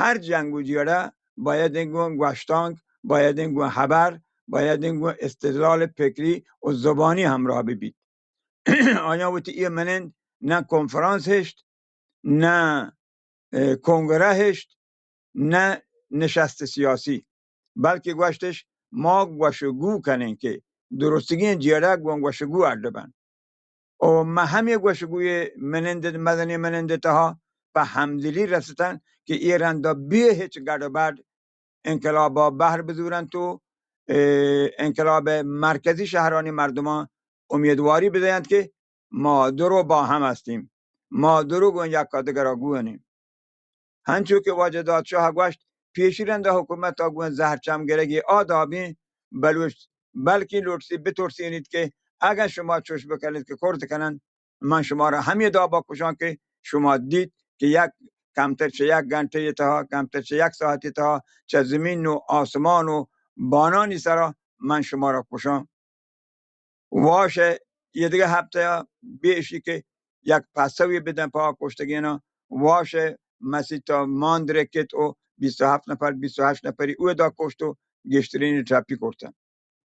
ہر جنگ و جیڑہ باید انت گوں گوشتانک، باید انت گوں ہبر، باید انت گوں استدلال فکری و زبانی ہمراہ ببیت۔ آیاں وتی اے منند نہ کنفرانس ہشت، نہ، اے، کنگرہ ہشت، نہ نشست سیاسی، بلکہ گوشتش ما گوشگو کنیں کہ درستگیں جیڑہ گوں گوشگو اڈ بنت۔ و مہ ہمے گوشگوی منند، مزنیں منند تہا پہ ہمدلی رستن کہ اے رندا بے ہچ گڑ و بڑ انقلابا بہر بزورنت و، اے، انقلاب مرکزی شہرانی مردمان امیدواری بدینت کہ ما درو با ہم ہستیم، ما درو گوں یکا دگرا گونیں۔ ہنچو کہ واجہ داد شاہ گوشت، پیشی رندا حکومتا گوں زہر چم گرگی آ دابیں بلوچ بلکیں لوٹسی بترسینیت کہ اگن شما چوش بکنیت کہ کرد کننت، من شمارا ہمے دابا کشاں کہ شما دیت کہ یک کمتر چہ یک گھنٹہ تہا، کمتر چہ یک ساعت تہا چہ زمین و آسمان و بانانی سرا من شمارا کشاں۔ واش ء یہ دگہ ہفتہ ء بیشی کہ یک پسوی بدن پہ آ کشتگیناں۔ واش ء مسیت ء مان درکت و بیست و ہفت نفر، بیست و ہشت نفری اودا کشت و گیشترینی ٹپی کرتن۔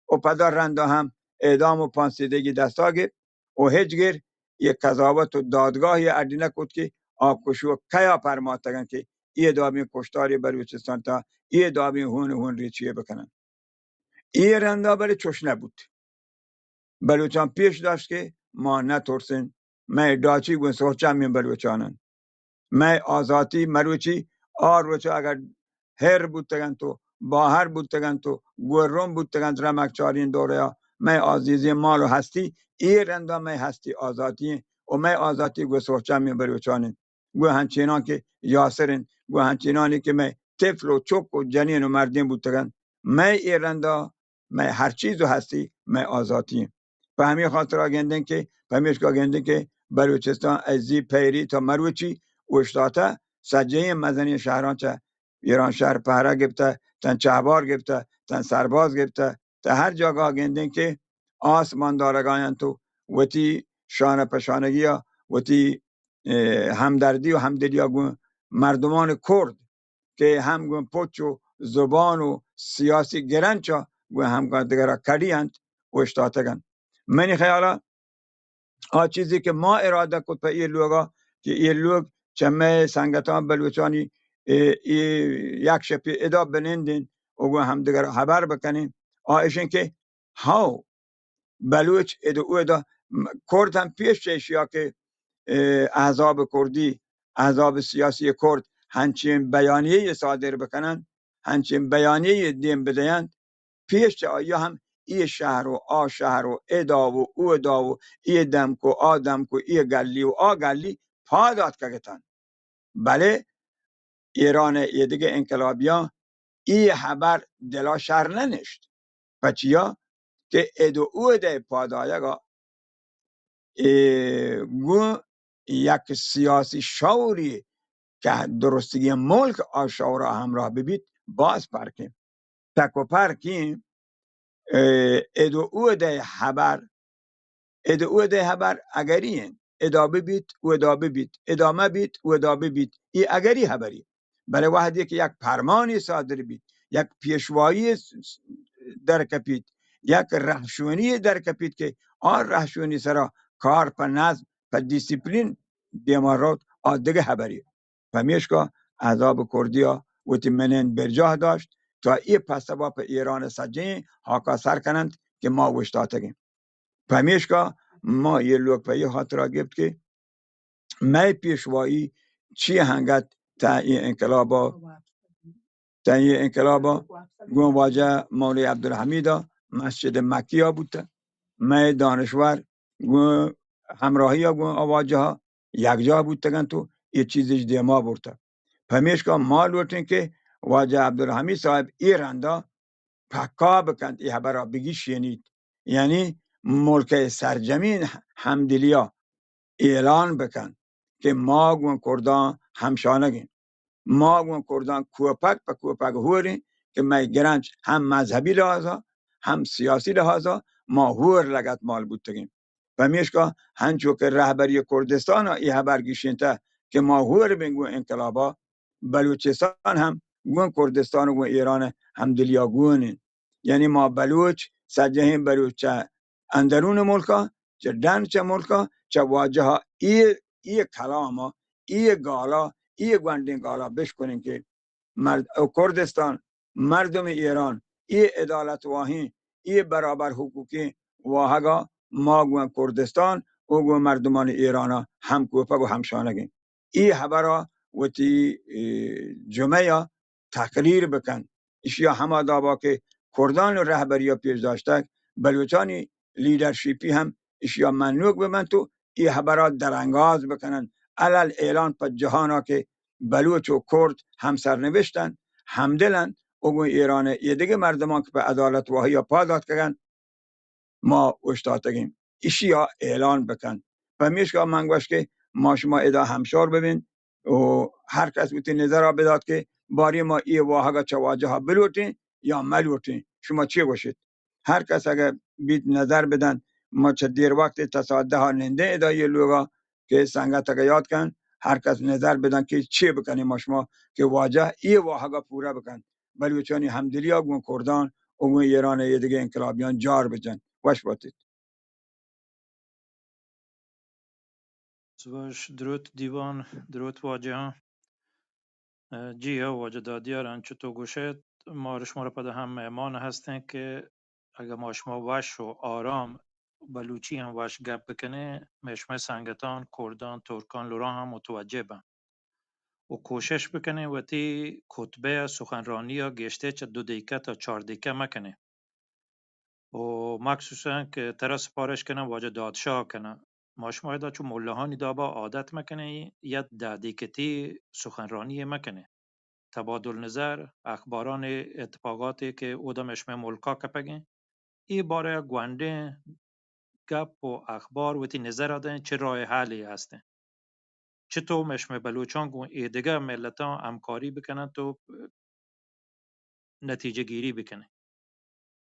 و پدا رندا ہم اعدام و پانسیدگی دستا گپت و ہچ گر یہ قضاوت و دادگاہی اڈی نکت کہ آ کشوک کیا پرماتگن کہ یہ دابیں کشتاری بلوچستان تا یہ دابیں ہون ہون ریچی بکنن۔ اے رندا بلے چوش نہ بوت۔ بلوچاں پیش داشت کہ ما نہ ترسیں، مئے ڈاچی گوں سوچامیں بلوچان انت۔ مئے آزاتی مروچی آ روچ اگر ہر بوتگنت و باہر بوتگنت و گورم بوتگنت رمک چارین دوریا، مئے عزیزیں مال و ہستی، اے رندا مئے ہستی آزاتی انت و مئے آزاتی گوں سوچامیں بلوچان انت۔ گوں ہنچیناں کہ یاسر انت، گوں ہنچینانی کہ مئے طفل و چک و جنین و مردین بوتگنت۔ مئے اے رندا مئے ہر چیز و ہستی مئے آزاتی انت۔ پہ ہمے خاطرا گندیں کہ، پمیشکا گندیں کہ بلوچستان از زی پیری تا مروچی اوشتاتہ، سجہیں مزنیں شہراں چہ ایران شہر پہرہ گپتہ، تن چہبار گپتہ، تن سرباز گپتہ، تہ ہر جاگہ گندیں کہ آس مان دارگا انت و وتی شانہ پشانگیا، وتی، اے، ہمدردی و ہمدلیا گوں مردمان کرد کہ ہم گوں پچ و زبان و سیاسی گرنچا گوں ہمگا دگرا کڑی انت، اوشتاتگ انت۔ منی خیالا آ چیزے کہ ما ارادہ کت پہ اے لوگا کہ اے لوگ چہ مئے سنگتاں بلوچانی اے، اے یک شپے ادا بنندین و گوں ہمدگرا ہبر بکنین، آ اشیں کہ ہاو بلوچ اد و ادا م-، کرد ہم پیش چہ اشیا کہ، اے، احزاب کردی، احزاب سیاسی کرد ہنچین بیانیہ صادر بکنن، ہنچین بیانیہ دیم بدینت، پیش چہ آیا ہم اے شہر و آ شہر و ادا و اودا و اے دمک و آ دمک و اے گلی و آ گلی پاد آتکگتن۔ بلے ایران ء ایدگہ انقلابیاں اے ہبر دلا شر نہ نشت۔ پچیا کہ اد و اود ء پادآیگا اے گوں یک سیاسی شعوری کہ درستگیں ملک آ شعورا ہمراہ ببیت، باز پرکیں۔ تک و پرکیں، اے، اد و اود ء ہبر اد و اود ء ہبر اگری انت۔ ادا ببیت، اودا ببیت، ادا مبیت، اودا ببیت۔ اے اگری ہبری۔ بلے وہدے کہ یک پرمانی صادر بیت، یک پیشوایی س-، س-، درکپیت، یک رہشونی درکپیت کہ آ رہشونی سرا کار پہ نظم، پہ دیسپلین دیما روت، آ دگہ ہبری۔ پمیشکا احزاب کردیا وتی منند برجاہ داشت تا اے پسوا پہ ایران سجہیں ہاکا سر کننت کہ ما اوشتاتگیں۔ پمیشکا ما یہ لوگ پہ یہ خاطرا گپت کہ مئے پیشوائی چی ہنگت تا یہ انقلابا، تا یہ انقلابا گوں واجہ مولوی عبدالحمیدا مسجد مکیا بوتہ۔ مئے دانشور گوں ہمراہیا گوں آ واجہا یکجاہ بوتگنت و یہ چیزش دیما برتہ۔ پمیشکا ما لوٹیں کہ واجہ عبدالحمید صاحب اے رندا پکا بکنت، اے ہبرا بگیشینیت، یعنی ملک سرجمین ہمدلیا اعلان بکنت کہ ما گوں کرداں ہمشانگیں، ما گوں کرداں کوپگ پہ کوپگ ہوریں کہ مئے گرنچ ہم مذہبی لحاظا، ہم سیاسی لحاظا ما ہور لگت مال بوتگیں۔ پمیشکا ہنچو کہ رہبری کردستانا اے ہبر گیشینتہ کہ ما ہور بیں گوں انقلابا، بلوچستان ہم گوں کردستان و گوں ایران ہمدلیا گون انت۔ یعنی ما بلوچ، سجہیں بلوچ چہ اندرون ملکا، چہ ڈن چہ ملکا، چہ واجہا اے، اے کلاما، اے گالا، اے گونڈیں گالا بشکنیں کہ مرد-، کردستان، مردم ایران، اے عدالت واہیں، اے برابر حقوقیں واہگا ما گوں کردستان و گوں مردمان ایرانا ہم کوپگ و ہم شانگیں۔ اے ہبرا وتی، اے، جمعہ یا تقریر بکن۔ اشیا ہما دابا کہ کردان رہبریا پیش داشتگ، بلوچانی لیڈرشپی ہم اشیا منوک ببنت و اے ہبرا درانگاز بکنن۔ علل اعلان پہ جہانا کہ بلوچ و کرد ہم سرنوشتن، ہمدلن و گوں ایران ایدگہ مردمان کہ پہ عدالت واہیا پاد آتکگن، ما اوشتاتگیں، اشیا اعلان بکن۔ پمیشکا من گوش کہ ما شما ادا ہمشور ببین و ہر کس وتی نظرا بدات کہ باری ما اے واہگا چہ واجہا بلوٹیں یا ملوٹیں، شما چی گوشیت؟ ہر کس اگہ بیت نظر بدن، ما چہ دیر وقت تا ساعت دہ نندیں ادا یہ لوگا کہ سنگت اگہ یاد کن، ہر کس نظر بدن کہ چی بکنیں ما شما کہ واجہ اے واہگا پورا بکن۔ بلوچانی ہمدلیا گوں کردان و گوں ایران ء ایدگہ انقلابیان جار بجن۔ وش باتیت۔ زبش دروت دیوان، دروت واجہاں۔ ء، جی ہو واجہ دادیار، انچو تو گوشت، ما شمارا پدا ہم مہمان ہستیں کہ اگہ ما شما وش و آرام بلوچی ہم وش گپ بکنیں، مئے شمئے سنگتان، کردان، ترکان، لوران ہم متوجہ بن۔ و کوشش بکنیں وتی خطبہ ء سخنرانی ء گیشتر چہ دو دقیقہ تا چار دقیقہ مکنیں۔ و مخصوصاً کہ ترا سفارش کناں واجہ دادشاہ کناں، ما شما ادا چو ملاہانی دابا عادت مکنیں، یک دہ دقیقتی سخنرانی مکنیں۔ تبادل نظر، اخباران اتفاقاتی کہ اودم شمئے ملکا کپگیں، اے بارہ گونڈیں گپ و اخبار وتی نظر دیں چہ راہ حلی ہستیں۔ چطور مئے شمئے بلوچان گوں ایدگہ ملتان ہمکاری بکنن تو نتیجہ گیری بکنیں۔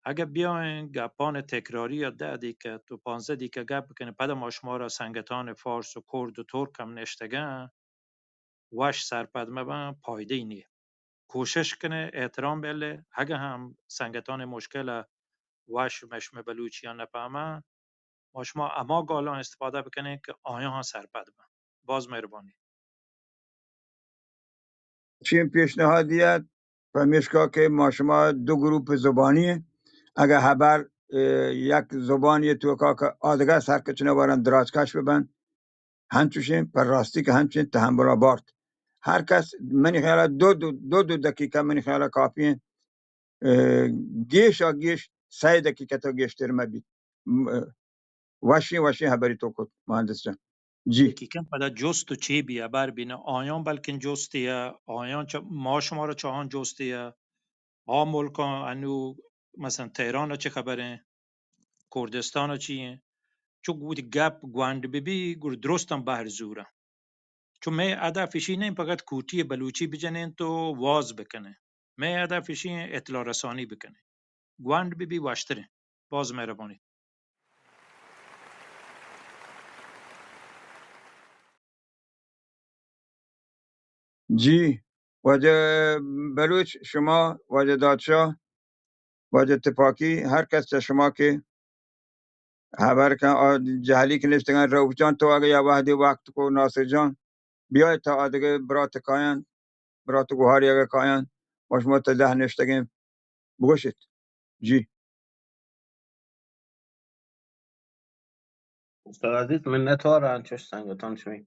اگہ بیائیں گپان تکراری یا دہ دقیقہ تو پانزدہ دقیقہ گپ بکنیں، پدا ما شمارا سنگتان فارس و کرد و ترک ہم نشتگن، وش سرپد مبن، پائدہ ای نیه۔ کوشش کنه احترام بله، اگه هم سنگتان مشکل وش مشم بلوچیان نفهمن، ما شما اما گالان استفاده بکنه که آیان هم سرپد بن۔ باز مهربانی۔ چین پیشنهادیت، پمیشکا که ما شما دو گروپ زبانی ایں، اگه هبر، اه، یک زبانی توکا که آدگه سرکچنه وارن دراجکش ببن، ہنچوشیں، پر راستی کہ ہنچیں تحمل ء بارت۔ ہر کس، منی خیال ء دو، دو، دو، دو دقیقہ منی خیال ء کافی انت۔ اه، گیش ء گیش سئے دقیقہ تو گیشتر مہ بیت۔ م-، وشیں، وشیں ہبری تو کت، مہندس جان۔ جی۔ دقیقاً پدا جست و چے بی ہبر بین آیان، بلکن جستی ء آیان چہ ما شما را چہ آن جستی ء آ ملکاں انو مثلاً تہران ء چہ خبریں، کردستان ء چی ایں؟ چو وتی گپ گونڈ بہ بی، گڑا درستاں بہر زوراں۔ چو مئے ہدف اشی نہ انت فقط کوٹی ء بلوچی بجنین تو واز بکنین۔ مئے ہدف اشی انت اطلاع رسانی بکنین۔ گونڈ بہ بی وشترین۔ باز مہربانی۔ جی، واجہ بلوچ، شما، واجہ دادشاہ، واجہ تپاکی، ہر کس چہ شما کہ ہبر کن، آ جہلی کہ نشتگن، رؤف جان، تو اگہ یا وہدے وقت کو، ناصر جان، بیایت تا آدگہ برات کایان، برات گوہاری اگہ کایان، ما شما تا دہ نشتگیں بگوشیت۔ جی۔ استاد عزیز، منتوار انچوش سنگتان شمی۔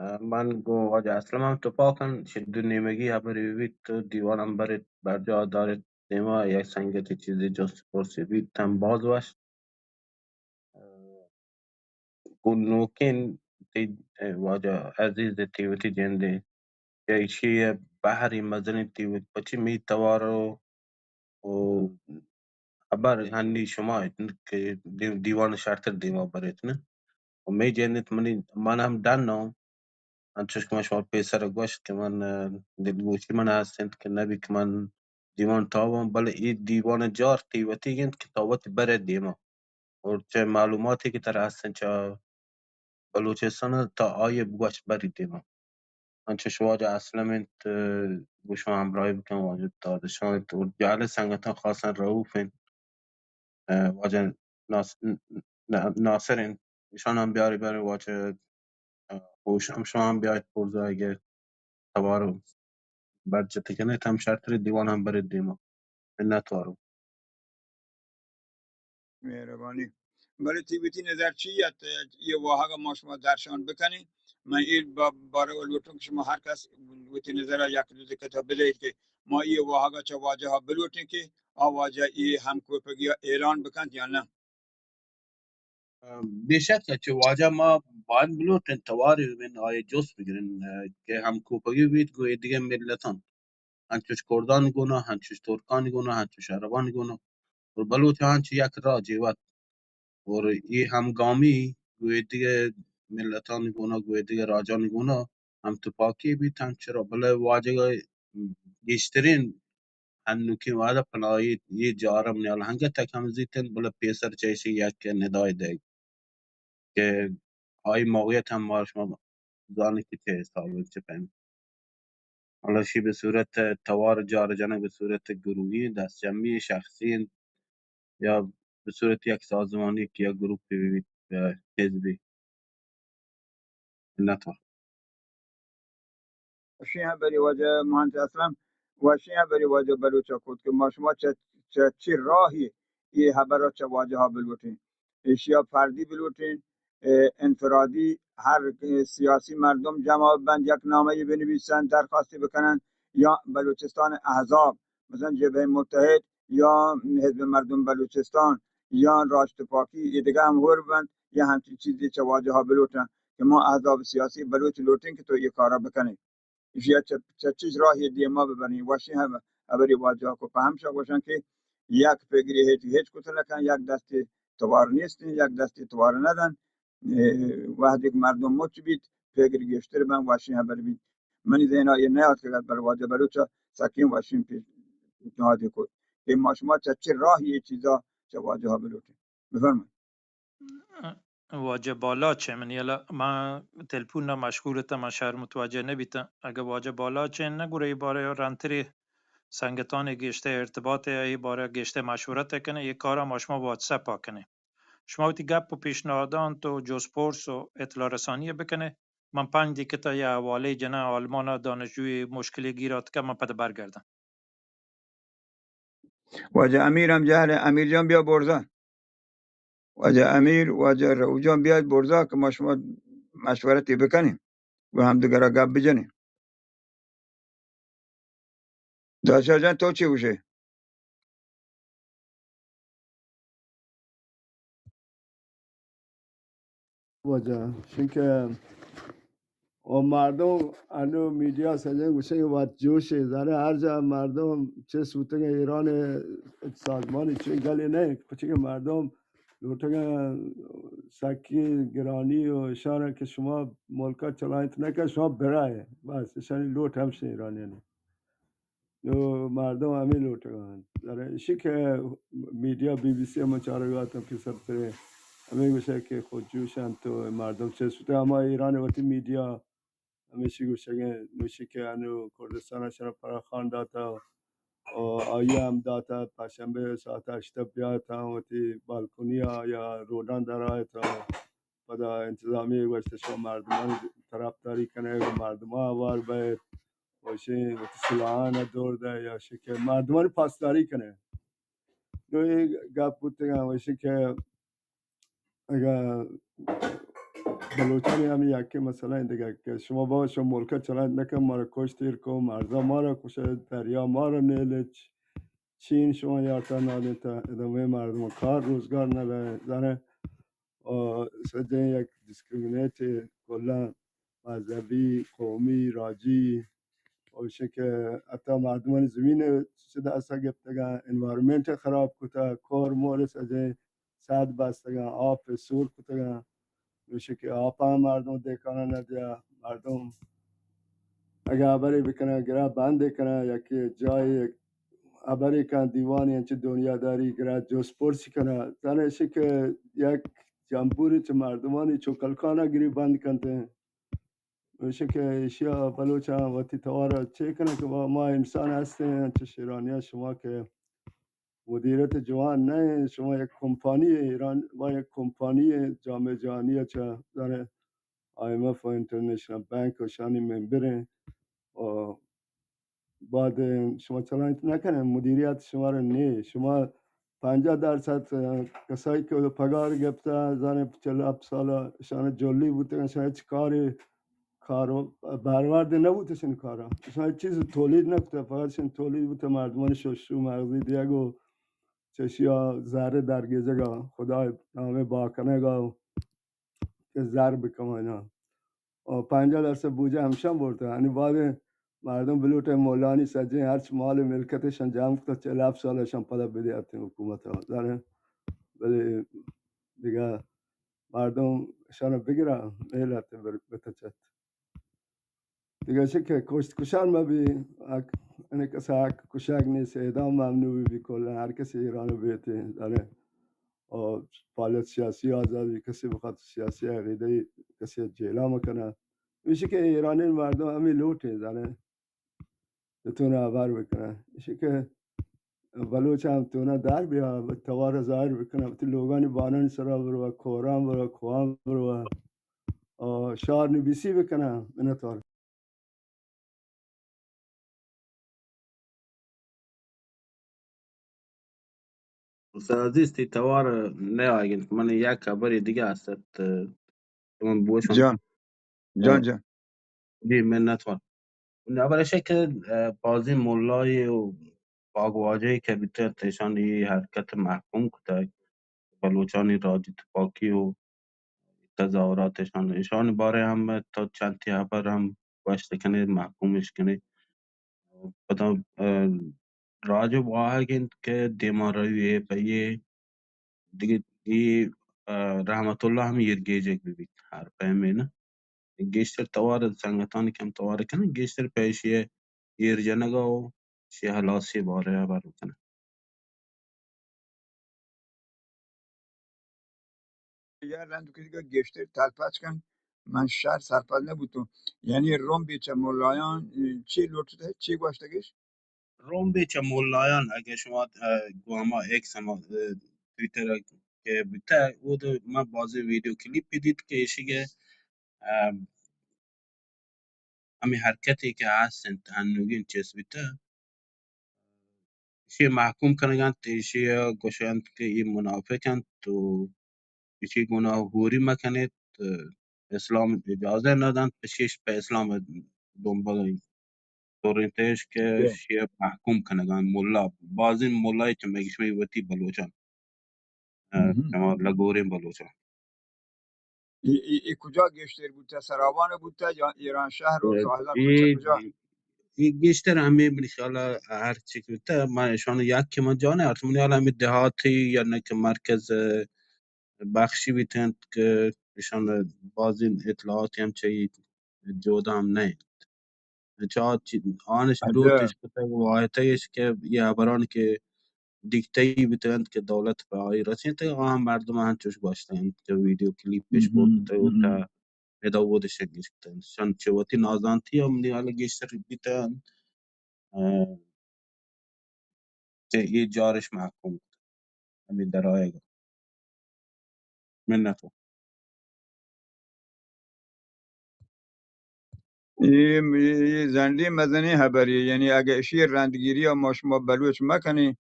اه، من گوں واجہ اسلم ہم تپاکن، چہ دو نیمگی ہبری بیت تو دیوان ہم بریت، برجا داریت، دیما یک سنگتی چیزی جست پرسی بیت، ہم باز وش۔ اه، گوں نوکین تی، اه، واجہ عزیز تی وتی جندے، یا ایشی بہری مزنی تی وت پچی می توارو و ہبر ہنی شما ات کہ دی-، دیوان شرتر دیما بریت نہ۔ و می جنت منی، من ہم ڈن ہوں، انچوش کہ من شما پیسر گوشت کہ من، اه، دلگوشی من ہست انت کہ نبی کہ من دیوان تاوان، بلے ای دیوان جار تی وتی انت کہ تا وتی برے دیما۔ اور چہ معلوماتی کہ ترا ہست انت چہ بلوچستان تا آئی بگوش بری دیما۔ انچش واجہ اسلم انت، اه، گوں شما ہمراہی بکن، واجہ دادشاہ انت، اور جہل سنگتاں خاصاً رؤف انت، اه، واجہ ناس-، ن-، ن-، ناصر انت، ایشان ہم بیاری، بیاری واجہ، اه، ہوش ہم شما ہم بیایت پرزا اگر توار برجت کنیت ہم شرتر دیوان ہم برید دیما۔ منت وارو۔ مہربانی۔ بلے تئی وتی نظر چی ات؟ یہ واہگ ما شما درشان بکنیں۔ من اے با-، بارہ ء لوٹوں کہ شما ہر کس وتی نظر ء یک دو دقیقہ بدئیت کہ ما اے واہگ ء چہ واجہ ء بلوٹیں کہ آ واجہ اے ہمکوپگی ء اعلان بکنت یا نہ؟ بے شک چہ واجہ ما باید بلوٹیں توارے ببین آئی جست بگرین، اه، کہ ہمکوپگی بیت گوں اے دگہ ملتاں، انچوش کردانی گونا، انچوش ترکانی گونا، انچوش عربانی گونا، اور بلوچ انچو یک راجے وت، اور اے ہمگامی گوں اے دگہ ملتانی گونا، گوں اے دگہ راجانی گونا ہم تپاکی بیت، ہم چرا، بلے واجہ گیشترین ہنوکیں وہد ء پناہی یہ جارم نیال ہنگت ء کم زیت انت، بلے پیسر چہ ایشی یک ندائے دئیگ کہ آئی موقعیت ہم ما شما زانیں کہ چہ حساب انت، چہ پیم۔ حالا شی بہ صورت توار جار جنگ، بہ صورت گروہی، دست جمعی، شخصی انت یا بہ صورت یک سازمانی کہ یک گروپی بہ بیت، اه، حزبی۔ منت وار۔ وشیں ہبرے واجہ مہندس اسلم، وشیں ہبرے واجہ بلوچ ء کت کہ ما شما چہ، چہ چی راہی اے ہبر ء چہ واجہ ء بلوٹیں؟ ایشی ء فردی بلوٹیں، اے، انفرادی، ہر، اے، سیاسی مردم جمع بنت، یک نامہ یے بنویسنت، درخواستے بکننت، یا بلوچستان احزاب، مثلاً جبہہ متحد یا حزب مردم بلوچستان یا راج تپاکی، اے دگہ ہم ہور بنت، یا ہمچین چیزے چہ واجہ ء بلوٹنت کہ ما احزاب سیاسی بلوچ لوٹیں کہ تو اے کارا بکنئے۔ ایشی ء چہ، چہ چش راہی دیما ببریں۔ وشیں ہب-، ہبری واجہ کو پہ ہمشا گوشن کہ یک پگری ہچ، ہچ کت نہ کن، یک دستی توار نیست، یک دستی توار نہ دن۔ اے، وہدے کہ مردم مچ بیت، پگر گیشتر بن، وشیں ہبر بیت۔ منی ذہن ء اے نیاتکگ ات، بلے واجہ بلوچ ء سکیں وشیں پیشنہادے کت کہ ما شما چہ چہ راہی اے چیزا چہ واجہ ء بلوٹیں۔ بفرمائیں۔ واجہ بالاچ ء منی یلہ، من تلپون ء مشغول اتاں، من شر متوجہ نہ بیتاں۔ اگہ واجہ بالاچ ء نہ گڑا اے بارہ ء رندترے سنگتانی گیشتر ارتباط ء اے بارہ ء گیشتر مشورت ء کنیں، اے کار ء ما شما واتسپ ء کنیں۔ شما وتی گپ و پیشنہاداں تو جست پرس و اطلاع رسانی ء بکنیں۔ من پنج دقیقہ تا یه حوالے جناں آلمان ء دانشجوی مشکلے گیر آتکہ، من پدا برگرداں۔ واجہ امیر ہم جہل ء، امیر جان بیا برزا۔ واجہ امیر، واجہ رؤف جان بیاید برزا کہ ما شما مشورتی بکنیں و ہمدگرا گپ بجنیں۔ داشا جان تو چی گوشے؟ واجہ، چونکہ و مردم انو میڈیا سجن گوشن کہ وت جوش ء زانہ ہر جا مردم چست بوتگ ایران سازمان چین گلے نہ، پچے کہ مردم لوٹگ سکی گرانی و اشان کہ شما ملک چلائنت نہ کہ شما برائے، بس اشانی لوٹ ہمشہ ایرانی نے۔ نو مردم ہمے لوٹگ ء انت۔ در ایشی کہ میڈیا بی بی سی ء من چارگ ء اتاں پیسر ترے ہمے گوشگ کہ خود جوش انت و مردم چست بوتگ ہما ایران وتی میڈیا ہمیشی گوشگ ء نوشی کہ انو کردستان ء شرف فراخان داتا و آئی ہم داتا پشنبے ساعت ہشت ء بیاتا وتی بالکنی ء یا روڈان در آیتا۔ پدا انتظامیہ گوشت شما مردمان طرفداری کنئے و مردمان ہوار بئیت، و اشی وتی سلاحان دور دئے یا اشی کہ مردمان پاسداری کنئے۔ نو اے گپ بوتگاں و اشی کہ اگاں بلوچانی ہمے یکیں مسئلہ انت دگہ کہ شما با شما ملک چلائینت نکن، مارا کشت ایر کو، مرزا مارا کشت، دریا مارا نیلت، چین شما یارتا نادینتا، ادامه مردم کار روزگار ندارن، زانه و سجہیں یک ڈسکریمنیٹ کلاں مذہبی، قومی، راجی، و ایشی کہ حتی مردمانی زمین چہ دستا گپتگاں، انوائرمنٹ خراب کتا، کور مور سجہیں سد بستگاں، آپ سور کتگاں، ایشی کہ آپ ہم مردم دہکاناں ندیا، مردم اگہ ہبرے بکناں، گرا بندے کناں، یکے جاہے ہبرے کن، دیوانے انچو دنیاداری گرا جست پرسی کناں، زاناں ایشی کہ یک جمبورے چہ مردمانی چکلکانا گری بند کنت۔ گوشے کہ ایشیا بلوچاں وتی توار ءَ چے کناں کہ ما، ما انسان ہستیں، انچش ایرانیاں شما کہ مدیریت جوان نہ ایں، شما یک کمپانی ایران، ما یک کمپانی جامعہ جہانی ءَ چہ زانیں آئی ایم ایف و انٹرنیشنل بینک و شانی ممبر ایں و بعد شما چلائینت نہ کنیں، مدیریت شما را نے، شما پنجاہ درصد کسائی کہ پگار گپتا، زانیں چل ہپت سال شان جلی بوتگن، شان ہچ کاری کار و برآورد نبوت اشان کارا۔ اشان ہچ چیز تولید نکتا، فقط اشان تولید بوتا مردمان ششو مغزی دیگ و چشیا زر درگیجگا، خدای نام با کنگا کہ زر بکمانا۔ و پنجاہ درصد بودجہ ہمشان برتا۔ یعنی بعد مردم بلوٹے مولانی سجیں ہرچ مال ملکتشان جمع کتا، چل ہپت سال اشان پدا بدیاتیں حکومت ءَ۔ زانیں بلے دگہ مردم اشان بگرا میلت بر-، بتچت۔ دگہ چہ کہ کشت کشان مہ بی، حق، یعنی کسا حق کشگ نیست، اعدام ممنوع بی، بی کل ہر کسی ایران بیتے، زانیں، اور فعالیت سیاسی آزاد بی، کسی بخواد سیاسی عقیدہ کسی جیلا مکنه۔ ایشی کہ ایرانی مردم ہمیں لوٹیں، زانیں، بتونه ہبر بکنه۔ ایشی کہ بلوچ ہم تونه در بیا، توار ظاہر بکنه، وتی لوگانی بانانی سرا برو، کوران برو، کوان برو، آ، شعر نبیسی بکنه، منتوار۔ استاد عزیز، تئی توار نہ آیگ انت، من یک ہبرے دگہ است ات، من بوشم۔ جان، جان، اه، جان۔ جی، منت وار۔ ہبر اش کہ، اه، بازیں ملائے و باگواجہے کہ بیتگ ات، ایشانی اے حرکت محکوم کتگ، بلوچانی راجی تپاکی و تظاہرات ایشان، ایشانی بارے ہم تو چنتی ہبر ہم گوشت کنے، محکوم اش کنے۔ پدا، اه، راج واہگ انت کہ دیما روی اے پہ اے دگہ اے، اه، رحمت اللہ ہم ایرگیجگ بہ بیت ہر پیمے نہ۔ گیشتر توار سنگتانی کم توار کنن، گیشتر پہ ایشی ایر جنگا و ایشی ہلاسی بارے ہبر بکنن۔ یا رند کشگا گیشتر تلپچ کن، من شر سرپد نبوتوں۔ یعنی رومبی چہ ملایان، اه، چی لوٹتے، چی گوشتگش؟ رومبی چہ ملایان، اگہ شما، اه، گو ہما ایکس ہما، اه، ٹویٹر کہ بیتہ، اود من بازیں ویڈیو کلیپ دیت کہ ایشی کہ، اه، ہمے حرکتے کہ ہست انت، انوگیں چست بیتہ، ایشی محکوم کنگ انت، ایشی گوش انت کہ اے منافق انت و ایشی گناہ ہوری مکنیت، اسلام اجازہ ندنت، ایشی پہ اسلام دنبال تورینتش کہ ایشی محکوم کنگ انت۔ ملا، بازیں ملائے چہ مگشمے وتی بلوچان، اه، ہم۔ شما لگوریں بلوچان۔ اے، اے، اے کجا گیشتر بوتہ؟ سراوان بوتہ یا ایرانشہر و اه، ساحلان اے، کجا، کجا؟ اے گیشتر ہمے منی خیال ء ہر چی کہ بوتہ، من اشان یک کہ من جان ء آرت، منی خیال ء ہمے دیہاتی یا نہ کہ مرکز ء بخشی بیت انت کہ اشان بازیں اطلاعاتی ہم چہ اے جہد ء ہم نہ انت۔ چا چی-، آنش اچھا۔ دروتش کتگ و آیتگش کہ اے ہبران کہ دیگتگی بیتگ انت کہ دولت پہ آئی رسینتگ، آ مردم انچوش گوشتگ انت کہ ویڈیو کلیپش ہم، برتگ و ہم۔ تا ادا اودش گیشتگ انت۔ شان چہ وتی نازانتی ہم منی حال گیشتر بیتگ انت، اه، کہ اے جارش محکوم کتگ ہمے درآیگ ء۔ منت وار۔ اے، اے زنڈیں مزنیں ہبرے، یعنی اگہ اشی رندگیری ء ما شما بلوچ مکنیں،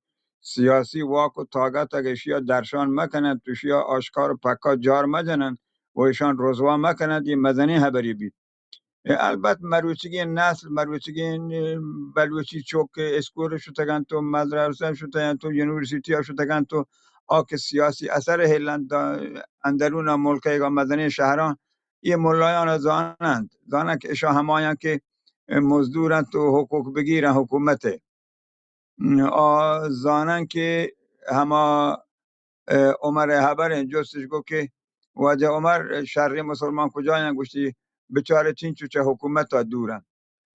سیاسی واک و طاقت اگہ اشی ء درشان مکنن، تو اشی ء آشکار و پکا جار مجنن و اشان رسوا مکنن، اے مزنیں ہبرے بیت۔ اے البت مروچیگیں نسل، مروچیگیں بلوچی چک کہ اسکول شتگ انت و مدرسہ شتگ انت و یونیورسٹی ء شتگ انت و آ کہ سیاسی اثر ہلنت اندرون ء ملک ء مزنیں شہراں، اے ملایان ء زاننت، زاننت کہ اشاں ہمایاں کہ مزدور انت و حقوق بگیرن حکومت ء۔ آ زانن کہ ہما، اه، عمر ء ہبر انت، جستش گو کہ واجہ عمر، شریں مسلمان کجایاں؟ گوشتی بچارے چنچو چہ حکومت ء دور انت۔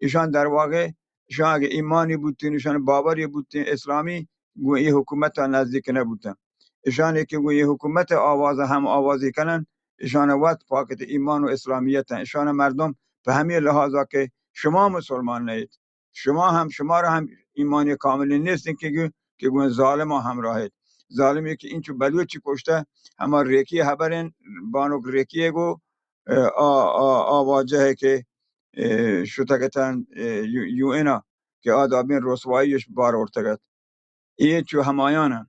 ایشان در واقع، ایشان اگہ ایمانی بوتین، ایشان باوری بوتین اسلامی، گوں اے حکومت ء نزدیک نہ بوتن۔ ایشان کہ گوں اے حکومت ء آواز ء ہم آوازی کنن، ایشان وت پاکت ایمان و اسلامیت انت۔ ایشان مردم پہ ہمے لحاظا کہ شما مسلمان نہ ایت، شما ہم، شمارا ہم ایمان کاملی نیست کہ گو، کہ گون ظالما ہمراہ ایت۔ ظالمی کہ اینچو بلوچی کشتہ، ہما ریکی ہبرین، بانک ریکی گو، آ، آ، آ واجہ کہ، اے، شتگتن، اے، یو، یو این ء کہ آ دابین رسواییش بار آورتگ ات۔ اے چو ہمایان انت۔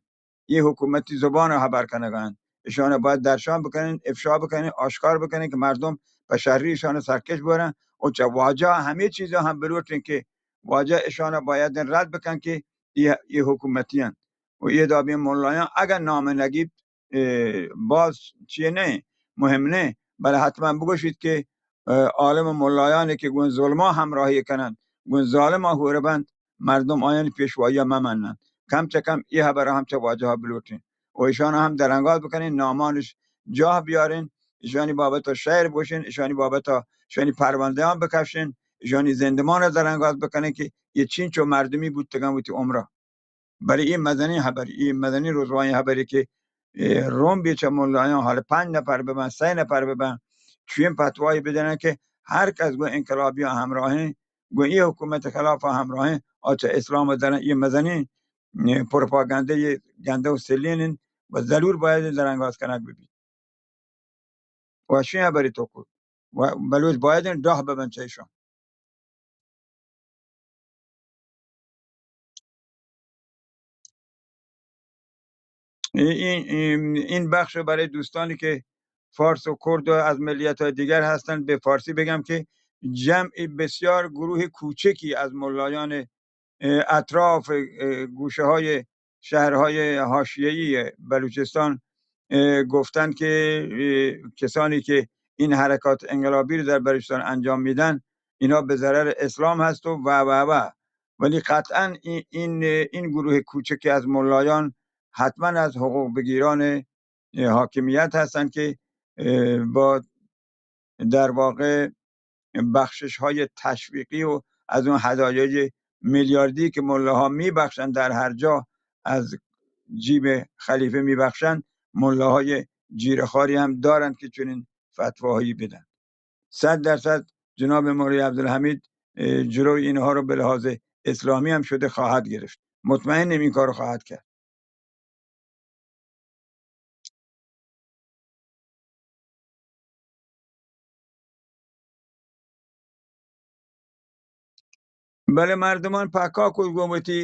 اے حکومتی زبان ء ہبر کنگ ء انت۔ اشان ء باید درشان بکنین، افشا بکنین، آشکار بکنین کہ مردم پہ شری اشان ء سرکش بورن و چہ واجہ ء ہمے چیزاں ہم بلوٹین کہ واجہ اشان ء باید رد بکن کہ اے، اے حکومتی انت۔ و اے دابین ملایان اگن نام نگیپت، اے، باز چیئے نہ، مہم نہ، بلے حتما بگوشیت کہ، اے، عالم و ملایانی کہ گون ظلما ہمراہی کننت، گون ظالما ہور بنت، مردم آیانی پیشوائی مہ مننت۔ کم چہ کم اے ہبر ہم چہ واجہ بلوٹین و ایشان ہم درانگاز بکنین، نامانش جاہ بیارین، ایشانی بابت شعر بگوشین، ایشانی بابت ایشانی پروندہان بکشین، ایشانی زندمان درانگاز بکنین کہ اے چینچو مردمی بوتگن وتی عمرا۔ بلے اے مزنیں ہبرے، اے مزنیں رزوائیں ہبرے کہ، اے، روم بی چہ ملایاں حال پنج نفر ببن، سئے نفر ببن، چوئیں فتوائے بدنن کہ ہر کس گوں انقلابیاں ہمراہیں، گوں اے حکومت خلاف ہمراہیں، آ چہ اسلام درن۔ اے مزنیں، اے، پروپاگندہ، اے گندہ و سلین انت و ضرور باید درانگاز کنگ ببیت۔ وشیں ہبرے تو کت۔ و بلوچ باید انت ڈاہ ببن چہ ایشاں۔ این، این، این بخش برای دوستانی که فارس و کرد و از ملیت‌های دیگر هستند، به فارسی بگم که جمع بسیار گروه کوچکی از ملایان اه، اطراف، اه، گوشه‌های شهرهای حاشیه‌ای بلوچستان، اه، گفتند که، اه، کسانی که این حرکات انقلابی رو در بلوچستان انجام می‌دن، اینا به ضرر اسلام هست و، و، و، و. ولی قطعاً این، این، این گروه کوچکی از ملایان حتماً از حقوق بگیران، اه، حاکمیت هستند که، اه، با در واقع بخشش‌های تشویقی و از اون هدایای میلیاردی که ملاها می‌بخشند، در هر جا از جیب خلیفه می‌بخشند، ملاهای جیره‌خواری هم دارند که چنین فتواهایی بدن. صد درصد جناب مولوی عبدالحمید، اه، جلوی اینها رو به لحاظ اسلامی هم شده خواهد گرفت. مطمئنم این کار رو خواهد کرد. بلے مردمان پکا کت گوں وتی،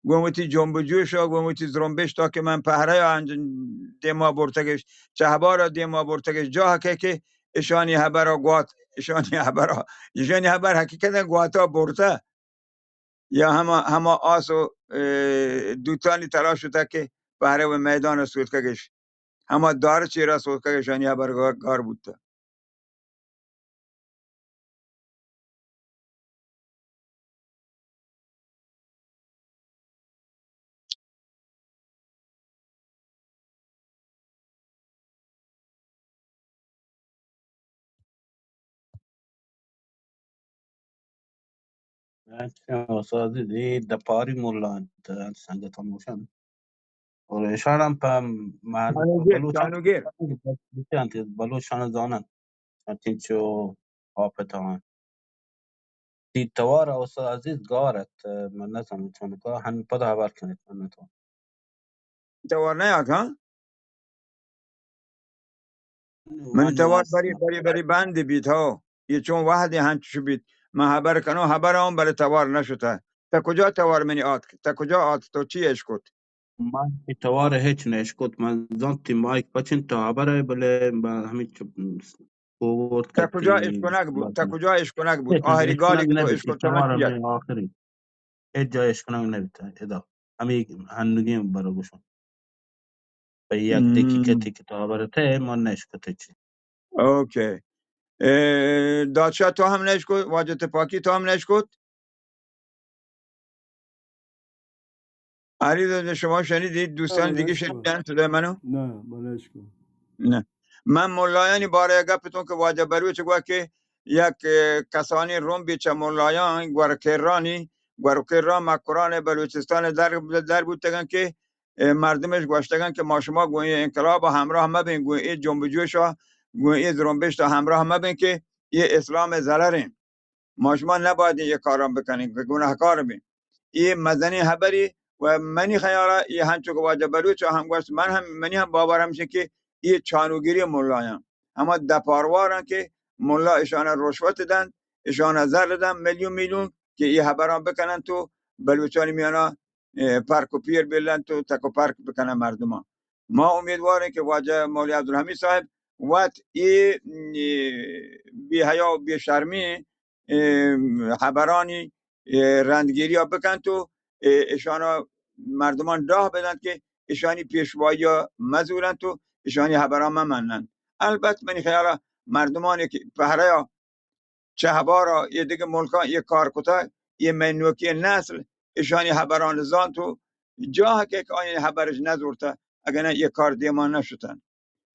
گوں وتی جنب و جوش ء گوں وتی زرمبشت ء کہ من پہرہ ء انج-، دیما برتگش، چہبار ء دیما برتگش، جاہ کہ، کہ اشانی ہبر ء گوات، اشانی ہبر ء، اشانی ہبر حقیقت ء گوات ء برتہ۔ یا ہما، ہما آس و، اے، دوتانی تلاش شتگ کہ پہرہ و میدان ء سوتکگش، ہما دار چیرا سوتکگش، آنی ہبر گار، گار بوتہ۔ اچھا، استاد، اے دپاری ملا انت، سنگتان گوشن۔ اور اشان ہم پہ مردم، چانوگیر، بلوچ ہم چانوگیر۔ بلوچ انت، بلوچ شان زانن۔ چنچو آپ تاں۔ تی توار استاد عزیز گار ات، من نزانم چونکا، ہن پدا ہبر کنیت، من نتوان۔ توار نہ آت، ہاں؟ من منی توار بری، بری، بری بند بیت، ہو۔ یہ چون وحدی ہنچ بیت۔ من ہبر کنو، ہبر آن، بلے توار نشتہ۔ تا کجا توار منی آت؟ تا کجا آت؟ تو چی اشکت؟ من تی توار ہچ نہ اشکت۔ من زانت تی مائک پچن تا ہبر ہے، بلے من ہمیں چپ کوورت تا کجا اشکنگ بود؟ تا کجا اشکنگ بود؟ آخری گالی کہ تو اشکت، آخری۔ ہچ جا اشکنگ نہ بیتہ۔ ادا ہمے ہنوگیں برا گوشاں۔ پہ یک دقیقتی کہ تو ہبر ات، من نہ اشکت ہچ۔ اوکے۔ اے، دادشاہ، تو ہم نہ اشکت؟ واجہ تپاکی، تو ہم نہ اشکت؟ علی رضا، شما شنیدید؟ دوستان دیگه شنیدن صدای منو؟ نه، من نشکم. نه. من ملایانی باره گپ اتون که واجه بلوچ گوا که یک، اه، کسانی روم بی چه ملایان گورکرانی، گورکران مکران بلوچستان در، در بوتگن که، اه، مردمش گوشتگن که ما شما گون ای انقلاب همراه مبین، گون ای جنب جوشا، گون ای زرنبشت همراه مبین که ای اسلام ضررین. ما شما نباید اے کاراں بکنیں کہ گناہکار بیں. اے مزنیں ہبرے و منی خیالا اے ہنچو کہ واجہ بلوچ ہم گوشت، من ہم، منی ہم باور ہمشیں کہ اے چانوگری ملایاں، ہما دپارواراں کہ ملا اشانا رشوت دنت، اشانا زر دنت، میلیون میلیون کہ اے ہبراں بکننت و بلوچانی میانا، اے، پرک و پیر بلنت و تک و پرک بکنن مردمان. ما امیدواریں کہ واجہ مولوی عبدالحمید صاحب وت اے، اے، بے حیا و بے شرمی، اے، ہبرانی، اے، رندگیریا بکنت و، اے، اشانا مردمان ڈاہ بدنت کہ اشانی پیشواییا مزورنت و اشانی ہبران ممننت. البت منی خیالا مردمانی کہ پہریا چہبارا اے دگہ ملکاں اے کار کتگ، اے مئے نوکیں نسل اشانی ہبران زانت و جاہ کہ آیانی ہبرش نزورتہ، اگہ نہ اے کار دیما نشتن.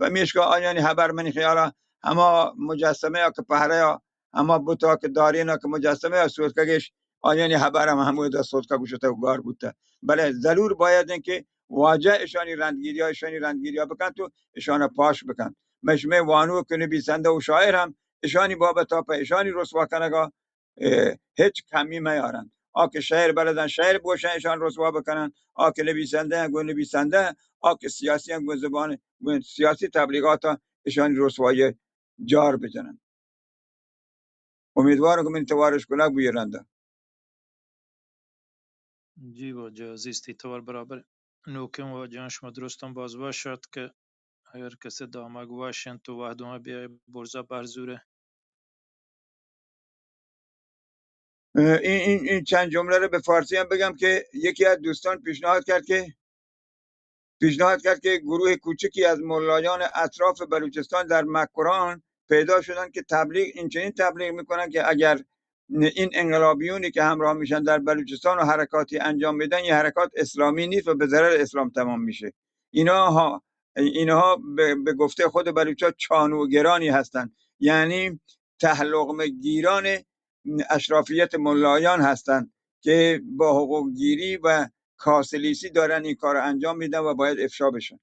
پمیشکا آیانی ہبر منی خیالا ہما مجسمہ یا کہ پہرہ یا، ہما بتا کہ دارینا کہ مجسمہ یا سوتکگش، آیانی ہبر ہم ہمودا سوتکگ و شتگ و گار بوتہ. بلے ضرور باید انت کہ واجہ اشانی رندگیریا، اشانی رندگیریا بکنت و اشانا پاش بکنت. مئے شمئے وانوک و نبیسندہ و شاعر ہم اشانی بابتا پہ اشانی رسوا کنگا، اے، ہچ کمی میارنت. آ کہ شعر بلدن، شعر بگوشن، اشان رسوا بکنن. آ کہ نبیسندہ ہیں، گوں نبیسندہ ہیں. آ کہ سیاسی ہیں، گوں زبان، گوں سیاسی تبلیغات، اشانی رسوائی جار بجنن. امیدوارم کہ من توارش کنگ بوی رندا. جی واجہ عزیز، تئی توار برابر. نوکیں واجہاں شما درستاں باز وش ات کہ اگر کسے دامگ وش انت تو وہداں بیائے برزا بہر زورے. این، این، این چند جمله رو به فارسی هم بگم که یکی از دوستان پیشنهاد کرد که پیشنهاد کرد که گروه کوچکی از ملایان اطراف بلوچستان در مکران پیدا شدن که تبلیغ، این چنین تبلیغ می‌کنن که اگر این انقلابیونی که همراه می‌شن در بلوچستان و حرکاتی انجام می‌دن، این حرکات اسلامی نیست و به ضرر اسلام تمام می‌شه. اینها، اینها به، به گفته خود بلوچا چانوگرانی هستند، یعنی ته‌لقمه‌گیران اشرافیت ملایان هستند که با حقوق‌گیری و کاسه‌لیسی دارن این کار رو انجام می‌دن و باید افشا بشن.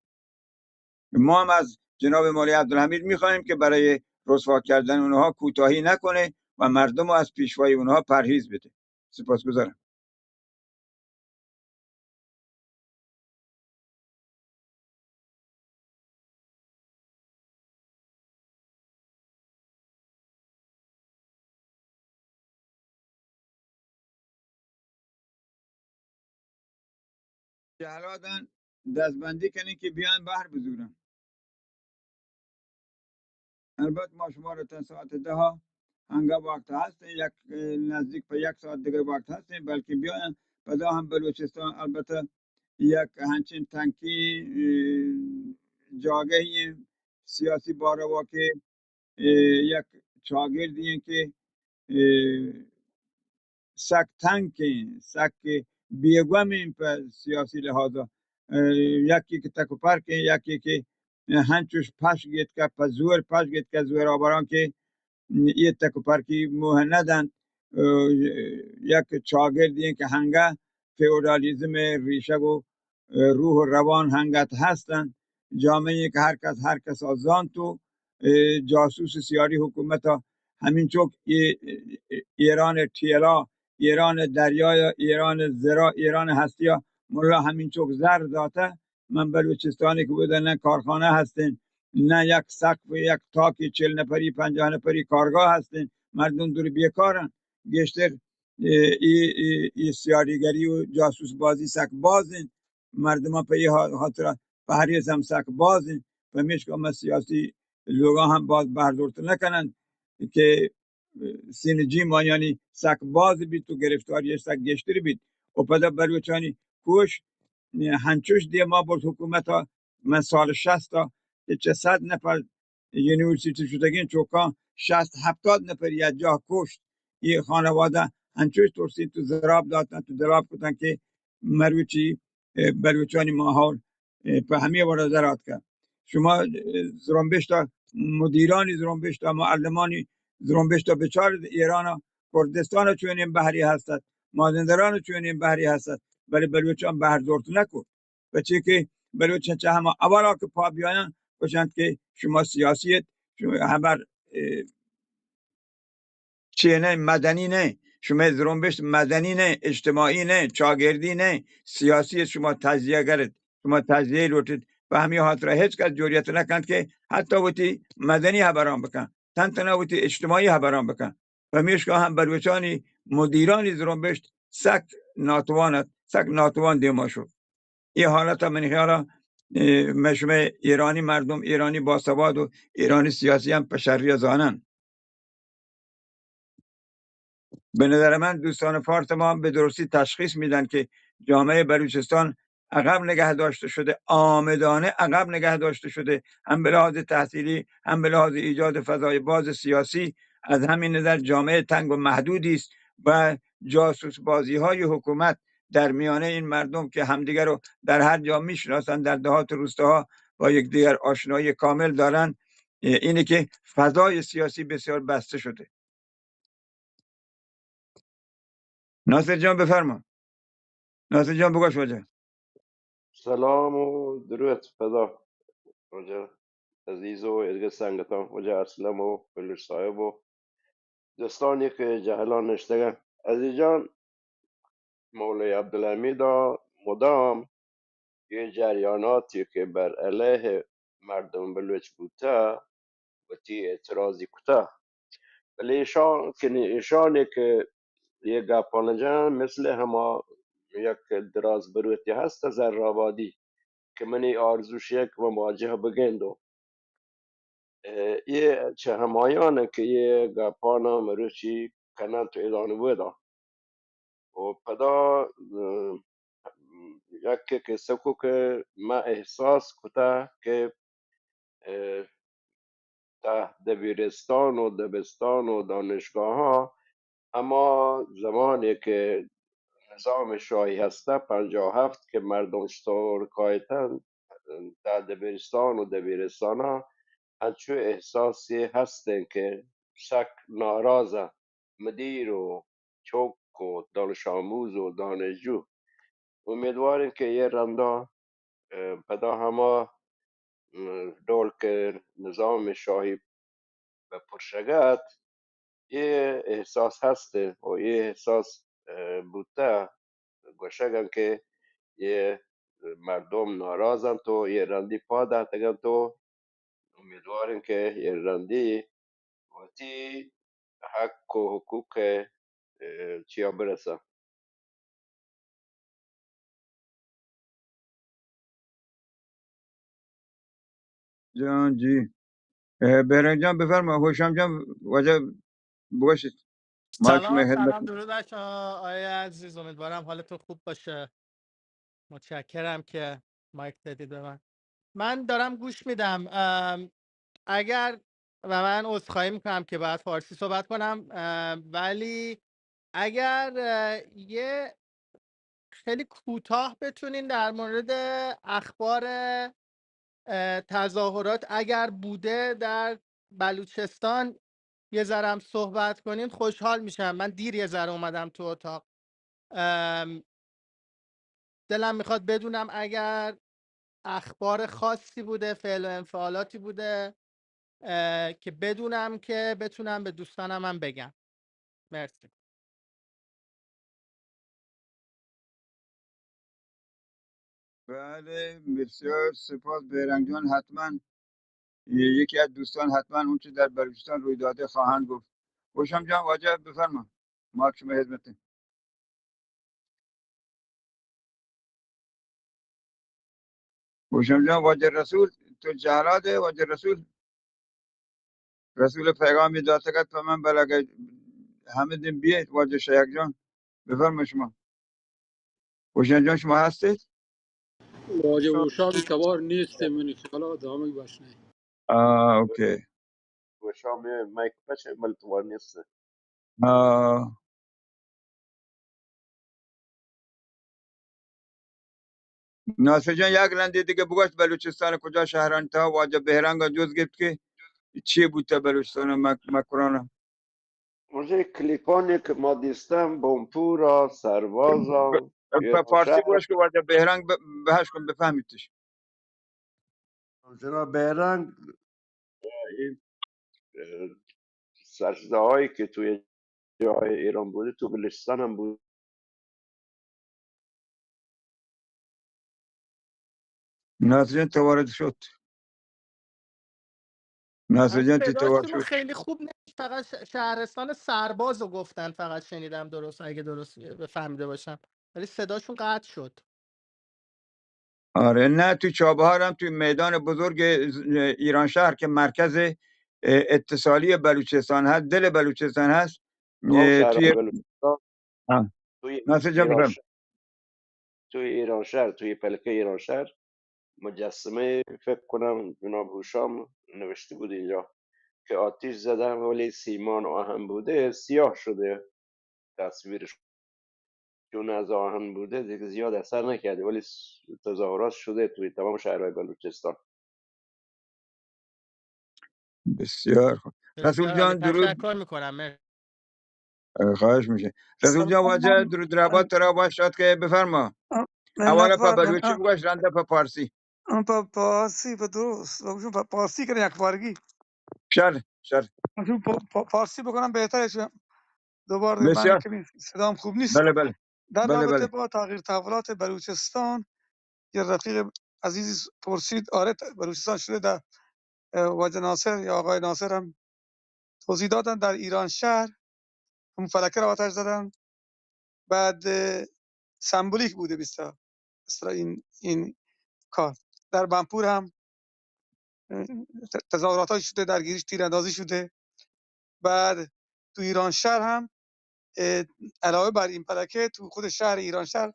ما هم از جناب مولوی عبدالحمید می‌خواهیم که برای رسوا کردن اونها کوتاهی نکنه و مردم رو از پیشوای اونها پرهیز بده. سپاسگزارم. جہلاداں دزبندی کنیں کہ بیان بہر بزوراں. البت ما شما را تا ساعت دہ ءَ انگا وقت ہستیں، یک، نزدیک پہ یک ساعت دگہ وقت ہستیں، بلکہ بیایاں پدا ہم بلوچستان البتہ یک ہنچیں تنکی، اے، جاگہی ایں، سیاسی باروا کہ، اے، یک چاگردی ایں کہ، اے، سک تنکیں، سک بیگومیں پہ سیاسی لحاظا. اے، یکے کہ تک و پرکیں، یکے کہ ہنچوش پش گیتکہ، پہ زور پش گیتکہ، زورآوراں کہ اے تک و پرکی موہ نہ دنت. اے، یک چاگردی ایں کہ ہنگہ فیوڈالیزم ریشگ و روح و روان ہنگت ہست انت. جامعہ کہ ہر کس ہر کس ءَ زانت و، اے، جاسوس سیاری حکومت ءَ ہمینچک اے، اے، ایران ٹیلا، ایران دریا یا ایران زرا، ایران ہستیا ملا ہمینچک زر داتہ. من بلوچستانی کہ بودن نہ کارخانہ ہستیں، نہ یک سقف، یک تاکی چل نفری، پنجاہ نفری کارگاہ ہستیں، مردم دور بیکارن. گیشتر، اے، اے، اے، اے سیاریگری و جاسوس بازی سک باز انت. مردماں پہ اے ہا-، ہاترا پہریز ہم سک باز انت. پمیشکا ما سیاسی لوگاں ہم باز بہر زرت نہ کنن کہ سین جیم آیانی سک باز بیت و گرفتاری سک گیشتر بیت. و پدا بلوچانی کوش ہنچوش دیما برت حکومتا، من سال شست ءَ کہ چہ صد نفر یونیورسٹی شتگیں چوکاں شست ہپتاد نفر یک جاہ کشت. اے خانوادہ انچوش ترسیت و زراب داتن و دلاب کتن کہ مروچی، اے، بلوچانی ماحول، اے، پہ ہمے وڑا در آتکہ. شما، اے، زرمبشتا، مدیرانی زرمبشتا، معلمانی زرمبشتا بچارت ایرانا، کردستانا چونیں بہرے ہست ات، مازندرانا چونیں بہرے ہست ات، بلے بلوچاں بہر زرت نہ کت. پرچے کہ بلوچاں چہ ہما اولا کہ پا بیایاں، گوشنت کہ شما سیاسی ات، شما ہبر، اے، چی نه، مدنی نه، شما زرمبشت مدنی نه، اجتماعی نه، چاگردی نه، سیاسی، شما تجزیه گرد، شما تجزیه لوٹید. و همی خاطر هیچ کس جوریت نکنت که حتی وتی مدنی خبران بکن، تن تنها وتی اجتماعی خبران بکن. و همیشکا هم بلوچانی مدیرانی زرمبشت سک ناتوان است، سک ناتوان دیما شد. این حالت منی خیالا، اه، مشمه ایرانی مردم، ایرانی باسواد و ایرانی سیاسی هم پشری زانن. به نظر من دوستان فارس ما هم به درستی تشخیص می‌دن که جامعهٔ بلوچستان عقب نگه داشته شده، آمدانه عقب نگه داشته شده، هم به لحاظ تحصیلی، هم به لحاظ ایجاد فضای باز سیاسی. از همین نظر جامعهٔ تنگ و محدودی است و جاسوس بازی‌های حکومت در میان این مردم که همدیگر رو در هر جا می‌شناسن، در دهات و روستاها با یکدیگر آشنایی کامل دارن، اینه که فضای سیاسی بسیار بسته شده. ناصر جان، بفرما. ناصر جان، بگوش واجہ. سلام و درود پدا واجہ عزیز و ادگہ سنگتان، واجہ اسلم و بلوچ صاحب و دوستانی که جهلان نشتگن. عزیز جان، مولوی عبدالحمید مدام یه جریاناتی که بر علیه مردم بلوچ بوته، وتی اعتراضی کته. ولی ایشان که نی-، ایشانی که یه گپان جن، مثل هما یک دراز بروتی هست زرآبادی که منی آرزوش یک مواجه بگندو. اه، یه چه همایانه که یه گپانا مروچی کنن تو ایدان بودان. و پدا، اه، یکے کسہ کو کہ من احساس کتا کہ، اه، تہ دبیرستان و دبستان و دانشگاہاں ہما زمانے کہ نظام شاہی ہستہ، پنجاہ و ہفت، کہ مردم چطور کایتن تہ دبیرستان و دبیرستاناں، انچو احساسے ہستیں کہ سک ناراض انت مدیر و چک و دانش آموز و دانشجو. امیدواریں کہ یہ رندا، اه، پدا ہما، اه، ڈول کہ نظام شاہی بہ پرشگ ات، اے احساس ہست انت و اے احساس، اه، بوتہ، گوشگ انت کہ اے مردم ناراض انت و اے رندی پاد اتگ انت و امیدوار انت کہ اے رندی وتی حق و حقوق، اه، چیا برساں. جان جی. اه، بهرنگ جان بفرما، هوشام جان واجہ بگوشید. ما سلام، شما خدمت سلام، درود بر شما آقای عزیز، امیدوارم حالتون خوب باشه. متشکرم که مایک دادید به من. من دارم گوش می‌دم. ام، اگر، و من عذرخواهی می‌کنم که باید فارسی صحبت کنم، ام، ولی اگر، اه، یه خیلی کوتاه بتونین در مورد اخبار، اه، تظاهرات اگر بوده در بلوچستان یه ذرم صحبت کنین، خوشحال می‌شم. من دیر یه ذره اومدم تو اتاق. ام، دلم می‌خواد بدونم اگر اخبار خاصی بوده، فعل و انفعالاتی بوده، اه، که بدونم که بتونم به دوستانم هم بگم. مرسی. بله، بسیار سپاس بهرنگ جان. حتماً یکی از دوستان حتماً اون چه در بلوچستان روی داده خواهند گفت. هوشام جان، واجه بفرما، ما شما خدمتیم. هوشام جان، واجه رسول، تو جهلا دے، واجه رسول. رسول پیغامی داتگ ات پہ من، بلے اگہ ہمے دیم بیئیت، واجہ شیخ جان، بفرمائے شما. ہوشنگ جان، شما ہستید؟ واجہ ہوشنگ توار نیست، منی خیال ء دامگ باش نہیں. آ، اوکے. ہوشنگ مائک پچ، بلے توار نیست. آ. ناصر جان، یک رندے دگہ بگوش، بلوچستان کجا شہرانی تہا؟ واجہ بہرنگ ء جز گپت کہ چی بوتہ بلوچستان ء مک-، مکران ء؟ مجھے کلیپانی کہ ما دیستم، بونپور ء، سرباز ء، ب-، پہ فارسی بگوش کہ واجہ بہرنگ ب-، بحث کن بفہمیتش. جناب بہرنگ، این، اه، سرزاهایی که توی جای ایران بوده، تو بلوچستان هم بود. ناصر جان، تو وارد شد. ناصر جان، تو وارد شد. خیلی خوب نمیشه، فقط شهرستان سرباز رو گفتن، فقط شنیدم درست، اگه درست فهمیده باشم، ولی صداشون قطع شد. آره، نه، تو چابهار هم، تو میدان بزرگ ایرانشهر که مرکز اتصالی بلوچستان هست، دل بلوچستان هست، توی ناصر جان، بفرم. توی ایرانشهر، توی پلکه ایرانشهر مجسمه، فکر کنم جناب هوشام نوشته بود اینجا که آتیش زدن ولی سیمان آهن بوده، سیاه شده تصویرش، چون از آهن بوده دیگه زیاد اثر نکرده، ولی تظاهرات شده توی تمام شهرهای بلوچستان. بسیار خوب. رسول جان، درود. تشکر میکنم. خواهش میشه. رسول جان، واجه درود ربات ترا باش شاد که، بفرما. اولا په بلوچی بگوش، رنده په پارسی. په پارسی، په درست بگوشم، په پارسی کنه یک بارگی. شر، شر. پارسی بکنم بهتره، چون دوبار من کمی صدام خوب نیست. بله، بله. در رابطه با تغییر تحولات بلوچستان، یه رفیق عزیزی پرسید، آره، بلوچستان شده در، واجه ناصر یا آقای ناصر هم توضیح دادن، در ایرانشهر همون فلکه را آتش زدن. بعد سمبولیک بوده بیشتر، مثلاً این، این کار در بنپور هم تظاهرات های شده، درگیریش تیراندازی شده. بعد تو ایرانشهر هم علاوه بر این فلکه، تو خود شهر ایرانشهر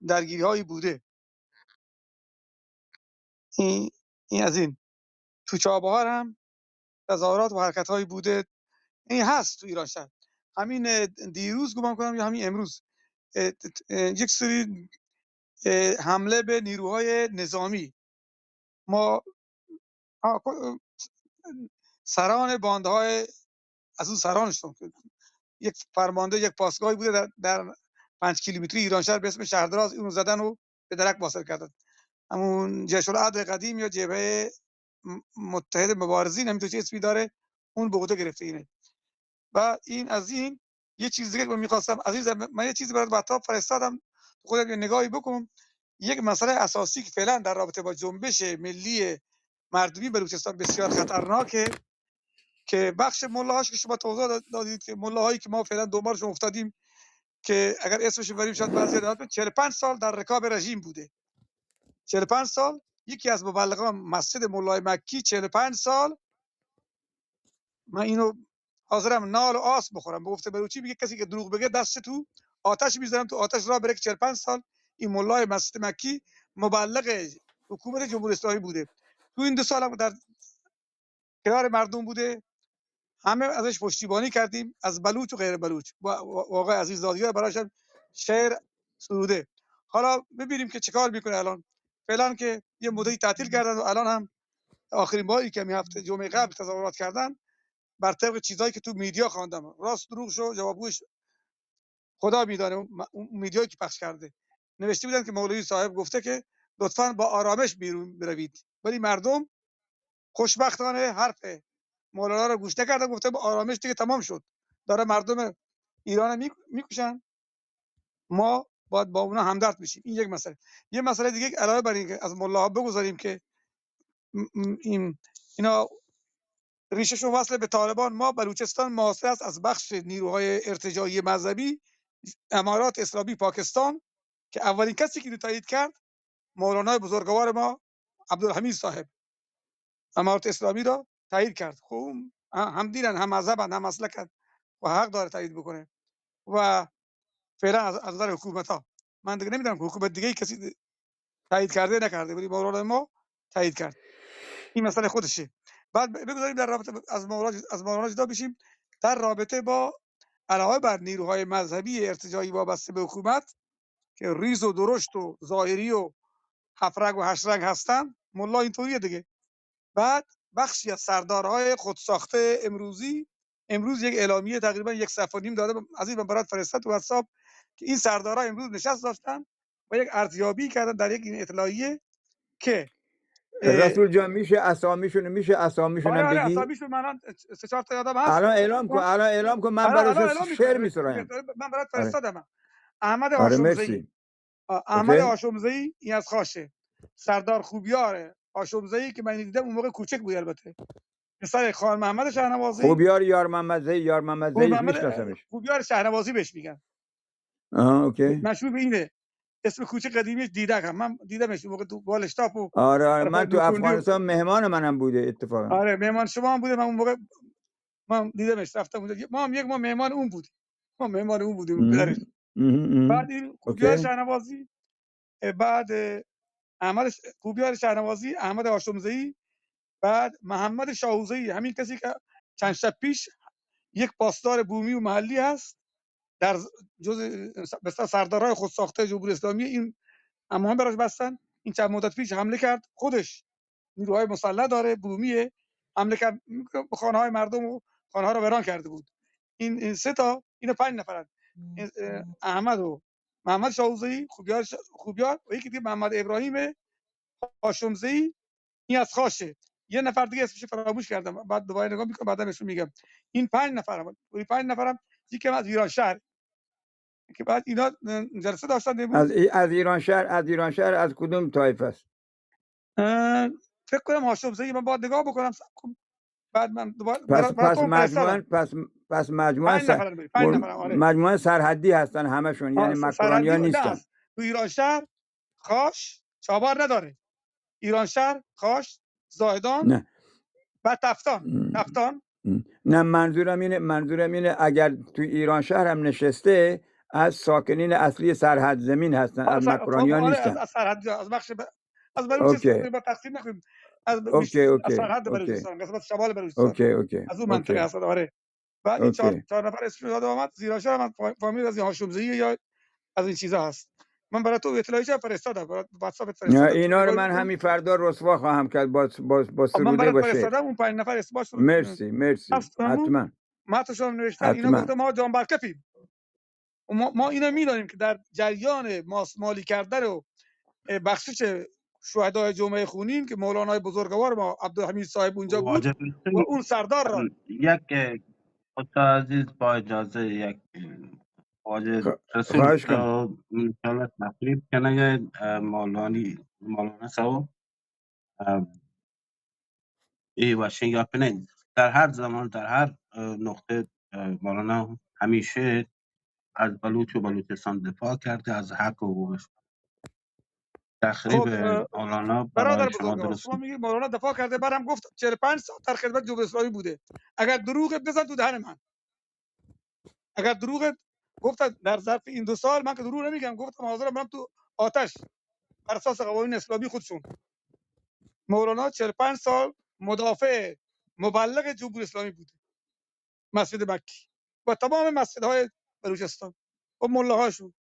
درگیری هایی بوده. این، این از این. تو چابهار هم تظاهرات و حرکت هایی بوده، این هست تو ایرانشهر. همین دیروز گمان کنم یا همین امروز یک سری حمله به نیروهای نظامی ما، سران باندهای، از اون سرانش، یک فرمانده یک پاسگاهی بوده در، در پنج کیلومتری ایرانشهر به اسم شهردراز، اونو زدن و به درک واصل کردن. همون جیش العدل قدیم یا جبهه متحد مبارزین، همینطور چه اسمی داره، اون به عهده گرفته اینه. و این از این. یه چیز دیگه که می‌خواستم، عزیز، من یه چیزی برات واتساپ فرستادم، خودت یه نگاهی بکن. یک مسئله اساسی که فعلاً در رابطه با جنبش ملی مردمی بلوچستان بسیار خطرناکه، که بخش ملاهاش که شما توضیح دادید، که ملاهایی که ما فعلاً دنبالشون افتادیم، که اگر اسمش بریم شاید بعضی یاد، چهل و پنج سال در رکاب رژیم بوده. چهل و پنج سال. یکی از مبلغان مسجد ملای مکی، چهل و پنج سال، من اینو حاضرم نال و آس بخورم، به گفته بلوچی میگه کسی که دروغ بگه دست تو آتش میذارم، تو آتش را بره، که چهل و پنج سال این ملای مسجد مکی مبلغ حکومت جمهوری اسلامی بوده. تو این دو سال هم در کنار مردم بوده، همه ازش پشتیبانی کردیم، از بلوچ و غیر بلوچ، و آقای عزیز دادگر براش هم شعر سروده. حالا ببینیم که چه کار می‌کنه الان. فعلاً که یه مدتی تعطیل کردن و الان هم آخرین باری که همین هفته جمعه قبل تظاهرات کردن، بر طبق چیزایی که تو میدیا خواندم، راست دروغ شو جوابگوش خدا می‌دانه، اون میدیایی که پخش کرده، نوشته بودن که مولوی صاحب گفته که لطفاً با آرامش بیرون بروید، ولی مردم خوشبختانه حرف مولانا رو گوش نکردن، گفته با آرامش دیگه تمام شد، داره مردم ایران می‌کشن، ما باید با اونا همدرد بشیم. این یک مسئله. یه مسئله دیگه که علاوه بر این که از ملاها بگذاریم که این، اینا ریشه‌شون وصل به طالبان، ما بلوچستان محاصره است از بخش نیروهای ارتجاعی مذهبی امارات اسلامی پاکستان، که اولین کسی که اینو تایید کرد مولانای بزرگوار ما عبدالحمید صاحب، امارت اسلامی را تایید کرد. خب هم دینن، هم مذهبن، هم مسلکن و حق داره تایید بکنه. و فعلاً از نظر حکومت‌ها من دیگه نمی‌دونم که حکومت دیگه کسی تایید کرده نکرده، ولی مولانا ما تایید کرد. این مسئله خودشه. بعد بگذاریم در رابطه از مولانا، از مولانا جدا بشیم. در رابطه با علاوه بر نیروهای مذهبی ارتجاعی وابسته به حکومت که ریز و درشت و ظاهری و هفت رنگ و هشت رنگ هستن، ملا اینطوریه دیگه. بعد بخشی از سردارهای خودساخته امروزی، امروز یک اعلامیه تقریباً یک صفحه و نیم داده، عزیز من برات فرستاد تو واتساپ، که این سردارها امروز نشست داشتن و یک ارزیابی کردن در یک این اطلاعیه که اه، رسول جان، می‌شه اسامیشون، می‌شه اسامیشون آره، هم آره، بگی؟ اسامیشون من الان سه چهار تا یادم هست. الان اعلام کن، الان اعلام کن، من آره، الان براشون اعلام شعر می‌کنم. می‌سرایم. من برات آره. فرستادم. احمد آره، هاشمزایی. مرسی. آ-، احمد اوکی. هاشمزایی، این از خاشه. سردار خوبیار هاشمزایی که من دیدم اون موقع کوچک بود البته. پسر خان محمد شاهنوازی. خوبیار یار محمد زی، یار محمد خوب زی محمد، می‌شناسمش. خوبیار شاهنوازی بهش می‌گن. آها، اوکی. مشهور به اینه. اسم کوچه قدیمیش دیدک هم. من دیدمش اون موقع تو بالشتاپ و آره، آره، طرفای من تو دوکنجو. افغانستان مهمان منم بوده اتفاقا. آره، مهمان شما هم بوده. من اون موقع من دیدمش، رفتم اونجا. ما هم یک ما مهمان اون بودیم. ما مهمان اون بودیم، مهم. پدرش. مهم، مهم. بعد این خوبیار اوکی. شاهنوازی، اه، بعد، اه، احمد ش-، خوبیار شاهنوازی، احمد هاشمزایی، بعد محمد شاهوزایی، همین کسی که چند شب پیش یک پاسدار بومی و محلی هست، در ز-، جز، اه، س-، به اصطلاح سردارهای خودساخته جمهوری اسلامی این، اما هم براش بستن. این چند مدت پیش حمله کرد، خودش نیروهای مسلح داره، بومیه، حمله کرد به خانه‌های مردم و خانه‌ها رو ویران کرده بود. این، این سه تا، این پنج نفرن. این، اه، احمد و محمد شاهوزه‌ای، خوبیار ش-، خوبیار و یکی دیگه محمد ابراهیم هاشمزه‌ای، این از خاشه. یه نفر دیگه اسمش فراموش کردم، بعد دوباره نگاه می‌کنم، بعدم اسمش می‌گم. این پنج نفرم، این پنج نفرم یکی هم از ایرانشهر که بعد اینا جلسه داشتن امروز. از ای-، از ایرانشهر، از ایرانشهر از کدوم طایفه است؟ اه، فکر کنم هاشمزایی، من باید نگاه بکنم، صبر کن. بعد من دوباره پس، برا-، براتون پس مجموعاً، فرستادم. پس، پس مجموعاً پنج سر-، نفرن بریم، پنج مر-، نفرن، آره. مجموعاً سرحدی هستن همشون، آه، یعنی س-، مکرانیان سرحدی نیستن. نه، تو ایرانشهر، خاش، چابهار نداره. ایرانشهر، خاش، زاهدان نه. و تفتان. م. تفتان. م. نه، منظورم اینه، منظورم اینه اگر تو ایرانشهر هم نشسته، از ساکنین اصلی سرحد زمین هستن، آه، از سر-، مکرانیان آره، نیستن. از، از سرحد، از بخش ب-، از بلوچستان اوکی. با تقسیم نکنیم. از ب-، اوکی، بیش-، از اوکی، سرحد اوکی. بلوچستان، قسمت شمال بلوچستان. اوکی، اوکی، از اون منطقه اوکی. هستن، آره. بعد این چهار، اوکی. چهار نفر اسمش یادم آمد، زیرانشهر هم فا-، فامیل از این هاشمزایی یا از این چیزا هست. من برای تو اطلاعیش هم فرستادم، برای واتساپ نه، فرستادم. اینا رو برای من تو همین فردا رسوا خواهم کرد با، با، با خب، من سروده برات باشه. فرستادم، اون پنج نفر اسمش رو. مرسی، مرسی. از همون حتماً. متنشون هم نوشتن، اینا حتماً. گفتم ما جان برکفیم. و ما، ما اینا می‌دانیم که در جریان ماسمالی کردن و، اه، بخشش شهدای جمعهٔ خونین که مولانای بزرگوار ما عبدالحمید صاحب اونجا بود واجه و رسول، اون سردار را یک، اه، استاد عزیز، با اجازه یک، اه، واجه خ-، رسول، خواهش کنم. اه، انشاءالله تقریب کنگه، اه، مولانی، مولانا صاحب. اه، اے وشیں گپ نہ انت۔ در ہر زمان، در ہر، اه، نقطہ، اه، مولانا ہمیشہ از بلوچ و بلوچستان دفاع کرده، از حق و حقوقش۔ تخریب خب، اه، مولانا برای برادر شما بزرگوار، درست شما نیست۔ میگید مولانا دفاع کرده، برم گفت چهل و پنج سال در خدمت جمهوری اسلامی بوده۔ اگر دروغ بزن تو دهن من۔ اگر دروغ گفت در ظرف این دو سال، من که دروغ نمیگم، گفتم حاضرم برم تو آتش بر اساس قوانین اسلامی خودشون. مولانا چهل و پنج سال مدافع، مبلغ جمهوری اسلامی بوده، مسجد مکی و تمام مسجدهای بلوچستان و ملاهاشون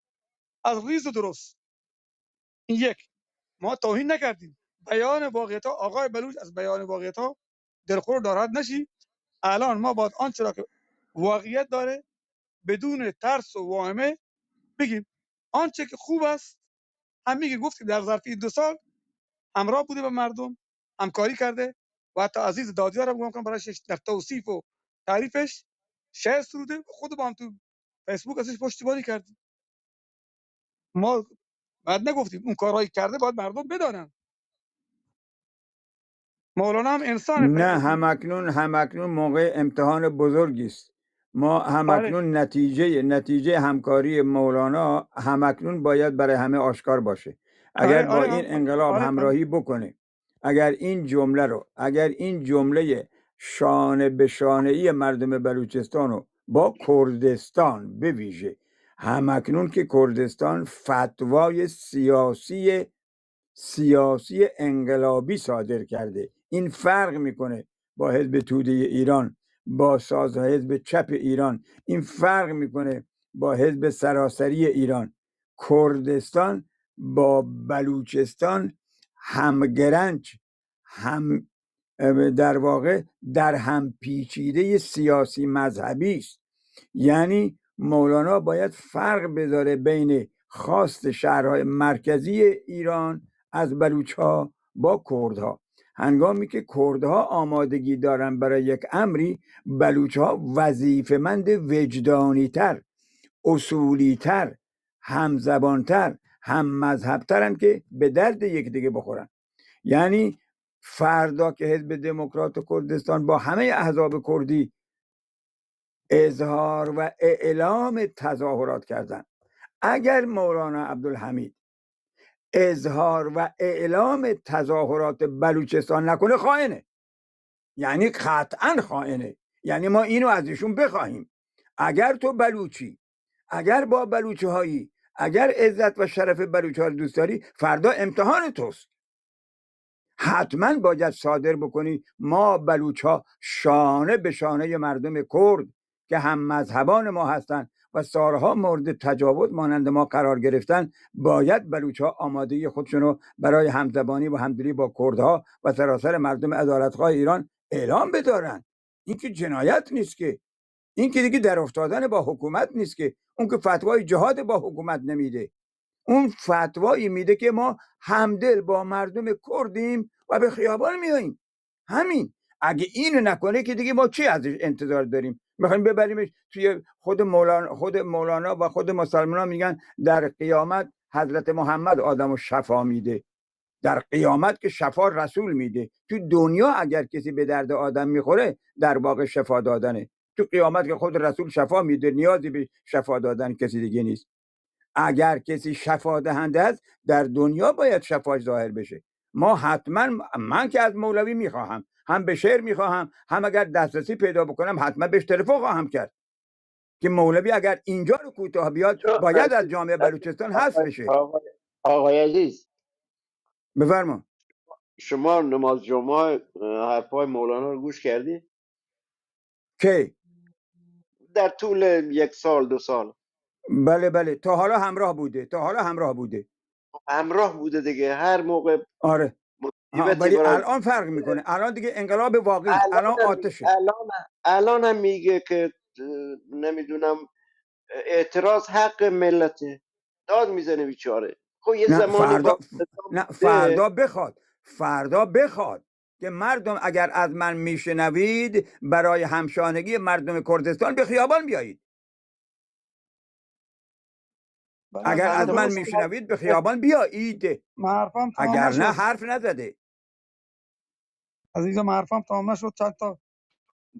از ریز و درست. این یک، ما توهین نکردیم. بیان واقعیت‌ها، آقای بلوچ از بیان واقعیت‌ها دلخور و ناراحت نشی. الان ما باید آنچه را که واقعیت داره بدون ترس و واهمه بگیم. آنچه که خوب است، همین که گفتیم در ظرف این دو سال همراه بوده با مردم، همکاری کرده و حتی عزیز دادیار هم گمان کنم برایش در توصیف و تعریفش شعر سروده و خود ما هم تو فیسبوک ازش پشتیبانی کردیم. ما بعد نگفتیم، اون کارهایی کرده باید مردم بدانن. مولانا هم انسان نه، فکر کنم. همکنون، همکنون موقع امتحان بزرگی است. ما همکنون آره. نتیجهٔ، نتیجهٔ همکاری مولانا همکنون باید برای همه آشکار باشه. اگر آره، با آره، این آره. انقلاب آره، همراهی آره. بکنه، اگر این جمله رو، اگر این جملهٔ شانه به شانه‌ای مردم بلوچستان رو با کردستان به ویژه، همکنون که کردستان فتوای سیاسی، سیاسی انقلابی صادر کرده، این فرق می‌کنه با حزب توده ایران، با ساز حزب چپ ایران، این فرق می‌کنه با حزب سراسری ایران. کردستان با بلوچستان همگرنج، هم، اه، در واقع در هم پیچیدهٔ سیاسی مذهبی است. یعنی مولانا باید فرق بذاره بین خواست شهرهای مرکزی ایران از بلوچ‌ها با کردها. هنگامی که کردها آمادگی دارن برای یک امری، بلوچ‌ها وظیفه‌مند وجدانی‌تر، اصولی‌تر، همزبان‌تر، هم مذهب‌ترن که به درد یکدیگه بخورن. یعنی فردا که حزب دموکرات کردستان با همهٔ احزاب کردی اظهار و اعلام تظاهرات کردن، اگر مولانا عبدالحمید اظهار و اعلام تظاهرات بلوچستان نکنه، خائنه. یعنی قطعاً خائنه. یعنی ما اینو از ایشون بخواهیم. اگر تو بلوچی، اگر با بلوچی هایی، اگر عزت و شرف بلوچ ها رو دوست داری، فردا امتحان توست. حتماً باید صادر بکنی. ما بلوچ‌ها شانه به شانهٔ مردم کرد که هم مذهبان ما هستند و سالها مورد تجاوز مانند ما قرار گرفتن، باید بلوچ‌ها آمادگی خودشون رو برای همزبانی و همدلی با کردها و سراسر مردم عدالتخواه ایران اعلام بدارن. این که جنایت نیست که، این که دیگه در افتادن با حکومت نیست که، اون که فتوای جهاد با حکومت نمیده، اون فتوایی میده که ما همدل با مردم کردیم و به خیابان میاییم. همین. اگه اینو نکنه که دیگه ما چی ازش انتظار داریم؟ میخوایم ببریمش توی خود مولانا، خود مولانا و خود مسلمان ها میگن در قیامت حضرت محمد آدم و شفا میده. در قیامت که شفا رسول میده. تو دنیا اگر کسی به درد آدم میخوره، در واقع شفا دادنه. تو قیامت که خود رسول شفا میده، نیازی به شفا دادن کسی دیگه نیست. اگر کسی شفا دهنده است، در دنیا باید شفاش ظاهر بشه. ما حتماً، من که از مولوی میخواهم، هم به شعر میخواهم، هم اگر دسترسی پیدا بکنم حتماً بهش تلفن خواهم کرد که مولوی اگر اینجا رو کوتاه بیاد، باید از جامعه بلوچستان حذف بشه. آقای، آقای عزیز، بفرما. شما نماز جمعه، اه، حرفای مولانا رو گوش کردی؟ کی؟ در طول یک سال، دو سال. بله، بله، تا حالا همراه بوده، تا حالا همراه بوده. همراه بوده دیگه، هر موقع. آره. ها، مصیبتی ولی برای الان فرق می‌کنه. الان دیگه انقلاب واقعی است. الان الان هم، آتشه. الان، الان هم میگه که، اه، نمی‌دونم، اعتراض حق ملته. داد می‌زنه بیچاره. خب یه نه، زمانی فردا، با نه، فردا بخواد، فردا بخواد که مردم اگر از من می‌شنوید، برای همشانگی مردم کردستان به خیابان بیایید. بله، اگر از من می‌شنوید، به خیابان بیایید. من حرفم تمام نشد. اگر نه، حرف نزده. عزیزم، حرفم تمام نشد. چند تا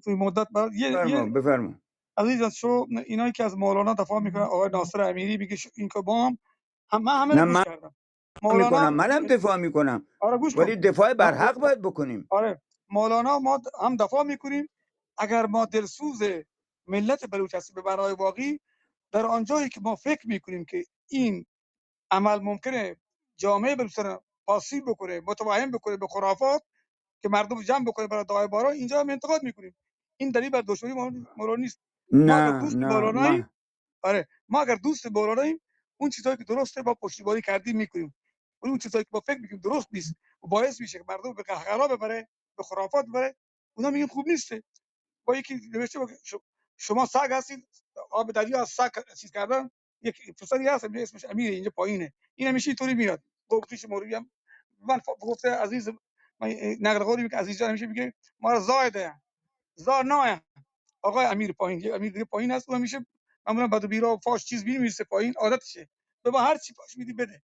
توی مدت برات یه، بفرما، یه بفرما. عزیز، از شو، اینایی که از مولانا دفاع می‌کنن، آقای ناصر امیری میگه ش-، این که با هم، هم، من همه رو گوش کردم. مولانا می‌کنم، منم دفاع می‌کنم. آره، گوش کن. ولی دفاع بر حق باید بکنیم. آره، مولانا ما د-، هم دفاع می‌کنیم. اگر ما دلسوز ملت بلوچ هستیم به معنای واقعی، در آن جایی که ما فکر می‌کنیم که این عمل ممکنه جامعه بلوچستان پاسیب بکنه، متوهم بکنه به خرافات که مردم جمع بکنه برای دعای باران، اینجا هم انتقاد می‌کنیم. این دلیل بر دشمنی ما، ما را نیست. ما اگر نه، دوست نه، مولاناییم، ما آره، ما اگر دوست مولاناییم، اون چیزایی که درسته با پشتیبانی کردیم می‌کنیم. ولی اون چیزایی که ما فکر می‌کنیم درست نیست و باعث می‌شه که مردم به قهقرا ببره، به خرافات ببره، اونا میگن خوب نیسته. با یکی نوشته بود که ش-، شما سگ هستید، آب دریا از سگ چیز کردن. یک پسری هست، اسمش امیره، اینجا پایینه، این همیشه اینطوری میاد. گفتش مولوی هم، من ف-، گفته عزیز، من نقل قولی که عزیز جان همیشه میگه ما را زای ده، زا نایه. آقای امیر پایین، یه امیر دیگه پایین هست، او همیشه معمولاً بد و بیرا و فاش چیز می‌نویسه پایین، عادتشه. به ما هر چی فاش می‌دی بده.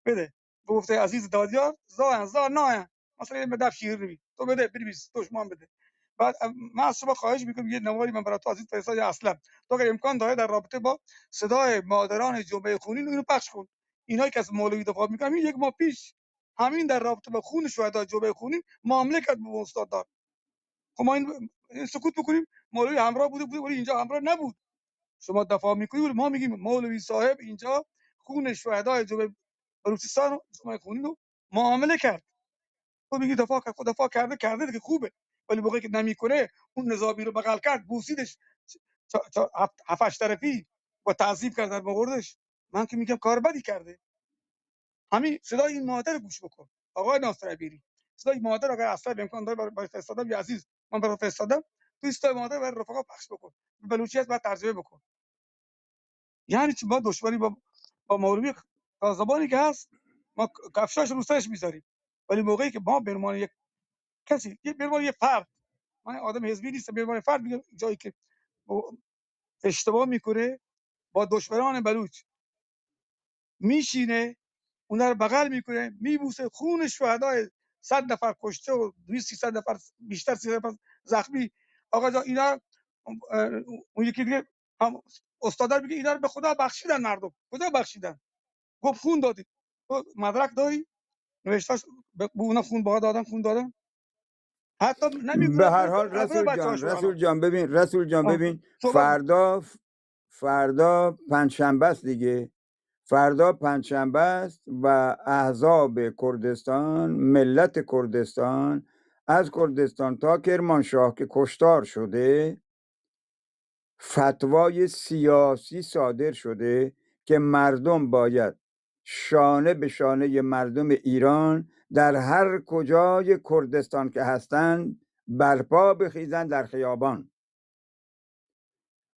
بده. گفته عزیز دادیار، زاین، زا ناین. مثلاً یه مدف شیر روی. تو بده، بنویس، تو شما هم بده. بعد، ام، من از شما خواهش می‌کنم، یه نواری من برای تو عزیز فرستاد، یا اصلاً تو اگر امکان داره در رابطه با صدای مادران جمعهٔ خونین اینو پخش کن. اینایی که از مولوی دفاع می‌کنن، همین یک ماه پیش همین در رابطه با خون شهدای جبههٔ خونین معامله کرد با استاندار. خب ما این، این سکوت بکنیم؟ مولوی همراه بوده، بوده، ولی اینجا همراه نبود. شما دفاع می‌کنید، ولی ما می‌گیم مولوی صاحب اینجا خون شهدای جبههٔ بلوچستان و جبههٔ خونین رو معامله کرد. تو میگی دفاع کرد، خب دفاع کرده، کرده دیگه خوبه، ولی موقعی که نمی‌کنه، اون نظامی رو بغل کرد، بوسیدش، چ-، چ-، هفت، هفت، هشت طرفی و تعذیب کرد در مغردش. من که می‌گم کار بدی کرده. همین صدای این مادر گوش بکن، آقای ناصر عبیری. صدای مادر اگر اصلاً امکان داره برای، برای فرستادم، یا عزیز، من برای فرستادم، تو صدای مادر برای رفقا پخش بکن. به بلوچی هست، باید ترجمه بکن. یعنی چی؟ ما دشمنی با، با مولوی تا زمانی که هست، ما ک-، کفشاش رو سرش می‌ذاریم. ولی موقعی که ما به عنوان یک کسی، یه به عنوان یه فرد، من آدم حزبی نیستم، به عنوان فرد میگم، جایی که اشتباه می‌کنه با دشمنان بلوچ میشینه، اونا رو بغل می‌کنه، می‌بوسه، خون شهدای صد نفر کشته و دویست سیصد نفر، بیشتر سیصد نفر زخمی. آقا جان، اینا، اه، اون یکی دیگه هم استادا میگه اینا رو به خدا بخشیدن مردم. کجا بخشیدن؟ گفت خون دادیم. تو مدرک داری؟ نوشته‌اش به به اونا خون بها دادن، خون دادن. حتی نمی‌گوید به هر حال، رسول جان، رسول جان، ببین، رسول جان، ببین، فردا، فردا پنجشنبه است دیگه. فردا پنجشنبه است و احزاب کردستان، ملت کردستان، از کردستان تا کرمانشاه که کشتار شده، فتوای سیاسی صادر شده که مردم باید شانه به شانهٔ مردم ایران در هر کجای کردستان که هستند، برپا بخیزند در خیابان.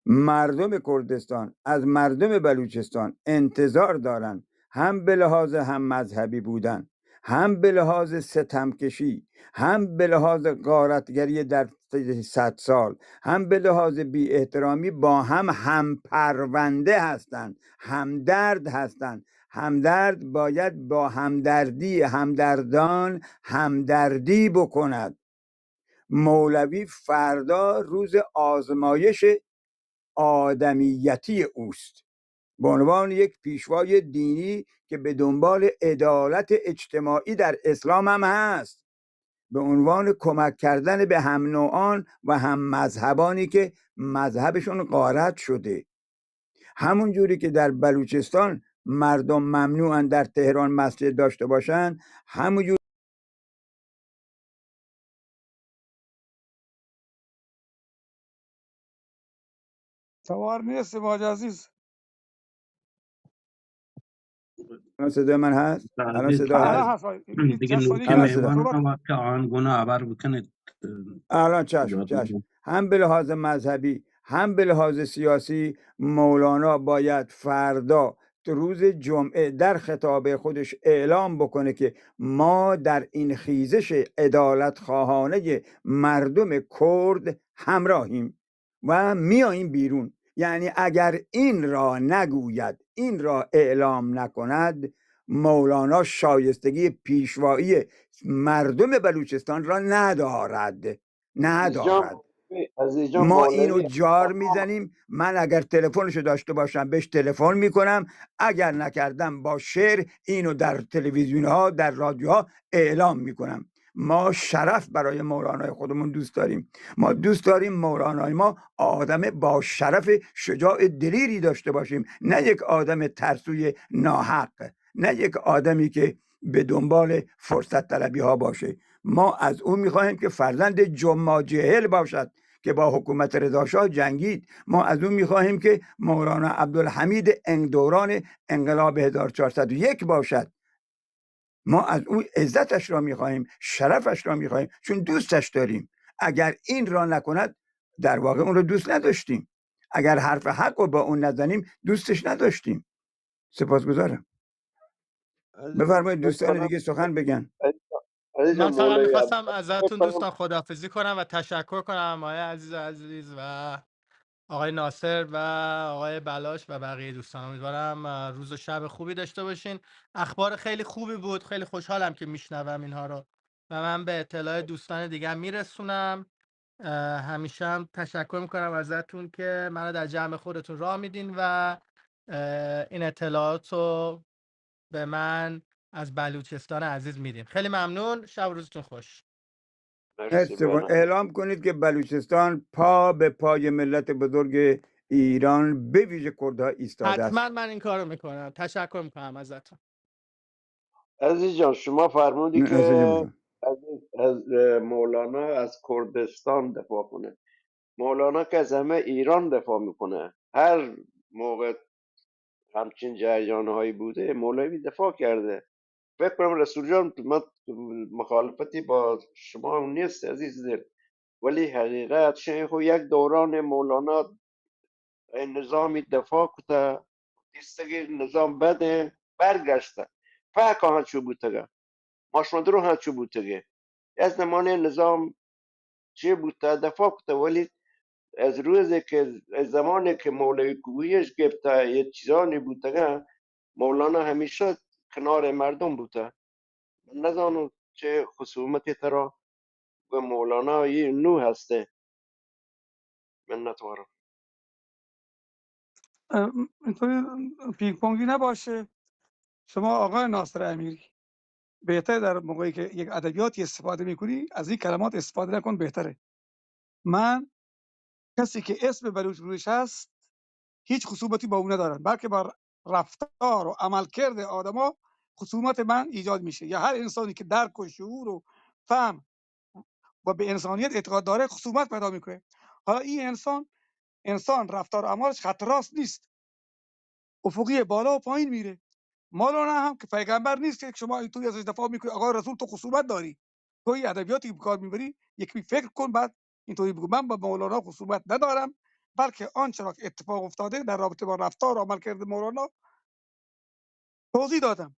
مردم کردستان از مردم بلوچستان انتظار دارند، هم به لحاظ هم مذهبی بودن، هم به لحاظ ستمکشی، هم به لحاظ غارتگری در طی صد سال، هم به لحاظ بی احترامی با هم هم پرونده هستند، همدرد هستند. همدرد باید با همدردی همدردان همدردی بکند. مولوی فردا روز آزمایش آدمیتی اوست. به عنوان یک پیشوای دینی که به دنبال عدالت اجتماعی در اسلام هم هست، به عنوان کمک کردن به هم نوعان و هم مذهبانی که مذهبشون غارت شده. همون جوری که در بلوچستان مردم ممنوعن در تهران مسجد داشته باشن، همون جور توار نیست، واجه عزیز. الان صدای من هست؟ الان صدا هست؟ هست. دیگه نوکه مهمان هم که آن گونه خبر بکنید. الان چشم، چشم. هم به لحاظ مذهبی، هم به لحاظ سیاسی، مولانا باید فردا، تو روز جمعه، در خطاب خودش اعلام بکنه که ما در این خیزش عدالت خواهانه مردم کرد همراهیم و میاییم بیرون. یعنی اگر این را نگوید، این را اعلام نکند، مولانا شایستگی پیشوایی مردم بلوچستان را ندارد. ندارد. ما اینو جار میزنیم. من اگر تلفنشو داشته باشم، بهش تلفن میکنم. اگر نکردم، با شعر اینو در تلویزیون ها، در رادیوها اعلام میکنم. ما شرف برای مولانای خودمون دوست داریم. ما دوست داریم مولانای ما آدم با شرف، شجاع، دلیری داشته باشیم، نه یک آدم ترسوی ناحق، نه یک آدمی که به دنبال فرصت طلبی ها باشه. ما از او میخواهیم که فرزند جمعه جهل باشد که با حکومت رضا شاه جنگید. ما از او میخواهیم که مولانا عبدالحمید انگ دوران انقلاب هزار و چهارصد و یک باشد. ما از او عزتش را میخواهیم، شرفش را میخواهیم، چون دوستش داریم. اگر این را نکند، در واقع اون رو دوست نداشتیم. اگر حرف حق رو با اون نزنیم، دوستش نداشتیم. سپاسگزارم. بفرمایید دوستان دیگه سخن بگن. من فقط می‌خواستم ازتون دوستان خداحافظی کنم و تشکر کنم، آقای عزیز عزیز و آقای ناصر و آقای بلاش و بقیهٔ دوستان. امیدوارم، اه، روز و شب خوبی داشته باشین. اخبار خیلی خوبی بود، خیلی خوشحالم که میشنوم اینها رو و من به اطلاع دوستان دیگه هم میرسونم. اه، همیشه هم تشکر میکنم ازتون که منو در جمع خودتون راه میدین و، اه، این اطلاعات رو به من از بلوچستان عزیز میدین. خیلی ممنون، شب و روزتون خوش. مرسی، اعلام کنید که بلوچستان پا به پای ملت بزرگ ایران، به ویژه کردها، ایستاده است. حتماً من این کارو می‌کنم. تشکر می‌کنم ازتون. عزیز جان، شما فرمودی که از، از، اه، مولانا از کردستان دفاع کنه. مولانا که از همه ایران دفاع می‌کنه. هر موقع همچین جریان‌هایی بوده، مولوی دفاع کرده. فکر کنم رسول جان، من مخالفتی با شما هم نیست عزیز دل، ولی حقیقت شیخ و یک دوران مولانا نظامی دفاع کته، دیستگی نظام بده، برگشته. فکر کنم چو بوتگه. ما شما درو ہاں چو بوتگے. از زمانے نظام چی بوتا دفاع کتا، ولی از روزے کہ، از زمانے کہ مولوی کویش گپتا، یہ چیزانی بوتگا، مولانا ہمیشہ کنار مردم بوتا. من نزانو چه خصومتی ترا گو مولانا یہ نو ہستے. منت وارم. ام، اینطوری پینگ پونگی نباشه. شما آقای ناصر امیری بهتر در موقعی که یک ادبیاتی استفاده می‌کنی از این کلمات استفاده نکن، بهتره. من کسی که اسم بلوچ رویش هست هیچ خصومتی با او ندارم، بلکه با رفتار و عملکرد آدما خصومت من ایجاد میشه، یا هر انسانی که درک و شعور و فهم و به انسانیت اعتقاد داره خصومت پیدا میکنه. حالا این انسان، انسان رفتار و اعمالش خط راست نیست، افقی بالا و پایین میره. مولانا هم که پیغمبر نیست که شما اینطوری ازش دفاع میکنی، آقای رسول تو خصومت داری، تو این ادبیاتی که به کار میبری یکمی فکر کن، بعد اینطوری بگو. من با مولانا خصومت ندارم، بلکه آنچه را که اتفاق افتاده در رابطه با رفتار و عملکرد مولانا توضیح دادم.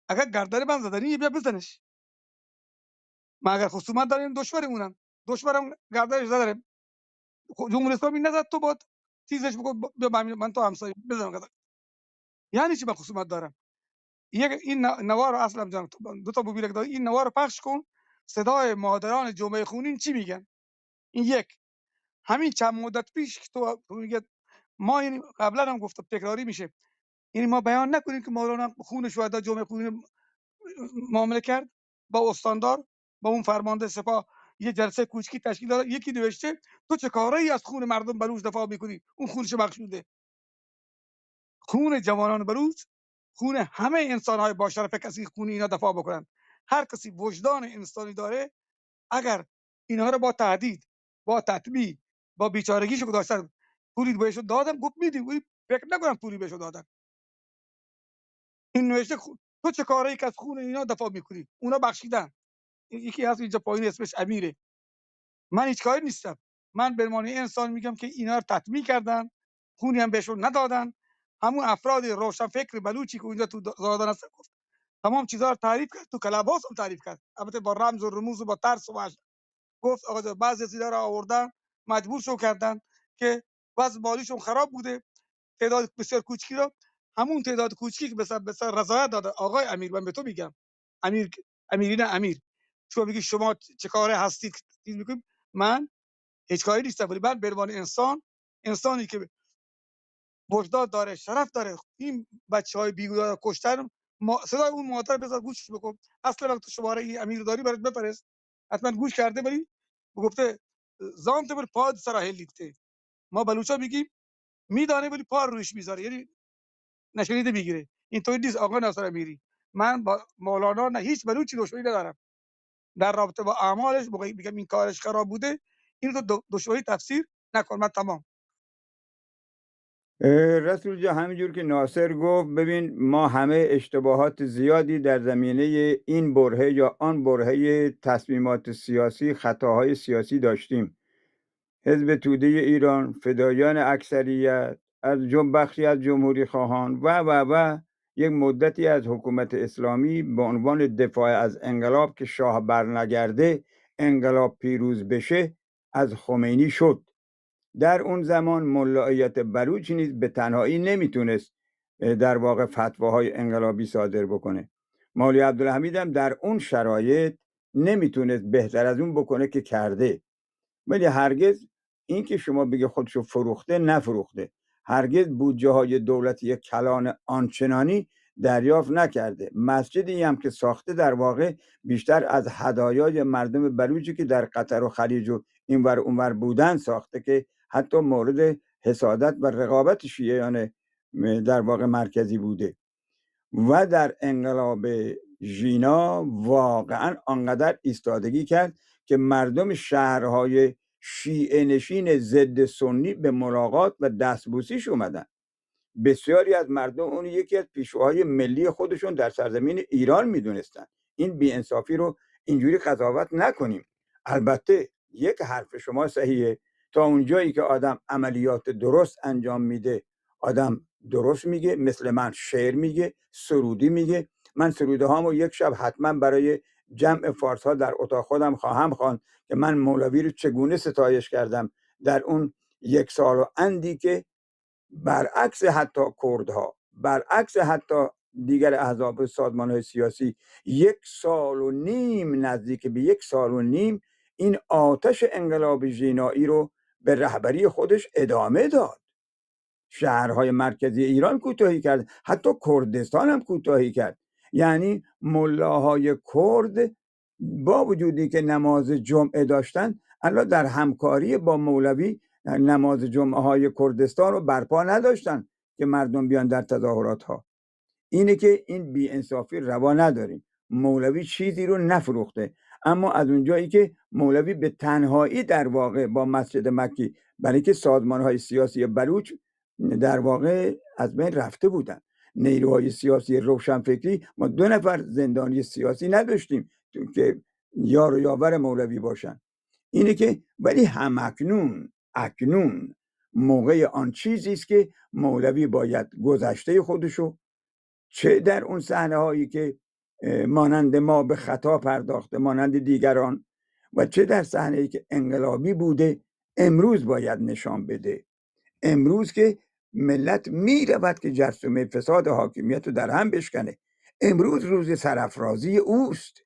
اگر گردن من زدنی، بیا بزنش. من اگر خصومت داریم، دشمن اونم، دشمنم گردنش زدنم. خب، جمهوری اسلامی نزد، تو باید چیزش بکن، ب-، بیا من، من تو همسایه، بزن گردن. یعنی چی من خصومت دارم؟ یک این ن-، نوار اصلم جان، تو دو تا موبایلک داری، این نوار رو پخش کن، صدای مادران جمعه خونین چی میگن؟ این یک. همین چند مدت پیش که تو، تو میگه، ما این قبلا هم گفتم، تکراری میشه، یعنی ما بیان نکنیم که مولانا خون شهدا، جمعه خونین معامله کرد با استاندار، با اون فرمانده سپاه یه جلسه کوچکی تشکیل داد، یکی نوشته تو چه کارایی از خون مردم بلوچ دفاع میکنی، اون خونش مخشوده. خون جوانان بلوچ، خون همه انسان‌های با شرف، کسی خون اینا دفاع بکنن؟ هر کسی وجدان انسانی داره، اگر اینها رو با تهدید، با تطمیع، با بیچارگیش گذاشتن، پولی بهشون دادن، گفت میدیم، ولی فکر نکنم پولی بهشون دادن. این نوشته خو-، تو چه کارایی که از خون اینا دفاع میکنی؟ اونا بخشیدن. ی-، یکی هست اینجا پایین، اسمش امیره. من هیچ کاری نیستم. من به عنوان انسان میگم که اینا رو تطمیع کردن، خونی هم بهشون ندادن. همون افراد روشنفکر بلوچی که اونجا تو د-، زادان هستن، گفت، تمام چیزها رو تعریف کرد، تو کلاب هاوس هم تعریف کرد، البته با رمز و رموز و با ترس و وحشت. گفت آقا جان، بعضی از اینا رو آوردن، مجبورشون کردن که وضع مالیشون خراب بوده، تعداد بسیار کوچکی را، همون تعداد کوچکی که مثلا، مثلا رضایت داده. آقای امیر، من به تو میگم، امیر، امیری نه، امیر، شما میگی شما چه کاره هستید که چیز می‌کنید؟ من هیچ کاری نیستم، ولی من به عنوان انسان، انسانی که وجدان داره، شرف داره، این بچه‌های بیگناه رو کشتن، ما-، صدای اون مادر بذار، گوشش بکن. اصلا وقت شماره این امیر داری، برات بفرست، حتما گوش کرده، ولی گفته زانت بر پاد سرا هلیته. ما بلوچا میگیم میدانه ولی پا رویش میذاره، یعنی نشنیده میگیره. اینطوری نیست آقای ناصر امیری. من با مولانا نه هیچ بلوچی دشمنی ندارم، در رابطه با اعمالش، موقعی میگم این کارش خراب بوده، این تو دو-، دشمنی تفسیر نکن. من تمام. اه، رسول جان، همینجور که ناصر گفت، ببین، ما همه اشتباهات زیادی در زمینهٔ این برهه یا آن برههٔ تصمیمات سیاسی، خطاهای سیاسی داشتیم. حزب توده ایران، فدایان اکثریت، از جم-، بخشی از جمهوری خواهان و، و، و یک مدتی از حکومت اسلامی به عنوان دفاع از انقلاب که شاه برنگرده، انقلاب پیروز بشه، از خمینی شد. در اون زمان ملاییت بلوچ نیز به تنهایی نمیتونست، اه، در واقع فتواهای انقلابی صادر بکنه. مولوی عبدالحمید هم در اون شرایط نمیتونست بهتر از اون بکنه که کرده. ولی هرگز این که شما بگی خودشو فروخته، نفروخته. هرگز بودجه های دولت یک کلان آنچنانی دریافت نکرده. مسجدی هم که ساخته، در واقع بیشتر از هدایای مردم بلوچی که در قطر و خلیج و اینور اونور بودن ساخته که حتی مورد حسادت و رقابت شیعیان، اه، در واقع مرکزی بوده. و در انقلاب ژینا واقعاً آنقدر ایستادگی کرد که مردم شهرهای شیعه نشین ضد سنی به ملاقات و دستبوسیش اومدن. بسیاری از مردم اون یکی از پیشوهای ملی خودشون در سرزمین ایران می‌دونستن. این بی‌انصافی رو اینجوری قضاوت نکنیم. البته یک حرف شما صحیحه، تا اونجایی که آدم عملیات درست انجام می‌ده، آدم درست میگه، مثل من شعر میگه، سرودی میگه. من سروده‌هامو یک شب حتماً برای جمع فارس‌ها در اتاق خودم خواهم خواند که من مولوی رو چگونه ستایش کردم در اون یک سال و اندی که برعکس حتی کردها، برعکس حتی دیگر احزاب و سازمان‌های سیاسی، یک سال و نیم، نزدیک به یک سال و نیم، این آتش انقلاب ژینایی رو به رهبری خودش ادامه داد. شهرهای مرکزی ایران کوتاهی کرد، حتی کردستان هم کوتاهی کرد. یعنی ملاهای کرد با وجودی که نماز جمعه داشتن، الا در همکاری با مولوی نماز جمعه‌های کردستان رو برپا نداشتن که مردم بیان در تظاهرات‌ها. اینه که این بی‌انصافی روا نداریم. مولوی چیزی رو نفروخته، اما از اونجایی که مولوی به تنهایی در واقع با مسجد مکی، برای که سازمان‌های سیاسی بلوچ در واقع از بین رفته بودن، نیروهای سیاسی روشنفکری، ما دو نفر زندانی سیاسی نداشتیم که یار و یاور مولوی باشن. اینه که، ولی همکنون، اکنون موقع آن چیزی است که مولوی باید گذشتهٔ خودشو، چه در اون صحنه‌هایی که، اه، مانند ما به خطا پرداخته، مانند دیگران، و چه در صحنه‌ای که انقلابی بوده، امروز باید نشان بده. امروز که ملت می‌رود که جرثومهٔ فساد حاکمیت رو در هم بشکنه، امروز روز سرافرازی اوست.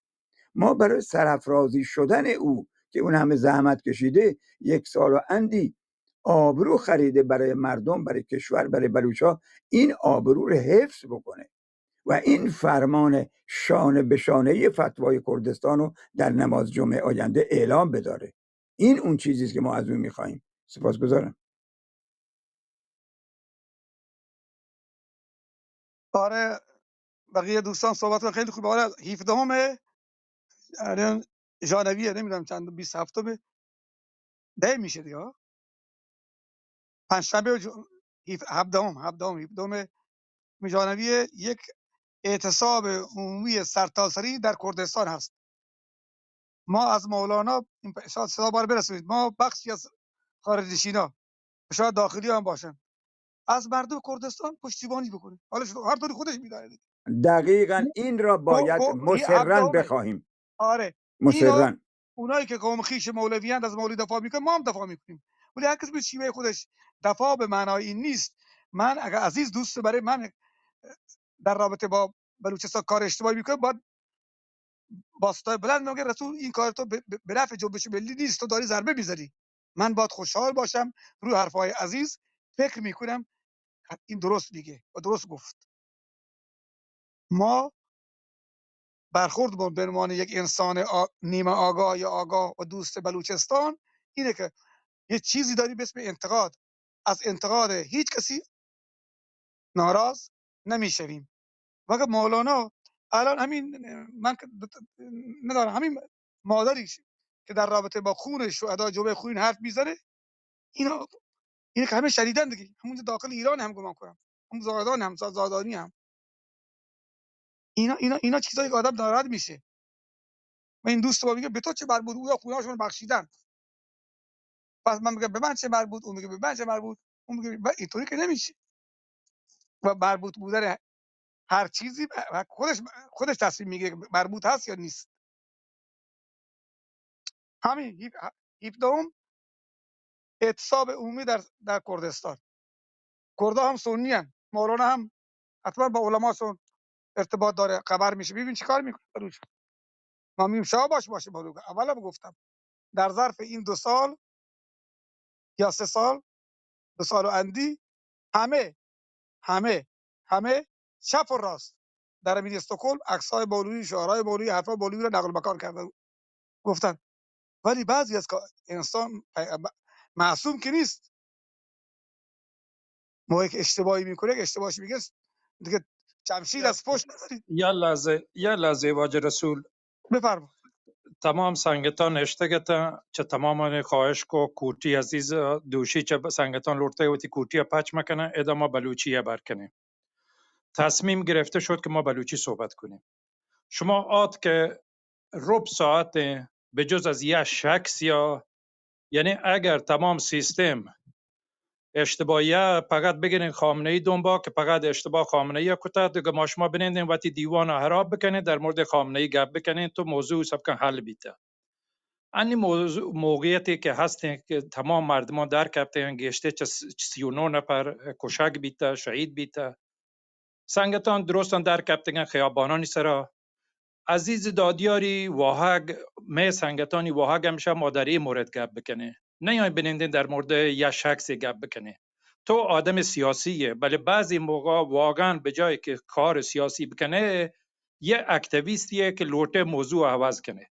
ما برای سرافرازی شدن او که اون همه زحمت کشیده، یک سال و اندی آبرو خریده برای مردم، برای کشور، برای بلوچ‌ها، این آبرو رو حفظ بکنه و این فرمان شانه به شانهٔ فتوای کردستان رو در نماز جمعه آینده اعلام بداره. این اون چیزی است که ما از اون می‌خواهیم. سپاسگزارم. آره، بقیه دوستان صحبت کن، خیلی خوبه. آره، هفدهم، آره، ژانویه، نمی‌دونم چند، بیست و هفتم، ده می‌شه دیگه، ها؟ پنجشنبه و جو-، هف-، هفدهم، هفدهم، هفدهم ژانویه یک اعتصاب عمومی سرتاسری در کردستان هست. ما از مولانا، این پ-، شاید صدا بار برسونید، ما بخشی از خارج نشینا، شاید داخلی هم باشن، از مردم کردستان پشتیبانی بکنیم. حالا شما هر طوری خودش می‌دانه دیگه. دقیقاً این را باید مصرّاً بخواهیم. آره. اینا، مصرّاً. اونایی که قوم خیش مولوی اند، از مولوی دفاع می‌کنن، ما هم دفاع می‌کنیم. ولی هر کس به شیوهٔ خودش. دفاع به معنای این نیست. من اگر عزیز دوست برای من در رابطه با بلوچستان کار اشتباهی می‌کنه، باید با صدای بلند میگه: «رسول، این کار تو به، به، به نفع جنبش ملی نیست، تو داری ضربه می‌زنی.» من باید خوشحال باشم، روی حرفای عزیز فکر می‌کنم، این درست میگه و درست گفت. ما برخورد ما به عنوان یک انسان آ-، نیمه آگاه یا آگاه و دوست بلوچستان اینه که یه چیزی داری به اسم انتقاد. از انتقاد هیچ کسی ناراض نمی‌شویم. مگر مولانا الان همین، من که ندارم، همین مادری که در رابطه با خون شهدا، جبههٔ خون حرف می‌زنه، اینا، اینا که همه شنیدن دیگه، همون داخل ایران هم گمان کنم، هم زاهدان هم، زا-، زاهدانی هم، اینا، اینا، اینا چیزایی که آدم ناراحت می‌شه. من این دوست با میگه: «به تو چه مربوط؟ اونا خونه‌شون بخشیدن.» پس من میگم: «به من چه مربوط؟» اون میگه: «به من چه مربوط؟» اون میگه: «ب-، اینطوری که نمیشه.» و مربوط بودن هر چیزی ب-، خودش، خودش تصمیم میگیره که مربوط هست یا نیست. همین هیپ-، هیپدهم اعتصاب عمومی در، در کردستان. کردا هم سنی هن. مولانا هم حتماً با علماشون ارتباط داره، خبر می‌شه. ببین چی کار می‌کنه بلوچ. ما می‌گیم شاباش باشه مولوی. اول هم گفتم در ظرف این دو سال یا سه سال، دو سال و اندی، همه، همه، همه چپ و راست در همین استکهلم عکس‌های مولوی، شعارهای مولوی، حرفای مولوی را نقل مکان کردن، گفتن. ولی بعضی از کا-، انسان پ-، م-، معصوم که نیست. موقعی که اشتباهی می‌کنه، که اشتباهش میگه، دیگه جمشید از پشت نداری. یا لحظه، یا لحظه واجه رسول. بفرما. تمام سنگتان اشتگتن، چه تمامان خواهش کو کوٹی عزیز دوشی چه سنگتان لوٹتے وتی کوٹی پچ مکنن، ادا ما بلوچی بر کنیں. تصمیم گرفته شد که ما بلوچی صحبت کنیم. شما آت که رب ساعت به جز از یه شخص یا، یعنی اگر تمام سیستم اشتباهیه فقط بگرین خامنه‌ای دنبال که فقط اشتباه خامنه‌ای کته، دیگه ما شما بنندین وتی دیوان خراب بکنین، در مورد خامنه‌ای گپ بکنین تو موضوع سبکن حل بیته. انی موضوع، موقعیتی که هستین که تمام مردمان در کپتین، گیشتر چه سی و نه نفر کشک بیته، شهید بیته. سنگتان درستان در کپتگن خیابانانی سرا. عزیز دادیاری واهگ، مئے سنگتانی واهگ همیشه ما در این مورد گپ بکنه. نیاین بنندین در مورد یا شخصی گپ بکنه. تو آدم سیاسیه، بلے بعضی موقع واقعاً به جای که کار سیاسی بکنه، یه اکتیویستیه که لوٹه موضوع عوض کنه.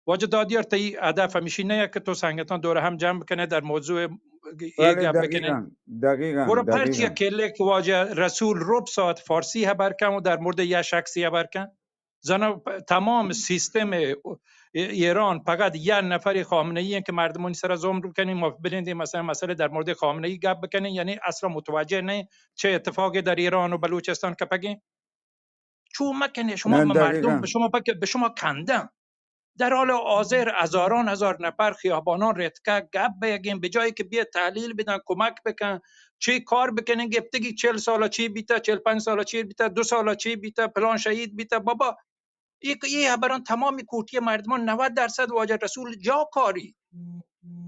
واجه دادیار، تئی هدف همیشی نه که تو سنگتان دور هم جمع بکنه در موضوع ای بله، گپ بکنه. دقیقاً، دقیقاً، برو پرچی دقیقاً. کلک واجه رسول رب ساعت فارسی خبر کن و در مورد یه شخصی خبر کن. زن پ-، تمام سیستم ای-، ایران فقط یه نفر خامنه‌ای که مردمانی سر ظلم رو کنیم. ما بنندیم مثلاً مسئله در مورد خامنه‌ای گپ بکنیم، یعنی اصلاً متوجه نه چه اتفاقی در ایران و بلوچستان کپگه. چو مکنه شما، نه، مردم دقیقاً. به شما بک-، به شما کندن. در حال حاضر هزاران هزار نفر خیابانان رتکه گپ بیگین، به جایی که بیا تحلیل بدن، کمک بکن، چی کار بکنین، گپتگی چهل سالا چی بیتا، چهل پنج سالا چی بیتا، دو سالا چی بیتا، پلان شهید بیتا. بابا، ای، ای خبران تمامی کوٹی مردمان نود درصد واجه رسول جا کاری.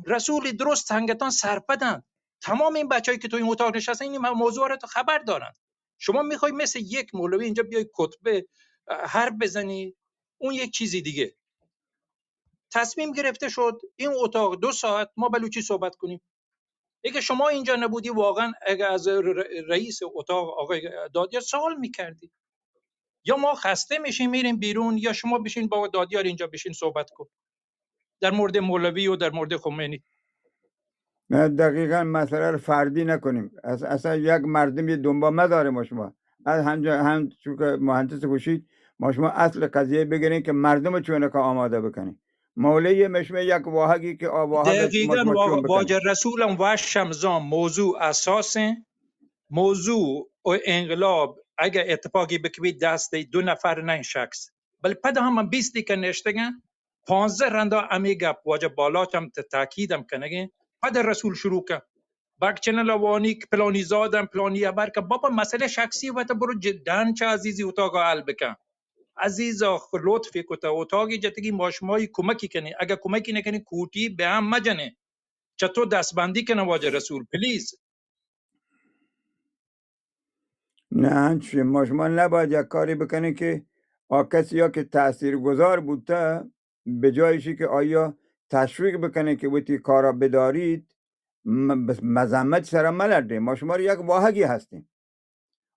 رسول درست سنگتان سرپدن. تمام این بچه‌ای که تو این اتاق نشستن، این موضوع را تو خبر دارن. شما می‌خوای مثل یک مولوی اینجا بیای خطبه، اه، حرف بزنی، اون یک چیزی دیگه. تصمیم گرفته شد این اتاق دو ساعت ما بلوچی صحبت کنیم. اگه شما اینجا نبودی، واقعاً اگه از ر-، رئیس اتاق آقای دادیار سوال می‌کردی. یا ما خسته می‌شیم می‌ریم بیرون، یا شما بشین با دادیار اینجا بشین صحبت کن در مورد مولوی و در مورد خمینی. نه، دقیقاً مسئله رو فردی نکنیم. اص-، اصلاً یک مردمی دنبال مداریم ما شما. از همجا-، هم چون که مهندس گوشید، ما شما اصل قضیه بگیریم که مردم چونه که آماده بکنیم. مولوی مشمه یک واهگی که آ واهگ ما دقیقاً شما وا-، چون بکنیم. واجه رسولم وشم زان موضوع اساسیں. موضوع و انقلاب اگه اتفاقی بکبی دست دو نفر نه شخص. بل پد هم من بیست دقیقه نشتگن، پانزده رندا همی گپ واجه بالاچ هم ت-، تاکید هم کنگیں. پد رسول شروع کن. بک چنل وانی که پلانی زادم، پلانی خبر کن. بابا مسئله شخصی وت برو جداً چه عزیزی اتاقا حل بکن. عزیزا خ-، لطفی کتا اتاقی جتگی ما شمایی کمکی کنی. اگه کمکی نکنی کوٹی به هم مجنه. چطور دستبندی کنه واجه رسول؟ پلیز. نه، انچوش ما شما نباید یک کاری بکنین که آ کسی ها که تاثیرگذار بوته، به جای اشی که آیا تشویق بکنین که وتی کارا بدارید، م-، بس مذمت سر ملڈین. ما شما رو یک واهگی هستیم.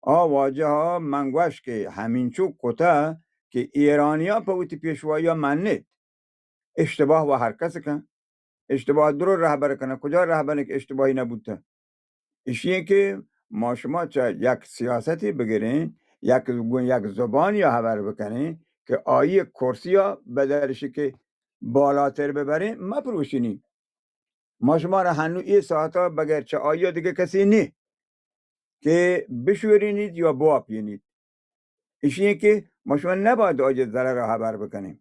آ واجه ها من گوش که همینچو کته که ایرانیا په وتی پیشوایا منیت. اشتباه و هر کس کن. اشتباه درو رهبر کنه. کجا رهبر که اشتباهی نبوته؟ ایشی که ما شما چه یک سیاستی بگیرین، یک گون یک زبانی خبر بکنین که آیی کرسیا بدرشی که بالاتر ببرین، مپروشینی. ما شما را هنو ای ساعتا بغیر چه آیا دیگه کسی نی که بشورینید یا بواپینید. ایشی که ما شما نباید آیا ضرر خبر بکنین.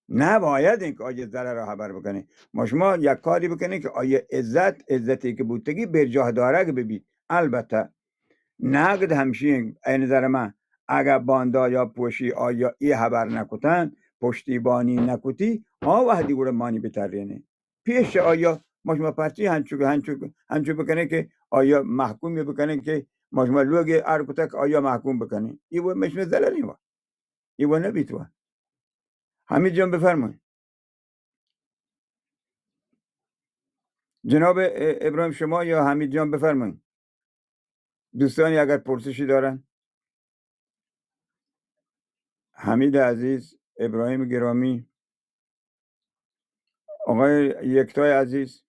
نباید این که آیا ضرر را خبر بکنین. ما شما یک کاری بکنین که آیا عزت، عزتی که بوتگی برجاه دارگ ببی. البته نقد همشی، این نظر من، اگه باندا یا پوشی آیا ای خبر نکتن، پشتیبانی نکتی، آ وحدی گوڑه مانی بترینه. پیش آیا ما شما پرچی هنچو، هنچو، هنچو بکنه که آیا محکومی بکنه که ما شما لوگ ار کتک آیا محکوم بکنه. ای و مشمه ضرری و ای و نبیت و. حمید جان، بفرمایید. جناب ا-، ابراهیم، شما یا حمید جان، بفرمایید. دوستانی اگر پرسشی دارن. حمید عزیز، ابراهیم گرامی، آقای یکتای عزیز،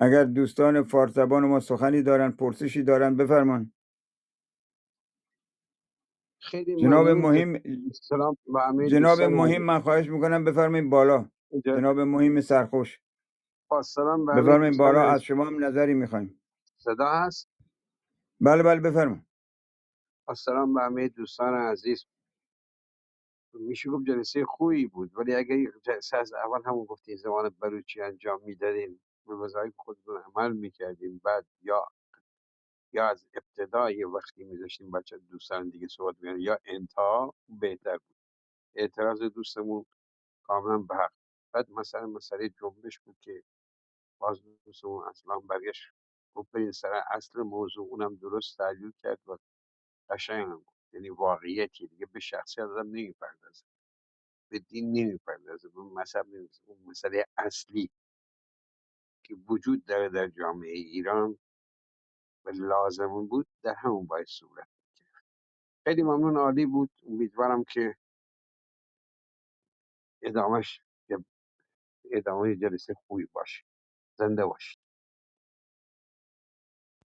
اگر دوستان فارس زبان ما سخنی دارن، پرسشی دارن، بفرمایید. خیلی جناب ممنون. مهم، سلام به همهٔ جناب دوستان مهم، عزیز. من خواهش می‌کنم بفرمایید بالا. جا-، جناب مهم سرخوش. با سلام به همهٔ بفرمایید دوستان بالا، عزیز. از شما هم نظری می‌خوایم. صدا هست؟ بله، بله، بفرمایید. با سلام به همهٔ دوستان عزیز. می‌شه گفت جلسهٔ خوبی بود، ولی اگه این جلسه از اول همون گفتین زبان بلوچی انجام می‌دادیم، وظایف خودمون عمل می‌کردیم، بعد یا یا از ابتدا یه وقتی می‌ذاشتیم بچه دوستان دیگه صحبت می‌کردن، یا انتها بهتر بود. اعتراض دوستمون کاملا به حق. بعد مثلا مسئله جنبش بود که باز دوستمون اصلا برگشت گفت بریم سر اصل موضوع، اونم درست تحلیل کرد و قشنگ هم گفت. یعنی واقعیتی دیگه به شخصیت آدم نمیپردازه، به دین نمیپردازه، به مذهب نمیپردازه. اون مسئله اصلی که وجود داره در جامعهٔ ایران و لازم بود، در همون باید صورت می‌گرفت. خیلی ممنون، عالی بود. امیدوارم که ادامهش، ادامهٔ جلسه خوبی باشه. زنده باشید.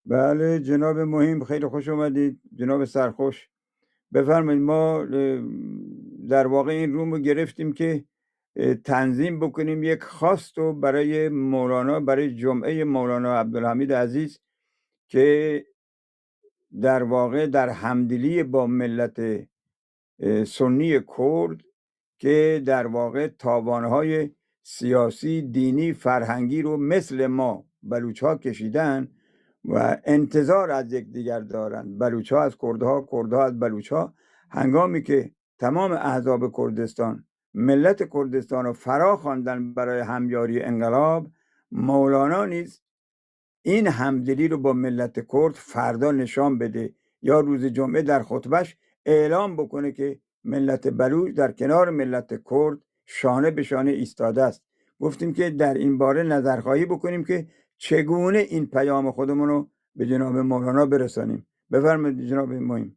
بله جناب مهم، خیلی خوش اومدید جناب سرخوش. بفرمایید، ما اه، در واقع این روم رو گرفتیم که اه، تنظیم بکنیم یک خواست رو برای مولانا، برای جمعهٔ مولانا عبدالحمید عزیز که در واقع در همدلی با ملت اه، سنی کرد که در واقع تاوانهای سیاسی، دینی، فرهنگی رو مثل ما بلوچ‌ها کشیدن و انتظار از یکدیگر دارن، بلوچ‌ها از کردها، کردها از بلوچ‌ها. هنگامی که تمام احزاب کردستان ملت کردستان رو فرا خواندن برای همیاری انقلاب، مولانا نیز این همدلی رو با ملت کرد فردا نشان بده یا روز جمعه در خطبهش اعلام بکنه که ملت بلوچ در کنار ملت کرد شانه به شانه ایستاده است. گفتیم که در این باره نظرخواهی بکنیم که چگونه این پیام خودمون رو به جناب مولانا برسانیم. بفرمایید جناب معین.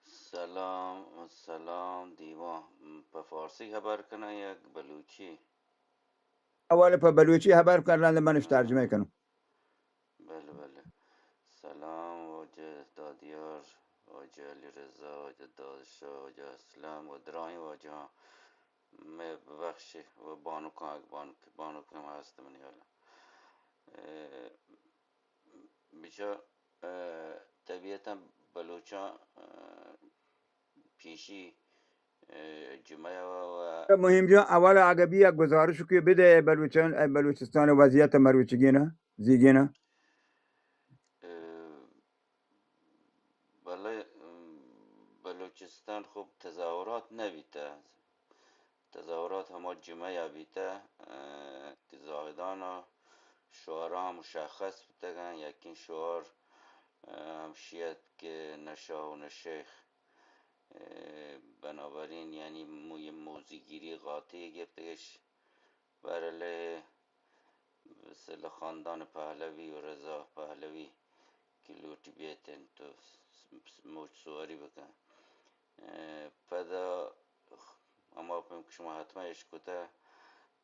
سلام، سلام دیوان. په فارسی خبر کنه یک بلوچی؟ اول په بلوچی خبر کن، رند منش ترجمه کنم. بله، بله. سلام واجه دادیار، واجه علی رضا، واجه دادشاه، واجه اسلم و درائیں واجهان. مئے ببخشی و بانکان، اگه بانک، بانک هم هست منی حالا. اه، بچا، اه، طبیعتاً بلوچان، اه، پیشی، اه، جمعه و، و مهم جان، اول اگه بی یک گزارش که بده بلوچان، بلوچستان وضعیت مروچگینه، زیگینه. اه، بلے، ام، بلوچستان خب تظاہرات نہ بیتہ۔ تظاہرات ہما جمعہ ءَ بیتہ، اه، کہ زاہدان ءَ شعارا مشخص بوتگاں۔ یکیں شعار، اه، ہمشی ات کہ نہ شاہ و نہ شیخ، اه، بنابراین یعنی موی موزیگیری قاطع گپتگش۔ بہرحال، مثل خاندان پہلوی و رضا پہلوی کہ لوٹی بیت انت و موج سواری بکن۔ اه، پدا ہما پیم کہ شما حتما اشکتہ،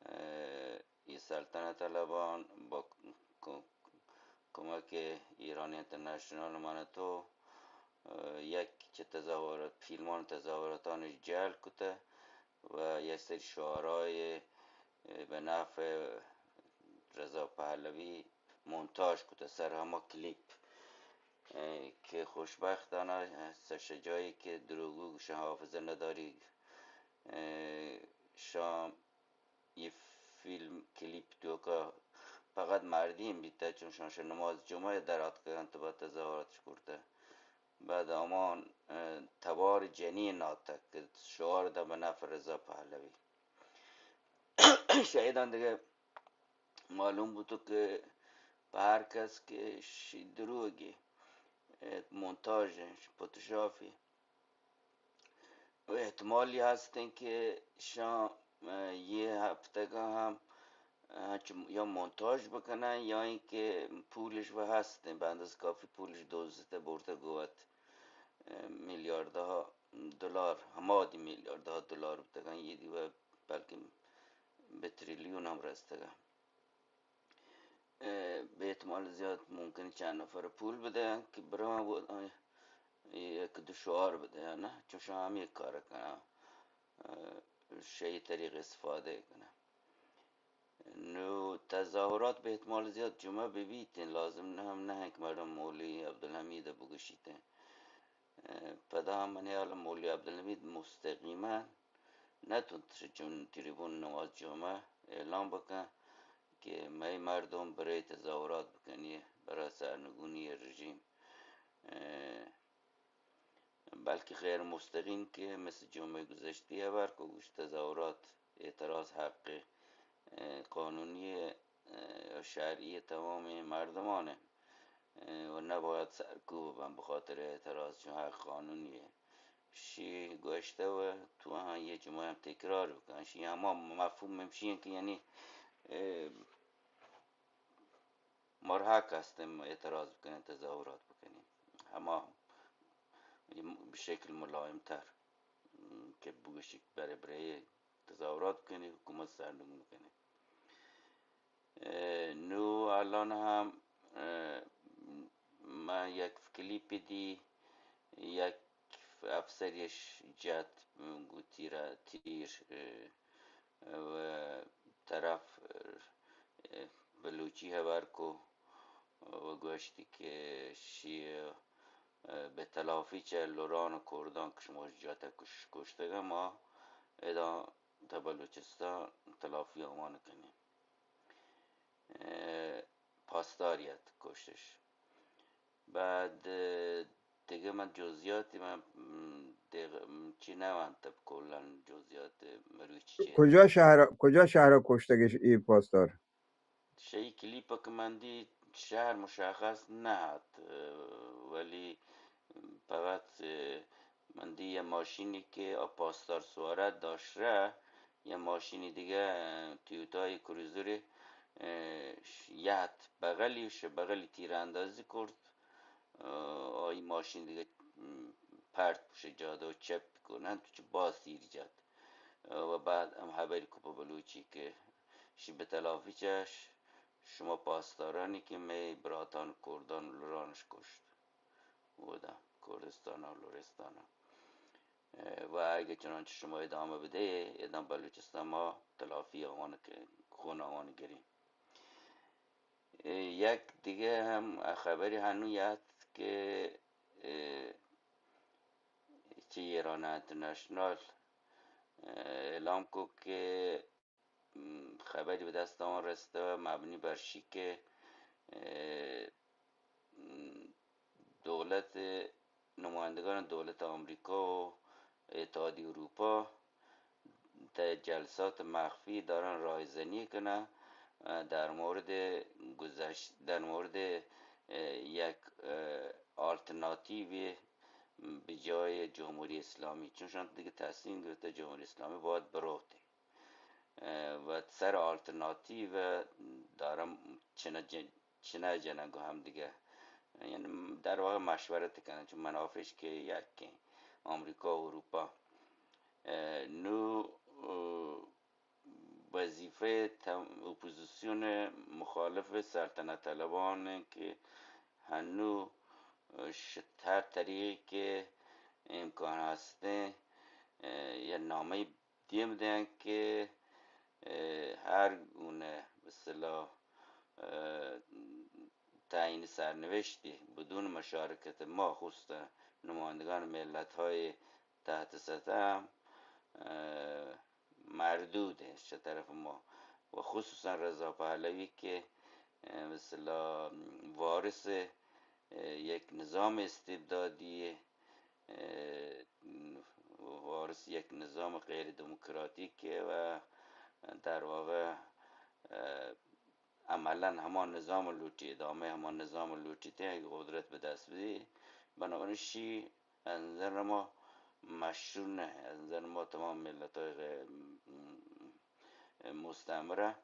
اه، یہ سلطنت طلبان با ک-، کمک ایرانی انٹرنشنال من تو، اه، یک چہ تظاہرات، فیلمان تظاہراتان جعل کتہ و یک سری شعارای، اه، بہ نفع رضا پہلوی مونتاژ کتہ سر ہما کلیپ، اه، کہ خوشبختانہ سر شہ جایی کہ دروگو گوشن حافظہ نداری، اه، شام یہ فیلم کلیپ توکا فقط مردین بیتہ، چون شان شہ نماز جمعہ در آتکگنت و با تظاہراتش کرتہ۔ بعد ہمان، اه، تبار جنین آتک کہ شعار دہ بہ نفع رضا پہلوی۔ شہیدان دگہ معلوم بوتو کہ پہ ہر کس کہ شی دروگی، اه، مونتاژ، فوتوشاپی۔ و احتمالی ہستیں کہ شان، اه، یہ ہفتگا ہم، اه، چم-، یا مونتاژ بکنن یا اینکہ پولش و ہستیں، بہ اندازہ کافی پولش دوزتہ برتہ گوت، اه، میلیاردہا دلار، ہمادی میلیاردہا دلار بوتگن، یہ دیوہ بلکہ بہ تریلیون ہم رستگن۔ اه، بہ احتمال زیاد ممکن چند نفر پول بدیاں کہ براں و، اه، یک دو شعار بدیاں، نہ؟ چوشاں ہم یک کار کناں، اه، شہی طریق استفادہ کناں۔ نو تظاہرات بہ احتمال زیاد جمعہ بہ بیتیں، لازم نہ ہم نہ کہ مردم مولوی عبدالحمید بگوشیتیں۔ اه، پدا ہم منی حال مولوی عبدالحمید مستقیما نہ تون چون تریبون نماز جمعہ اعلان بکن، کہ مئے مردم برای تظاہرات بکنی، برای سرنگونی رژیم، اه، بلکہ غیر مستقیم کہ مثل جمعہ گذشتہ ہبر کو گوشت تظاہرات، اعتراض حق، اه، قانونی، اه، شرعی تمام مردمان، اه، و نباید سرکوب بن بخاطر اعتراض چون حق قانونی. شی گوشتہ و تو ہاں یہ جمعہ ہم تکرار بکن. شی ہما مفہوم ہمشی ہیں کہ یعنی، اه، مارا حق ہستیں اعتراض بکنیں، تظاہرات بکنیں. ہما شکل ملائم تر کہ بگوشی برے برے تظاہرات بکنیں، حکومت سرنگون بکنیں. اه، نو الان ہم، اه، من یک کلیپ دی، یک افسریش جت، گو تیرا تیر، اه، و طرف، اه، بلوچی ہبر کو و گوشتی کہ شی، اه، بہ تلافی چہ لوران و کردان کہ شما جاتا کش-، کشتگا، ما ادا تا بلوچستان تلافی آوان کنیں. اه، پاسدار یت کشتش. بعد، اه، دگہ من جزئیاتی من، م، دگہ، م، چی نوانتب کلاً جزئیات مروچی چی. کجا شہر، کجا شہر کشتگش ای پاسدار؟ شی کلیپ کہ من دی شہر مشخص نہ ات، اه، ولی فقط، اه، من دی یه ماشینی که آ پاسدار سواره داشت ره، یه ماشینی دیگه، اه، تویوتای کروزری، اه، ش-، یهت بغلی و شه بغلی تیراندازی کرد. اه، آی ماشین دیگه، م، پرت بشه جاده و چپ کنن تو چه باز تیر جد. اه، و بعد هم خبری کو په بلوچی که شی به تلافی چش، شما پاسدارانی که می براتان کردان و لورانش کشت. اودا کردستان و لرستان. اه، و اگه چنانچه شما ادامه بده، ادامه بلوچستان ما تلافی آوان که خون آوان گریم. اه، یک دیگه هم خبری هنو یاد که، اه، چه ایران انترنشنال، اه، اعلام کو که م، خبری به دست آن رسته مبنی بر شی که، اه، م، دولت، نمایندگان دولت آمریکا و اتحادیهٔ اروپا در جلسات مخفی دارن راهزنی کنن، اه، در مورد گذشت-، در مورد، اه، یک، اه، آلترناتیوی به جای جمهوری اسلامی، چون شان دیگه تصمیم گرفته جمهوری اسلامی باید بروته. اه، و سر آلترناتیو دارن چنه جن-، چنه جنگ و هم دیگه، یعنی در واقع مشورت کنن، چون منافعش که یکه، آمریکا و اروپا. اه، نو، اه، وظیفه تم-، اپوزیسیون مخالف سلطنت طلبان که هنو، اه، ش-، هر طریقی که امکان هسته، اه، یه نامهٔ دیم دهند که، اه، هر گونه به اصطلاح، اه، تعیین سرنوشتی بدون مشارکت ما، خصوصاً نمایندگان ملت‌های تحت سطح هم، اه، مردوده چه طرف ما و خصوصاً رضا پهلوی که، اه، به اصطلاح وارث، اه، یک نظام استبدادی، اه، وارث یک نظام غیر دموکراتیکه و در واقع، اه، عملاً همان نظام لوٹی، ادامهٔ همان نظام لوٹی ته اگه قدرت به دست بدی. بنابراین شی از نظر ما مشروع نه، از نظر ما تمام ملت‌های غیر مستعمره،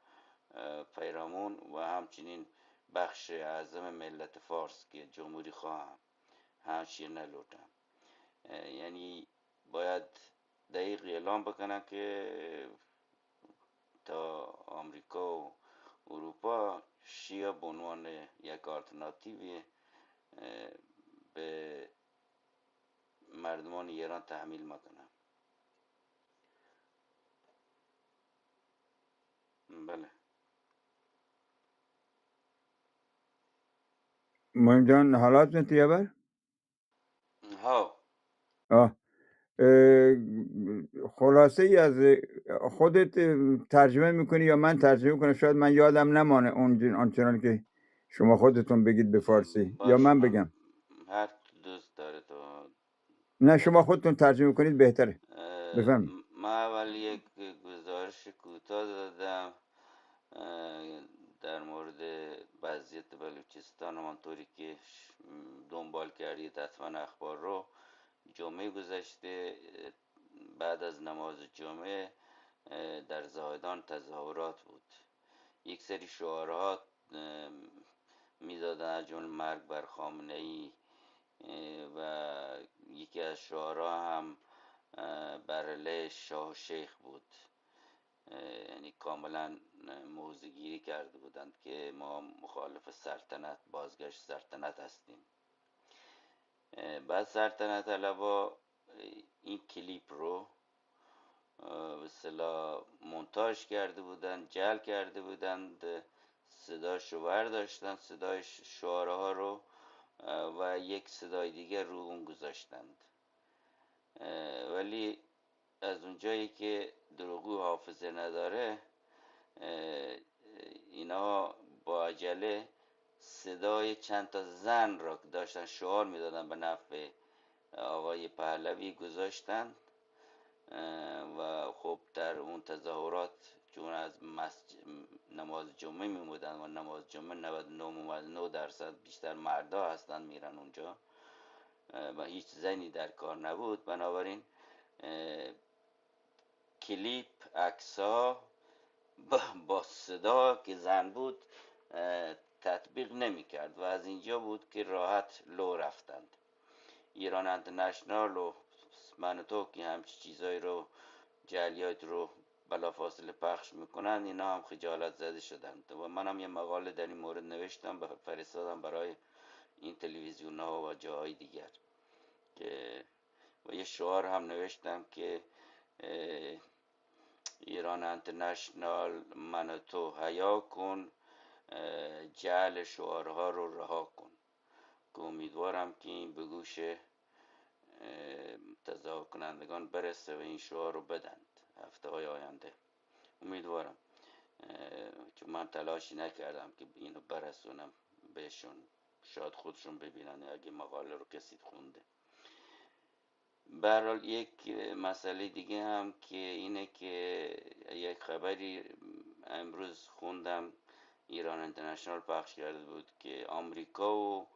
اه، پیرامون و همچنین بخش اعظم ملت فارس که جمهوری خواهن، همچی نلوٹن. اه، یعنی باید دقیق اعلام بکنن که تا آمریکا و اروپا شیعه به عنوان یک آلترناتیوی، اه، به مردمان ایران تحمیل مکنن. بله. مهم جان، حالات نه تی خبر؟ ها. آه. اه، خلاصهٔ از خودت ترجمه می‌کنی یا من ترجمه کنم؟ شاید من یادم نمانه اون جن-، آنچنان که شما خودتون بگید به فارسی. یا باش، من من بگم؟ هر دوست داره تو. نه، شما خودتون ترجمه کنید بهتره. اه، بفرمایید. م-، من اول یک گزارش کوتاه دادم، اه، در مورد وضعیت بلوچستان، همانطوری که ش-، دنبال کردید حتما اخبار رو. جمعهٔ گذشته، اه، بعد از نماز جمعه، اه، در زاهدان تظاهرات بود. یک سری شعارها، اه، می‌دادن، از جمله «مرگ بر خامنه‌ای»، اه، و یکی از شعارها هم، اه، بر علیه شاه و شیخ بود. اه، یعنی کاملاً موضع‌گیری کرده بودند که ما مخالف سلطنت، بازگشت سلطنت هستیم. اه، بعد سلطنت طلبا این کلیپ رو، اه، به اصطلاح مونتاژ کرده بودند، جعل کرده بودند، صداش رو برداشتن، صدای ش-، شعارها رو، اه، و یک صدای دیگر رو اون گذاشتند. اه، ولی از اونجایی که دروغگو حافظه نداره، اه، اینا با عجله صدای چند تا زن را که داشتن شعار می‌دادن به نفع آقای پهلوی گذاشتند. اه، و خب در اون تظاهرات چون از مسج-، نماز جمعه می‌مودن و نماز جمعه نود و نه و نه درصد بیشتر مردا هستن می‌رن اونجا، اه، و هیچ زنی در کار نبود، بنابراین، اه، کلیپ، عکس‌ها با، با صدا که زن بود، اه، تطبیق نمی‌کرد و از اینجا بود که راحت لو رفتند. ایران انترنشنال و من و تو که همچی چیزایی رو، جعلیات رو بلافاصله پخش می‌کنند، اینا هم خجالت زده شدند و منم یه مقاله در این مورد نوشتم، به-، فرستادم برای این تلویزیون‌ها و جاهای دیگر که، و یه شعار هم نوشتم که، اه، ایران انترنشنال، من و تو حیا کن، اه، جعل شعارها رو رها کن. که امیدوارم که این به گوش، اه، تظاهر کنندگان برسه و این شعار رو بدند هفته‌های آینده. امیدوارم، اه، چون من تلاشی نکردم که اینو برسونم بهشون، شاید خودشون ببینن اگه مقاله رو کسی خونده. به هر حال، یک مسئلهٔ دیگه هم که اینه که یک خبری امروز خوندم، ایران اینترنشنال پخش کرده بود که آمریکا و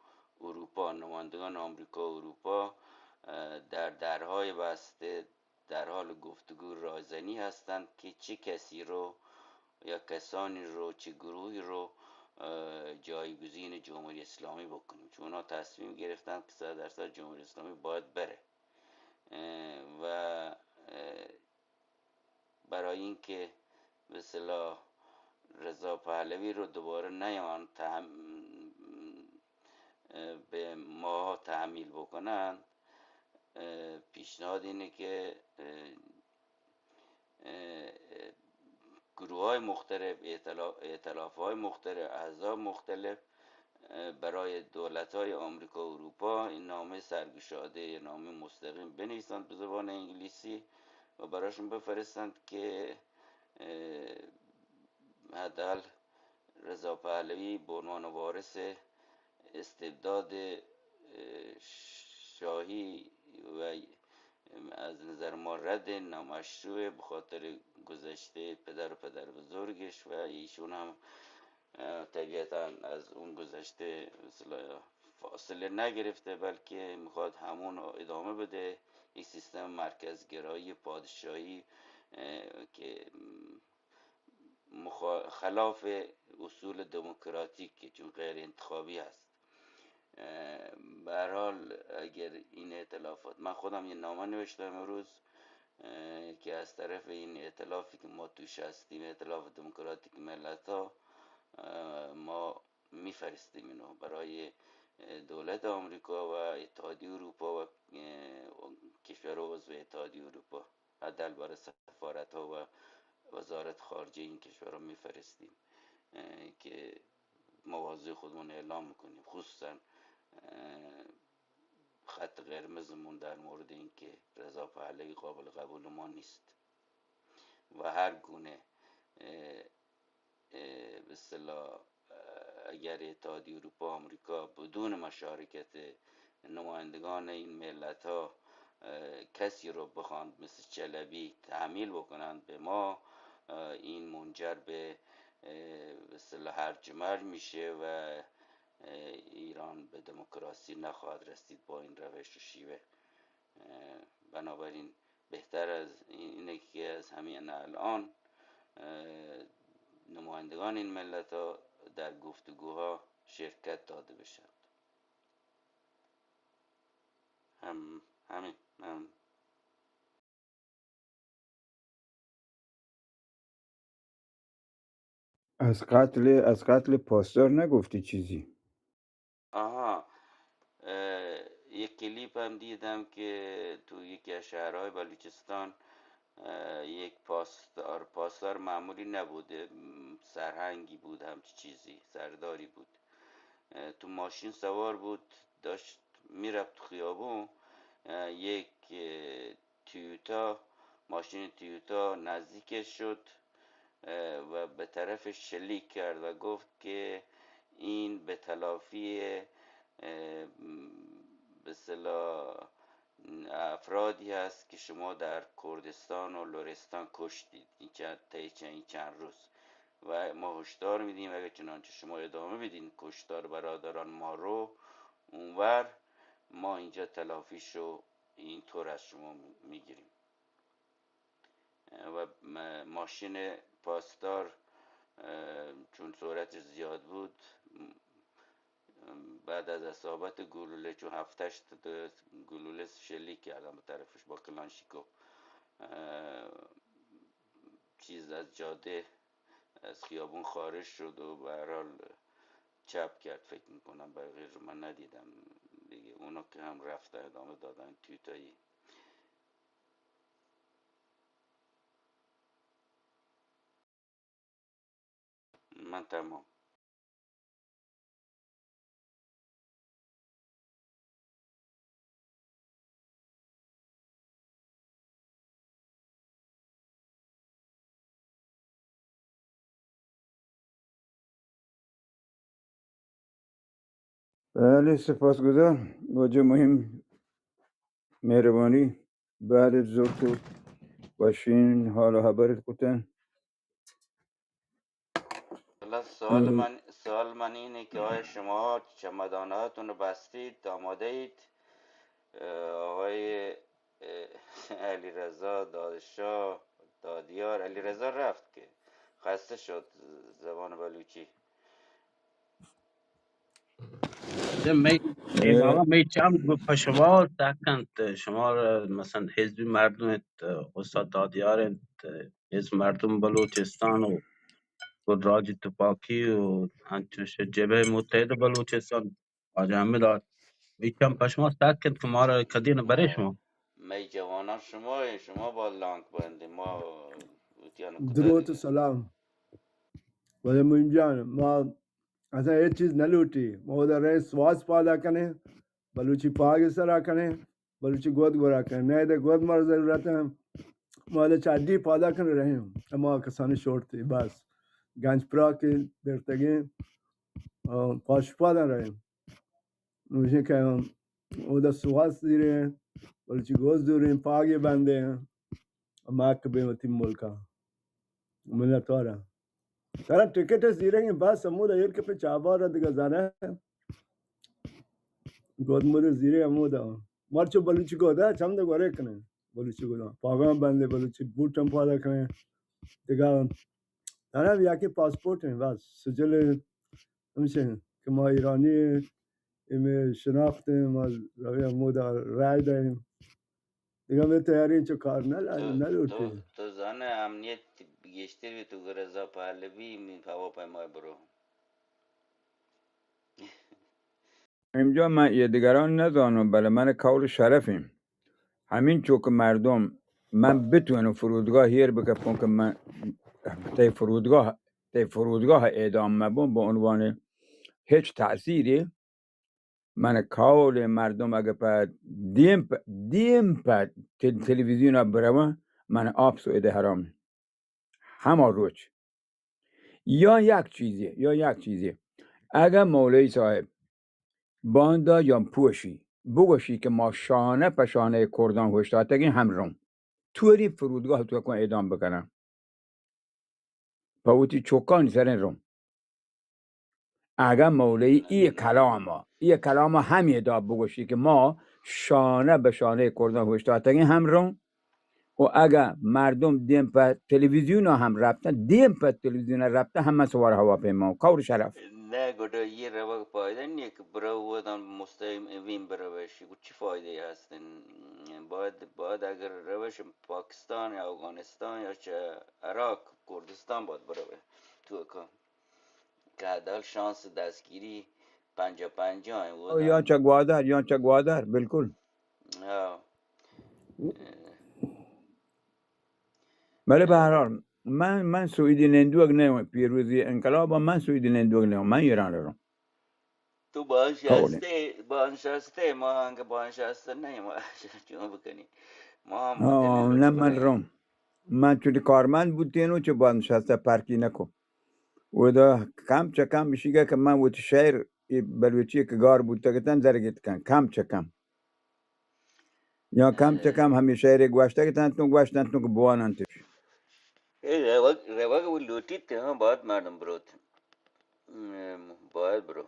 اروپا، نمایندگان آمریکا و اروپا، اه، در درهای بسته در حال گفتگو رایزنی هستند که چه کسی رو یا کسانی رو، چه گروهی رو، اه، جایگزین جمهوری اسلامی بکنیم، چون اونا تصمیم گرفتن که صد درصد جمهوری اسلامی باید بره. اه، و، اه، برای اینکه به اصطلاح رضا پهلوی رو دوباره نیان تحم-، اه، به ما تحمیل بکنن، اه، پیشنهاد اینه که، اه، اه، گروه‌های مختلف، ائتلا-، ائتلاف‌های مختلف، احزاب مختلف، اه، برای دولت‌های آمریکا و اروپا این نامهٔ سرگشادهٔ، نامهٔ مستقیم بنویسند به زبان انگلیسی و براشون بفرستند که، اه، حداقل رضا پهلوی به عنوان وارث استبداد، اه، شاهی و از نظر ما رد، نامشروع، به خاطر گذشتهٔ پدر و پدر بزرگش و ایشون هم، اه، طبیعتاً از اون گذشته، مثلاً، فاصله نگرفته، بلکه می‌خواد همون رو ادامه بده. یک سیستم مرکزگرایی پادشاهی، اه، که مخا-، خلاف اصول دموکراتیک که چون غیر انتخابی هست. اه، به هر حال، اگر این ائتلافات، من خودم یه نامه نوشتم امروز، اه، که از طرف این ائتلافی که ما توش هستیم، ائتلاف دموکراتیک ملت‌ها، اه، ما می‌فرستیم اینو برای، اه، دولت آمریکا و اتحادیهٔ اروپا و، اه، کشور عضو اتحادیهٔ اروپا. حداقل برای سفارت‌ها و وزارت خارجهٔ این کشورها می‌فرستیم، اه، که مواضع خودمون اعلام می‌کنیم، خصوصاً، اه، خط قرمزمون در مورد این که رضا پهلوی قابل قبول ما نیست. و هر گونه، اه، اه، به اصطلاح، اه، اگر اتحادیهٔ اروپا، آمریکا بدون مشارکت نمایندگان این ملت‌ها، اه، کسی رو بخواند مثل چلبی تحمیل بکنند به ما، اه، این منجر به، اه، به اصطلاح هرج و مرج می‌شه و، اه، ایران به دموکراسی نخواهد رسید با این روش و شیوه. اه، بنابراین بهتر از این، اینه که از همین الان، اه، نمایندگان این ملت‌ها در گفتگوها شرکت داده بشد. هم، همین، هم. از قتل، از قتل پاسدار نگفتی چیزی؟ آها. اه، یک کلیپ هم دیدم که تو یکی از شهرهای بلوچستان، اه، یک پاسدار، پاسدار معمولی نبود، م، سرهنگی بود، همچی چیزی، سرداری بود. اه، تو ماشین سوار بود، داشت می‌رفت خیابون، اه، یک، اه، تویوتا، ماشین تویوتا نزدیکش شد، اه، و به طرف شلیک کرد و گفت که این به تلافی، اه، به اصطلاح افرادی هست که شما در کردستان و لرستان کشتید این چند، طی چند، این چند روز. و ما هشدار می‌دیم اگر چنانچه شما ادامه بدین کشتار برادران ما رو اونور، ما اینجا تلافیشو اینطور از شما می‌گیریم. و م-، ماشین پاسدار، اه، چون سرعتش زیاد بود، م-، بعد از اصابت گلوله، چون هفت هشت تا گلوله شلیک کردن به طرفش با کلانشیکوف، اه، چیز از جاده، از خیابون خارج شد و به هر حال چپ کرد، فکر می‌کنم، بقیه رو من ندیدم دیگه. اونا که هم رفتن، ادامه دادن توتایی. من تمام. بله، سپاسگزار. واجه مهم، مهربانی. بله، زرت و باشین، حال و خبرت کتن. حالا سوال من، سوال من اینه که آیا شما چمداناتون رو بستید، آماده اید؟ اه، آقای، اه، علیرضا دادشاه، دادیار، علیرضا رفت که خسته شد زبان بلوچی. می، می بابا، می چم پشما سکنت، شما را مثلاً حزبی مردم انت، استاد دادیار انت، حزب مردم بلوچستان و، و راج تپاکی و انچوش جبهه متحد بلوچستان، واجه حمید آرت. می چم پشما سکنت که ما را کدی نہ برے شما. می جوانان شما، شما با لانک بندی، ما وتیان کتاری. دروت و سلام. ولی مهم جان، ما اصلاً ہچ چیز نہ لوٹی۔ ما اودا رئیں سواس پادا کنیں، بلوچی پاگ سرا کنیں، بلوچی گد گورا کنیں۔ نہ دے گد مارا ضرورت ہے، ما اودا چاڈی پادا کنیں رئیں۔ اما کسانی شورتی بس۔ گنج پراکی برتگیں، آ، پاش پادا رئیں۔ نوشیں کہ اودا سواس زیریں، بلوچی گد زوریں، پاگے بندیں، مک بیں وتی ملکا۔ منتوارا۔ ترا ٹکٹ زیرگیں بس ہمودا ایر کپے چابارا دگہ زانہ۔ گد مد زیرے ہمودا۔ مرچو بلوچی گدا چم دے گورے کنے۔ بلوچی گدا۔ پاگاں بندے بلوچی بوٹم پادا کنے۔ دگہ ترا یاکہ پاسپورٹ ہیں بس۔ سجل ہمشہ کہ ما ایرانی ہیں، اے مئے شناخت ہیں، ما روی ہمودا رائے دیں۔ دگہ مئے تیاری چو کار نہ لا-، تو، نہ لوٹی۔ تو، تو زانے امنیت گیشتر بی تو گرزا پہلوی می ہواپیما برو۔ امجا من یہ دگران نزانم، بلے من قول شرفیں۔ ہمینچو کہ مردم من بتوانم فرودگاہ ایر بکپم کہ من تئی فرودگاہ، تئی فرودگاہ اعدام مبم، به عنوان هیچ تأثیری من قول مردم اگه په دیم په، دیم په تل-، تلویزیون برون، من آپس و اده حرام. ہما روچ. یا یک چیزے، یا یک چیزے. اگاں مولوی صاحب باندا یا پوشی، بگوشی کہ ما شانہ پہ شانہ کرداں اوشتاتگیں ہم رون. توری فرودگاہ توکاں اعدام بکنن. پہ وتی چکانی سریں رون. اگاں مولوی ای کلاما، ای کلاما ہمی دا بگوشی کہ ما شانہ بہ شانہ کرداں اوشتاتگیں ہم رون، و اگاں مردم دیم پہ تلویزیون ہم رپتن، دیم پہ تلویزیون رپتن، ہمہ سوار ہواپیما، کور شرف. نہ، گڈا یہ روگ پائدہ نیہ کہ برو ودان مستقیم وین بروشی، گو چی فائدہ ہستن؟ باید، باید اگر روش پاکستان یا افغانستان یا چہ عراق، کردستان باید بروے تو کا. کہ دل شانس دستگیری پنجاہ پنجاہ ایں. او، یا چہ گوادر، یا چہ گوادر، بالکل. ہاں. بلے بہ ہر حال، من، من سعودی نندوک نہ اوں، پیروزی انقلاب، من سعودی نندوک نہ اوں، من ایران روں. تو بانشستے، بانشستے، ما انگہ بانشستہ نہ ایں، ما چون بکنی؟ ما ہم ہاں، نہ من روں. من چوٹی کارمند بوتینو چہ بانشستہ پرکی نکو. اودا کم چہ کم اشیگا کہ من وتی شعر، اے بلوچی کہ گار بوتگتن درگیتکن، کم چہ کم. یا کم چہ کم ہمے شعرے گوشتگتن تو گوشتن تو کہ بواننتش. اے روگ، روگ و لوٹیت، ہاں، باید مردم بروت. ام، باید برو.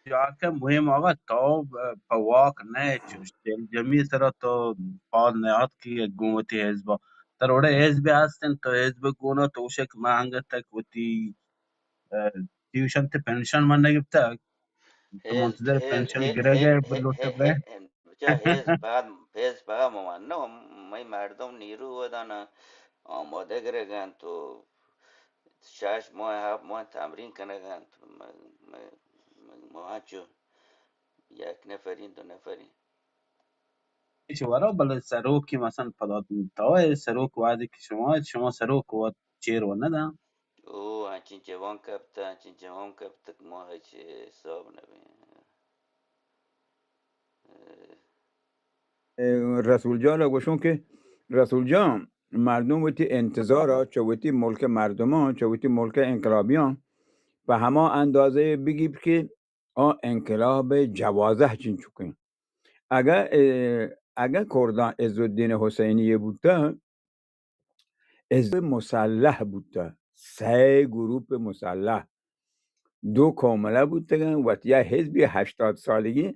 جاکہ مہم آقا، تو پہ واک نہ چوش، دلجمی سرا تو پاد نیاتکی گوں وتی حزبا. تر وڑے حزب ہستن، تو حزب گونا تو گوشے کہ من انگت تک وتی، اه، ٹیوشن تے پنشن من نہ گپتگ. تو منتظر پنشن گرگ ءَ بلوٹے بلے. چا حزب فقط، حزب فقط من نہ، مئی مردم نیرو ودانا آمادہ گرگ انت و شش ماہ، ہفت ماہ تمرین کنگ انت. م-، م-، م-، ما چو یک نفرین، دو نفرین. ایش ورا بلے سروکی مثلاً پدا تو اے سروک وادی کہ شما، شما سروک وت چیر و نداں. او، انچین جوان کپتہ، انچین جوان کپتہ کہ ما ہچ حساب نبیں. اے، رسول جان ءَ گوشوں کہ رسول جان، مردم وتی انتظار ءَ چہ وتی ملک مردمان، چہ وتی ملک انقلابیان پہ ہما اندازہ بگیپ کہ آ انقلاب جوازہ چنچکیں. اگہ، اے، اگہ کردان عزالدین حسینی بوتہ، حزب مسلح بوتہ، سئے گروپ مسلح، دو کاملہ بوتگن، وتی حزبی ہشتاد سالگی،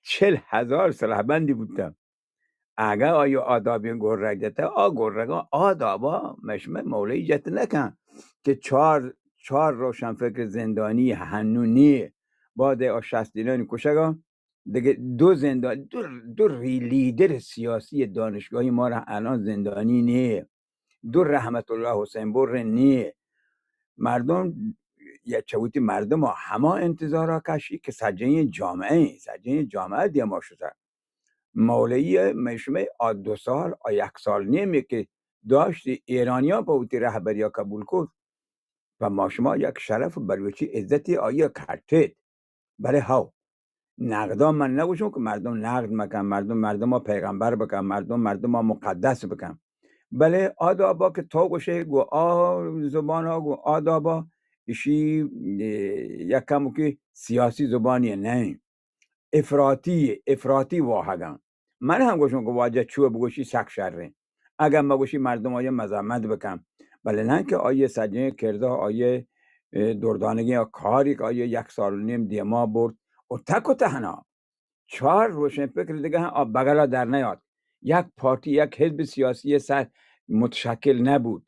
چل ہزار سلاح بندی بوتہ. اگہ آیا آ دابی گرگ جتہ، آ گرگا آ دابا مشمہ مولوی جت نکن کہ چار، چار روشن فکر زندانی ہنو نیه، بعد آ شست دیلانی کشگا، دگہ دو زندان، دو، دو ری-، لیدر سیاسی دانشگاہی ما را الان زندانی نیه. دو رحمت الله حسین بر نیه. مردم یا چوتی مردم ها ہما انتظارا کشی کہ سجه‌ی جامعه، سجه‌ی جامعه دیما شده. مولوی مشمه آ دو سال، آ یک سال نیمه که داشتی ایرانیا په وتی رهبریا قبول کرد. و ما شما یک شرف بلوچی عزتی آیا کٹیت. بلے ہو، نقداں من نگوشوں کہ مردم نقد مکن، مردم مردم ءَ پیغمبر بکن، مردم مردم ءَ مقدس بکن. بلے آ دابا کہ تو گوشے گو آ زبان ءَ گو آ دابا اشی، اے، یک کمکی سیاسی زبانی نہ انت. افراطی، افراطی واہگاں. من ہم گوشوں کہ واجہ چو بگوشی سک شریں. اگاں مگوشی مردم آئی مذمت بکن، بلے نہ کہ آئی سجیں کردار، آئی، اے، دردانگیں کاری کہ آئی یک سال و نیم دیما برد و تک و تہنا چار روشن فکر دگہ آ بگلا در نیات. یک پارٹی، یک حزب سیاسی سر متشکل نبود.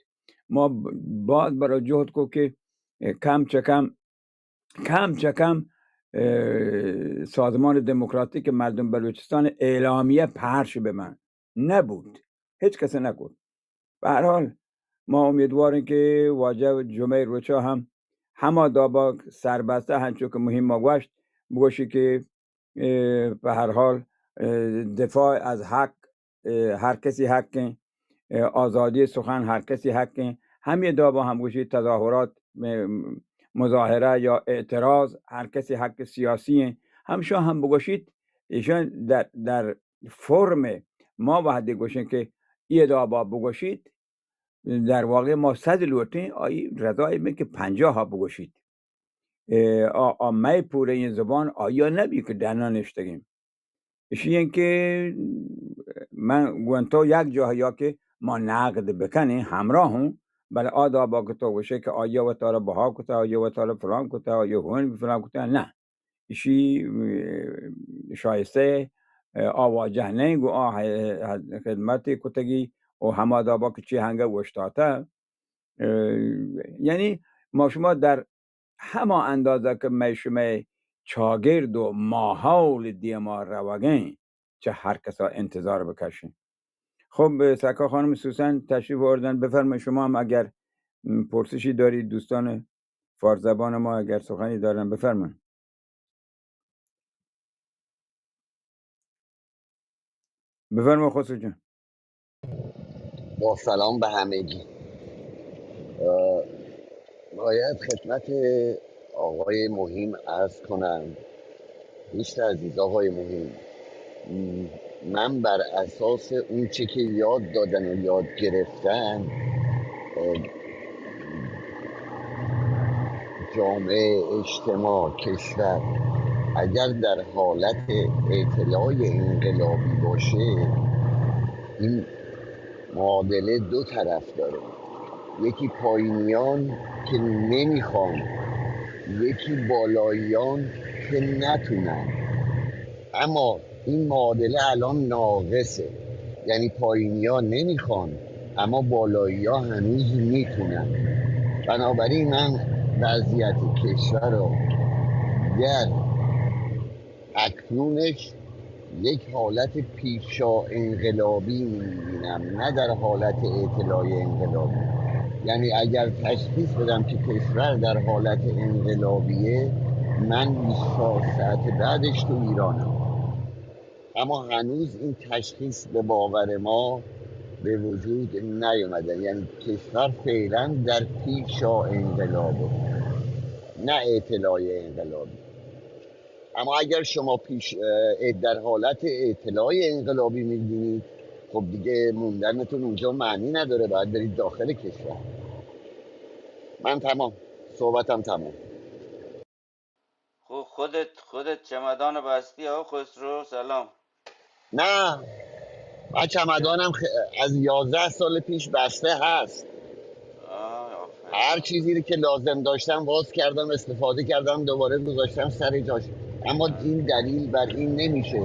ما ب-، باز برای جہد کو کہ، اے، کم چہ کم کم چہ کم، اے، سازمان دموکراتیک مردم بلوچستان اعلامیه پخش ببن. نبود. هیچ کس نکرد. به هر حال، ما امیدواریں که واجه جمعه روچا هم هما دابا سربسته، هنچو که مهم ما گوشت، بگوشی که، اے، به هر حال، اے، دفاع از حق، اے، ہر کسی حق ہیں، اے، آزادی سخن ہر کسی حق ہیں. ہمے دابا ہم گوشی تظاہرات، اے، مظاہرہ یا اعتراض ہر کسی حق سیاسی ہیں. ہمشان ہم بگوشیت، ایشان در، در فرم ما وہدے گوشیں کہ اے دابا بگوشیت، در واقع ما صد لوٹیں، آئی رضای بیں کہ پنجاہ ءَ بگوشیت. اے، آ، آ مئے پوریں زبان آیا نبی کہ ڈنا نشتگیں. اشی انت کہ من گون تو یک جاہ یا کہ ما نقد بکنیں، ہمراہ ہوں، بلے آ دابا کہ تو گوشے کہ آیا وتارا بہا کتا، آیا وتارا فلان کتا، آیا ہون فلان کتا، نہ. اشی، اه، شایستہ، اه، آ واجہ نہ گو آ ہ-، ہ-، خدمت کتگی و ہما دابا کہ چی ہنگا اوشتاتہ. اه، یعنی ما شما در ہما اندازہ کہ مئے شمئے چاگرد و ماحول دیما روگیں، چہ ہر کسا انتظار بکشیں. خب، سکا خانم سوسن تشریف آوردن، بفرمایید شما هم اگر، م، پرسشی دارید، دوستان فارس زبان ما اگر سخنی دارن، بفرمایید. بفرما خسرو جان. با سلام به همگی. اه، باید خدمت آقای مهیم عرض کنم، دوست عزیز آقای مهیم، م-، من بر اساس اون چه که یاد دادن و یاد گرفتن، اه، جامعه، اجتماع، کشور اگر در حالت اعتلای انقلابی باشه، این معادله دو طرف داره، یکی پایینیان که نمیخوان، یکی بالاییان که نتونن. اما این معادله الان ناقصه، یعنی پایینیا نمیخوان اما بالاییا هنوز میتونن. بنابراین من وضعیت کشور رو در اکنونش یک حالت پیشا انقلابی می‌بینم، نه در حالت اعتلای انقلابی. یعنی اگر تشخیص بدم که کشور در حالت انقلابیه، من بیست و چهار ساعت بعدش تو ایرانم. اما هنوز این تشخیص به باور ما به وجود نیومده، یعنی کشور فعلاً در پیشا انقلابه، نه اعتلای انقلابی. اما اگر شما پیش، اه، در حالت اعتلای انقلابی می‌بینید، خب دیگه موندنتون اونجا معنی نداره، باید برید داخل کشور. من تمام، صحبتم تمام. خب خودت، خودت چمدان بستی ها خسرو؟ سلام. نه، من چمدانم خ-، از یازده سال پیش بسته هست. آه، آفرین. هر چیزی رو که لازم داشتم باز کردم، استفاده کردم، دوباره گذاشتم سر جاش. اما این دلیل بر این نمیشه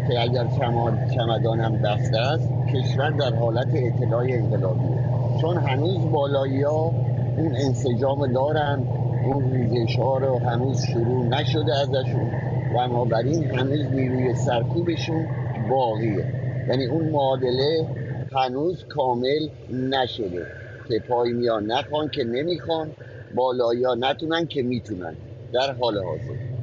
که اگر چما-، چمدانم بسته است، کشور در حالت اعتلای انقلابیه، چون هنوز بالایی‌ها اون انسجام دارن، اون ریزش‌ها رو هنوز شروع نشده ازشون، بنابراین هنوز نیروی سرکوبشون باقیه. یعنی اون معادله هنوز کامل نشده که پایینی‌ها نخوان که نمیخوان، بالایی‌ها نتونن که می‌تونن در حال حاضر.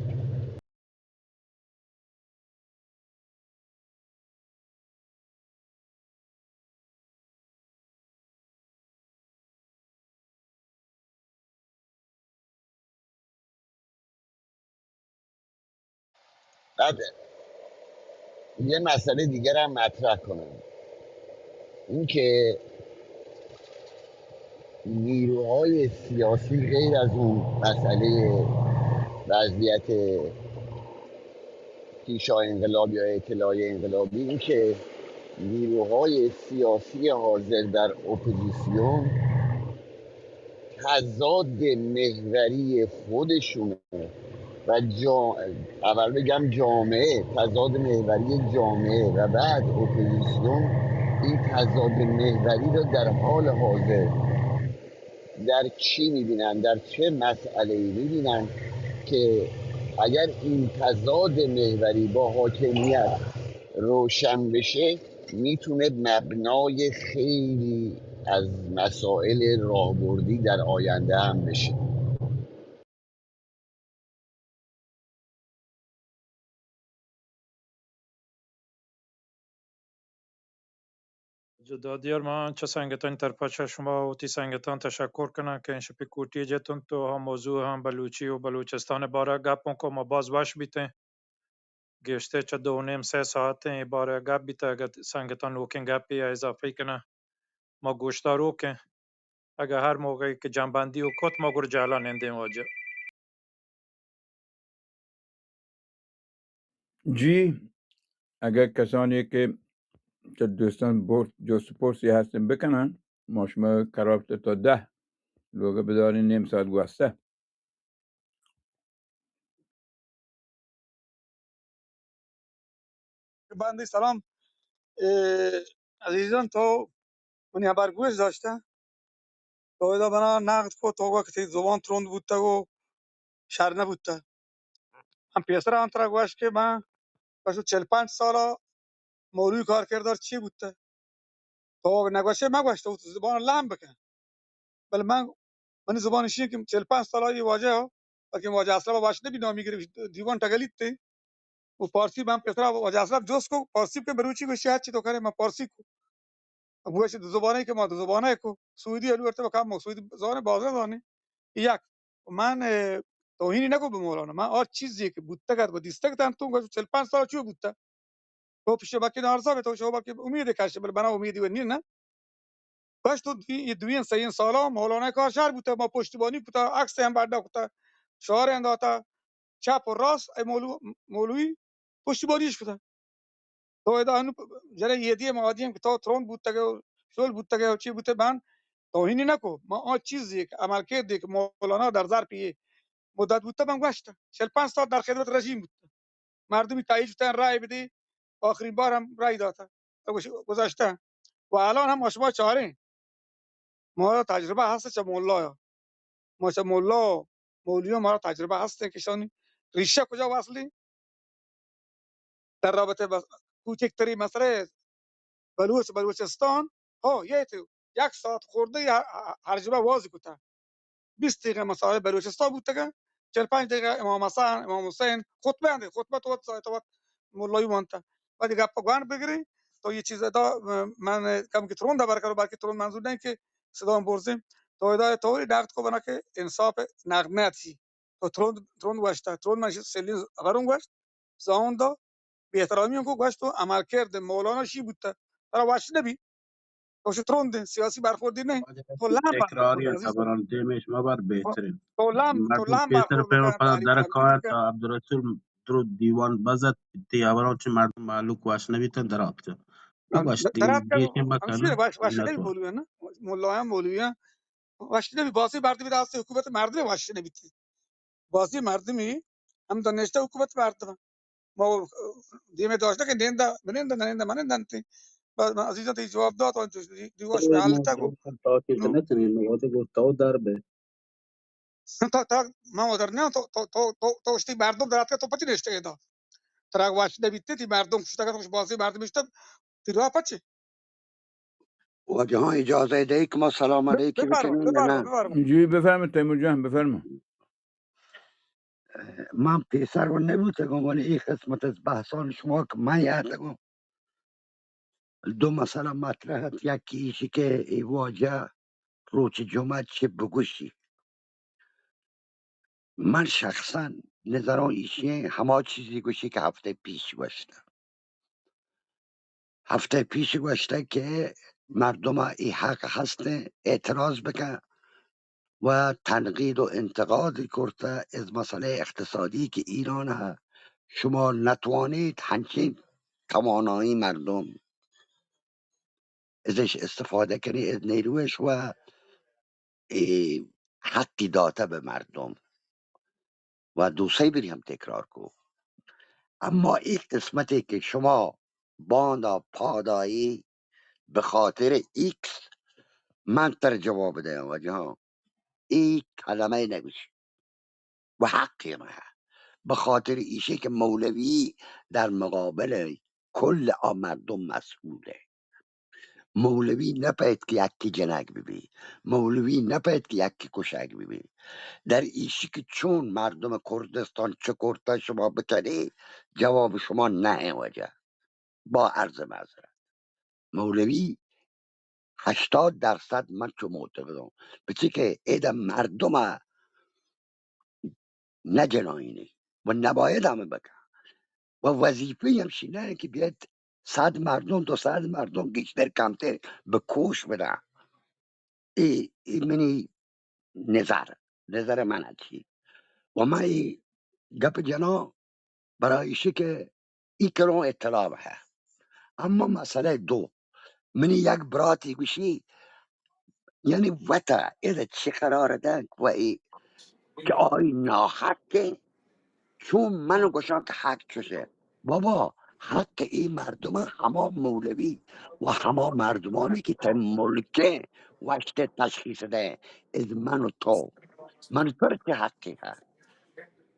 بعد یه مسئلهٔ دیگر هم مطرح کنم، اینکه نیروهای سیاسی غیر از اون مسئلهٔ وضعیت پیشا انقلاب یا اعتلای انقلابی، اینکه نیروهای سیاسی حاضر در اپوزیسیون تضاد محوری خودشونه و جا-، اول بگم جامعه، تضاد محوری جامعه و بعد اپوزیسیون این تضاد محوری رو در حال حاضر در چی می‌بینن، در چه مسئله‌ای می‌بینن که اگر این تضاد محوری با حاکمیت روشن بشه، می‌تونه مبنای خیلی از مسائل راهبردی در آینده هم بشه. جدا دیار، من چہ سنگتانی طرفا چہ شما وتی سنگتاں تشکر کناں کہ انشپی کوٹی جت انت و ہم موضوع ہم بلوچی و بلوچستان بارہ گپ کو، ما باز وش بیتیں. گیشتر چہ دو نیم سہ ساعتیں اے بارہ گپ بیتہ، اگہ سنگتاں نوکیں گپے یا اضافہ کناں. ما گوشداروکیں۔ اگہ ہر موقع کہ جمبندی و کت، ما گڑا جہلا نندیں واجہ۔ جی، اگہ کسانی کہ چہ دوستان بورت جست پرسی ہستن بکنن، ما شما کرابت تا دہ لوگہ بدارین، نیم ساعت گوستہ۔ بندی سلام۔ اے، عزیزان، تو منی ہبر گوش داشتہ؟ تو ادا منا نقد کو، تو گو کہ تئی زبان ترند بوتگ و شر نہ بوتہ۔ من پیسر آن ترا گوشت کہ من گوشت چل پنچ سالا مولوی کار کردار چی بوتہ؟ تو نگوشے، مگوشت، تو زبان لم بکن۔ بلے من، منی زبان اشی کہ چل پنچ سالا یہ واجہ ہو، لیکن واجہ اشرف وش نبی نامی گرفت، دیوان ٹگلیت تے۔ و پارسی من پترا واجہ اشرف جست کو، پارسی کہ بلوچی گوشی ہرچی تو کرے، من پارسی کو۔ گوشت دو زبانے کہ ما دو زبانے کو، سعودی الو ارتبا کم، ما سعودی زبان باز نہ زانی۔ یک، من، اه، توہینی نہ کو بہ مولانا، من آ چیزی کہ بوتگ ات و دیستگ ات، تو گوشت چل پنچ سال چو بوتگ؟ تو پیش باقی نارضا بے، تو شو باقی امید کش، بل بنا امیدی و نی نہ۔ بس تو دوی، یہ دوین سین سالا مولانا کار شر بوتہ، ما پشتیبانی کتا، عکس ہم بڑا کتا، شعار ہم داتا، چپ و راست اے مولو-، مولوی پشتیبانیش کتا۔ تو ادا انو جرے یہ دیے ما دیے کہ تو ترون بوتگے و شول بوتگے و چی بوتے بان توہینی نکو۔ ما آ چیزی کہ عمل کرد کہ مولانا در ظرف یہ مدت بوتہ، من گوشت، چل پنچ سال در خدمت رژیم بوتہ۔ مردمی تایید بوتن، رای بدی، آخرین بار ہم رای داتہ۔ تو گوش-، گذشتہ۔ و الان ہم ما شما چاریں۔ ما تجربہ ہست چہ مولا۔ ما چہ مولا، مولیوں مارا تجربہ ہست کہ شانی ریشہ کجا وصلی۔ در رابطہ بس کوچکتری مسئلہ بلوچ، بلوچستان، ہو، یہ تو یک ساعت خورده ہر، ہر جبہ واز کتا۔ بیست دقیقہ مسائل بلوچستان بوتگن، چل پنچ دقیقہ امام حسن، امام حسین، خطبہ اندے، خطبہ تو وقت، تو وقت ملایی وانتا۔ وقتی گپ گوان بگری، تو یہ چیز ادا، من کم کی ترون دبر کرو، بلکہ ترون منظور نہیں کہ صدا برزیں۔ تو ادا طوری نقد کو بنا کہ انصاف نقد نہ تھی۔ تو ترون، ترون گوشتا، ترون من سلین خبرون گوشت، زاون دا، بے احترامی کو گوشت، تو عمل کرد مولانا شی بوتا، ترا وش نبی۔ تو چہ ترندیں سیاسی برخوردی نہ، تو لام برخورد تکراری کن عزیز۔ خبران دیمش مبر بہترین۔ تو لام، تو مردم لام پیسر برخورد پیما بکن، پدا تعریف در مردم کار بکن۔ تا عبدالرسول درو دیوان بزد، تی خبران چہ مردم مالوک وش نبیتن در آتکن۔ ہم، نگوش در آتکن، دیگه چه بکنن؟ ہمشیر وش، وش نبی مولوی نا، ملا ہم مولوی ہم وش نبی، باسی مردمی دست حکومت مردم وش نبیتی۔ بازی مردمی ہم دنیشتہ حکومت مردم۔ ما دیمے داشتہ کہ نیندا، منیندا، ننیندا، منیندا انتی۔ بس من عزیزاں تئی جواب دات، آن چوش دی-، دیواش اے، میں ما حالتا گو۔ تاکید نہ کنی، نو تو گو تو در بے۔ تو، تو، من ودر نہ، تو، تو، تو، تو، تو اشتی مردم درات کہ تو پتی نشتہ دا۔ ترا وش نبیتے، تی مردم کشتہ، تو بازی مردم اشتہ، تی را پچے۔ واجہاں اجازہ دئے کہ ما سلام علیکی بفرما، بکنیں یا بفرما، نہ؟ بفرما۔ جی، بفرما تیمور جان، بفرما۔ من پیسر و نبوتگوں، ولی اے قسمت از بحثان شما کہ من یاتگوں، دو مسئلہ مطرح ات، یکی ایشی کہ اے واجہ روچ جمعہ چہ بگوشی۔ من شخصاً نظروں ایشی ہیں، ہما چیزی گوشی کہ ہفتہ پیش گوشتہ۔ ہفتہ پیش گوشتہ کہ مردم ء اے حق ہستیں اعتراض بکن و تنقید و انتقاد کرتہ از مسئلہ اقتصادی کہ ایران ء شما نتوانید ہنچین توانایی مردم ازش استفاده کنی، از نیروش و اے حقی داتہ بہ مردم و دوسری بری ہم تکرار کو۔ اما اے قسمتے کہ شما باندا پادائی بہ خاطر ایکس، من تر جواب دیاں واجہاں، اے کلمہ نگوشی۔ و حقی ہم ہے۔ بہ خاطر ایشی کہ مولوی در مقابل کل آ مردم مسئولہ۔ مولوی نہ پید کہ یکی جنگ ببی، مولوی نہ پید کہ یکی کشگ ببی۔ در ایشی کہ چون مردم کردستان چہ کرتہ شما بکنی، جواب شما نہ واجہ۔ با عرض معذرت۔ مولوی ہشتاد درصد من چو معتقدوں، پچی کہ ایدہ مردم نہ جنائینی و نباید ہمے بکن۔ و وظیفہ ہمشی نہ کہ بیاد صد مردم، دو صد مردم گیشتر کمتر بہ کوش بدن۔ ای، ای منی نظر، نظر من چی. و من ای گپ جناں برای ایشی کہ ای کلون اطلاع ہے. اما مسئلہ دو، منی یک براتی گوشی، یعنی وتا ادا چی قرار دنت و ای کہ آئی ناحق انت، چون من گوشاں کہ حق چوشے. بابا، حق ای مردم ہما مولوی و ہما مردمانی کہ تئی ملکیں وشتے تشخیص دے، از من و تو، من و تو چه حقی ہے؟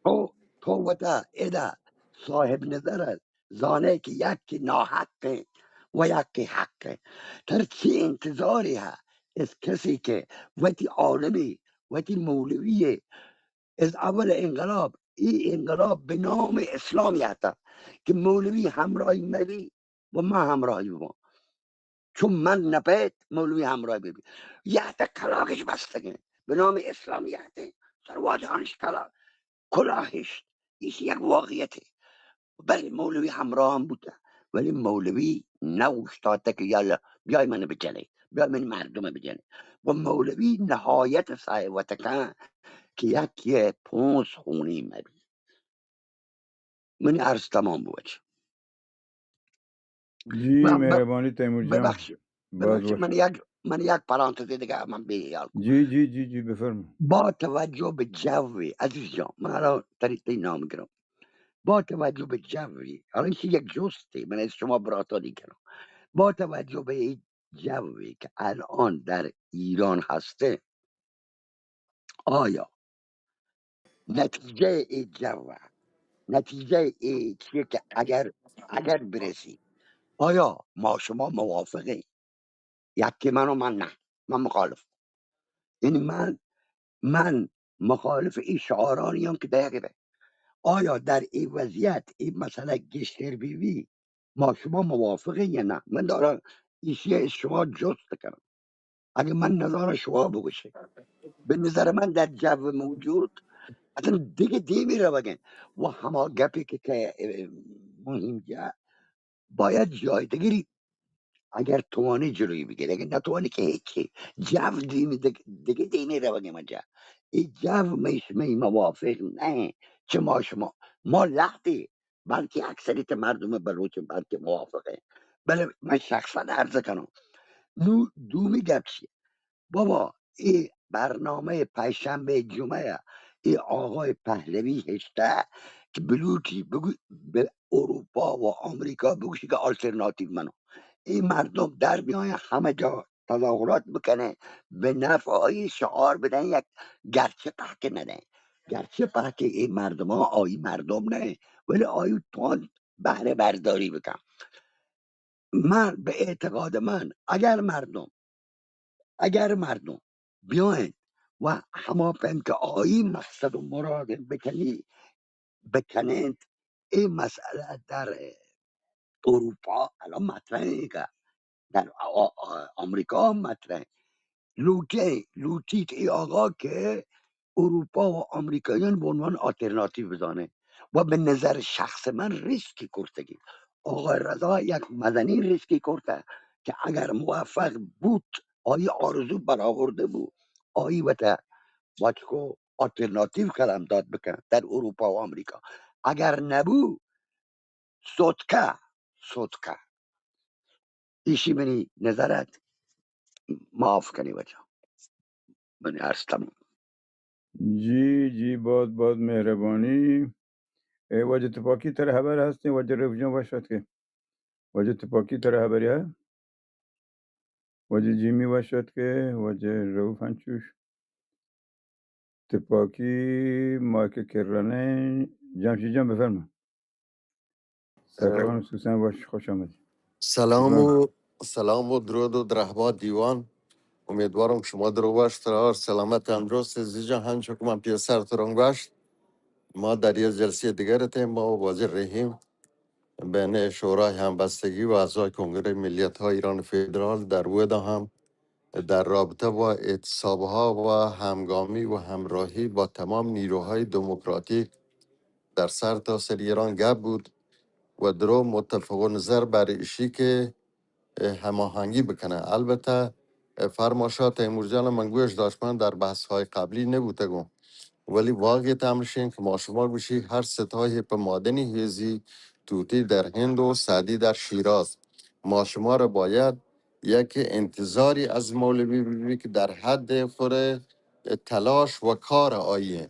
تو، تو وتا ادا صاحب نظر زانے کہ یکی ناحق انت و یکی حق انت. تر چی انتظاری ہے از کسی کہ وتی عالمی، وتی مولوی از اول انقلاب، ای انقلاب به نام اسلام یاتا کہ مولوی همراهی مبی و من همراهی ببان. چون من نپیت مولوی همراهی ببی. یاتا کلاگش بستگیں. به نام اسلام یاتا. سرواجانش کلا-، کلاهش. ایش یک واقعیته. بلے مولوی همراه هم بوته. ولی مولوی نه اوشتاته که یالا بیای من بجنی، بیای من مردم بجنی. و مولوی نهایت سعی وتکن که یکی پونس خونی مبی. من عرض تمام بود. جی، من ب-، مهربانی تیمور جان. ببخشید. باز ببخشید، وش. من یک، من یک پرانتزی دیگه من بی حیال کنم. جی، جی، جی، جی، بفرما. با توجه به جوی، عزیز جان، من الان تری، تری نام گرم. با توجه به جوی، الان چی یک جستی، من از شما براتانی کنم. با توجه به این جوی که الان در ایران هسته، آیا نتیجهٔ ای جو، نتیجهٔ ای چیه که اگر، اگر برسی، آیا ما شما موافقی؟ یکی من و من نه، من مخالف. یعنی من، من مخالف این شعارانی هم که دقیقه به. آیا در این وضعیت این مسئله گشتر بیوی؟ ما شما موافقین یا نه؟ من دارم ایشی از شما جست کنم. اگه من نزانم شما بگوشید. به نظر من در جو موجود اصلاً دیگه دیمی روگن و هما گپی که، که، اه، مهم جا باید جای دیگری اگر توانی جلوی بگیری، اگر نتوانی که هیچی. جو دیمی دگ-، دیگه دیمی روگن من جا. ای جو میش می موافق نه. چه ما شما، ما لحظی بلکه اکثریت مردم بلوچ بلکه موافقه. بله من شخصاً عرض کنم. نو دومی گپ چیه؟ بابا، ای برنامهٔ پنجشنبه جمعه ای آقای پهلوی هشته که بلوچی بگو، به اروپا و آمریکا بگوشی که آلترناتیو منو. ای مردم در بیاین همه جا تظاهرات بکنه، به نفع آیی شعار بدن، یک گرچه پهکه ندن، گرچه پهکه ای مردم ها آیی مردم نه، ولی آیی توان بهره برداری بکن. من به اعتقاد من اگر مردم، اگر مردم بیاین و هما پیم که آیی مقصد و مراد بکنی، بکنند، این مسئله در اروپا الان مطرحه که در آ-، آ-، آمریکا هم مطرحه. لوٹی، لوٹیت ای آقا که اروپا و آمریکایان به عنوان آلترناتیو بزانه و به نظر شخص من ریسکی کرتگی. آقای رضا یک مزنین ریسکی کرته که اگر موفق بود، آیی آرزو برآورده بود، آیی وتا واتکو آلترناتیو قدم داد بکن در اروپا و آمریکا. اگر نبو، صدقه، صدقه. ایشی منی نظرت، معاف کنی وجه. منی عرض تمام. جی، جی، بہت، بہت مہربانی۔ اے واجہ تپاکی ترا خبر ہستیں، واجہ رؤف جان وش اتکے۔ واجہ تپاکی ترا خبر ہے؟ واجہ جیمی وش اتکے، واجہ رؤف انچوش۔ تپاکی مائیک کرنیں، جمشید جان بفرما۔ سرکار خان سوسن وش، خوش آمدید۔ سلام و، سلام و درود و درہبات دیوان۔ امیدوارم شما درو وش، ترار سلامت، تندرست، زیجان ہنچو کہ من پیسر تران گوشت۔ ما در یک جلسهٔ دیگر اتیں، ما و واجہ رحیم بین شورای همبستگی و اعضای کنگره ملیت‌های ایران فدرال در ودا هم در رابطه با اعتصاب‌ها و همگامی و همراهی با تمام نیروهای دموکراتیک در سرتاسر ایران گپ بود و درو متفق نظر بر ایشی که هماهنگی بکنه. البته فرماشا تیمور جان، من گوش داشت، من در بحث های قبلی نبوتگم، ولی واقعیت امرش این که ما شما گوشی هر ستای په مادنی هیزی توتی در هند و سعدی در شیراز. ما شما را باید یک انتظاری از مولوی ببی که در حد خور تلاش و کار آییه.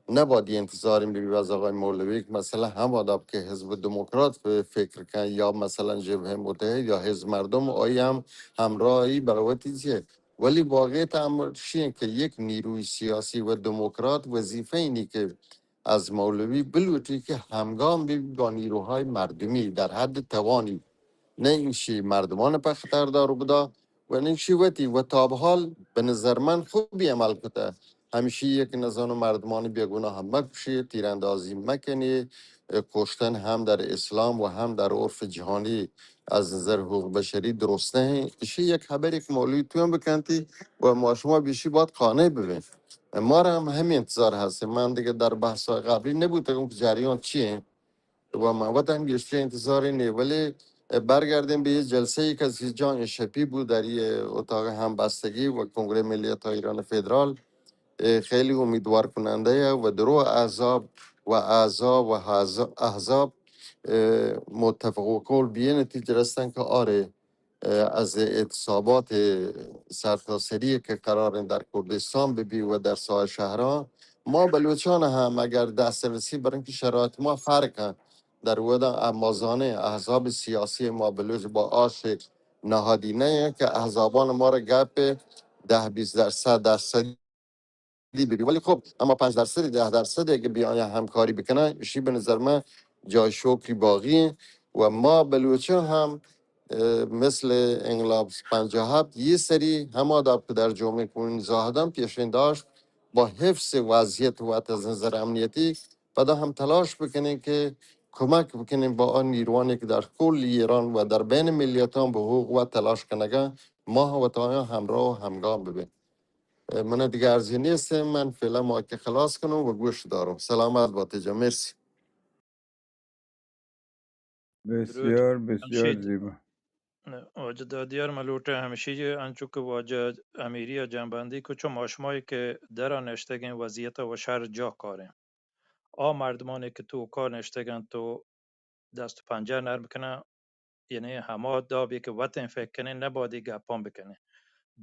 نباید انتظاری ببی از آقای مولوی که مثلا هم آداب که حزب دموکرات ف-، فکر کن یا مثلا جبهه متحد یا حزب مردم، آیی هم همراهی بروتی چیه. ولی واقعیت امر شیه که یک نیروی سیاسی و دموکرات وظیفه اینی که از مولوی بلوٹی که همگام ببی با نیروهای مردمی در حد توانی، نه اینشی مردمان په خطر دار بدا و نه اینشی وتی و تا به حال به نظر من خوبی عمل کته. همیشی یک نزان و مردمان بیگناه مکشی، تیراندازی مکنی، کشتن هم در اسلام و هم در عرف جهانی از نظر حقوق بشری درست نه. ایشی یک خبری که مولوی تو هم بکنتی و ما شما بیشی باید قانع ببین. ما را هم همین انتظار هست. من دیگه در بحث قبلی نبودم که جریان چیه و من وطن گشتی انتظاری نیه، ولی برگردیم به یه جلسه ای که عزیز جان شپی بود در یه اتاق همبستگی و کنگره ملی تا ایران فدرال. اه، خیلی امیدوار کننده و درو احزاب و اعضا و حز-، احزاب، اه، متفق و قول به یه نتیجه رستن که آره، اه، از اعتصابات سرتاسری که قرار در کردستان ببی و در سایر شهران، ما بلوچان هم اگر دسترسی بر اینکه شرایط ما فرق هن، در ودا امازانه احزاب سیاسی ما بلوچ با آ شکل نهادی نه که احزابان ما را گپ ده بیست درصد، درصد دی ببی. ولی خب، اما پنج درصد، ده درصد اگه بیاین همکاری بکنن، اشی به نظر من جای شکری باقیه. و ما بلوچا هم، اه، مثل انقلاب پنجاه و هفت یه سری هم آداب که در جامعه کنونی زاهدان پیشین داشت، با حفظ وضعیت و از نظر امنیتی، پدا هم تلاش بکنین که کمک بکنین با آن نیروانی که در کل ایران و در بین ملیتان به حقوق و تلاش کنگن، ما هم و تا همراه و همگام ببین. من دیگه عرضی نیست، من فعلا مایک خلاص کنم و گوش دارم. سلامت باتی جان، مرسی. بسیار، بسیار زیبا. واجہ دادیار، من لوٹاں ہمشی انچو کہ واجہ امیری ء جمبندی کو، چو ما شمائی کہ درا نشتگیں وضعیت و شر جا کاریں، آ مردمانی کہ توکا نشتگن تو دست و پنجہ نرم کناں، یعنی ہما دابی کہ وتیں فکر کنیں، نباید اے گپاں بکنیں.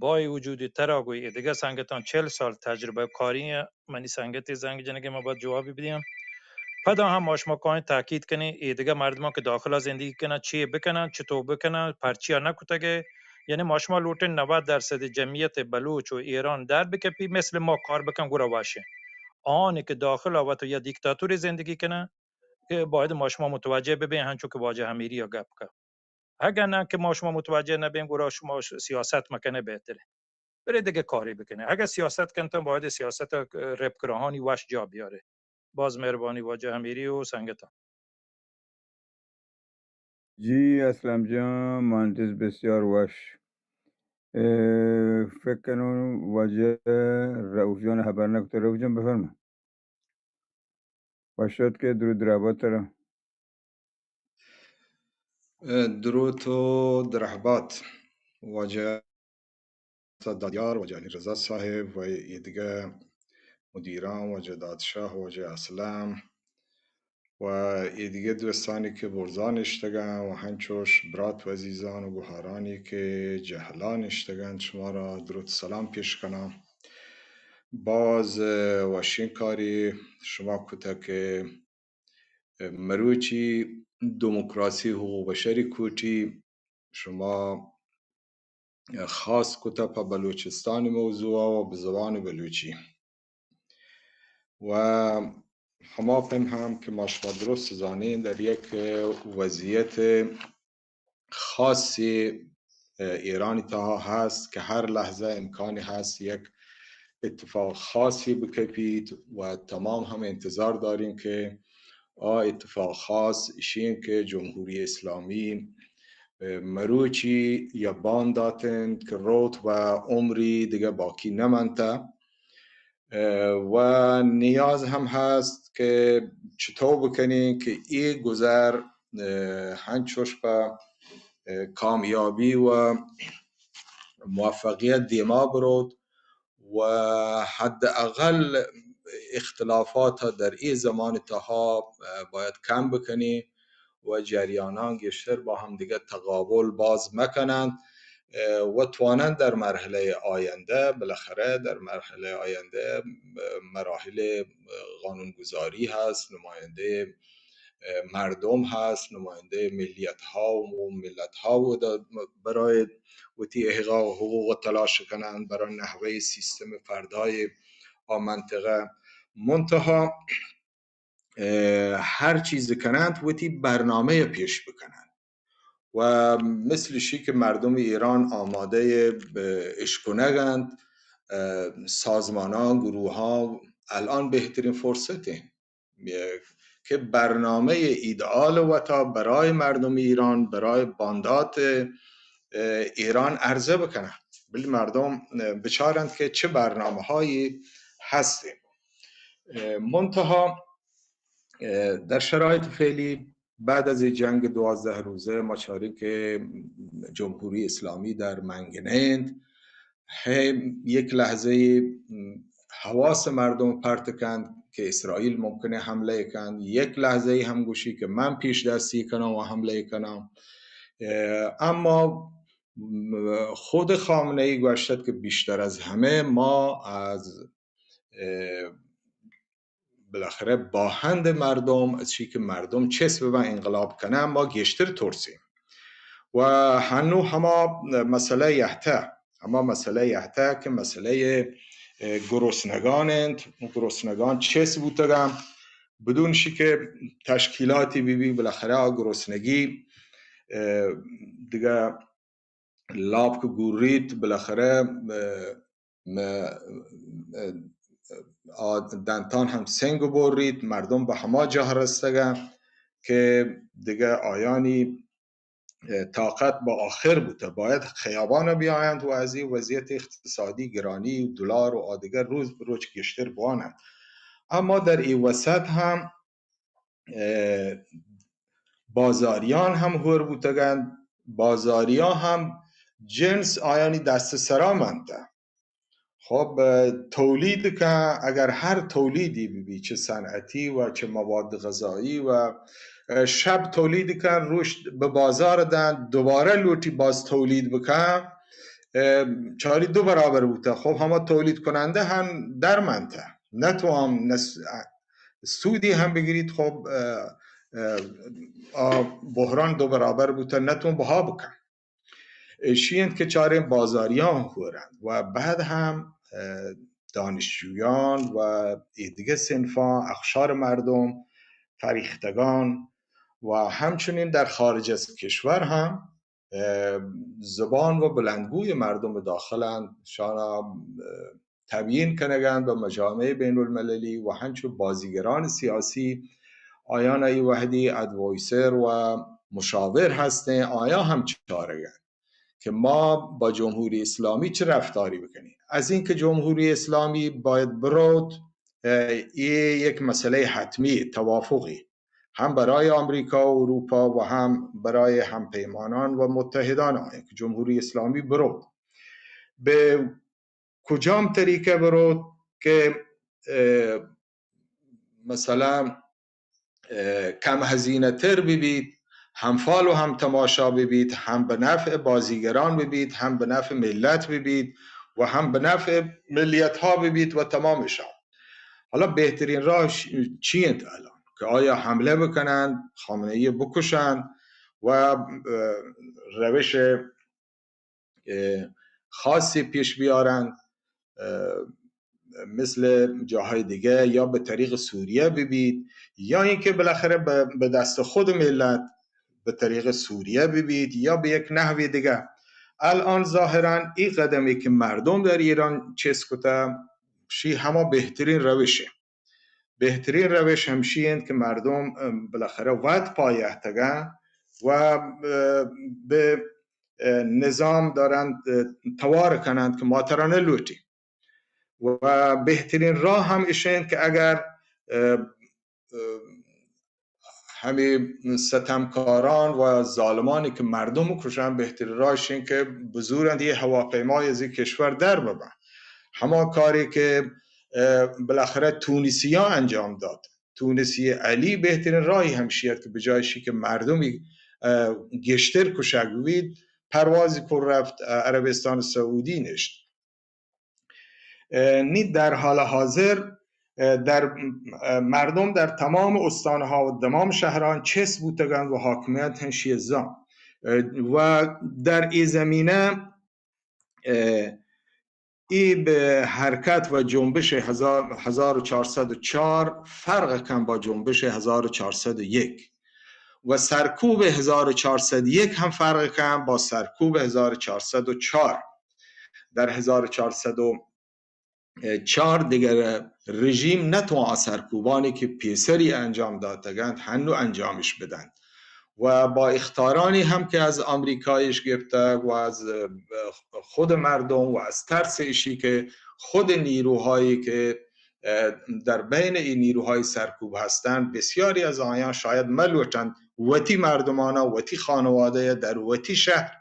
با اے وجودی ترا گوئی اے دگہ سنگتاں چل سال تجربہ کاری ایں، منی سنگتے زنگ جنگے ما باید جوابی بدیاں. پدا ہم ما شما کائیں تاکید کنیں، اے دگہ مردماں کہ داخلا زندگی کناں، چے بکناں، چطور بکناں، پرچیا نہ کتگے، یعنی ما شما لوٹیں نود درصد جمعیت بلوچ و ایران در بکپی، مثل ما کار بکن، گڑا وشیں. آنی کہ داخلا وت یا دیکتاتوری زندگی کناں، کہ باید ما شما متوجہ ببیں، ہنچو کہ واجہ امیری ء گپ کت. اگہ نہ کہ ما شما متوجہ نبیں، گڑا شما ش-، سیاست مکنہ بہتریں. برے دگہ کارے بکنیں. اگہ سیاست کنتن، باید سیاست ء رپکراہانی وش جا بیارے. باز مہربانی واجہ امیری و سنگتاں. جی اسلم جان، مانتز بسیار وش. اے، فکر کنوں واجہ رؤف جان حبر نہ کتہ. رؤف جان بفرما. وش اتکے، درود درہبات ترا. درود و درہبات واجہ دادیار، واجہ علی رضا صاحب و ایدگہ مدیران، واجہ دادشاہ، واجہ اسلم و ایدگہ دوستانی کہ برزا نشتگن و ہنچوش برات و عزیزان و گوہارانی کہ جہلا نشتگن، شمارا درود سلام پیش کناں. باز وشیں کاری شما کتہ کہ مروچی دموکراسی حقوق بشری کوٹی شما خاص کتہ پہ بلوچستانی موضوع و بہ زبان بلوچی و ہما پیم ہم کہ ما شما درست زانیں در یک وضعیت خاصی ایرانی تہا ہست کہ ہر لحظہ امکانی ہست یک اتفاق خاصی بکپیت و تمام ہم انتظار داریں کہ آ اتفاق خاص اشیں کہ جمہوری اسلامی مروچی یا بان داتنت کہ روت و عمری دگہ باقی نمنتہ. و نیاز ہم ہست کہ چطور بکنیں کہ اے گزر ہنچوش پہ کامیابی و موفقیت دیما بروت و حداقل اختلافات در این زمان تها باید کم بکنی و جریانان گیشتر با هم دیگه تقابل باز مکنند و توانند در مرحله آینده، بالاخره در مرحله آینده مراحل قانونگذاری هست، نماینده مردم هست، نماینده ملیت ها و ملت ها و برای وتی احقاق و حقوق تلاش کنند، برای نحوه سیستم فردای آ منطقه. منتها هر چیز کنند وتی برنامه پیش بکنند و مثل شی که مردم ایران آماده اشکنگند، سازمان ها، گروه ها، الان بهترین فرصته که برنامه ایدئال وتا برای مردم ایران، برای باندات ایران عرضه بکنند، بلی مردم بچارند که چه برنامه هایی هستیم. منتها در شرایط فعلی بعد از این جنگ دوازده روزه ما چاریم که جمهوری اسلامی در منگنه انت. هی یک لحظه حواس مردم پرت کند که اسرائیل ممکنه حمله کند، یک لحظه هم گوشی که من پیش دستی کنم و حمله کنم. اما خود خامنه ای گوشتد که بیشتر از همه ما از بالاخره باهند مردم، از چی که مردم چست ببن انقلاب کنن، ما گیشتر ترسیم. و هنو هما مسئله یهته، هما مسئله یهته که مسئله گرسنگان انت، گرسنگان چست بوتگن، بدون شی که تشکیلاتی بی بی، بالاخره آ گرسنگی دیگه لاپ که گوریت، بالاخره دنتان هم سنگ بوریت، مردم به هما جاه رستگن که دیگه آیانی طاقت به آخر بوته، باید خیابان بیایند و از این وضعیت اقتصادی گرانی دلار و آدگه روز به روز گیشتر بوانند. اما در این وسط هم بازاریان هم هور بوتگند، بازاریا هم جنس آیانی دست سرا منته. خب تولید کن، اگر هر تولیدی بی بی، چه صنعتی و چه مواد غذایی و شب تولید کن، روش به بازار دن، دوباره لوٹی باز تولید بکن، چاری دو برابر بوته. خب هما تولید کننده هم در منته، نتوان نس سودی هم بگیریت. خب آ بحران دو برابر بوته، نتون بها بکن. ایشی انت که چاریں بازاریان هورند و بعد هم دانشجویان و ایدگه صنفان، اقشار مردم، فریختگان و همچنین در خارج از کشور هم زبان و بلندگوی مردم داخلند، شانا تبیین کنگند به مجامع بین المللی و هنچو بازیگران سیاسی آیان ای وحدی ادوایسر و مشاور هستن، آیا هم چارگند که ما با جمهوری اسلامی چه رفتاری بکنیم. از اینکه جمهوری اسلامی باید بروت، ای یک مسئله حتمی توافقی هم برای آمریکا و اروپا و هم برای همپیمانان و متحدان آن که جمهوری اسلامی بروت. به کجام طریقه بروت که مثلا کم هزینه تر ببیت، هم فال و هم تماشا ببیت، هم به نفع بازیگران ببیت، هم به نفع ملت ببیت و هم به نفع ملیت ها ببیت و تمامشان. حالا بهترین راه چی انت الان؟ که آیا حمله بکنند، خامنه ای بکشند و روش خاصی پیش بیارند، مثل جاهای دیگه، یا به طریق سوریه ببیت، یا اینکه بالاخره به دست خود ملت به طریق سوریه ببیت یا به یک نحوی دیگه. الان ظاهرا این قدمی که مردم در ایران چست کته، شی هما بهترین روشه. بهترین روش همشی انت که مردم بالاخره وت پایهتگن و به نظام دارند توار کنند که ما ترا نلوٹی. و بهترین راه هم اش انت که اگر ہمے ستمکاران و ظالمانی کہ مردم کشن، بہترین راہ اش انت کہ بزورن یہ ہواپیمای از یہ کشور در ببن. ہما کاری کہ، اه، بالاخره تونسیان انجام دات. تونسی علی بہترین راہی ہمشی ات کہ بجای اشی کہ مردمی، اه، گیشتر کشگ بیت، پروازی کت رفت، اه، عربستان سعودی نشت. اه، نی در حال حاضر، اه، در، اه، مردم در تمام استانها و تمام شهران چست بوتگند و حاکمیت هنشی زان. اه، و در این زمینه، اه، ای به حرکت و جنبش هزار، هزار و چهارصد و چهار فرق کن با جنبش هزار و چهارصد و یک و سرکوب هزار و چهارصد و یک هم فرق کن با سرکوب هزار و چهارصد و چهار. در هزار و چهارصد و چهار دیگر رژیم نتوان آ سرکوبانی که پیسری انجام داتگند هنو انجامش بدند و با اخطارانی هم که از آمریکایش گرفته و از خود مردم و از ترس اشی که خود نیروهایی که، اه، در بین این نیروهای سرکوب هستند، بسیاری از آیان شاید ملوٹند وتی مردمانا، وتی خانواده در وتی شهر،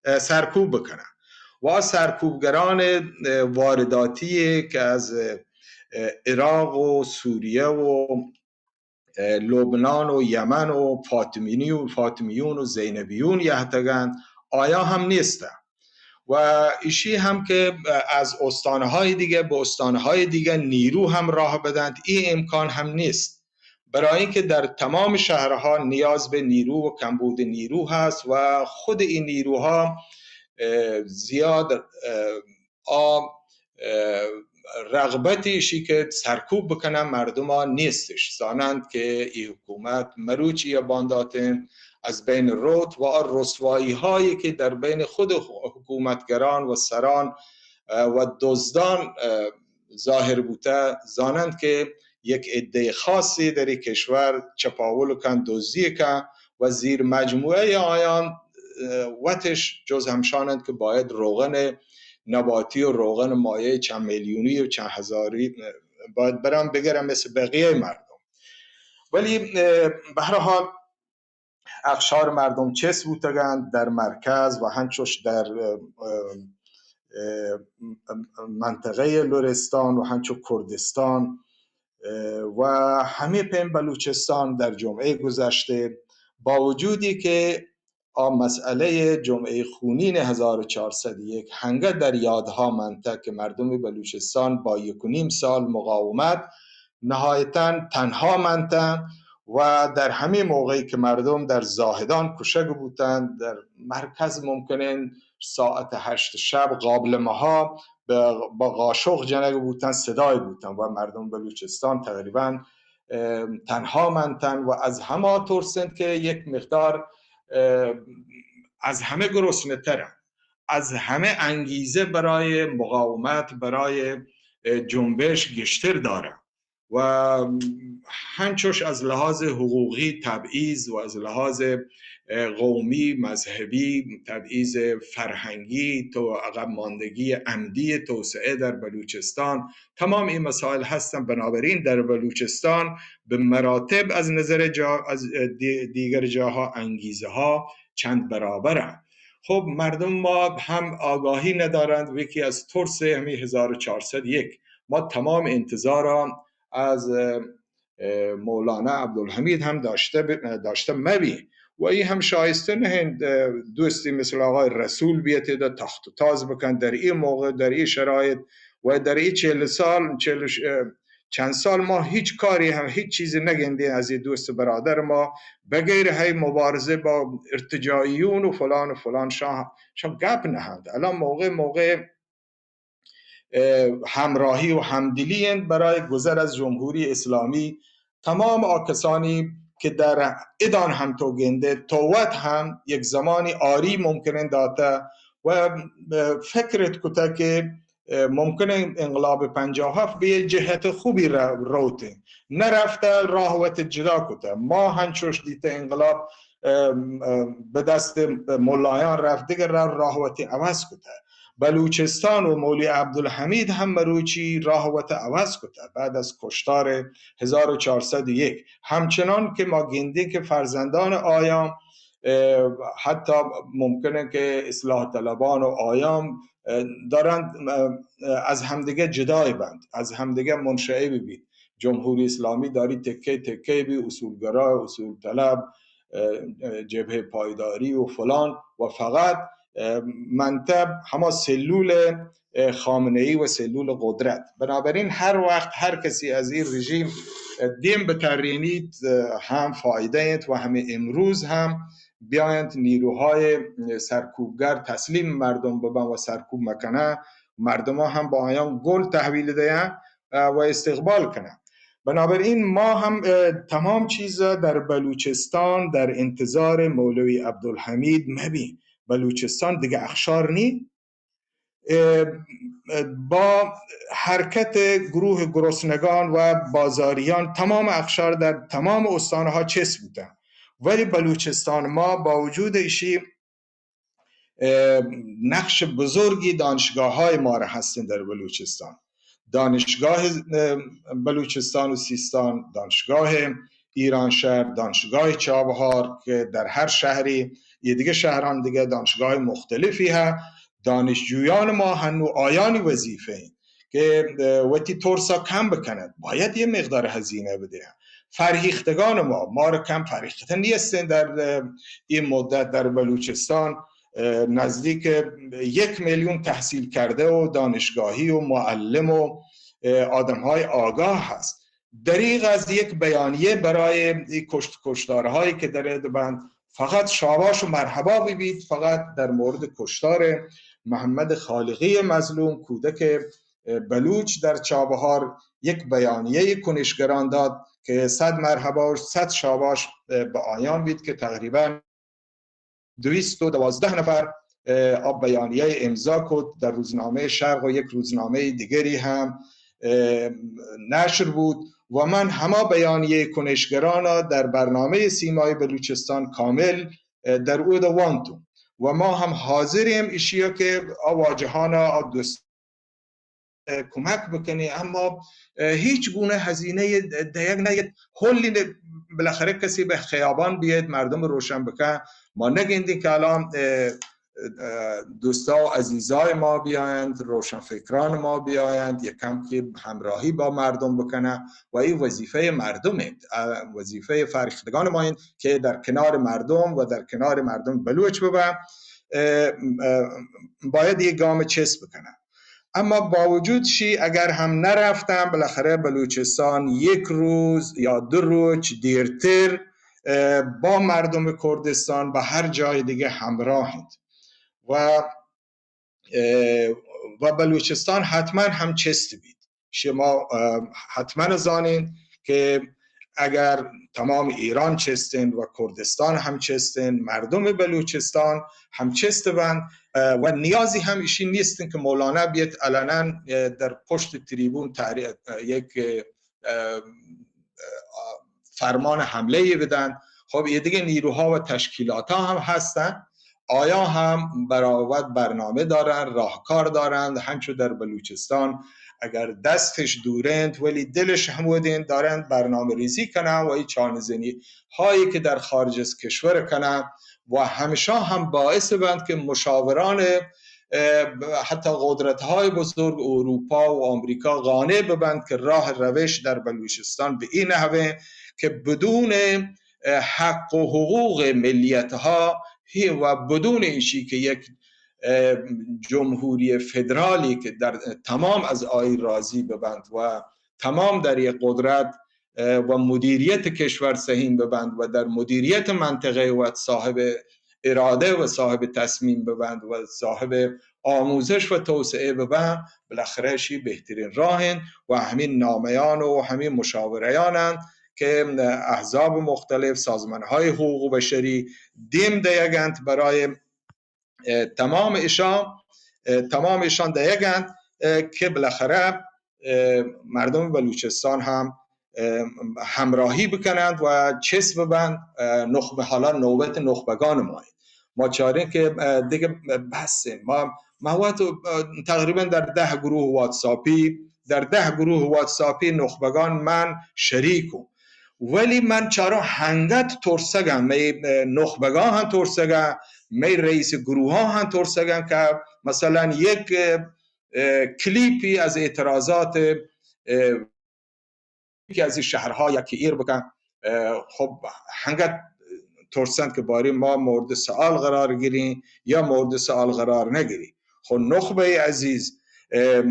اه، سرکوب بکنند. و آ سرکوبگران، اه، وارداتی که از، اه، عراق و سوریه و اه، لبنان و یمن و فاطمینی و فاطمیون و زینبیون یهتگند، آیا هم نیستند. و ایشی هم که از استانهای دیگه به استانهای دیگه نیرو هم راه بدند، این امکان هم نیست. برای اینکه در تمام شهرها نیاز به نیرو و کمبود نیرو هست و خود این نیروها، اه، زیاد، اه، آ، اه، رغبتی اشی که سرکوب بکنن مردما نیستش. زانند که ای حکومت مروچی یا بانداتن از بین روت و آ رسوایی هایی که در بین خود حکومتگران و سران، اه، و دزدان، اه، ظاهر بوته، زانند که یک عده خاصی در این کشور چپاول کن، دزدی کن و زیر مجموعهٔ آیان، اه، وتش جز همشانند که باید روغن نباتی و روغن مایع چند میلیونی و چند هزاری، اه، باید برن بگرن مثل بقیهٔ مردم. ولی، اه، به هر حال اقشار مردم چست بوتگند در مرکز و هنچوش در، اه، اه، اه، منطقهٔ لرستان و هنچو کردستان، اه، و همه پیم بلوچستان در جمعهٔ گذشته، با وجودی که آ مسئلهٔ جمعهٔ خونین هزار و چهارصد و یک هنگه در یادها منته که مردم بلوچستان با یک و نیم سال مقاومت نهایتاً تنها منتن و در همین موقعی که مردم در زاهدان کشگ بوتن، در مرکز ممکنه ساعت هشت شب قابلمه ها به، با قاشق جنگ بوتن، صدای بوتن و مردم بلوچستان تقریباً، اه، تنها منتن و از همه ترسند که یک مقدار، اه، از همه گرسنه ترن، از همه انگیزه برای مقاومت، برای، اه، جنبش گیشتر دارن. و هنچوش از لحاظ حقوقی تبعیض و از لحاظ، اه، قومی، مذهبی، تبعیض فرهنگی، تو عقب ماندگی عمدی توسعه در بلوچستان، تمام این مسائل هستن. بنابراین در بلوچستان به مراتب از نظر جا، از، اه، دی-، دیگر جاها انگیزه ها چند برابرن. خب مردم ما هم آگاهی ندارند و یکی از ترس همین هزار و چهارصد و یک ما تمام انتظار از، اه، مولانا عبدالحمید هم داشته ب-، داشته مبی و ای هم شایسته نه انت، اه، دوستی مثل آقای رسول بیته ده تخت و تاز بکن در این موقع، در این شرایط و در این چهل سال، چهل و ش-، اه، چند سال ما هیچ کاری هم، هیچ چیزی نگندین از این دوست برادر ما، بغیر هی مبارزه با ارتجاعیون و فلان و فلان شان، شان گپ نهند. الان موقع، موقع اه، همراهی و همدلی انت برای گذر از جمهوری اسلامی. تمام آ کسانی که در ادان هم تو گنده، تو وت هم یک زمانی آری ممکنه داته و، اه، فکرت کته که، اه، ممکنه انقلاب پنجاه و هفت به یه جهت خوبی ر-، روته. نرفته، راه وت جدا کته. ما هنچوش دیته انقلاب، اه، اه، به دست ملایان رفت، دیگه راه، راه وت عوض کته. بلوچستان و مولوی عبدالحمید هم مروچی راه وت عوض کتہ بعد از کشتار هزار و چهارصد و یک. همچنان که ما گندیں که فرزندان آیان، اه، حتی ممکنه که اصلاح طلبان و آیان، اه، دارند، اه، از همدیگه جدای بند، از همدیگه منشعب بید. جمهوری اسلامی داری تکه تکه بی، اصولگرا، اصول طلب، اه، اه، جبهه پایداری و فلان و فقط، اه، منتب هما سلول، اه، خامنه‌ای و سلول قدرت. بنابراین هر وقت هر کسی از این رژیم، اه، دیم بترینید، اه، هم فایده انت و همه امروز هم بیاینت نیروهای سرکوبگر تسلیم مردم ببن و سرکوب مکنه، مردم هم با آیان گل تحویل دهن، اه، و استقبال کنن. بنابراین ما هم، اه، تمام چیز در بلوچستان در انتظار مولوی عبدالحمید مبین. بلوچستان دیگه اخشار نی. اه، با حرکت گروه گرسنگان و بازاریان تمام اخشار در تمام استانها چست بودن، ولی بلوچستان ما با وجود ایشی، اه، نقش بزرگی دانشگاه‌های ما را هستن در بلوچستان. دانشگاه، اه، بلوچستان و سیستان، دانشگاه ایرانشهر، دانشگاه چابهار که در هر شهری، یه دیگه شهران دیگه دانشگاه مختلفی هست. دانشجویان ما هنو آیانی وظیفه این که، اه، وتی ترسا کم بکنند، باید یه مقدار هزینه بده. فرهیختگان ما، ما را کم فرهیخته نیستن در، اه، این مدت در بلوچستان، اه، نزدیک یک میلیون تحصیل کرده و دانشگاهی و معلم و، اه، آدم‌های آگاه هست. دریغ از یک بیانیه برای این کشت، کشتارهایی که در اد بند، فقط شاباش و مرحبا ببید، فقت در مورد کشتار محمد خالقی مظلوم، کودک، اه، بلوچ در چابهار یک بیانیه کنشگران داد که صد مرحبا و صد شاباش، اه، به آیان بید که تقریباً دویست و دوازده نفر، اه، آ بیانیه امضا کت در روزنامه شرق و یک روزنامه دیگری هم، اه، نشر بود و من هما بیانیه کنشگرانا در برنامه سیمای بلوچستان کامل، اه، در اود وانتم و ما هم حاضریم اشیا که آ واجهانا، آ دوست اه، کمک بکنی، اما، اه، هیچ گونه هزینه دیگ نه، یک کلی نه، بالاخره کسی به خیابان بیاید، مردم روشن بکن. ما نگندی که الان، اه، اه، دوستا و عزیزای ما بیایند، روشنفکران ما بیایند، یک کم که همراهی با مردم بکنه و این وظیفهٔ مردم انت، اه، وظیفهٔ فرهیختگان ما انت که در کنار مردم و در کنار مردم بلوچ ببن. اه، اه، باید یک گام چست بکنن. اما با وجود شی اگر هم نرفتن، بالاخره بلوچستان یک روز یا دو روز دیرتر، اه، با مردم کردستان به هر جای دیگه همراه انت و، اه، و بلوچستان حتماً هم چست بید. شما، اه، حتماً زانین که اگر تمام ایران چستن و کردستان هم چستن، مردم بلوچستان هم چست بند، اه، و نیازی هم ایشی نیستن که مولانا بیت علناً، اه، در پشت تریبون تحری-، اه، یک، اه، اه، فرمان حمله‌ای بدن. خب، یه دیگه نیروها و تشکیلات ها هم هستن. آیا هم برآورد برنامه دارند، راهکار دارند، همچو در بلوچستان اگر دستش دورند ولی دلش هم ودین دارند برنامه ریزی کنند و این چانه‌زنی هایی که در خارج از کشور کنند و همیشه هم باعث بند که مشاوران، اه، حتی قدرت های بزرگ اروپا و آمریکا قانع ببند که راه روش در بلوچستان به این نحوه که بدون حق و حقوق ملیت ها و بدون ایشی که یک، اه، جمهوری فدرالی که در تمام از آیین راضی ببند و تمام در یک قدرت، اه، و مدیریت کشور سهیم ببند و در مدیریت منطقه و صاحب اراده و صاحب تصمیم ببند و صاحب آموزش و توسعه ببند، بالاخره شی بهترین راهن و همین نامه‌یان و همین مشاوره‌یانن که احزاب مختلف، سازمان‌های حقوق بشری دیم دیگنت برای، اه، تمام ایشان، اه، تمام ایشان دیگنت، اه، که بالاخره، اه، مردم بلوچستان هم، اه، همراهی بکنند و چست ببند، اه، نخبه، حالا نوبت نخبگان ما. ما چاریں کہ، اه، دیگه بس ایں. ما، ما وت، اه، تقریباً در ده گروه واتساپی، در ده گروه واتساپی نخبگان من شریکم. ولی من چاروں هنگت ترسگاں، مئے، اه، نخبگان هم ترسگاں، مئے رئیس گروهان هم ترسگاں که مثلاً یک، اه، کلیپی از اعتراضات، اه، یکی از این شهرها یکی ایر بکن، اه، خب، هنگت ترسند که باری ما مورد سوال قرار گیریں یا مورد سوال قرار نگیریں. خب، نخبهٔ عزیز، اه،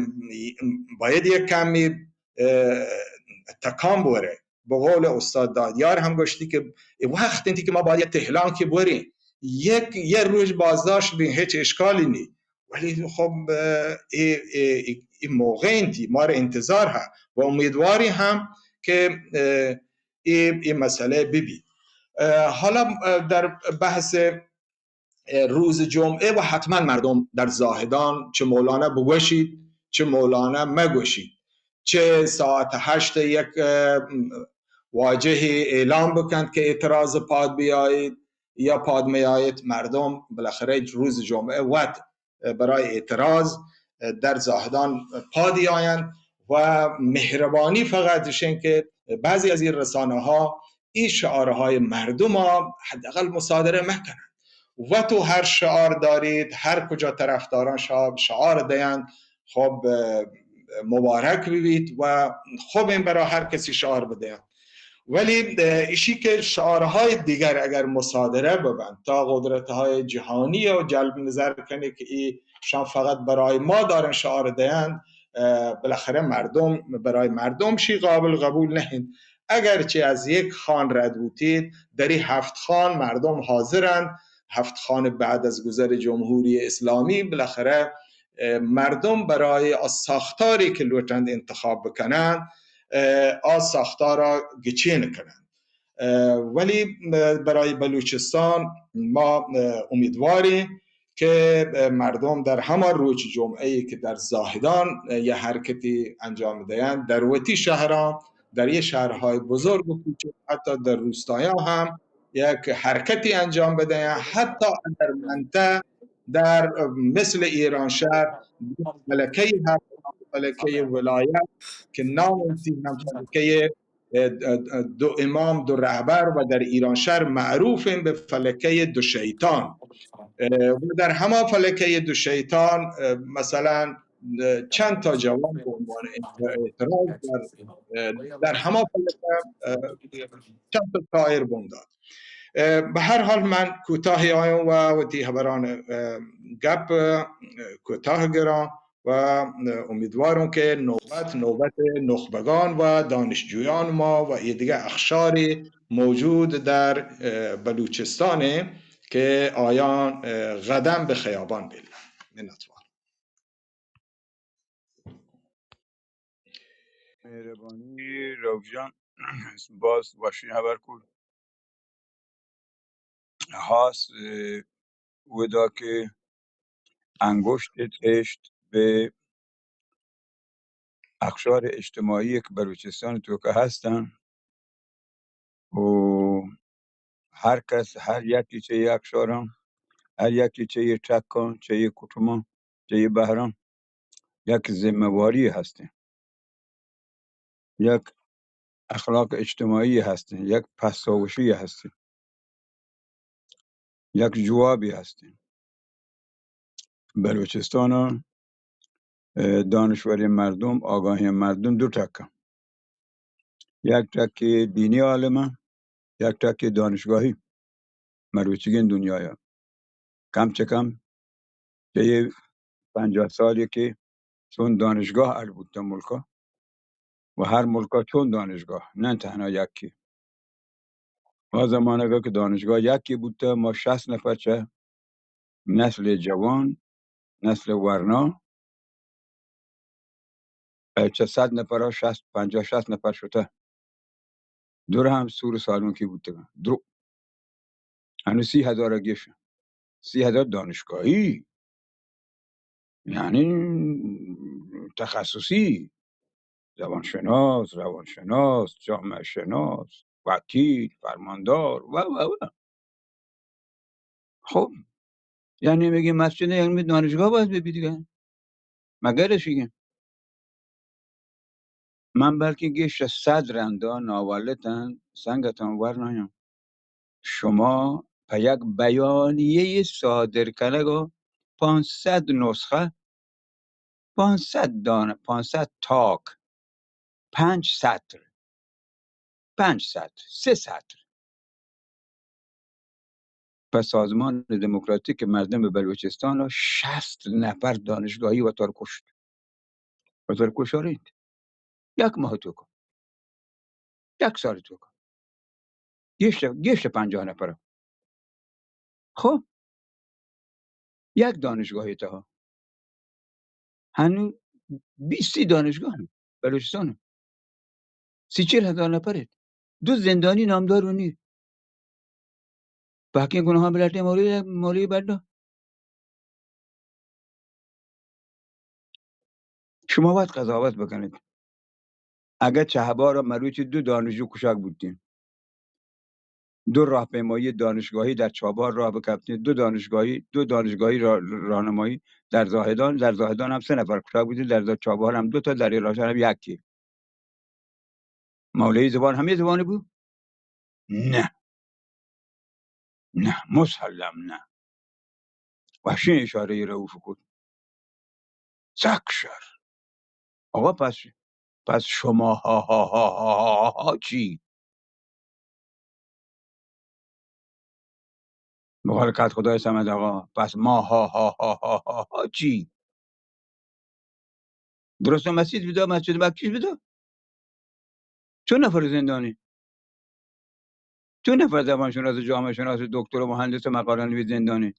باید یک کمی، اه، تکان بوره. به قول استاد دادیار هم گوشتی که وقت انتی که ما باید یک تهلانکی بوریں، یک، یه روز بازداشت بیں، هیچ اشکالی نی. ولی خب، اه، ای، ای، ای، ای موقع انتی، ما را انتظار هست و امیدواری هم که، اه، ای، ای مسئله ببی. اه، حالا، اه، در بحث، اه، روز جمعه و حتماً مردم در زاهدان چه مولانا بگوشید، چه مولانا مگوشید، چه ساعت هشت یک، اه، واجهی اعلام بکند که اعتراض پاد بیایید یا پاد میایید، مردم بالاخره روز جمعه وت برای اعتراض در زاهدان پادی آیند و مهربانی فقط اشین که بعضی از این رسانه ها این شعارهای مردم ها حداقل مصادره مکنند و تو هر شعار دارید، هر کجا طرفداران شعار، شعار دهند، خب، اه، مبارک ببیت و خوب این برای هر کسی شعار بدهند. ولی، اه، ایشی که شعارهای دیگر اگر مصادره ببند تا قدرت‌های جهانی و جلب نظر کنه که ای شان فقط برای ما دارن شعار دهند، اه، بالاخره مردم، برای مردم شی قابل قبول نهند. اگرچه از یک خان رد بوتید، در این هفت خان مردم حاضرند، هفت خان بعد از گذر جمهوری اسلامی، بالاخره، اه، مردم برای آ ساختاری که لوٹند انتخاب بکنند، اه، آ ساختارا گچین کنند. اه، ولی، اه، برای بلوچستان ما، اه، امیدواریم که، اه، مردم در همان روز جمعه ای که در زاهدان، اه، یه حرکتی انجام دهند، در وتی شهران، در یه شهرهای بزرگ و کوچک، حتی در روستایان هم یک حرکتی انجام بدهند، حتی اگر منطقه در مثل ایرانشهر فلکه‌ای هست، فلکهٔ ولایت که نام انتی هم فلکهٔ، اه، اه، دو امام، دو رهبر و در ایرانشهر معروف به فلکهٔ دو شیطان. اه، و در هما فلکهٔ دو شیطان، اه، مثلاً، اه، چند تا جوان به عنوان اعتراض در، اه، در هما فلکه، اه، چند تا شاعر بنداد. اه، به هر حال من کوتاهی آیم و وتی خبران، اه، گپ، اه، کوتاه گران و، اه، امیدوارم که نوبت، نوبت نخبگان و دانشجویان ما و ای دیگه اقشاری موجود در، اه، بلوچستان که آیان، اه، قدم به خیابان بلن. منتوار. مهربانی رؤف جان، باز وشین خبر کت. هاس، اه، ودا که انگشت اشت به اقشار اجتماعی که بلوچستان توکا هستن، و هر کس، هر یکی چہ یک شہراں، ہر یکی چہ یک ٹکاں، چہ یک کٹماں، چہ یک بہراں، یک ذمہ واری ہستیں، یک اخلاق اجتماعی ہستیں، یک پساوشی ہستیں، یک جوابی ہستیں۔ بلوچستان ء، اه، دانشوریں مردم، آگاہیں مردم دو ٹک انت۔ یک ٹکے دینی عالم انت، یک ٹکے دانشگاہی۔ مروچیگیں دنیا ء کم چہ کم چہ اے پنجاہ سالے کہ چون دانشگاہ اڈ بوتہ ملک ء، و ہر ملک ء چون دانشگاہ، نہ تہنا یکے۔ آ زمانگ ء کہ دانشگاہ یکے بوتہ، ما شصت نفر چہ نسل جوان، نسل ورنا، ء چہ صد نفر ء شصت، پنجاہ شصت نفر شتہ۔ درو ہم سور سالونکی بوتگاں۔ درو۔ ہنو سی ہزار ء گیش۔ سی ہزار دانشگاہی۔ یعنی تخصصی، زبانشناس، روانشناس، جامعه شناس، وکیل، فرماندار و، و، و۔ خب، یعنی میگه مسجد، یعنی دانشگاه باید ببی دیگه. مگر شیگه. من بلکه گیش صد رندا ناولتن سنگتان ورنایم. شما په یک بیانیهٔ صادر کنگا پانصد نسخه، پانصد دانه، پانصد تاک، پنج سطر، پنج سطر، سه سطر. په سازمان دموکراتیک مردم بلوچستان شصت نفر دانشگاهی وتار کشت. وتار کشاریت. یک ماه توکا. یک سال توکا. گیشتر، گیشتر پنجاه نفر. خب، یک دانشگاهی تها هنو بیست سی دانشگاه هم بلوچستان هم. سی چل هزار نفر ایت. دو زندانی نامدار و نی. باقی گناهان بلٹیں مولوی، مولوی بڈا. شما وت قضاوت بکنیت. اگه چهبار مروچی دو دانشجو کشاک بوتین، دو راهپیمایی دانشگاهی در چابهار راه بکپتین، دو دانشگاهی، دو دانشگاهی را-، راهنمایی در زاهدان، در زاهدان هم سه نفر کشاک بوتین، در زا-، چابهار هم دو تا، در ایرانشهر هم یکی. مولوی زبان همے زبانی بو؟ نه. نه، مسلم نه. وشیں اشاره‌ای رؤوف کت. سک شر. آقا پس، پس شما ها ها ها ها ها ها چی؟ بقول کت خدای صمد آقا، پس ما ها ها ها ها ها ها چی؟ درست مسجد بدا، مسجد مکیش بدا. چون نفر زندانی؟ چون نفر زبان شناس، جامعه شناس، دکتر و مهندس و مقاله نویس زندانی؟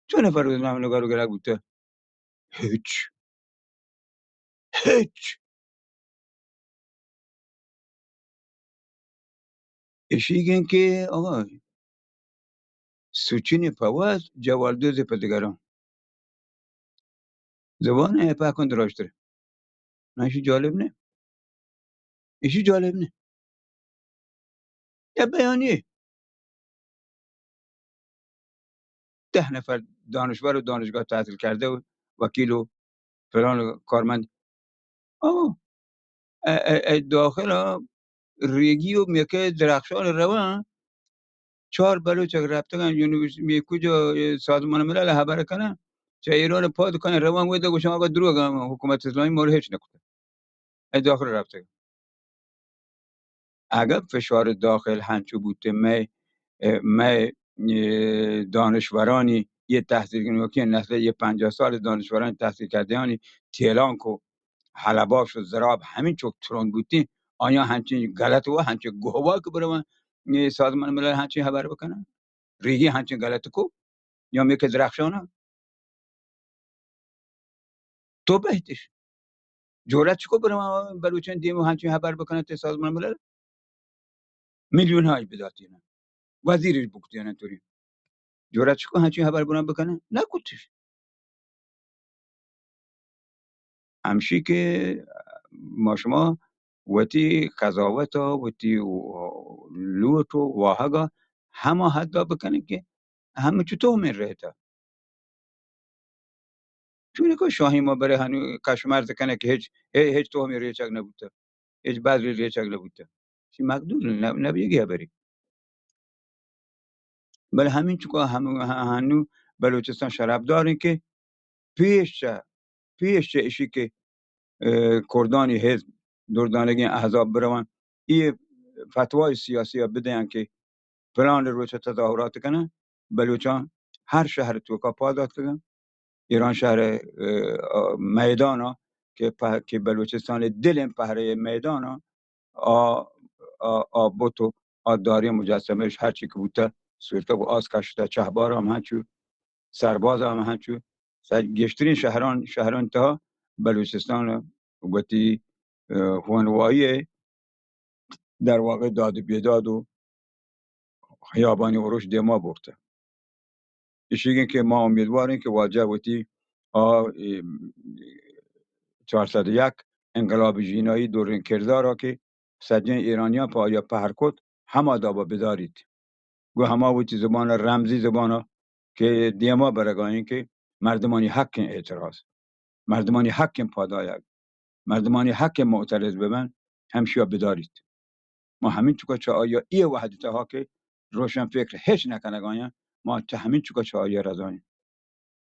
چون نفر روزنامه نگار و گرک بوته؟ هیچ. هیچ. اشیگیں که آقا، سوچینی په وت، جوالدوزی په دگران. زبان ء پاکن دراشتر. نه، ایشی جالب نه. ایشی جالب نه. یا بیانیه. ده نفر دانشور و دانشگاه تحصیل کرده و وکیل و فلان و کارمند. آه. ا، ا، ا داخل ریگی و میکه درخشان روان، چهار بلوچ اگر رفتگن یونیورسیتی، می کجا، سازمان ملل خبر کنن، چه ایران پاد کنن، روان گوید گوشن آقا دروغ هم، حکومت اسلامی ما رو هیچ نکته. ای داخل رفتگن. اگر فشار داخل هنچو بوته، می، اه، می، اه، دانشورانی یه تحصیل کنوکی نسل یه پنجاه سال دانشورانی تحصیل کردهانی تهران کو حلباش و زراب همین چوک ترند بوتین، آیا هنچین غلط و هنچین گهوا که برون، اه، سازمان ملل هنچین خبر بکنن؟ ریگی هنچین غلط کو؟ یا میکه درخشان؟ تو بهتش. جرأت چکو برو بلوچان دیم و هنچین خبر بکنه تی سازمان ملل؟ میلیون های بداتینه. وزیرش بکتینه توری. جرأت چکو هنچین خبر برو بکنه؟ نکتش. همشی که ما شما وتی قضاوت ها، وتی لوٹ و واهگا هما حدا بکنه که همه چطور می رهتا. چون که شاهی ما بره هنو کشمرز کنه که هیچ، هی-، هیچ توهمی ریچگ نبوته، هیچ بذری ریچگ نبوته. چی مقدور نب-، نبیگی بری. بله همین چکا هم-، ه-، هنو بلوچستان شرف دارین که پیش چه، پیش چه اشی که، اه، کردانی حزب، دردانگین احزاب بروان، ای فتوای سیاسی بدین که پلان روچ تظاهرات کنن، بلوچان هر شهر توکا پا داتگن. ایران شهر، اه، اه، میدانا که په-، که بلوچستان دل این پهره میدانا، آ، آ، آ بت و آ داری مجسمه‌اش هرچی که بوته، صورتک و آس کشته، چهبار هم هنچو، سرباز هم هنچو، سر گشترین شهران، شهران تها بلوچستان وتی، اه، هونوایی در واقع داد و بیداد و خیابانی اروش دیما برته. ایشیگین که ما امیدوارین که واجه وتی آ، ای، چهارصد و یک انقلاب ژینایی دورین کردارا که سجین ایرانیان پا آیا پهر کت، هما دابا بداریت. گو هما وتی زبان رمزی زبان کہ دیما برگائیں کہ مردمانی حق اعتراض، مردمانی حق پادایگ، مردمانی حق معترض ببن، ہمشیا بداریت۔ ما ہمین چکا چہ آیا ای وحدت ها کہ روشن فکر ہچ نکنگاین، ما چہ ہمین چکا چہ آیا رضاین۔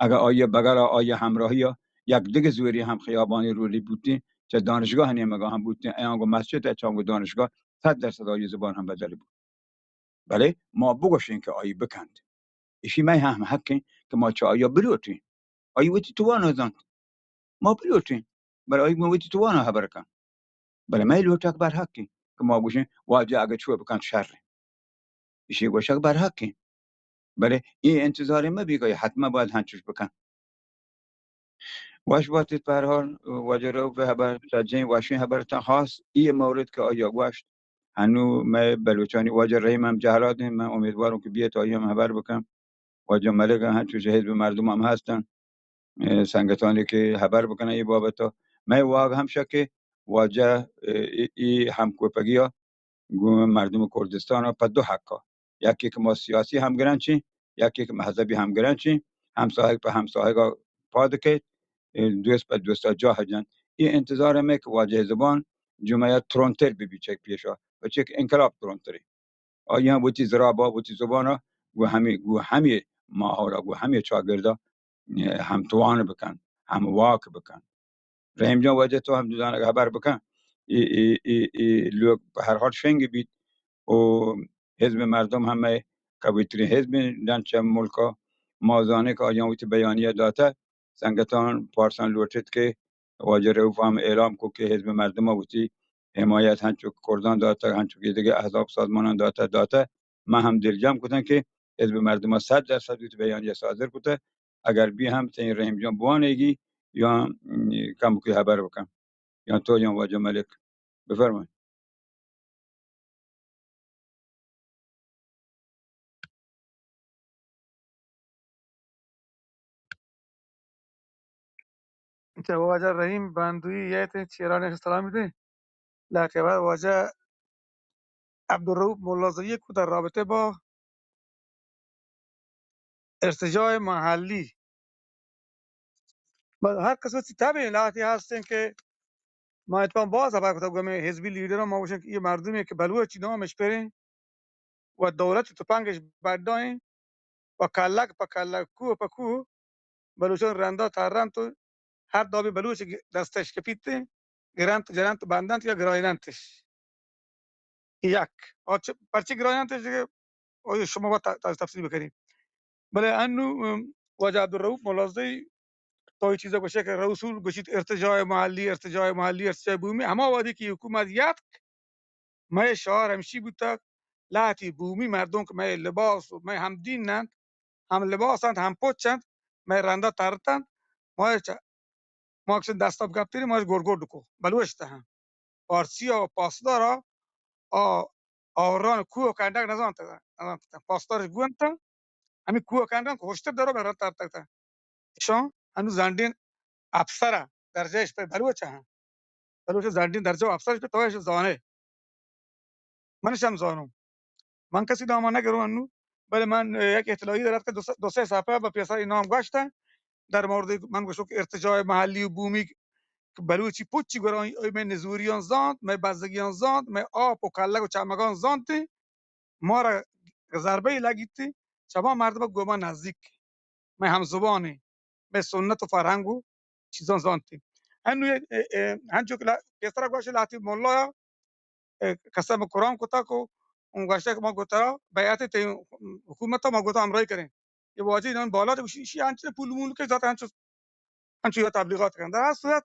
اگہ آئی بغیر آئی ہمراہی یک دگہ زوری ہم خیابانی رولی بوتیں، چہ دانشگاہ نیمگا ہم بوتیں، ایاں گو مسجد ء چاں گو دانشگاہ، صد درصد آئی زبان ہم بدل بوت۔ بلے ما بگوشیں کہ آئی بکنت۔ ایشی مئے ہم حق انت کہ ما چہ آئی بلوٹیں۔ آئی وتی توانا زانت۔ ما بلوٹیں، بلے آئی گوں وتی توانا ہبر کن۔ بلے مئے لوٹگ بر حق انت کہ ما گوشیں واجہ اگہ چو بکنت شر انت۔ ایشی گوشگ بر حق انت۔ بلے اے انتظار مہ بی کہ حتما باید ہنچوش بکن۔ وش باتیت، پہ ہر حال واجہ رؤف ء ہبر سجیں وشیں ہبر اتاں، خاص اے مورد کہ آئی ء گوشت، ہنو مئے بلوچانی واجہ رحیم ہم جہلاد انت، من امیدواروں کہ بیت آئی ہم ہبر بکن۔ واجہ ملک ء ہنچوش حزب مردم ہم ہستن، ء سنگتانی کہ ہبر بکنن اے بابت ء۔ مئے واہگ ہمشہ کہ واجہ ء اے، اے ہمکوپگی ء گوں مردم کردستان ء پہ دو حق ء، یکے کہ ما سیاسی ہمگرنچ ایں، یکے کہ مذہبی ہمگرنچ ایں، ہمساہگ پہ ہمساہگ ء پاد کیت، ء دوست پہ دوست ء جاہ جنت۔ اے انتظار ہمے کہ واجہ زبان جمعہ ء ترندتر بہ بیت چہ پیش ء، پرچے کہ انقلاب ترندتر انت۔ آیاں وتی زراب ء وتی زبان ء گوں ہمے، گوں ہمے ماحول ء گوں ہمے چاگرد ء ہمتوان بکن، ہمواک بکن۔ رحیم جان، واجہ تو ہم دو دانگ ہبر بکن۔ اے، اے، اے، اے لوگ پہ ہر حال شنگ بیت و حزب مردم ہم مئے قوی ترین حزب ڈن چہ ملک ء۔ ما زانیں کہ آیاں وتی بیانیہ داتہ، سنگتان پارسان لوٹت کہ واجہ رؤف ہم اعلام کو کہ حزب مردم ء وتی حمایت ہنچو کہ کردان داتہ، ہنچو کہ دگہ احزاب سازمانان داتہ، داتہ۔ من ہم دلجم کتن کہ حزب مردم ء صد درصد وتی بیانیہ صادر کتہ۔ اگر بی ہم تئیں رحیم جان بوانیگی یا کمکی ہبر بکن، یا تو یا واجہ ملک، بفرمائیں۔ اچھا، واجہ رحیم باندوی یے تھے، چیرانی سلام دے۔ لکہ بعد واجہ عبدالرؤف ملازئی کو در رابطے با ارتجاع محلی، بس ہر کس وتی تب لہتے ہستیں کہ ما اتفاق باز ہبر کتگ گوں ہمے حزبی لیڈراں، ما گوشیں کہ یہ مردمے کہ بلوچی نامش پریں و دولت تپنگش بڈائیں و کلک پہ کلک، کوہ پہ کوہ بلوچان رندا ترنت و ہر دابی بلوچ دستش کپیت، گرنت، جننت، بندنت یا گرائیننتش۔ یک، آ چ-، پرچی گرائیننتش دیگہ، آ شما با ت-، ت-، تفصیل بکنی۔ بلے انو، ام، واجہ عبدالرؤف ملازئی تو یہ چیزا گوشے کہ رسول گوشیت ارتجاع محلی، ارتجاع محلی، ارتجاع بومی، ہما وہدی کہ حکومت یاتک، مئے شعار ہمشی بوتگ، لہتی بومی مردم کہ مئے لباس و مئے ہم دین انت، ہم لباس انت، ہم پچ انت، مئے رندا ترت انت، ما چہ، ما کسے دستا بکپتری، ما گور گور کو، بلوچ تہ انت۔ پارسی و پاسدارا، آ، آوران کوہ و کنڈک نزانت، نزانت۔ پاسدارش گونت، ہمیں کوہ و کنڈک ہوشتر درو بہ رندا ترتگ۔ ایشاں انو زنڈیں افسر ء درجہ اش پہ بلوچ ء، بلوچ ء زنڈیں درجہ و افسر اش پہ تو اش زانے۔ من اش ہم زانوں۔ من کسی نام ء نہ گروں انو، بلے من یک اطلاعی در اتک دو س-، دو سہ صفحہ بہ پیسر نام گوشت ء، در مورد من گوشو کہ ارتجاع محلی و بومی کہ بلوچی پچی گورا، مئے نزوریاں زانت، مئے بزگیاں زانت، مئے آپ و کلگ و چمگاں زانت، مارا ضربہ لگیت، چہ ہما مردم گوں ما نزدیک، مئے ہم زبان ایں، مئے سنت و فرہنگ و چیزاں زانت۔ انو اے، اے، اے، ہنچو کہ لا-، پیسرا گوشت لہتی ملا، اے، قسم قرآن کتا کو، اون گوشت کہ ما گو ترا بیعت تئی حکومت ما گو تو ہمراہی کریں۔ یہ واجہ انہوں بالا تو شی، شی انچنے پول مول کے ذات انچو انچو یا تبلیغات کنن۔ در ہر صورت،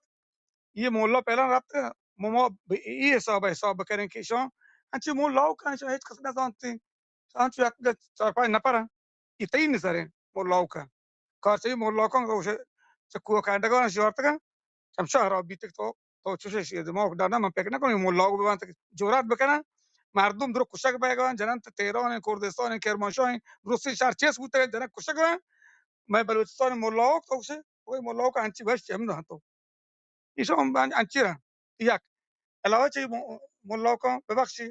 یہ مولا پہلا رابطہ، ما، ما بہ اے حساب حساب بکنیں کہ ایشاں انچو مولا کن، ایشاں ہچ کس نہ زانتے۔ انچو یک چار پانچ نفر ہیں، یہ تئی نظر ہیں مولا کن۔ کار چاہیے مولا کن کہ اسے چکو کنڈگان شیارتگن، چمشا خراب بیتگ تو، تو چوشے شیر دماغ دانا، من فکر نکنم مولا کو ببنت کہ جرات بکنن۔ مردم درو کشگ بیگان، جنن تہران، کردستان، کرمانشاہ، درستی شہر چیز بوتگن، جنن کشگ بیگان۔ مئے بلوچستان ملاوک تو گوشے، کوئی ملاوک انچی بش چم نہ تو۔ ایشان ان-، انچی را۔ یک۔ علاوہ چی م-، ملاوکاں ببخشی،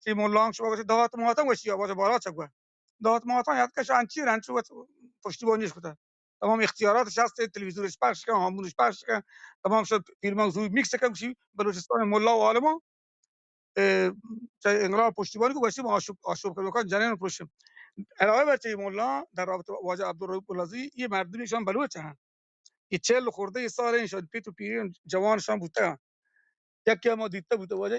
چی ملاوک شما گوشی دات ماتم گوشی آواز بالا چگوا۔ دات ماتم یاد کش انچی را، انچو وت پشتیبانیش کتہ. تمام اختیاراتش ہست، تلویزیونش پخش کن، ہامونش پخش کن، تمام شد فیلم زور میکس کن، گوشی بلوچستان ملا و عالمان، اه، چہ انقلاب پشتیبانی کو، گوشی ما آشوب، آشوب کن، جنین پروشم. علاوہ بر چہ ملا در رابطہ واجہ عبدالرؤف بلازی، یہ مردمی شان بلوچ ہیں. یہ چہل خورده سال ہیں، شاید پیت و پیرین جوان شان بوتہ. یکی ما دیتہ بوتہ واجہ،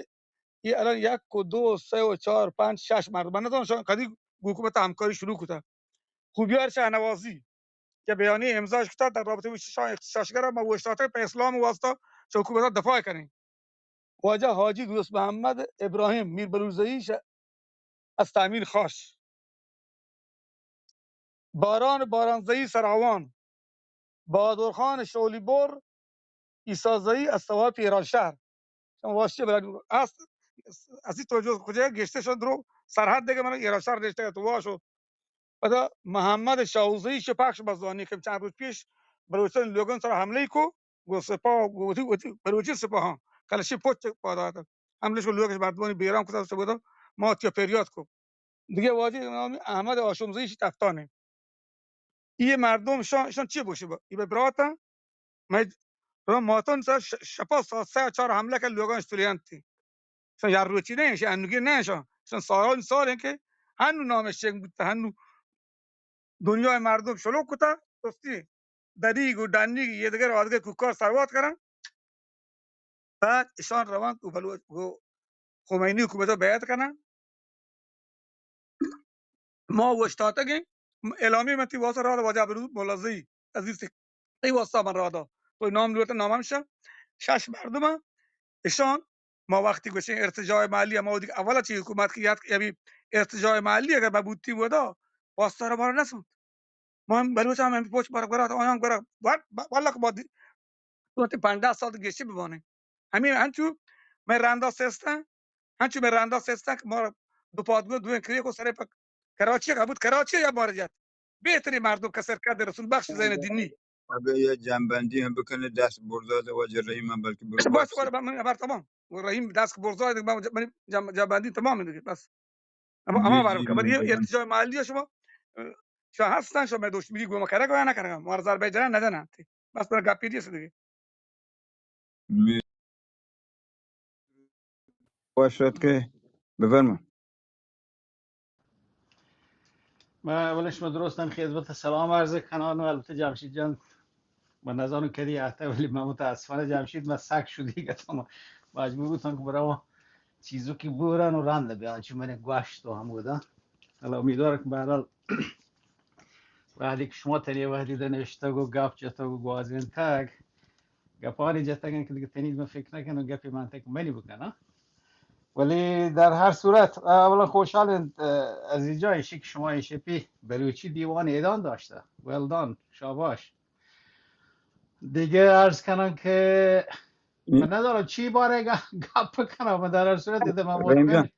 یہ الان یک و دو، سه و چار، پنج، شش مرد. من نزانم شان کدی حکومت همکاری شروع کتہ. خوبیار شاهنوازی که بیانیه امضاش کتہ در رابطه با شان اغتشاشگر، ما وشتاته په اسلام واسطه چه حکومت دفاع کنیں. واجہ حاجی دوست محمد ابراہیم میر بلوزئی ش-، از تامین خاش. باران بارانزئی سراوان، بہادر خان شولی بر، عیسی زئی از سوات ایران شہر. شما واشی بلد است، اسی توجہ کجا گشتے شد درو سرحد دیگه من ایران شہر نشتے تو واشو. پدا محمد شاہوزئی چہ پخش بزانی کہ چند روز پیش بلوچستان لوگان سر حملہ کو، گو سپاہ، گو وتی، وتی بلوچی سپاہاں کلشی پوچ پادا اتک. حملہ کو لوگش مردمانی بیران کتا، سبب ما تیا پریاد کو. دیگه واجہ نام احمد هاشمزئی چہ تفتان. یہ مردم شان، شان چی بوشی با؟ یہ براتن، میں رو ماتون سر ش-، شپا ساعت سه چار حملہ که لوگان اشتولیانتی. شان یار روچی نه، شان انوگی نه، شان، شان سالان سال ہیں کہ هنو نامش چنگ بوتا، هنو دنیای مردم شلوک کتا، رستی دریگ و ڈنیگ یہ دگر آدگه کوکار سروات کنن. بعد اشان روان و بلوچ و خمینی حکومت بیعت کنن. ما وشتاتگیں، اعلامی من تی واسطہ رادا واجہ عبدالرؤف بلازئی عزیز، تی واسطہ من رادا، تو نام لوٹا نام ہمشہ، شش مردم، اشان، ما وقتی گوشیں ارتجاع محلی، ما وقتی اولا چی حکومت کی یاد، یعنی ارتجاع محلی اگر ما بوتی ودا، واسطہ را مارا نسوت. ما ہم بلوچ ہم ہمے پوچ بر گورا، آیاں گورا، وا-، وا-، واللہ کہ ما دی-، تو تی پنجاہ سال گیشی ببانے. ہمیں ہنچو میں رندا سیستن، ہنچو میں رندا سیستن کہ ما دو پادگو دویں کریکو سرے پک کراچی کا بود، کراچی یا مارا جات. بہترین مردم کسر کرد رسول بخش زین دینی. اگه یه جنبندی هم بکنه، دست برزاد واجه رحیم هم بلکه برو بس، بس، بس. من خبر تمام. و رحیم دست برزاد، من جنب-، جنبندی تمام دیگه، بس. اما، اما جی، بارم جی، که، من بلے یہ ارتجاع محلی شما، اه، شما هستن، شما دشمنی گوما کرگ و یا نکرگ، ما آذربایجان ندن. بس برای گپی دیست دیگه. می-، وش اتکے، بفرما. من اولا شما درستان خدمت سلام عرض کنان و البته جمشید جان، من نزانم کدی اته، ولی من متاسفانه جمشید من سک شدی گتم، مجبور بوتم که برم چیزو که بورن و رند بیان، چی من گوشت و هم بودن. حالا امیدوارم که به هر حال وقتی که شما تنی وقتی ده نشتگ و گپ جتگ و گوازینتگ، گپانی جتگن که دیگه تنید من فکر نکنم گپی منطق منی بکنم. ولی در هر صورت، اولا خوشحال انت، اه، عزیز جان، ایشی که شما این شپی بلوچی دیوان ایدان داشته. Well done، شاباش. دیگه عرض کنم که من ندارم چی باره گ-، گپ بکنم. من در هر صورت دیدم من رحیم جان، مطمئن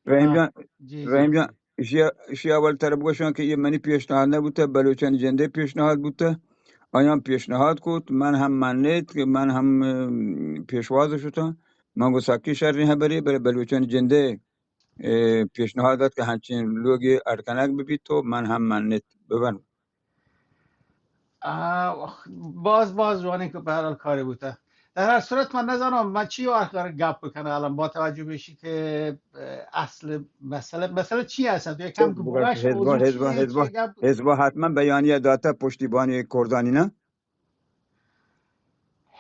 رحیم جان، جی، جی، رحیم جان، جی. اشیا، اشیا اول تر بگوشاں کہ یہ منی پیشنہاد نہ بوتہ، بلوچانی جندے پیشنہاد بوتہ. آیاں پیشنہاد کت، من ہم منیت کہ من ہم، ام، پیشواز شتاں. من گو سکی شریں حبرے، بلے بلوچانی جندے، اے، پیشنہاد دات کہ ہنچین لوگے اڈ کنگ ببیت تو من ہم منیت ببن. آ، باز، باز جوانیں کہ بہرحال کاری بوتہ. در ہر صورت من نزانم من چی وارخ گپ بکنم الان با توجہ به ایشی که، اه، اصل مسئله، مسئله چی هستن؟ تو یک کم که بگشت، حزب، موضوع حزب، چیه، حزب، چیه گپ؟ حزب حتما بیانیه داته پشتیبانی کردانی نه؟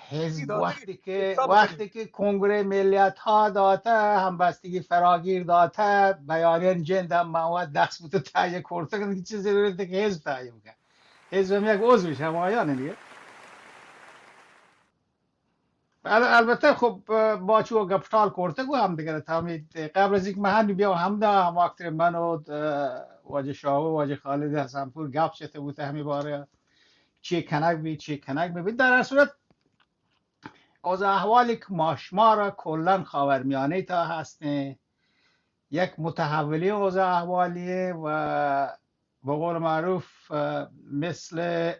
حزب وقتی که، وقتی که کنگره ملیت ها داته، همبستگی فراگیر داته، بیانیه جند هم مواد دست بوده تهیه کرده، که چه ضرورته که حزب تهیه بکن؟ حزب هم یک عضوش همایانه دیگه. ال-، البته خب، اه، با چو گپٹال کرتگ و ہم دیگر تامید قبل از اینکہ من ہم بیاں ہمدا ہم وقت من و، اه، واجہ شاہ و واجہ خالد حسنپور گپ شتے بوتہ ہمے بارہ چی کنگ بی، چی کنگ بی. در ہر صورت اوضاع احوالی که ما شما را کلاً خاورمیانه تا هستیں، یک متحولی اوضاع احوالیه و به قول معروف، اه، مثل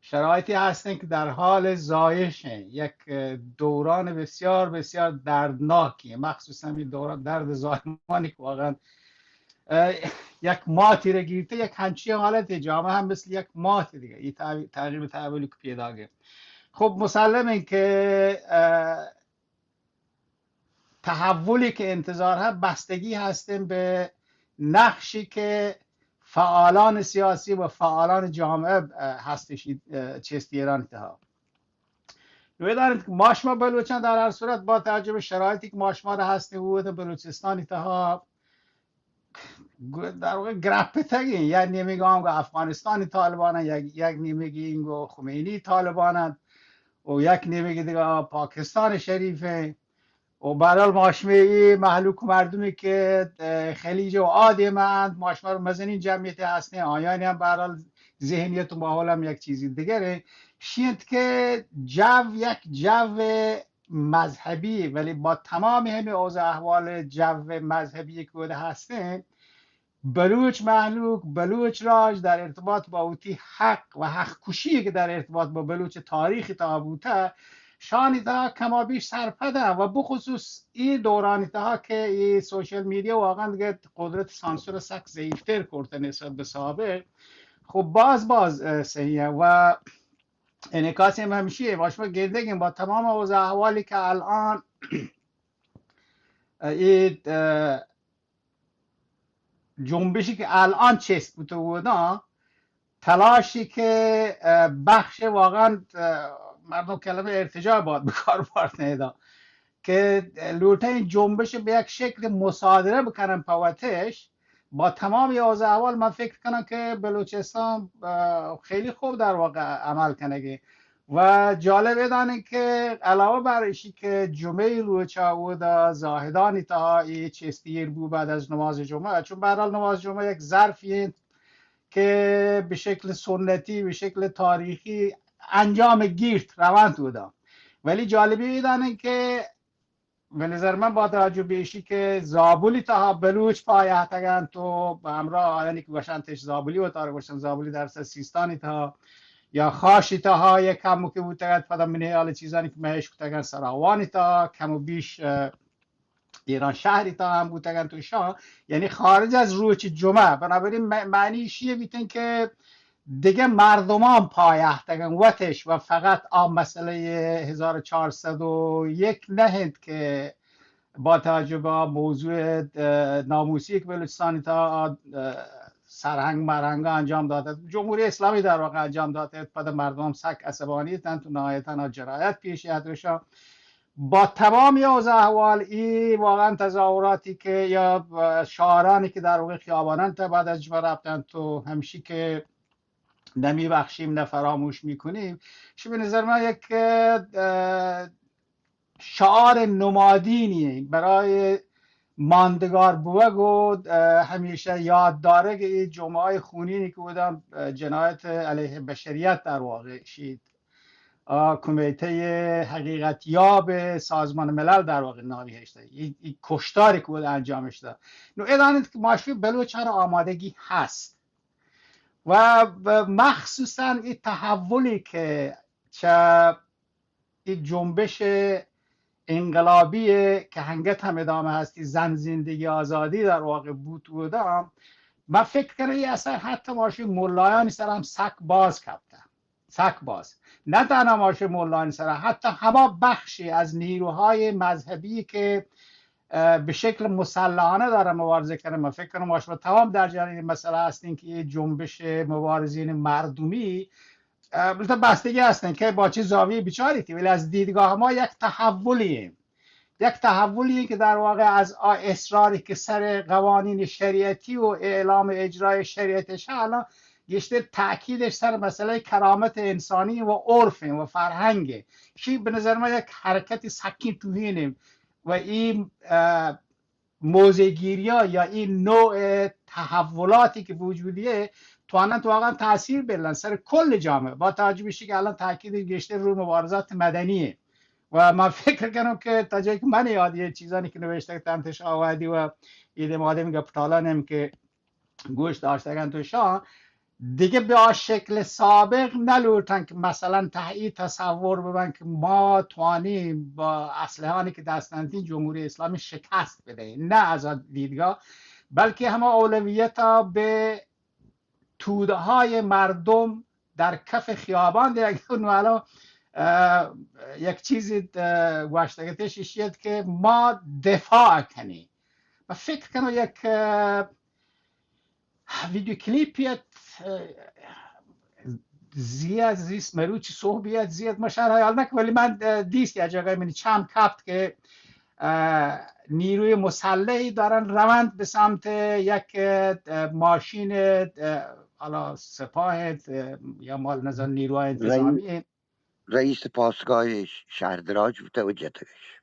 شرایطی هستن که در حال زایش ہیں. یک، اه، دوران بسیار، بسیار دردناکی، مخصوصاً این دوران درد زایمانی که واقعاً اه، یک ماتی را گیرته، یک همچین حالت جامعه هم مثل یک مات دیگه، این تغییر و تحولی که پیدا گه. خب، مسلم این که، اه، تحولی که انتظار هست، بستگی هستیم به نقشی که فعالان سیاسی و فعالان جامعه، اه، هستش، اه، چیست ایران تها. نو دارید که ما شما بلوچان در هر صورت با توجه به شرایطی که ما شما را هستیم و بلوچستان تها گ-، در واقع گرپتگیں، یک نیمگی هم افغانستان طالبان، یک، یک نیمگی اینگو خمینی طالبان و یک نیمگی دیگه پاکستان شریف و به هر حال ما شما این مهلوک مردمی که، اه، خلیج و آدم اند، ما شما رو مزنین جمعیت هستین، آیانی هم به هر حال ذهنیت و ماحول هم یک چیزی دیگره. شینت که جو یک جو مذهبی، ولی با تمام همین اوضاع احوال جو مذهبی که بوده هستین، بلوچ مهلوک، بلوچ راج در ارتباط با وتی حق و حق کشی که در ارتباط با بلوچ تاریخ تا بوته، شانی تا کما بیش سرپده و بخصوص این دورانی تا که این سوشل میدیا واقعا دیگه قدرت سانسور سک ضعیفتر کرده نسبت به سابق. خب باز باز، اه، صحیحه و انعکاس هم همیشه با شما گندگیم با تمام اوضاع احوالی که الان، اه، این، اه، جنبشی که الان چست بوته بودن، تلاشی که، اه، بخش واقعا، اه، مردم کلمه ارتجاع باید به کار بارد نیدن که لوٹه این جنبش به یک شکل مصادره بکنن په وتش. با تمام اوضاع احوال من فکر کنم که بلوچستان، اه، خیلی خوب در واقع عمل کنگی. و جالب ادانه که علاوه بر ایشی که جمعه روچا اودا زاهدانی تها ای چیست ایر بو بعد از نماز جمعه، چون به هر حال نماز جمعه یک ظرفی انت که به شکل سنتی، به شکل تاریخی انجام گیرت روانت اودا. ولی جالبی ادانه که به نظر من با توجه به ایشی که زابلی تها بلوچ پایه تگنت و به همراه آیانی که گوشنتش زابلی و تار گوشن زابلی در سر سیستانی تها یا خاشی تها یک کمو که بوتگت، پدا من حال چیزانی که مهش کتگن سراوانی تها کم و بیش، اه، ایران شهری تها هم بوتگن تو شان، یعنی خارج از روچ جمعه. بنابراین م-، معنی ایشی بیتن که دیگه مردمان پایه تگن وتش و فقط آ مسئله هزار و چهارصد و یک نه انت که با توجه به موضوع، اه، ناموسی که بلوچستان تا، اه، سرهنگ مرهنگ انجام داده، جمهوری اسلامی در واقع انجام داده، پد مردم سک عصبانی تن تو نهایتاً جنایت پیش ادرشان. با تمام اوضاع احوال ای واقعاً تظاهراتی که یا، اه، شعارانی که در واقع خیابانان تا بعد از جمعه رفتن تو همیشه که نمی‌بخشیم، نه فراموش می‌کنیم. شی به نظر من یک، اه، شعار نمادینی برای ماندگار بوگ و، اه، همیشه یاد دارگ ای جمعه‌های خونینی که بودن، اه، جنایت علیه بشریت در واقع شید. اه، کمیته حقیقت یاب سازمان ملل در واقع نامی هشته. ای، ای کشتاری که بود انجامش داد. نو ادانید که ماشوی بلوچ هر آمادگی هست. و، و مخصوصاً این تحولی که چه این جنبش انقلابی که هنگت هم ادامه هستی، زن زندگی آزادی در واقع بود بودم، من فکر کنم این اثر حتی ماشین ملایانی سر هم سک باز کپته، سک باز. نه تنها ماشین ملایانی سر، حتی هما بخشی از نیروهای مذهبی که اه، به شکل مسلحانه داره مبارزه کنه. من فکر کنم ما شما تمام در جریان این مسئله هستین که یه جنبش مبارزین مردمی، اه، البته بستگی هستن که با چه زاویه بیچاریتی، ولی از دیدگاه ما یک تحولیه، یک تحولیه که در واقع از آ اصراری که سر قوانین شریعتی و اعلام اجرای شریعتش الان گیشتر تاکیدش سر مسئله کرامت انسانی و عرف و فرهنگ. شی به نظر ما یک حرکت سکین توهینه و این، اه، موضع‌گیری‌ها یا این نوع تحولاتی که وجودیه توانن تو واقعاً تاثیر بلن سر کل جامعه، با توجه به که الان تاکید گیشتر روی مبارزات مدنیه. و من فکر کنم که تا جایی که من یاد یه چیزانی که نوشته تنتش آوادی و ایده مادم گپتالانم که گوش داشتگن تو شان دیگه به آ شکل سابق نلوٹن که مثلاً ته ای تصور ببن که ما توانیم با اسلحه‌هایی که دست انتین جمهوری اسلامی شکست بدهیم. نه از آ دیدگاه بلکه همه اولویت به توده های مردم در کف خیابان دیگه. نو الان، اه، یک چیزی، اه، گوشتگتش اشیت که ما دفاع کنی. و فکر کنم یک، اه، ویدیو کلیپیت، اه، زیاد زیست مروچی صحبیت زیاد مشهر حیال نکن، ولی من، اه، دیست یا جاگای منی چم کپت که، اه، نیروی مسلحی دارن روند به سمت یک، اه، ماشین، اه، حالا سپاه، اه، یا مال نزان نیروهای انتظامی. رئیس پاسگاه شهردراج بوته و جتگش.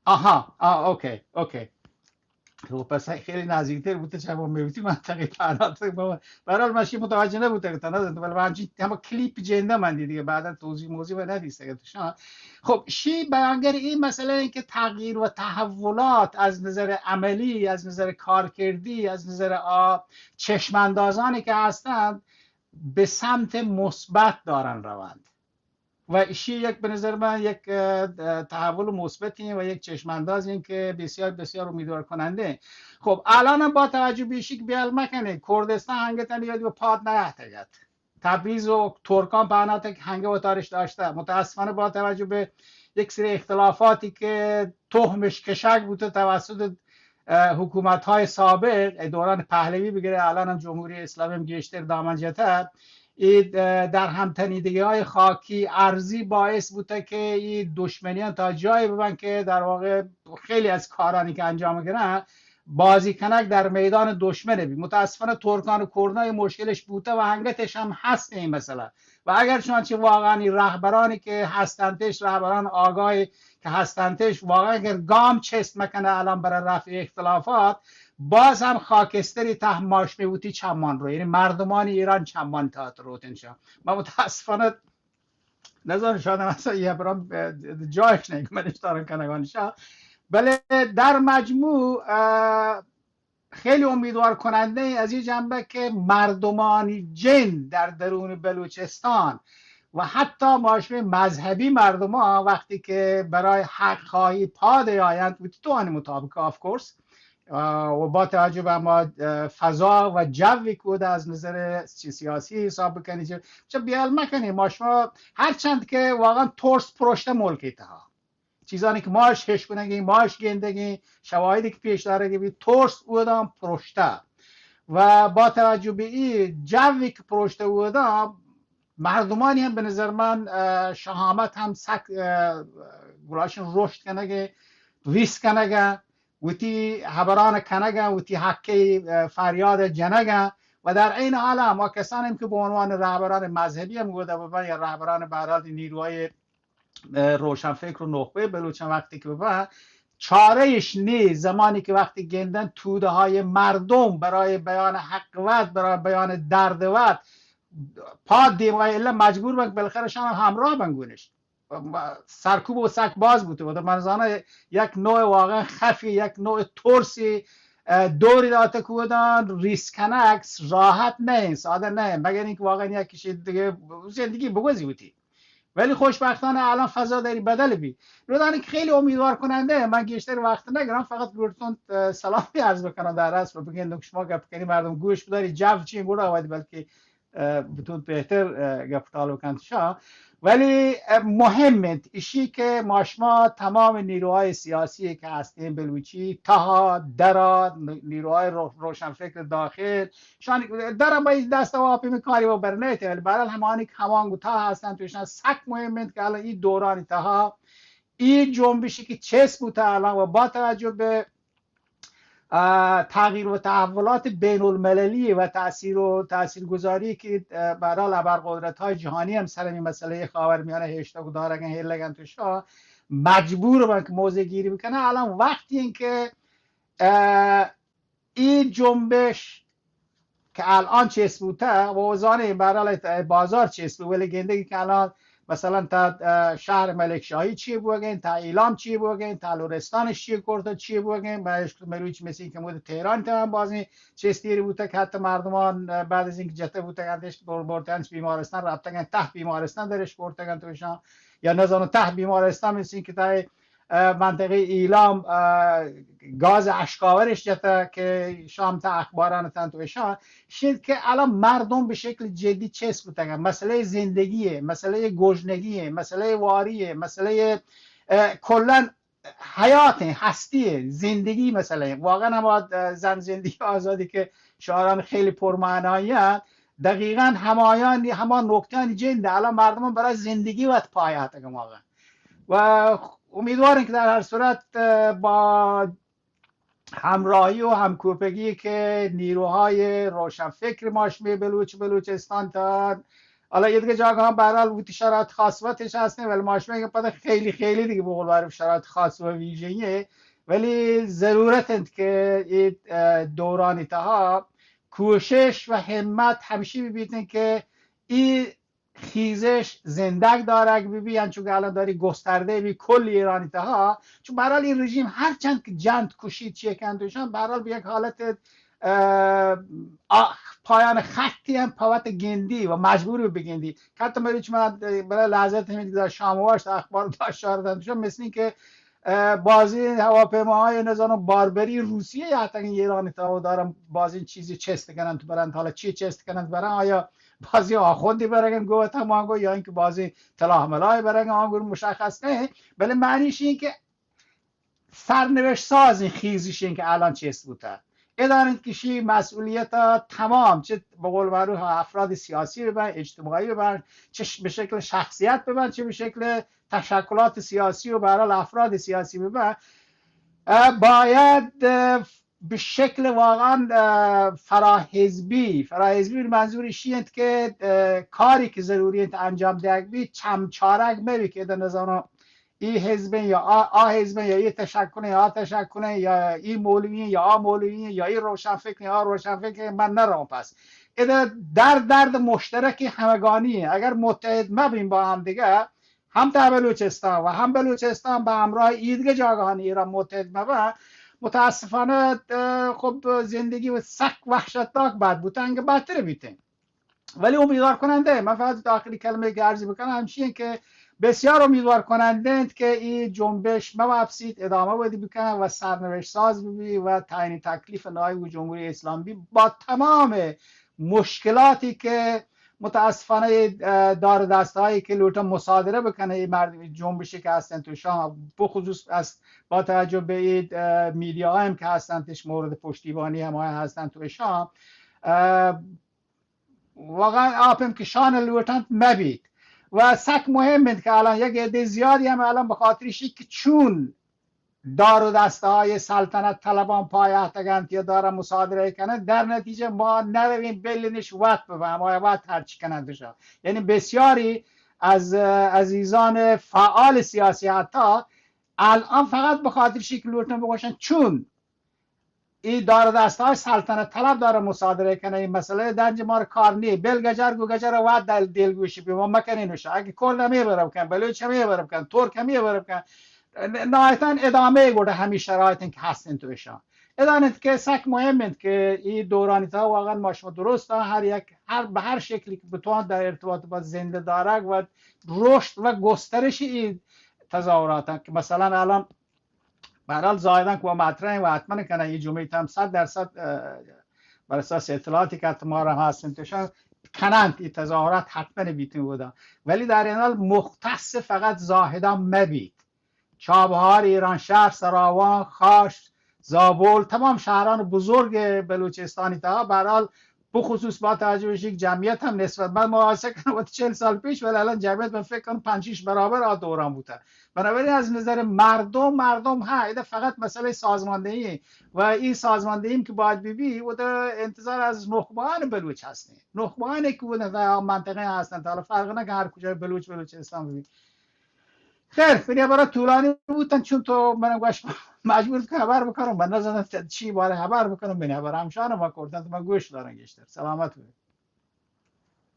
آها، آه، اوکی، اوکی. خب، پس خیلی نزدیکتر بوده چه با میوتی منطقه پرداخت بابا. به هر حال من شی متوجه نبوده که تنها زنده، ولی من همچین همه کلیپ جنده من دیدی که بعداً توضیح موضوع و ندیسته که تو شما. خب، شی بیانگر این مسئله این که تغییر و تحولات از نظر عملی، از نظر کارکردی، از نظر آ، چشماندازانی که هستند، به سمت مثبت دارن روند. و ایشی یک، به نظر من، یک، اه، تحول مثبتی و یک چشماندازی که بسیار، بسیار امیدوار کننده. خب، الان هم با توجه به ایشی که بیال مکنه، کردستان هنگتن یادی به پاد نیاتگت. تبریز و ترکان پهنات که هنگه و تارش داشته. متاسفانه با توجه به یک سری اختلافاتی که تهمش کشک بوده توسط، اه، حکومت‌های سابق، اه، دوران پهلوی بگیره، الان هم جمهوری اسلامی هم گیشتر دامن جته. ای، اه، در هم‌تنیدگی‌های خاکی ارزی باعث بوده که ای دشمنیان تا جایی ببن که در واقع خیلی از کارانی که انجام گیرن بازی کنک در میدان دشمن بی. متاسفانه ترکان و کردان مشکلش بوده و هنگتش هم هست این مسئله. و اگر چنانچه واقعاً این رهبرانی که هستنتش، رهبران آگاهی که هستنتش، واقعاً اگر گام چست مکنه الان برای رفع اختلافات، باز هم خاکستری ته ماش میوتی چمان رو، یعنی مردمان ایران چمان تات روتن شا. من متاسفانه نزان شاید مثلا یه برام جایش نه که من اشتارن کنگان شا. بله، در مجموع، اه، خیلی امیدوار کننده از این جنبه که مردمانی جن در درون بلوچستان و حتی ماشین مذهبی مردم ها وقتی که برای حق خواهی پاد آیند، و تو آن مطابق، آف کورس، اه، و با توجه به ما، اه، فضا و جوی که بوده از نظر سی-، سیاسی حساب بکنی، چه، چه بیال مکنی، ما شما هر چند که واقعاً ترس پرشته ملکی تها، چیزانی که ماش هش کنگی، ماش گندگی، شواهدی که پیش دارگی بی، ترس اودان پرشته. و با توجه به این جوی که پرشته اودان، مردمانی هم به نظر من، اه، شهامت هم سک، اه، گلاشن رشد کنگه، ویس کنگه، وتی حبران کنگه، وتی حقی، اه، فریاد جنگه. و در عین حال هم ما کسانی هم که به عنوان رهبران مذهبی هم گوده ببن یا رهبران به هر حال نیروهای، اه، روشنفکر و نخبه بلوچان وقتی که ببن، چاره‌اش نی زمانی که وقتی گندن توده های مردم برای بیان حق وت، برای بیان درد وت، پا دیمای الا مجبور بن که بالاخره شان همراه بن گونش. سرکوب و سک باز بوده و من زانه یک نوع واقعاً خفی، یک نوع ترسی، اه، دوری داته کودان، ریسک کنک راحت نه، ساده نه، مگر اینکه واقعاً یک کشی دیگه زندگی بگوزی بوتی. ولی خوشبختانه الان فضا داری بدل بی. نودانی که خیلی امیدوار کننده، من گیشتر وقت نگرم، فقط گورتون، اه، سلامی عرض بکنم در اصل و بگین که شما گپ کنی مردم گوش بداری، جو چی گوڑا آوادی، بلکه اه، بتون بهتر، اه، گپ تال بکنت شا. ولی، اه، مهم انت اشی که ما شما تمام نیروهای سیاسی که هستیم بلوچی، تها، درا، نیروهای رو-، روشنفکر داخل، شان درا با این دست و آپی می کاری و برنیت، ولی برحال همانی که همان گو تها هستن توشان سک مهم انت که الان این دورانی تها این جنبشی که چست بوده الان و با توجه به اه، تغییر و تحولات بین المللی و تاثیر و تاثیرگذاری که، اه، به هر حال ابرقدرت‌های جهانی هم سر این مسئلهٔ خاورمیانه هشتگ دارگن، هلگن توشا مجبور بن که موضع گیری بکنه. الان وقتی این که، اه، این جنبش که الان چست بوته و اوزانه به هر حال بازار چست بو، ولی گندگی که الان مثلاً تا، اه، شهر ملک شاهی چی بوگن، تا ایلام چی بوگن، تا لرستانش چی کرده چی بوگن، و اش مروچ مثل که مود تهران تا هم بازی چستیری بوته که حتی مردمان، اه، بعد از اینکه جته بوته گندش بر-، برتنش بیمارستان رفتگن، ته بیمارستان درش برتگن توشان، یا نزانو ته بیمارستان مثل که تا اه، منطقهٔ ایلام، اه، گاز اشکاورش جته که شام تا اخباران تن تو اشان شد که الان مردم به شکل جدی چست بودن. مسئلهٔ زندگیه، مسئلهٔ گژنگیه، مسئلهٔ واریه، مسئلهٔ، اه، کلاً حیات ایں، هستی ایں، زندگی مسئله ایں. واقعاً هم اه، زن زندگی آزادی که شعاران خیلی پرمعنایی اند، دقیقاً همایان، هما نکته‌انی جند الان مردم برای زندگی وت پایه اتگن واقعاً. و امیدوارم که در هر صورت، اه، با همراهی و همکوپگی که نیروهای روشنفکر ما شمه بلوچ، بلوچستان تا حالا یه دیگه جاگه هم به هر حال وتی شرایط خاص وتش هستن، ولی ما شمه که پدا خیلی، خیلی دیگه به قول معروف شرایط خاص و ویژه‌ایه، ولی ضرورت انت که این، اه، دورانی تها کوشش و همت همیشه ببیتن که این خیزش زندگ دارگ ببی، انچو که الان داری گسترده بی کل ایرانی تها. چون به هر حال این رژیم هر چند که جند کشید چیه کند ایشان، به هر حال به یک حالت، اه، آ-، پایان خطی هم پوت گندی و مجبور بگندی. حتی مریچ من برای لحظات همین در شام و واشت اخبار داشت شاردن شد، مثل این که اه، بازی هواپیماهای نظام باربری روسیه یا تاکن ایران تا دارن بازی چیزی چست کنن تو برن، حالا چی چست کنن برن؟ آیا بازی آخوندی برگن گوه تمانگو یا اینکه بازی طلا ملای برگن آنگور مشخص نه، بله معنیش این که سرنوشت ساز این خیزش این که الان چست بوده. ادانت کشی مسئولیت تمام، چه به قول معروف افراد سیاسی ببن، اجتماعی ببن، چه ش-، به شکل شخصیت ببن، چه به شکل تشکلات سیاسی و به هر حال افراد سیاسی ببن، اه، باید، اه، به شکل واقعاً، اه، فراحزبی، فراحزبی منظور ایشی انت که، اه، کاری که ضروری انت انجام دیگ بی، چمچارگ مبی که در نظام ای حزب یا آ، آ حزب یا ای تشکل یا آ تشکل یا ای مولوی یا آ مولوی یا ای روشنفکر یا آ روشنفکر، من نرم پس. ادا درد، درد مشترک همگانی ایں. اگر متحد مبین با هم دیگه، هم تا بلوچستان و هم بلوچستان به همراه ایدگه جاگهانی ایران متحد مبه، متاسفانه، اه، خب زندگی و سک وحشتناک بد بوتن که بدتر بیتن. ولی امیدوار کننده، من فقط آخری کلمه که عرضی بکنم همچین که بسیار امیدوار کننده انت که این جنبش مواپسید، ادامه بدی بکنه و سرنوشت ساز ببی و تعیین تکلیف نایب و جمهوری اسلامی با تمام مشکلاتی که متاسفانه، اه، دار دستهایی که لوٹن مصادره بکنه این مردم جنبشی که هستن توشان، بخصوص از با توجه به این، اه، میدیاهایی هم که هستن توش مورد پشتیبانی هم هستن توشان، اه، واقعاً آپم که شان لوٹنت مبیت. و سک مهم انت که الان یک عده زیادی هم الان به خاطر ایشی که چون دار و دسته‌های سلطنت طلبان پایه تگنت یا دارن مصادره کنند، در نتیجه ما نرویم بلینش وت ببن، ما وت هرچی کنند شا. یعنی بسیاری از، اه، عزیزان فعال سیاسی حتی الان فقط به خاطر شکل لوٹن بگوشن چون ای دار دسته‌های سلطنت طلب داره مصادره کنه، این مسئله دنج ما رو کار نیه. بل گجر گو گجر و دل، دلگوشی بی ما مکنین وشا. اگه کرد همی برم کن، بلوچ همی برم کن، ترک همی برم کن، ن-، نهایتاً ادامه گوده همی شرایطی که هستن توشان. ادانت که سک مهم انت که ای دورانی تا واقعاً ما شما درست هر یک، هر، به هر شکلی که بتوان در ارتباط با زنده دارگ و رشد و گسترش ای تظاهرات که مثلاً الان به هر حال زاهدان که مطرح و حتماً کنه این جمعه هم صد درصد، اه، بر اساس اطلاعاتی که حتی ما را هستن توشان کنند این تظاهرات حتماً بیتن بودا، ولی در این حال مختص فقط زاهدان مبیت. چابهار، ایرانشهر، سراوان، خاش، زابل، تمام شهران بزرگ بلوچستانی تا به هر حال بخصوص با توجه به یک جمعیت هم نسبت من مقایسه کنم با چهل سال پیش، ولی الان جمعیت من فکر کنم پنج شش برابر آ دوران بوده. بنابراین از نظر مردم، مردم ها، ایده فقط مسئله سازماندهی و این سازماندهی که باید ببی، و ده انتظار از نخبهان بلوچ هستیم. نخبهانی که بودن در منطقه هستن، تا حالا فرق نکنه هر کجای بلوچ، بلوچستان ببی. خیر، بنی برای طولانی بودن، چون تو منم گوش مجبور که خبر بکنم، من نزدم چی باره خبر بکنم، بنی برای همشان ما کردن، من گوش دارم گیشتر. سلامت ببی.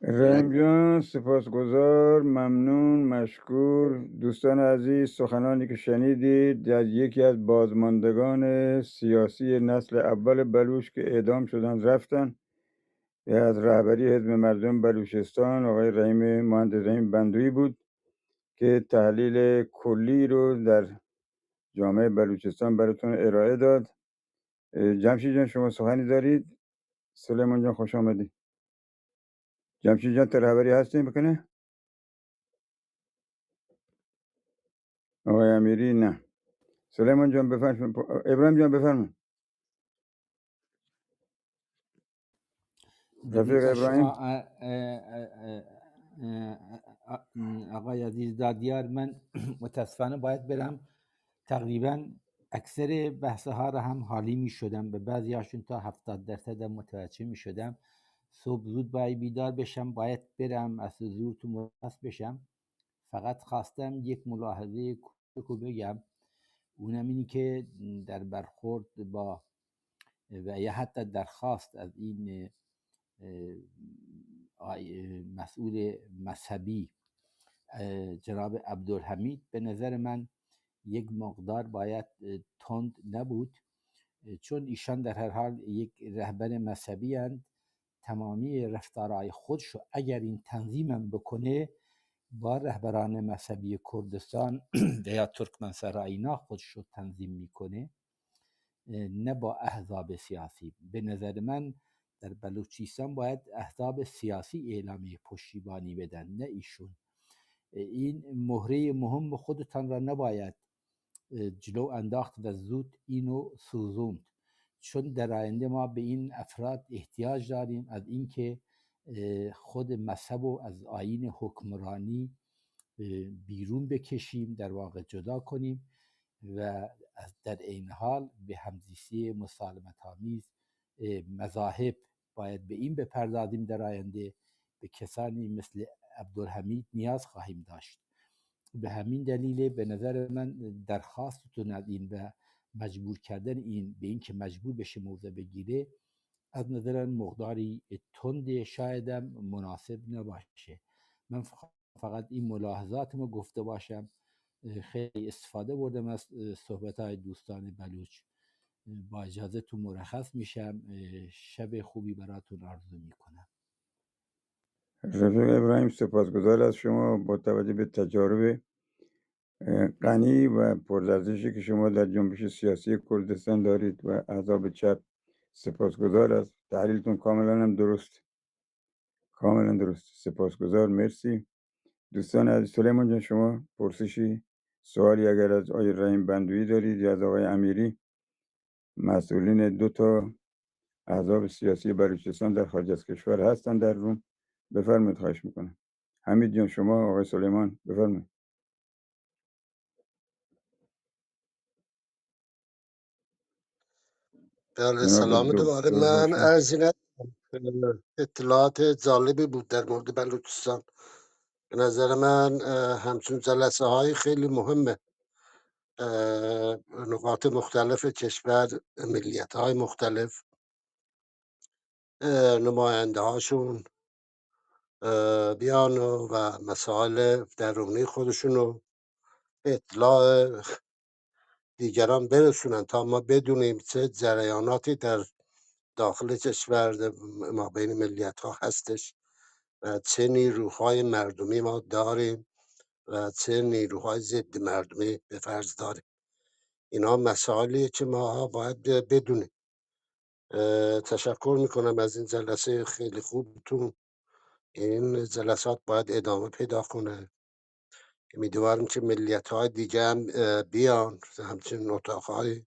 رحیم جان، سپاسگزار، ممنون، مشکور. دوستان عزیز، سخنانی که شنیدید، از یکی از بازماندگان سیاسی نسل اول بلوچ که اعدام شدند، رفتن، از رهبری حزب مردم بلوچستان، آقای رحیم، مهندس رحیم بندوی بود که تحلیل کلی رو در جامعهٔ بلوچستان براتون ارائه داد. اه، جمشید جان، شما سخنی دارید؟ سلیمان جان، خوش آمدید. جمشید جان، تو رهبری هستین بکنه؟ آقای امیری نه. سلیمان جان، بفرمایید. ابراهیم جان، بفرمایید. رفیق ابراهیم. آقای عزیز دادیار، من متاسفانه باید برم. تقریبا اکثر بحث ها را هم حالی می شدم، به بعضی هاشون تا هفتاد درصد هم متوجه می شدم. صبح زود باید بیدار بشم، باید برم، از حضورتون مرخص بشم. فقط خواستم یک ملاحظهٔ کوچکو بگم، اونم اینی که در برخورد با و یا حتی درخواست از این، اه، آی-، مسئول مذهبی، اه، جناب عبدالحمید، به نظر من یک مقدار باید، اه، تند نبود، اه، چون ایشان در هر حال یک رهبر مذهبی اند، تمامی رفتارهای خودشو اگر این تنظیمم بکنه، با رهبران مذهبی کردستان و یا ترکمن سرا اینا خودشو تنظیم می‌کنه، اه، نه با احزاب سیاسی. به نظر من در بلوچستان باید احزاب سیاسی اعلامیهٔ پشتیبانی بدن، نه ایشون. این مهرهٔ مهم خودتان را نباید اه، جلو انداخت و زود اینو سوزوند. چون در آینده ما به این افراد احتیاج داریم، از اینکه، اه، خود مذهب و از آیین حکمرانی، اه، بیرون بکشیم، در واقع جدا کنیم و از، در عین حال به همزیستی مسالمت آمیز، اه، مذاهب باید به این بپردازیم در آینده، به کسانی مثل عبدالحمید نیاز خواهیم داشت. به همین دلیل به نظر من درخواستتون از این و مجبور کردن این به این که مجبور بشه موضع بگیره، از نظر من مقداری تند، شاید هم مناسب نباشه. من ف-، فقط این ملاحظاتمو گفته باشم. خیلی استفاده بردم از صحبت‌های دوستان بلوچ. با اجازه‌تون مرخص می‌شم. شب خوبی براتون آرزو می‌کنم. رفیق ابراهیم، سپاسگزار از شما. با توجه به تجارب، اه، غنی و پرارزشی که شما در جنبش سیاسی کردستان دارید و احزاب چپ، سپاسگزار از تحلیلتون. کاملاً هم درست، کاملاً درست. سپاسگزار، مرسی. دوستان عزیز، سلیمان جان، شما پرسشی، سوالی اگر از آقای رحیم بندویی دارید یا از آقای امیری، مسئولین دو تا احزاب سیاسی بلوچستان در خارج از کشور هستن در روم، بفرمایید، خواهش می‌کنم. حمید جان، شما، آقای سلیمان، بفرمایید. بله، جناب سلام دکتر، دوباره. من عرضی ندارم. اطلاعات جالبی بود در مورد بلوچستان. به نظر من، اه، همچون جلسه‌های خیلی مهمه. اه، نقاط مختلف کشور، ملیت‌های مختلف، اه، نماینده‌هاشون، اه، بیان و مسائل درونی خودشونو اطلاع دیگران برسونن تا ما بدونیم چه جریاناتی در داخل کشور، در مابین ملیت‌ها هستش و چه نیروهای مردمی ما داریم و چه نیروهای ضد مردمی به فرض داریم. اینا مسائلیه که ما باید ب-، بدونیم. اه، تشکر می‌کنم از این جلسهٔ خیلی خوبتون. این جلسات باید ادامه پیدا کنه. امیدوارم که ملیت‌های دیگه هم، اه، بیان، همچنین اتاق‌های،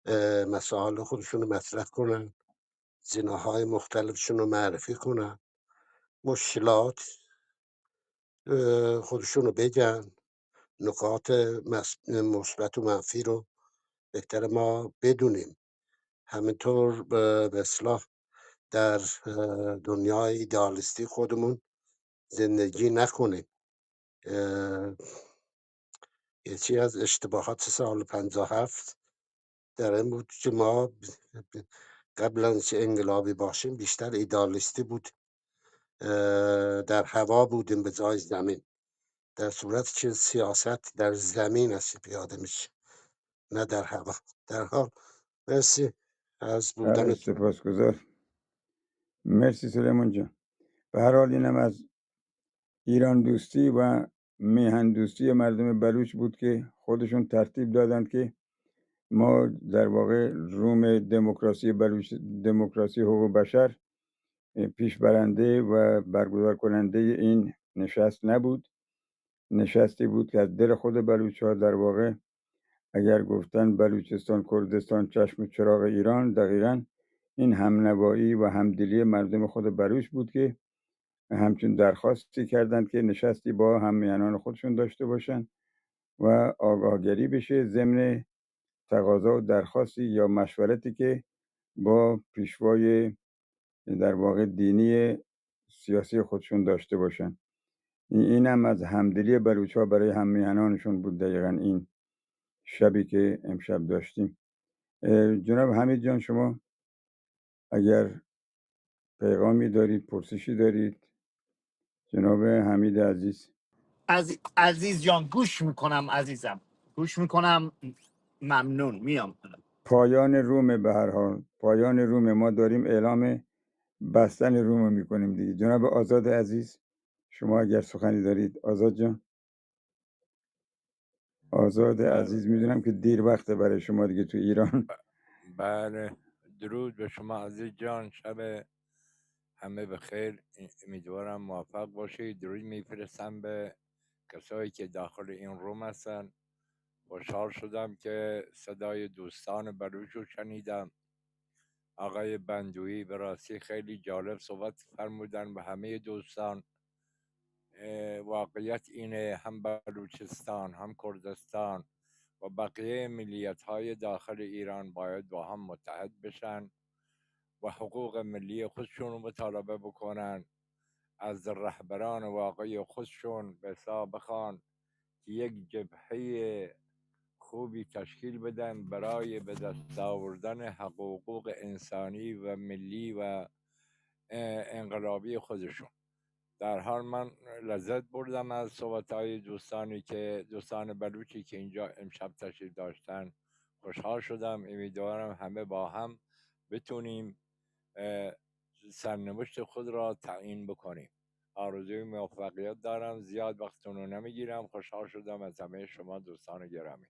اه، مسائل خودشون رو مطرح کنن، زینه‌های مختلفشون رو معرفی کنن، مشکلات، اه، خودشون رو بگن، نکات مس-، مثبت و منفی رو بهتر ما بدونیم. همینطور به، به اصلاح در، اه، دنیای ایدئالیستی خودمون زندگی نکنیم. اه، یکی از اشتباهات سال پنجاه و هفت در این بود که ما قبل از اینکه انقلابی باشیم بیشتر ایدئالیستی بود، اه، در هوا بودیم به جای زمین، در صورتی که سیاست در زمین است پیاده می‌شه، نه در هوا. در حال، مرسی از بودن. بله، سپاسگزار. مرسی سلیمان جان. به هر حال، اینم از ایران دوستی و میهن دوستی مردم بلوچ بود که خودشون ترتیب دادند که ما در واقع روم دموکراسی بلوچ، دموکراسی حقوق بشر پیش برنده و برگزار کننده این نشست نبود. نشستی بود که از دل خود بلوچ‌ها در واقع اگر گفتن بلوچستان، کردستان، چشم و چراغ ایران، دقیقاً این همنوایی و همدلی مردم خود بلوچ بود که همچون درخواستی کردند که نشستی با هم میهنان خودشون داشته باشند و آگاهگری بشه ضمن تقاضا و درخواستی یا مشورتی که با پیشوای در واقع دینی سیاسی خودشون داشته باشن. این، این هم از همدلی بلوچ‌ها برای هم میهنانشون بود، دقیقاً این شبی که امشب داشتیم. اه، جناب حمید جان، شما اگر پیغامی دارید، پرسشی دارید، جناب حمید عزیز. عزی-، عزیز جان، گوش می‌کنم عزیزم، گوش می‌کنم. ممنون، میام. پایان رومه، به هر حال پایان رومه. ما داریم اعلام بستن رومه می‌کنیم دیگه. جناب آزاد عزیز، شما اگر سخنی دارید، آزاد جان. آزاد بله. عزیز، می‌دونم که دیر وقته برای شما دیگه تو ایران. بله، درود به شما عزیز جان، شب همه بخیر، امیدوارم موفق باشید. درود می‌فرستم به کسایی که داخل این روم هستن. خوشحال شدم که صدای دوستان بلوچ رو شنیدم. آقای بندویی به راستی خیلی جالب صحبت فرمودن و همهٔ دوستان. اه، واقعیت اینه، هم بلوچستان، هم کردستان و بقیهٔ ملیت‌های داخل ایران باید با هم متحد بشن و حقوق ملی خودشون رو مطالبه بکنن، از رهبران واقعی خودشون به حساب بخوان که یک جبههٔ خوبی تشکیل بدن برای به دست آوردن حقوق انسانی و ملی و، اه، انقلابی خودشون. در حال من لذت بردم از صحبت‌های دوستانی که، دوستان بلوچی که اینجا امشب تشریف داشتن. خوشحال شدم. امیدوارم همه با هم بتونیم، اه، سرنوشت خود را تعیین بکنیم. آرزوی موفقیت دارم. زیاد وقتتون رو نمیگیرم. خوشحال شدم از همهٔ شما دوستان گرامی.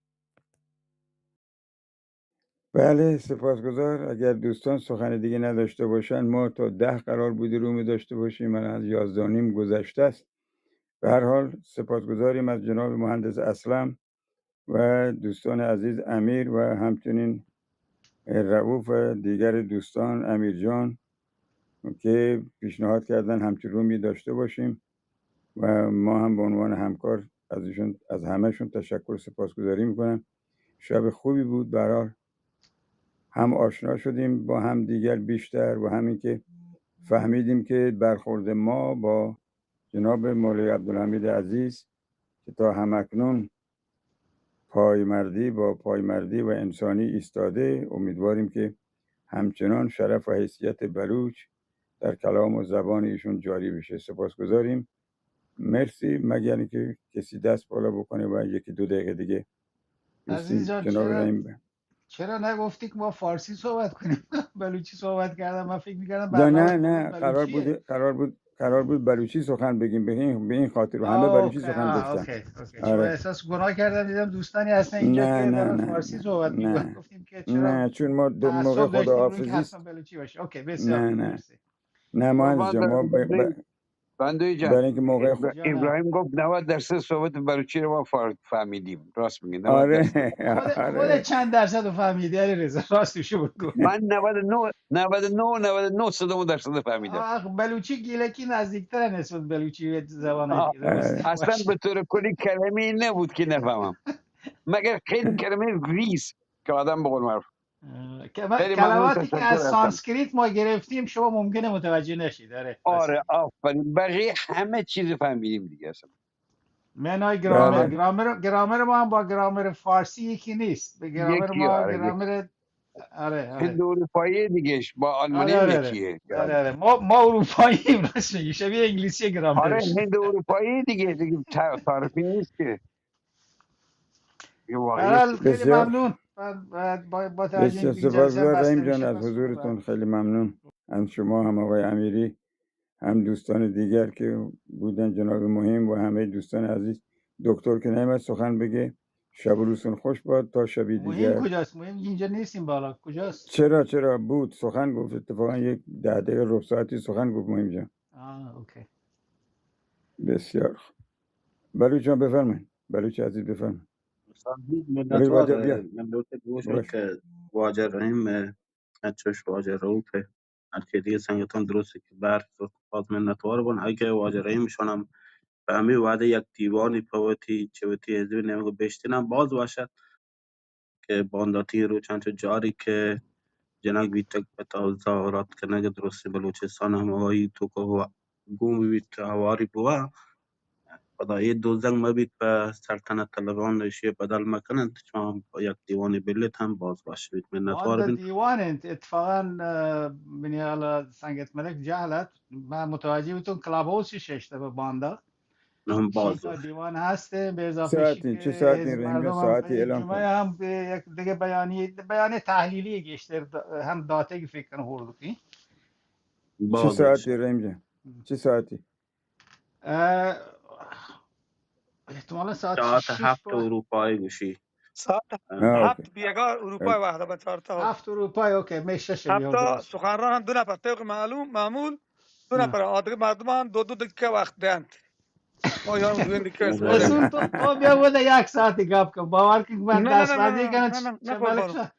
بله، سپاسگزار. اگر دوستان سخن دیگه نداشته باشن، ما تا ده قرار بوده روم داشته باشیم، الان از یازده و نیم گذشته است. به هر حال سپاسگزاریم از جناب مهندس اسلم و دوستان عزیز امیر و همچنین رؤوف و دیگر دوستان، امیر جان، که پیشنهاد کردن همچون رومی داشته باشیم و ما هم به عنوان همکار از ایشون، از همه‌شون تشکر و سپاسگزاری می‌کنم. شب خوبی بود. به هر حال هم آشنا شدیم با هم دیگر بیشتر و همین که فهمیدیم که برخورد ما با جناب مولوی عبدالحمید عزیز که تا همکنون پایمردی با پایمردی و انسانی ایستاده، امیدواریم که همچنان شرف و حیثیت بلوچ در کلام و زبان ایشون جاری بشه. سپاسگزاریم. مرسی. مگر اینکه کسی دست بالا بکنه و یکی دو دقیقه دیگه. عزیز جان، جناب چرا، رحیم ب- چرا نگفتی که ما فارسی صحبت کنیم؟ بلوچی صحبت کردم، من فکر می‌کردم نه، برنامه نه، نه، بلوچیه. قرار بود، قرار بود، قرار بود بلوچی سخن بگیم، به این، به این خاطر و همه آه، بلوچی اوکی، سخن آه، گفتن. Okay, okay. آره. چون احساس گناه کردم، دیدم دوستانی هستن اینجا نه، که نه، دارن نه، فارسی صحبت نه. می‌کنن. گفتیم که چرا نه، چون ما دو موقع تعصب داشتیم روی که خداحافظی حتما بلوچی باشه. اوکی، بسیار نه، خوب، نه. مرسی. نه، ما قربان از شما برم. ب-، ب-، بندوی جان. برای اینکه موقع ابرا-، جانم. ابراهیم گفت نود درصد صحبت بلوچی رو ما فا-، فهمیدیم. راست میگه، نود درصد. آره، خود، آره. خود چند درصد رو فهمیدی، علی رضا؟ راستشو بگو. من نود و نه، نود و نه، نود و نه صدم درصد فهمیدم. آه، بلوچی گیلکی نزدیکتره نسبت بلوچی زبان آه، دیگه، درسته؟ اصلاً باشه. به طور کلی کلمه‌ای نبود که نفهمم. مگر خیلی کلمهٔ ریز که آدم به قول معروف. اه، که-، خیلی ممنون، کلماتی که تشکر از هستم. سانسکریت ما گرفتیم، شما ممکنه متوجه نشید. آره، آره، آفرین. بقیه همه چیز فهمیدیم دیگه اصلاً. معنای گرامر، بله. گرامر، گرامر ما هم با گرامر فارسی یکی نیست. به گرامر یکی، ما آره، یکی. گرامر، آره، آره. هند اروپایی دیگه با آلمانی آره، آره، هم آره. یکیه. آره، آره. ما، ما اروپاییم، راست میگی. شبیه انگلیسی گرامرش. آره، هند اروپایی دیگه، دیگه تا-، تعارفی نیست که. یه واقعی. بهرحال، خیلی بسیار ممنون. و، و با، با توجه بسیار اینکه این جلسه سپاسگزار بسته رحیم جان می‌شه، از پس حضورتون. خیلی ممنون. هم شما، هم آقای امیری، هم دوستان دیگر که بودن، جناب مهم و همهٔ دوستان عزیز. دکتر که نمیاد سخن بگه. شب و روزتون خوش باد، تا شبی مهم دیگر. کجاست؟ مهم اینجا نیستیم بالا. کجاست؟ چرا، چرا بود؟ سخن گفت. اتفاقاً یک ده دقیقه، ربع ساعتی سخن گفت مهم جان. آه، اوکی. بسیار خوب. بلوچ جان بفرمایید. بلوچ عزیز بفرمایید. سلام، بلوچ واجه بیا. من لوٹ گوش باش. که واجه رحیم، اه، اچوش واجه رؤوف، هر که دیگه سنگتان درسته که بر باز منتوار بون. اگه واجه رحیم شانم په همی وعده یک دیوانی په وتی چه وتی حزب نیمگو بیشتنم باز وشت که بانداتی روچان چو جاری که جنگ بیتگ په تظاهرات کنگ درستی بلوچستان هم آئی تو که گون بیت هواری بوا. پدا اے دو زنگ مبیت په سلطنت طلبان، ایشی بدل مکننت. شما هم یک دیوانی بلیت هم باز باش بیت. منتوار باندا بین. دیوان انت. اتفاقاً، اه، منی حالا سنگت ملک جهلت، من متوجه بیتون کلاب هاوسی ششته به باندا. هم باز شیتا باش. دیوان هسته، به اضافه ساعتی، شی چه که ساعتی حزب رنگه مردم هم ساعتی اعلان جمعه کن. هم به یک دیگه بیانیه، بیانیه تحلیلی گیشتر د-، هم داته که فکر کنه هوردوکی. چه باز ساعتی باش. رنگه؟ چه ساعتی؟ اه، احتمالاً ساعت ساعت شش هفت با- اروپایی گوشی. ساعت اه. آه، هفت اوکی. بیگاه اروپای اوکی. وقت به چهار تا. هفت اروپای، اوکی، می شش هفت بیگاه تا درست. سخنران هم دو نفر، طبق معلوم، معمول، دو آه. نفر. آدگه مردمان دو دو دقیقه وقت دهند. ما یارم دوین دقیقه استفاده رسول، کنیم. تو، تو بیا بوده یک ساعتی گپ کن. باور کن من نه، نه، دست نه، بندی نه، کنم. نه، نه، چه نه، قربان. ملک شاه؟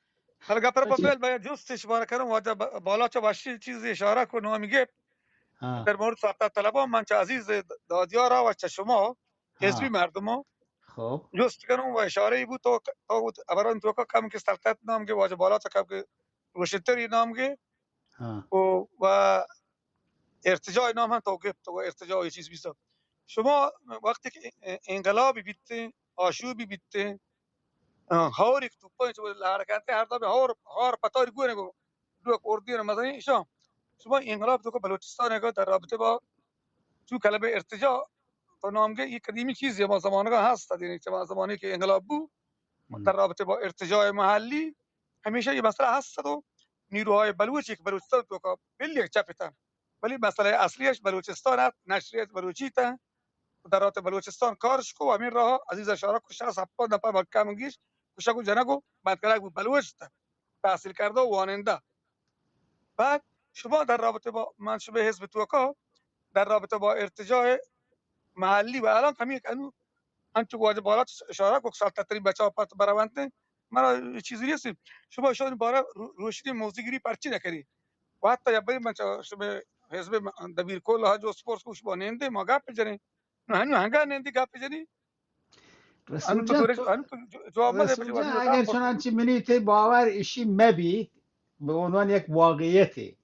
حالا گپ را چی؟ بپیل، باید جستش بارا کنم. واجه ب-، بالا چه وشی چیزی اشاره کن، نامی گپ. ها. در مورد سلطنت طلبان من چه عزیز دادیارا و چه شما، ها. حزبی مردم ها. خب. جست کنم و اشاره ای بود تو، تو بود ابران تو که کم که سلطنت نام که واجه بالا چه کم که روشنتری نام که ها. و، و ارتجاع نام هم تو گفت و ارتجاع یه چیز بیست. شما وقتی که انقلابی بیتین، آشوبی بیتین، آه، هوری که توپانی چه لهر کنته، هر دم هور، هور پتاری گونه گو. لوک اردی رو مزنی ایشان. شما انقلاب تو که بلوچستان که در رابطه با چو کلمه ارتجاع تو نام گه، یک قدیمی چیزی ما زمانگا هست، یعنی که ما زمانی که انقلاب بو، در رابطه با ارتجاع محلی، همیشه یه مسئله هست و نیروهای بلوچی که بلوچستان تو که بلی یک چپ تن. ولی مسئله اصلیش بلوچستان است، نشریات بلوچی تن. در رابطه بلوچستان کارش کو، همین راه عزیز اشاره کو، شصت هفتاد نفر با کم گیش، کشک و جنگ و بدکنک بود بلوچ تن. تحصیل کرده و واننده. بعد شما در رابطه با منشور حزب توکا، در رابطه با ارتجاع محلی و الان کمی یک انو انچو واجه بالا اشاره کو سال تتری بچا پت برونت، مرا چیزی نیست. شما شون بارا رو-، روشنی موزیگری پرچی نکنی. و حتی یا بری من چا-، شما حزب م-، دبیر کل ها جو سپورس کو شما نینده ما گپ جنی. نو هنو هنگا نینده گپ جنی. رسول انو تو جان، دورش، تو، انو تو جو-، جواب مده رسول بلی جان، واجه اگر کار چنانچه منی تی باور اشی مبی، به عنوان یک واقعیتی،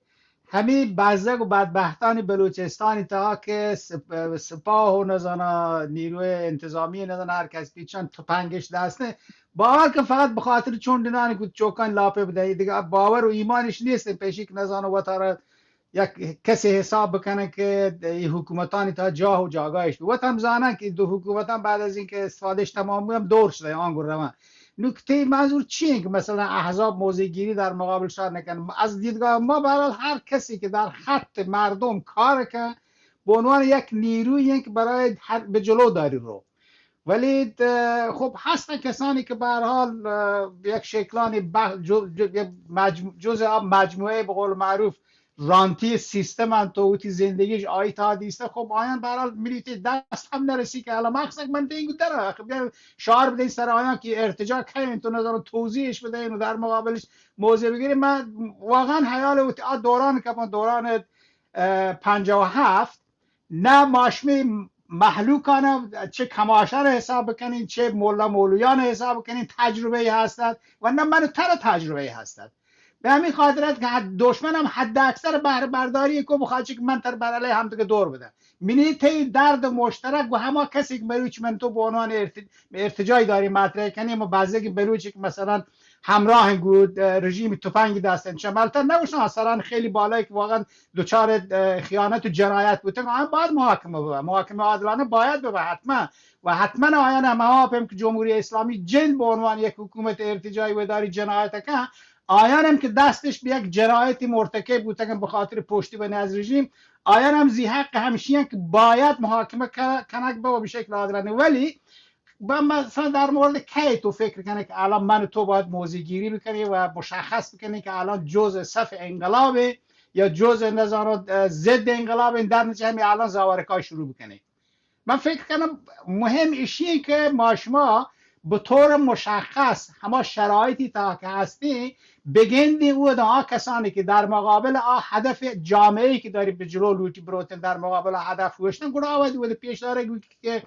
همین بزگ و بدبختانی بلوچستانی تا که سپ-، سپاه و نزانا نیروی انتظامی نزانا هر کس پیچان تپنگش دست نه، باور کن فقط به خاطر چون دنانی کود چوکان لاپه بدهی، دیگه باور و ایمانش نیست، پیشی که نزانا وتارا یک کسی حساب بکنه که ای حکومتانی تا جاه و جاگاهش بی. وت هم زانن که دو حکومتان بعد از اینکه استفادهش تمام بو هم دور شده، آنگو روان. نکته منظور چی انت که مثلاً احزاب موضع گیری در مقابل شاه نکنه؟ از دیدگاه ما به هر حال هر کسی که در خط مردم کار کنه به عنوان یک نیرویی انت که برای هر، به جلو داری رو. ولی، اه، خب هستن کسانی که به هر حال، اه، یک شکلانی بح-، جو-، جو-، یک مجمو-، جزء آ مجموعه به قول معروف رانتی سیستم انت و وتی زندگیش آئی تا دیسته، خب آیان به هر حال ملیتی دست هم نرسی که الان مخصوصاً من دینگو در آخه بیا شعار بدین سر آیان که ارتجاع کردین تو نظر توضیحش بدین و در مقابلش موضع بگیرین. من واقعاً حیال وتی آ دوران که من دوران، اه، پنجاه و هفت، نه ما شمی مهلوکانه چه کماشا را حساب بکنین، چه مولا مولویان را حساب بکنین، تجربه ای هستد و نه من تر تجربه ای هستد. به همین خاطر است که حد، دشمن هم حد اکثر بهره برداری کو بخواد که من تر بر علیه هم دیگه دور بده. منی تی درد مشترک و هما کسی که مروچ من تو به عنوان ارت-، ارتجاعی داری مطرح کنیم و بعضی که بلوچی که مثلاً همراه گود، اه، رژیم تفنگ دستن چملتر نوشتن سران خیلی بالایی که واقعاً دچار، اه، خیانت و جنایت بوتن، آیان باید محاکمه ببن. محاکمه عادلانه باید ببن، حتماً. و حتماً آیان هم، ما پیم که جمهوری اسلامی جند به عنوان یک حکومت ارتجاعی و اداری جنایت کن، آیان هم که دستش به یک جنایتی مرتکب بوتن به خاطر پشتی بنی از رژیم، آیان هم زی حق همشیان که باید محاکمه ک-، کنگ به و به شکل عادلانه. ولی و مثلاً در مورد کی تو فکر کنی که الان من و تو باید موضع گیری بکنی و مشخص بکنی که الان جزء صف انقلابه یا جزء نظر ضد انقلابه، در نتیجه همین الان زاورکای شروع بکنی؟ من فکر کنم مهم ایشیه که ما شما به طور مشخص هما شرایطی تا که هستی بگندی او دا آ کسانی که در مقابل آ هدف جامعه‌ای که داری به جلو لوٹی بروتن، در مقابل آ هدف گوشتن، گڑا آوازی بوده پیش داره که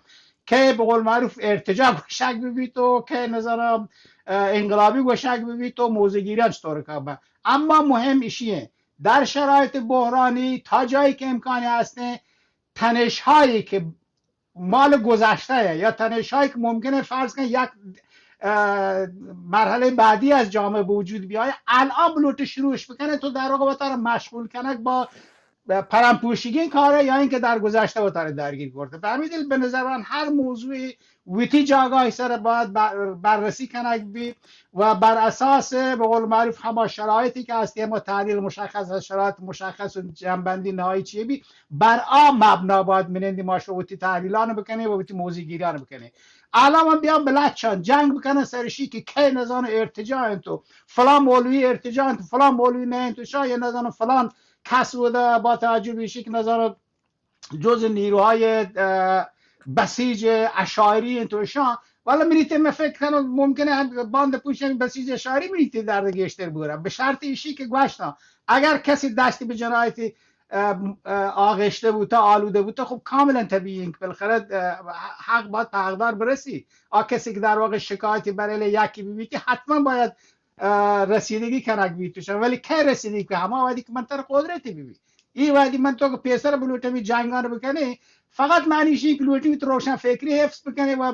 که به قول معروف ارتجاع گوشگ ببیت و که نظر انقلابی گوشگ ببیت و موضع گیریان چطور که به. اما مهم ایشیه در شرایط بحرانی تا جایی که امکانی هسته تنش هایی که مال گذشته یا تنش هایی که ممکنه فرض کن یک مرحله بعدی از جامعه به وجود بیایه، الان بلوٹ شروعش بکنه تو در واقع وتارا مشغول کنگ با پرم پوشیگین کاره یا اینکه در گذشته وتارا درگیر کرده. به همین دلیل به نظر من هر موضوعی وتی جاگاهی سر باید بررسی کنگ بی و بر اساس به قول معروف هما شرایطی که هستی، هما تحلیل مشخص از شرایط مشخص و جنبندی نهایی چیه بی، بر آ مبنا باید منندی ما شو وتی تحلیلان بکنی و وتی موضع گیریان بکنی. الان من بیام بلچان جنگ بکنن سرشی که کی نظام ارتجاع انت و فلان مولوی ارتجاع انت، فلان مولوی نه انت، شاید نظام فلان کس بوده با توجه به ایشی که نظام جز نیروهای بسیج اشاعری انت و اشان. والا مریت من فکر کنم ممکنه هم باند پوش هم بسیج اشاعری مریت درد گیشتر بوره، به شرط ایشی که گوشتن اگر کسی دستی به جنایتی آغشته بوته، آلوده بوته، خب کاملا طبیعی انت بالاخره حق باید به حقدار برسی. آ کسی که در واقع شکایتی برای یکی ببیتی حتما باید رسیدگی کنگ بیت توشان، ولی کی رسیدگی که هما وقتی که من تر قدرتی ببی، ای وقتی من تو که پیسر بلوٹمی جنگان بکنی، فقط معنیش این که لوٹی تو روشن فکری حفظ بکنی و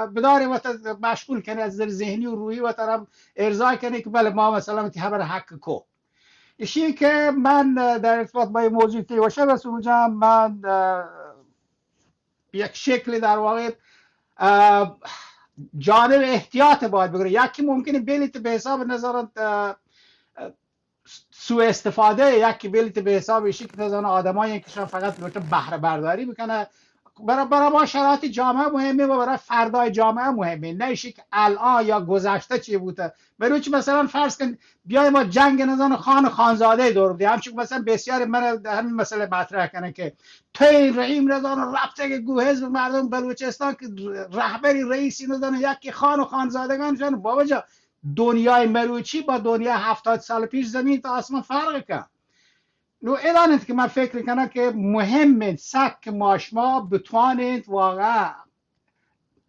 بدار وت مشغول کنی از نظر ذهنی و روحی وت هم ارضای کنی که بله ما مثلا تی خبر حق کو. ایشی که من در ارتباط با این موضوع تی وشه رسول جان، من یک شکل در واقع جانب احتیاط باید بگره. یکی ممکنه بلیت به حساب نظر سوء استفاده، یکی بلیت به حساب ایشی که نظر آدمایی که شان فقط لوٹه بهره برداری بکنه. برای برای ما شرایط جامعه مهمه و برای فردای جامعه مهمه، نه ایشی که الان یا گذشته چی بوده. مروچی مثلا فرض کن بیای ما جنگ نظر خان و خانزاده دور بودیم، همچون مثلا بسیاری من همین مسئله مطرح کنه که تو این رحیم رضا رو ربطه که گو حزب مردم بلوچستان که رهبری رئیسی ندانه یکی خان و خانزادگان جان بابا جان، دنیای مروچی با دنیای هفتاد سال پیش زمین تا آسمان فرق کن. نو ادان انت که من فکر کنم که مهم انت سک که ما شما بتوانید واقعا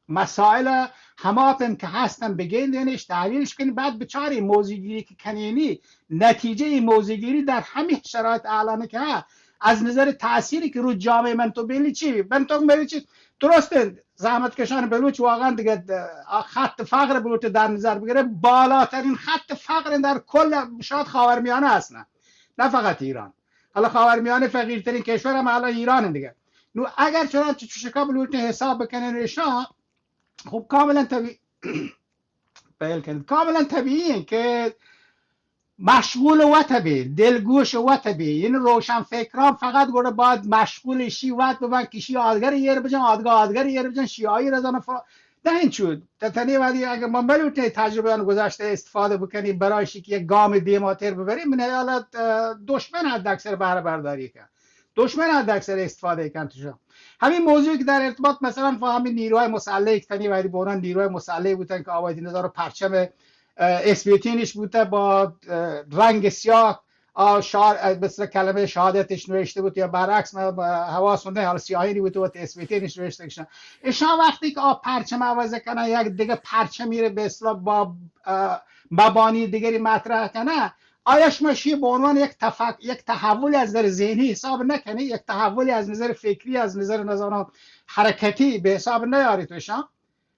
مسائل هما پیم که هستن بگندینش، تحلیلش کنی، بعد بچاری موضع گیری که کنینی، نتیجه موضع گیری در همین شرایط الان که هست، از نظر تأثیری که رو جامعه من تو بیلی چی بی؟ من تو بیلی چی؟ درسته زحمت کشان بلوچ واقعا دیگه خط فقر بلوچ در نظر بگیره، بالاترین خط فقر در کل شاید خاورمیانه هستن، نه فقط ایران. حالا خاورمیانه فقیرترین کشور هم الان ایران دیگه. نو اگر چنانچه چوشکا بلوچ حساب بکنن ایشان، خب کاملا طبیعی پہل کنت. کاملا طبیعی انت کہ مشغول وت بی، دلگوش وت بی. یعنی روشن فکران فقط گوڑا باید مشغول شی وت ببن کہ شی آدگر ایر بجن، آدگا آدگر ایر بجن، شی آئی رزان فا. نه انچو. تتنی وقتی اگر من بلوٹیں تجربه گذشته استفاده بکنی برای شی که یک گام دیماتر ببری، من حیالت دشمن حد اکثر بهره برداری کن. دشمن حد اکثر استفاده کن توشان. همین موضوعی که در ارتباط مثلا با همین نیروهای مسلح یک تنی وقتی بونان نیروهای مسلح بودن که آوازی نظر پرچم اسپیتینش بوده با رنگ سیاه، آ، شعار، مثل کلمه شهادتش نوشته بود یا برعکس، من حواس نه، حال سیاهی بود و اسپیتینش نوشته کشن. اشان وقتی که آ پرچم عوض کنن یک دیگه پرچمی رو به اصطلاح با مبانی دیگری مطرح کنه، آیا شما شی به عنوان یک تفک-، یک تحولی از نظر ذهنی حساب نکنی، یک تحولی از نظر فکری، از نظر نظام حرکتی به حساب نیاری توشان؟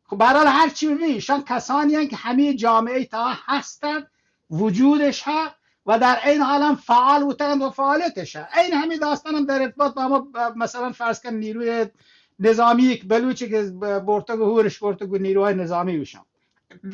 خب به هر حال هر چی ببی، ایشان کسانی هستند که همه جامعه تا هستند، وجودش هست و در این حال هم فعال بودند و فعالیتش هست. این همین داستان هم در ارتباط با ما، مثلا فرض کن نیروی نظامی یک بلوچی که برتگ و هورش برتگ و نیروهای نظامی بشن.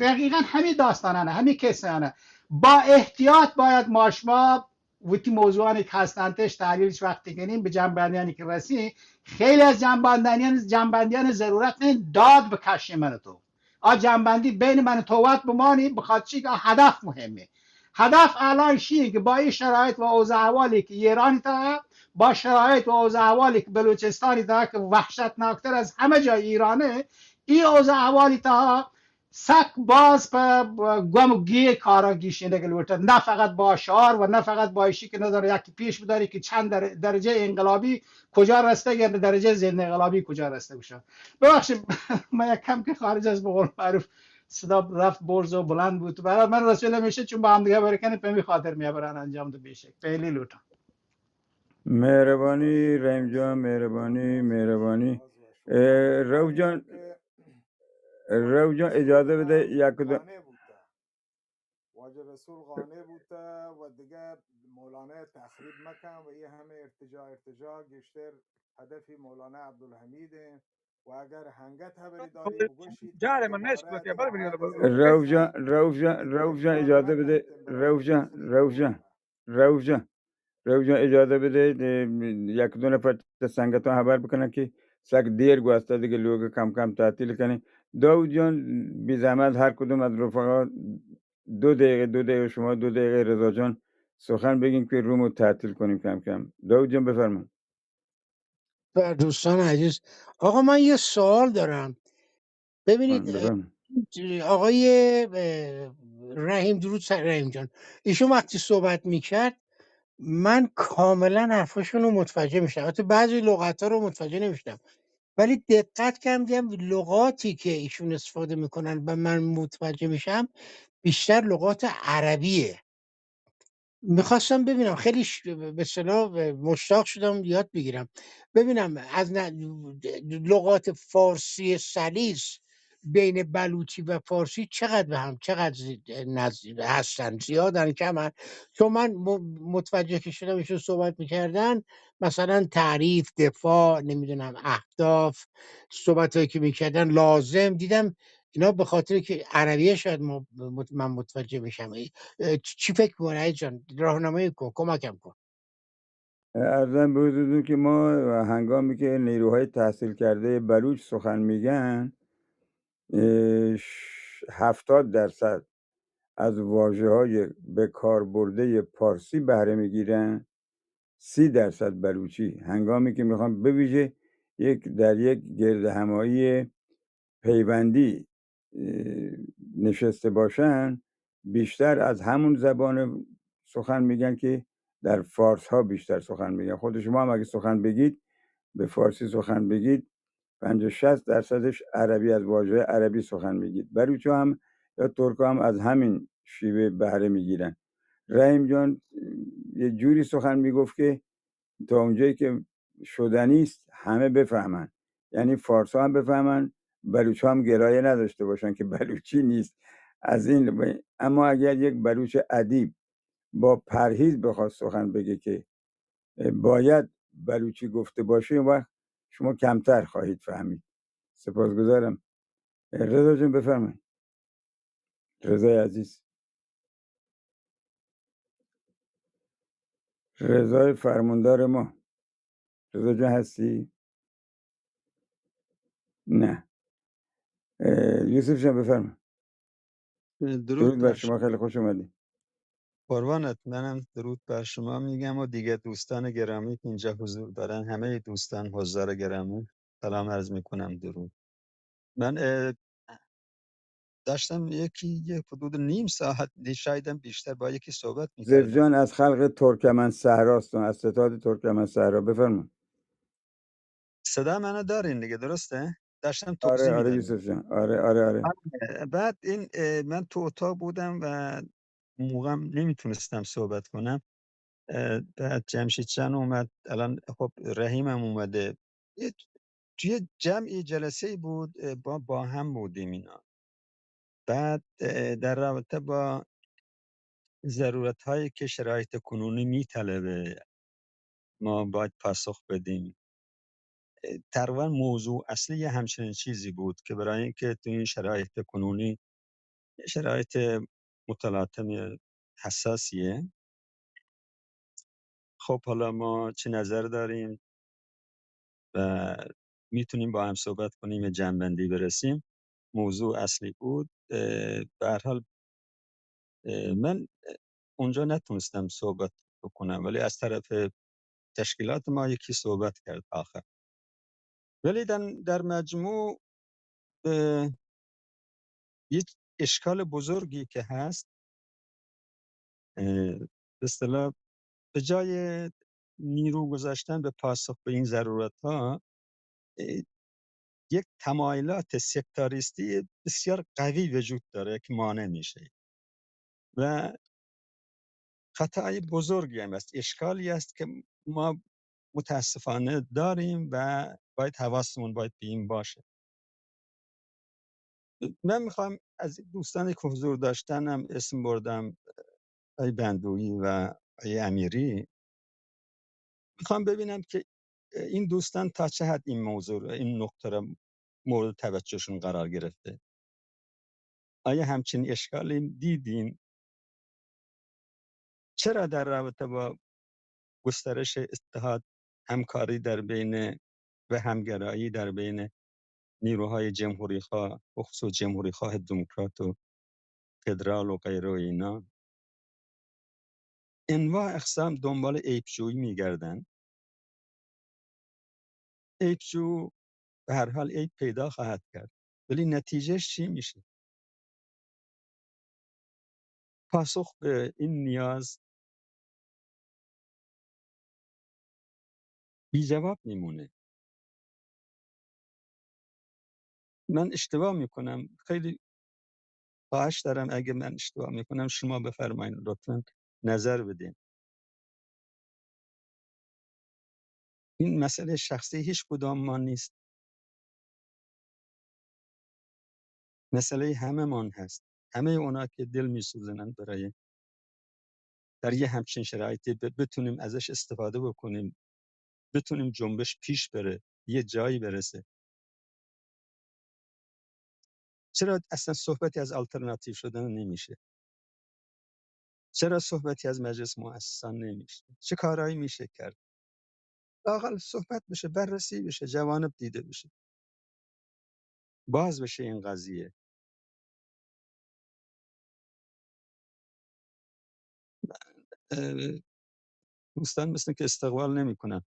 دقیقا همین داستانانه، همین کسانه. با احتیاط باید ما شما وتی موضوعانی که هستنتش تحلیلش وقتی کنیم، به جنبندیانی که رسیم، خیلی از جنبندیان، جنبندیان ضرورت نه داد بکشیم من تو. آ جنبندی بین من تو وقت بمانی، بخاطر چی که هدف مهمه. هدف الان شیه که با این شرایط و اوضاع احوالی که ایرانی تا، با شرایط و اوضاع احوالی که بلوچستانی تا که وحشتناکتر از همه جای ایرانه، این اوضاع احوالی تا سک باز په ب-، گم و گی کارا گیشینگ لوٹه، نه فقط با شعار و نه فقط با ایشی که نظر یکی پیش بداری که چند در-، درجه انقلابی کجا رسته یا درجه ضد انقلابی کجا رسته بشه. ببخشید، من یک کم که خارج از، به قول معروف، صدا رفت برز و بلند بود. برای من رسول میشه چون با هم دیگه برکنه، په می خاطر میابرن انجام ده بیشک. فعلی لوٹم. مهربانی رحیم جان، مهربانی، مهربانی. اه، رؤف جان، رؤف جان، اجازه بده یک دو قانع بوته. واجه رسول قانع بوته و دیگه مولانا تخریب مکن و یه همه ارتجاع، ارتجاع گیشتر هدفی مولانا عبدالحمید و اگر هنگت خبری داری بگوشی جان، من نشت بوتی، بل بنی بل. رؤف جان، رؤف جان، رؤف جان، اجازه بده. رؤف جان، رؤف جان، رؤف جان. رؤف جان، اجازه بده، اه، یک دو نفر چه سنگتاں هبر بکنن که سک دیر گوسته، دیگه لوگ کم کم تعطیل کنیں. داود جان، بی زحمت هر کدوم از رفقا دو دقیقه، دو دقیقه شما، دو دقیقه رضا جان سخن بگین که رومو تعطیل کنیم کم کم. داود جان، بفرمایید. و دوستان عزیز، آقا، من یه سوال دارم. ببینید، بفرمایید. اه، آقای، اه، رحیم، درود سر رحیم جان، ایشون وقتی صحبت می‌کرد، من کاملاً حرفاشون رو متوجه می‌شدم، حتی بعضی لغت‌ها رو متوجه نمی‌شدم، ولی دقت کردم دیدم لغاتی که ایشون استفاده می‌کنن و من متوجه می‌شم بیشتر لغات عربیه. می‌خواستم ببینم، خیلی ش-، به اصطلاح مشتاق شدم یاد بگیرم، ببینم از ن-، لغات فارسی سلیس بین بلوچی و فارسی چقدر به هم، چقدر زی-، نزدیک هستن، زیادن، کمن؟ چون من م-، متوجه که شدم ایشون صحبت می‌کردن، مثلاً تعریف، دفاع، نمی‌دونم، اهداف، صحبتایی که می‌کردن، لازم، دیدم اینا به خاطر که عربیه شاید ما-، مت-، من متوجه می‌شم. اه، چ-، چی فکر می‌کنه عزیز جان؟ راهنمایی کن، کمکم کن. عرضم به حضورتون که ما هنگامی که نیروهای تحصیل کرده بلوچ سخن می‌گن، اه، ش-، هفتاد درصد از واژه‌های به کار برده پارسی بهره می‌گیرن، سی درصد بلوچی. هنگامی که می‌خوان به ویژه یک، در یک گرد همایی پیوندی، اه، نشسته باشن، بیشتر از همون زبان سخن می‌گن که در فارس ها بیشتر سخن می‌گن. خود شما هم اگه سخن بگید، به فارسی سخن بگید، پنجاه شصت درصدش عربی، از واژهٔ عربی سخن می‌گید. بلوچ ها هم یا ترک ها هم از همین شیوه بهره می‌گیرن. رحیم جان یه جوری سخن می‌گفت که تا اونجایی که شدنی است همه بفهمن، یعنی فارس ها هم بفهمن، بلوچ ها هم گلایه نداشته باشن که بلوچی نیست. از این ب-، اما اگر یک بلوچ ادیب با پرهیز بخواد سخن بگه که باید بلوچی گفته باشه، اون وقت شما کمتر خواهید فهمید. سپاسگزارم. رضا جان، بفرمایید. رضای عزیز. رضای فرماندار ما. رضا جان، هستی؟ نه. اه، یوسف جان، بفرما. درود درود بر بر شما، خیلی خوش اومدی. قربانت، منم درود بر شما می‌گم و دیگر دوستان گرامی که اینجا حضور دارن، همهٔ دوستان حضار گرامی سلام عرض می‌کنم، درود. من، اه، داشتم یکی، یه حدود نیم ساعت، دی-، شایدم بیشتر با یکی صحبت یوسف می‌کردم. جان از خلق ترکمن صحراست، از ستاد ترکمن صحرا. بفرما. صدا منو دارین دیگه، درسته؟ داشتم آره، توضیح آره، می‌دادم. یوسف جان. آره، آره، آره. آره، بعد این، اه، من تو اتاق بودم و موقعم نمیتونستم صحبت کنم. اه، بعد جمشید جان اومد، الان خب رحیمم اومده. یه، توی جمعی، جلسه‌ای بود، اه، با، با هم بودیم اینا. بعد، اه، در رابطه با ضرورت‌هایی که شرایط کنونی می‌طلبه، ما باید پاسخ بدیم. اه، تقریباً موضوع اصلی یه همچنین چیزی بود که برای اینکه تو این شرایط کنونی، شرایط متلاطم حساسیه، خب، حالا ما چه نظر داریم و می‌تونیم با هم صحبت کنیم، به جمع‌بندی برسیم. موضوع اصلی بود. اه، به هر حال، اه، من اونجا نتونستم صحبت بکنم، ولی از طرف تشکیلات ما یکی صحبت کرد آخر. ولی در، در مجموع، اه، یک اشکال بزرگی که هست، اه، به اصطلاح به جای نیرو گذاشتن به پاسخ به این ضرورت‌ها، اه، یک تمایلات سکتاریستی بسیار قوی وجود داره که مانع می‌شه و خطای بزرگی هم است، اشکالی است که ما متاسفانه داریم و باید حواسمون باید به این باشه. من می‌خوام از دوستانی که حضور داشتن هم اسم بردم، آقای بندویی و آقای امیری، می‌خوام ببینم که این دوستان تا چه حد این موضوع رو، این نکته رو مورد توجهشون قرار گرفته. آیا همچین اشکالی دیدین؟ چرا در رابطه با گسترش اتحاد، همکاری در بین و همگرایی در بین نیروهای جمهوری‌خواه، بخصوص جمهوری‌خواه دموکرات و فدرال و غیره و اینا، انواع اقسام دنبال عیب‌جویی می‌گردن؟ عیب‌جو به هر حال عیب پیدا خواهد کرد، ولی نتیجهش چی می‌شه؟ پاسخ به این نیاز بی‌جواب میمونه. من اشتباه می‌کنم، خیلی خواهش دارم، اگه من اشتباه می‌کنم شما بفرمایید، لطفاً نظر بدین. این مسئله شخصی هیچ کدام ما نیست، مسئله همه من هست، همه اونا که دل می‌سوزنن برای در یه همچین شرایطی ب-، بتونیم ازش استفاده بکنیم، بتونیم جنبش پیش بره، یه جایی برسه. چرا اصلاً صحبتی از آلترناتیو شدن نمیشه؟ چرا صحبتی از مجلس مؤسسان نمیشه؟ چه کارهایی میشه کرد؟ لااقل صحبت بشه، بررسی بشه، جوانب دیده بشه، باز بشه این قضیه. اه، دوستان مثل که استقبال نمی‌کنن.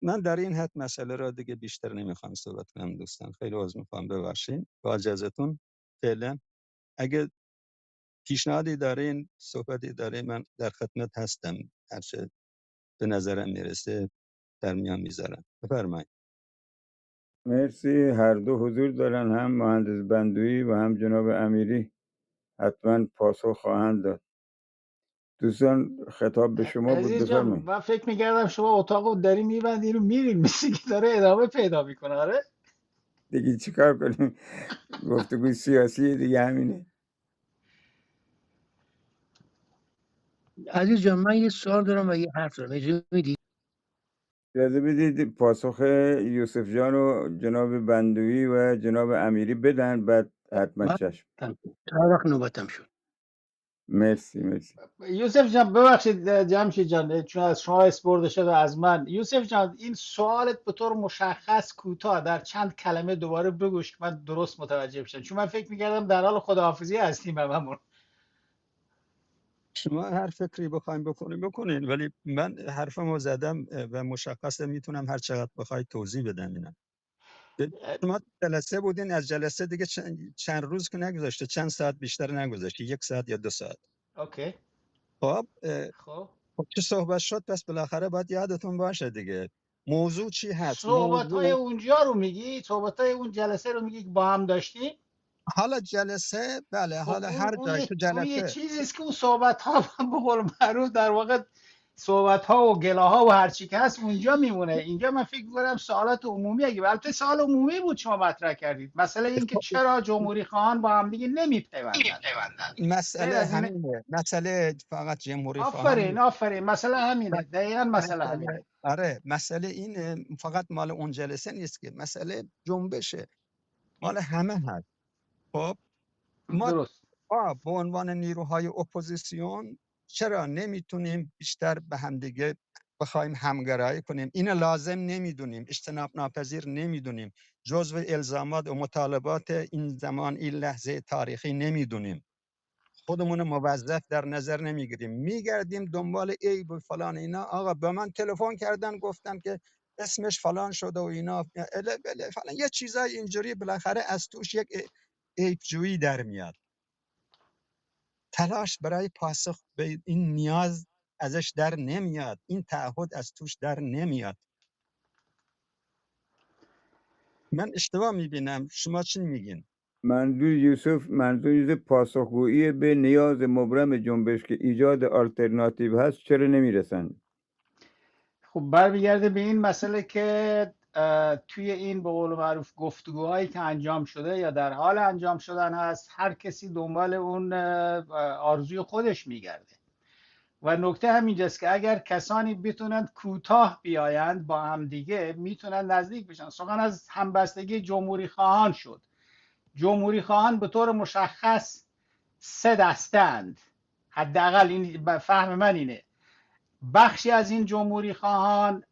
من در این حد مسئله را دیگه بیشتر نمی‌خوام صحبت کنم دوستان، خیلی عذر می‌خوام، ببخشید. با اجازهتون فعلاً اگه پیشنهادی دارین، صحبتی دارین، من در خدمت هستم، هرچه به نظرم میرسه در میان میذارم. بفرمایید. مرسی. هر دو حضور دارن، هم مهندس بندویی و هم جناب امیری. حتماً پاسخ خواهند داد. دوستان، خطاب به شما بود، عزیز جان، بفرمایید. من فکر می‌کردم شما اتاق رو داری می‌بندی رو می‌رین، مثل که داره ادامه پیدا می‌کنه. آره؟ دیگه چیکار کنیم؟ گفتگوی سیاسی دیگه همینه. عزیز جان، من یه سوال دارم و یه حرف دارم، اجازه میدی؟ اجازه بدید پاسخ یوسف جان و جناب بندویی و جناب امیری بدن، بعد حتماً. بله. چشم. چند وقت نوبتم شد؟ مرسی، مرسی. یوسف جان، ببخشید، جمشید جان، چون از شما اسپرده شد و از من. یوسف جان، این سوالت به طور مشخص، کوتاه، در چند کلمه دوباره بگوش که من درست متوجه بشم، چون من فکر می‌کردم در حال خداحافظی هستیم هممون. شما هر فکری بخوایم بکنین، بکنین، ولی من حرفمو زدم و مشخصه، می‌تونم هر چقدر بخوای توضیح بدم اینا. شما جلسه بودین، از جلسه دیگه چند، چند روز که نگذشته، چند ساعت بیشتر نگذشته، یک ساعت یا دو ساعت. اوکی. خب، اه، خب. خب، چه صحبت شد، پس بالاخره باید یادتون باشه دیگه. موضوع چی هست؟ صحبت‌های موضوع اونجا رو میگی؟ صحبت‌های اون جلسه رو میگی که با هم داشتیم؟ حالا جلسه، بله، خب، حالا اون، هر اون جای یه، تو اون یه جلسه. چیزی است که اون صحبت‌ها به قول معروف در واقع صحبت‌ها و گلاها و هر چی که هست اونجا میمونه. اینجا من فکر می‌کنم سوالات عمومی، اگه، البته سوال عمومی بود شما مطرح کردید، مسئله این که خب. چرا جمهوری خواهان با هم دیگه نمیپیوندن؟ مسئله غیر از اینه. همینه. مسئله فقط جمهوری خواهان آفرین، نیست. آفرین. مسئله همینه. دقیقاً مسئله مسئله، همینه. آره، مسئله اینه، فقط مال اون جلسه نیست که، مسئله جنبشه. مال همه هست. خب، ما، درست. ما به عنوان نیروهای اپوزیسیون چرا نمی‌تونیم بیشتر به همدیگه بخوایم همگرایی کنیم، این لازم نمی‌دونیم، اجتناب ناپذیر نمی‌دونیم، جزو الزامات و مطالبات این زمان، این لحظهٔ تاریخی نمی‌دونیم. خودمون موظف در نظر نمی‌گیریم، می‌گردیم دنبال عیب و فلان اینا. آقا، به من تلفن کردن، گفتن که اسمش فلان شده و اینا، اله بله فلان، یه چیزای اینجوری بالاخره از توش یک عیب‌جویی در میاد. تلاش برای پاسخ به این نیاز ازش در نمیاد، این تعهد از توش در نمیاد. من اشتباه می‌بینم، شما چی میگین؟ منظور یوسف، منظور یوسف پاسخگویی به نیاز مبرم جنبش که ایجاد آلترناتیو هست چرا نمی‌رسند؟ خب، برمیگرده به این مسئله که، اه، توی این، به قول معروف، گفتگوهایی که انجام شده یا در حال انجام شدن هست، هر کسی دنبال اون، اه، آرزوی خودش می‌گرده. و نکته همینجاست که اگر کسانی بتونند کوتاه بیایند با هم دیگه، می‌تونند نزدیک بشن. سخن از همبستگی جمهوری خواهان شد. جمهوری خواهان به طور مشخص سه دستند. حداقل این به فهم من اینه. بخشی از این جمهوری خواهان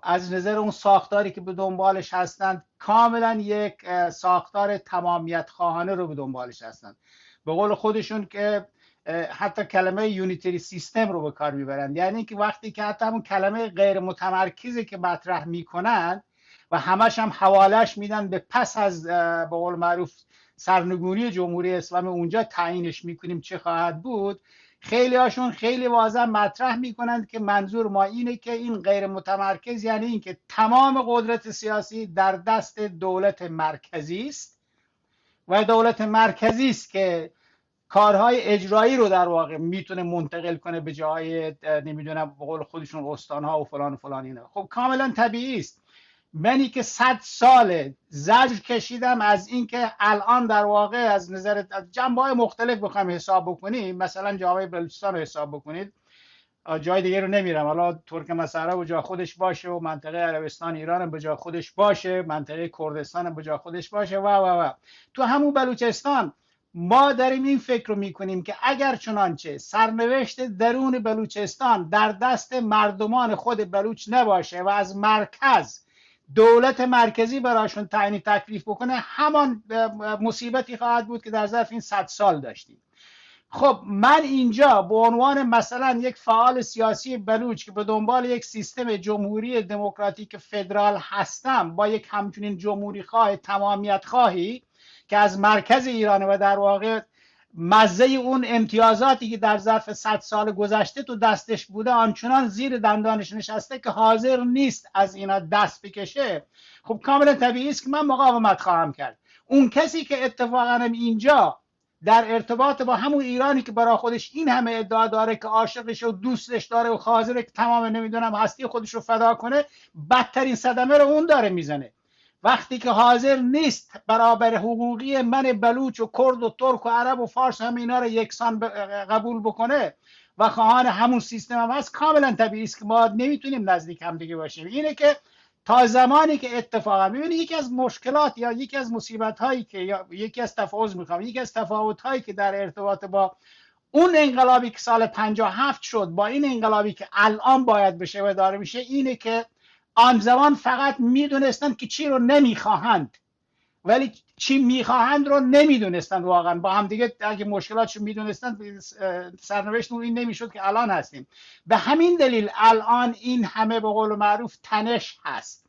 از نظر اون ساختاری که به دنبالش هستند، کاملاً یک، اه، ساختار تمامیت خواهانه رو به دنبالش هستند. به قول خودشون که، اه، حتی کلمهٔ یونیتری سیستم رو به کار می‌برند، یعنی که وقتی که حتی همون کلمهٔ غیر متمرکزی که مطرح می‌کنند و همش هم حوالهش می‌دن به پس از، اه، به قول معروف، سرنگونی جمهوری اسلامی، اونجا تعیینش می‌کنیم چه خواهد بود. خیلی هاشون خیلی واضح مطرح می‌کنند که منظور ما اینه که این غیر متمرکز، یعنی این که تمام قدرت سیاسی در دست دولت مرکزی است و دولت مرکزی است که کارهای اجرایی رو در واقع می‌تونه منتقل کنه به جاهای، اه، نمی‌دونم، به قول خودشون استان‌ها و فلان و فلان اینا. خب، کاملاً طبیعی است. منی که صد سال زجر کشیدم از اینکه الان در واقع از نظر، از جنبه‌های مختلف بخوایم حساب بکنیم، مثلاً جامعهٔ بلوچستان رو حساب بکنید، آه، جای دیگه رو نمیرم، حالا ترک مسئله به جا خودش باشه و منطقهٔ عربستان ایران هم به جا خودش باشه، منطقهٔ کردستان هم به جا خودش باشه و، و، و. تو همون بلوچستان ما داریم این فکر رو می‌کنیم که اگر چنانچه سرنوشت درون بلوچستان در دست مردمان خود بلوچ نباشه و از مرکز دولت مرکزی براشون تعیین تکلیف بکنه، همان، اه، مصیبتی خواهد بود که در ظرف این صد سال داشتیم. خب، من اینجا به عنوان مثلاً یک فعال سیاسی بلوچ که به دنبال یک سیستم جمهوری دموکراتیک فدرال هستم، با یک همچنین جمهوری خواه، تمامیت خواهی که از مرکز ایران و در واقع مزهٔ اون امتیازاتی که در ظرف صد سال گذشته تو دستش بوده آنچنان زیر دندانش نشسته که حاضر نیست از اینا دست بکشه، خب، کاملاً طبیعی است که من مقاومت خواهم کرد. اون کسی که اتفاقاً اینجا در ارتباط با همون ایرانی که برای خودش این همه ادعا داره که عاشقش و دوستش داره و حاضره که تمام، نمی‌دونم، هستی خودش رو فدا کنه، بدترین صدمه رو اون داره می‌زنه. وقتی که حاضر نیست برابر حقوقی من بلوچ و کرد و ترک و عرب و فارس، همه اینا رو یکسان ب-، قبول بکنه و خواهان همون سیستم هم هست، کاملاً طبیعی است که ما نمی‌تونیم نزدیک هم دیگه باشیم. اینه که تا زمانی که اتفاقاً، ببینید، یکی از مشکلات یا یکی از مصیبت‌هایی که، یا یکی از تف-، عذر می‌خوام، یکی از تفاوت‌هایی که در ارتباط با اون انقلابی که سال پنجاه و هفت شد با این انقلابی که الان باید بشه و داره می‌شه، اینه که آن زمان فقط می‌دونستند که چی رو نمی‌خواهند، ولی چی می‌خواهند رو نمی‌دونستند واقعاً. با هم دیگه اگه مشکلاتشو می‌دونستند، اه، سرنوشتمون این نمی‌شد که الان هستیم. به همین دلیل الان این همه، به قول معروف، تنش هست.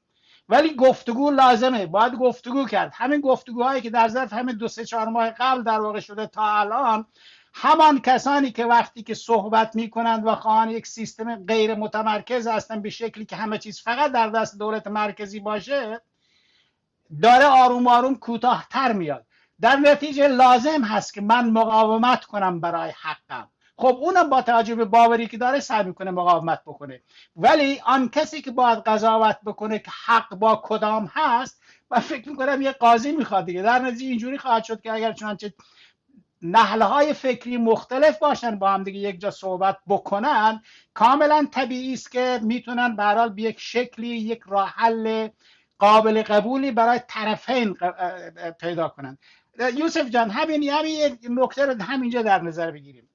ولی گفتگو لازمه، باید گفتگو کرد. همین گفتگوهایی که در ظرف همین دو سه چهار ماه قبل در واقع شده تا الان، همان کسانی که وقتی که صحبت می‌کنند و خواهان یک سیستم غیر متمرکز هستند، به شکلی که همه چیز فقط در دست دولت مرکزی باشه، داره آروم آروم کوتاه‌تر میاد. در نتیجه لازم هست که من مقاومت کنم برای حقم. خب، اونم با توجه به باوری که داره سعی می‌کنه مقاومت بکنه، ولی آن کسی که باید قضاوت بکنه که حق با کدام هست، من فکر می‌کنم یه قاضی می‌خواد دیگه. در نتیجه اینجوری خواهد شد که اگر چنانچه نحله‌های فکری مختلف باشن، با هم دیگه یک جا صحبت بکنن، کاملاً طبیعی است که می‌تونن به هر حال به یک شکلی یک راه حل قابل قبولی برای طرفین ق-، اه، اه، پیدا کنن. اه، یوسف جان، همین، همین یک نکته رو همینجا در نظر بگیریم.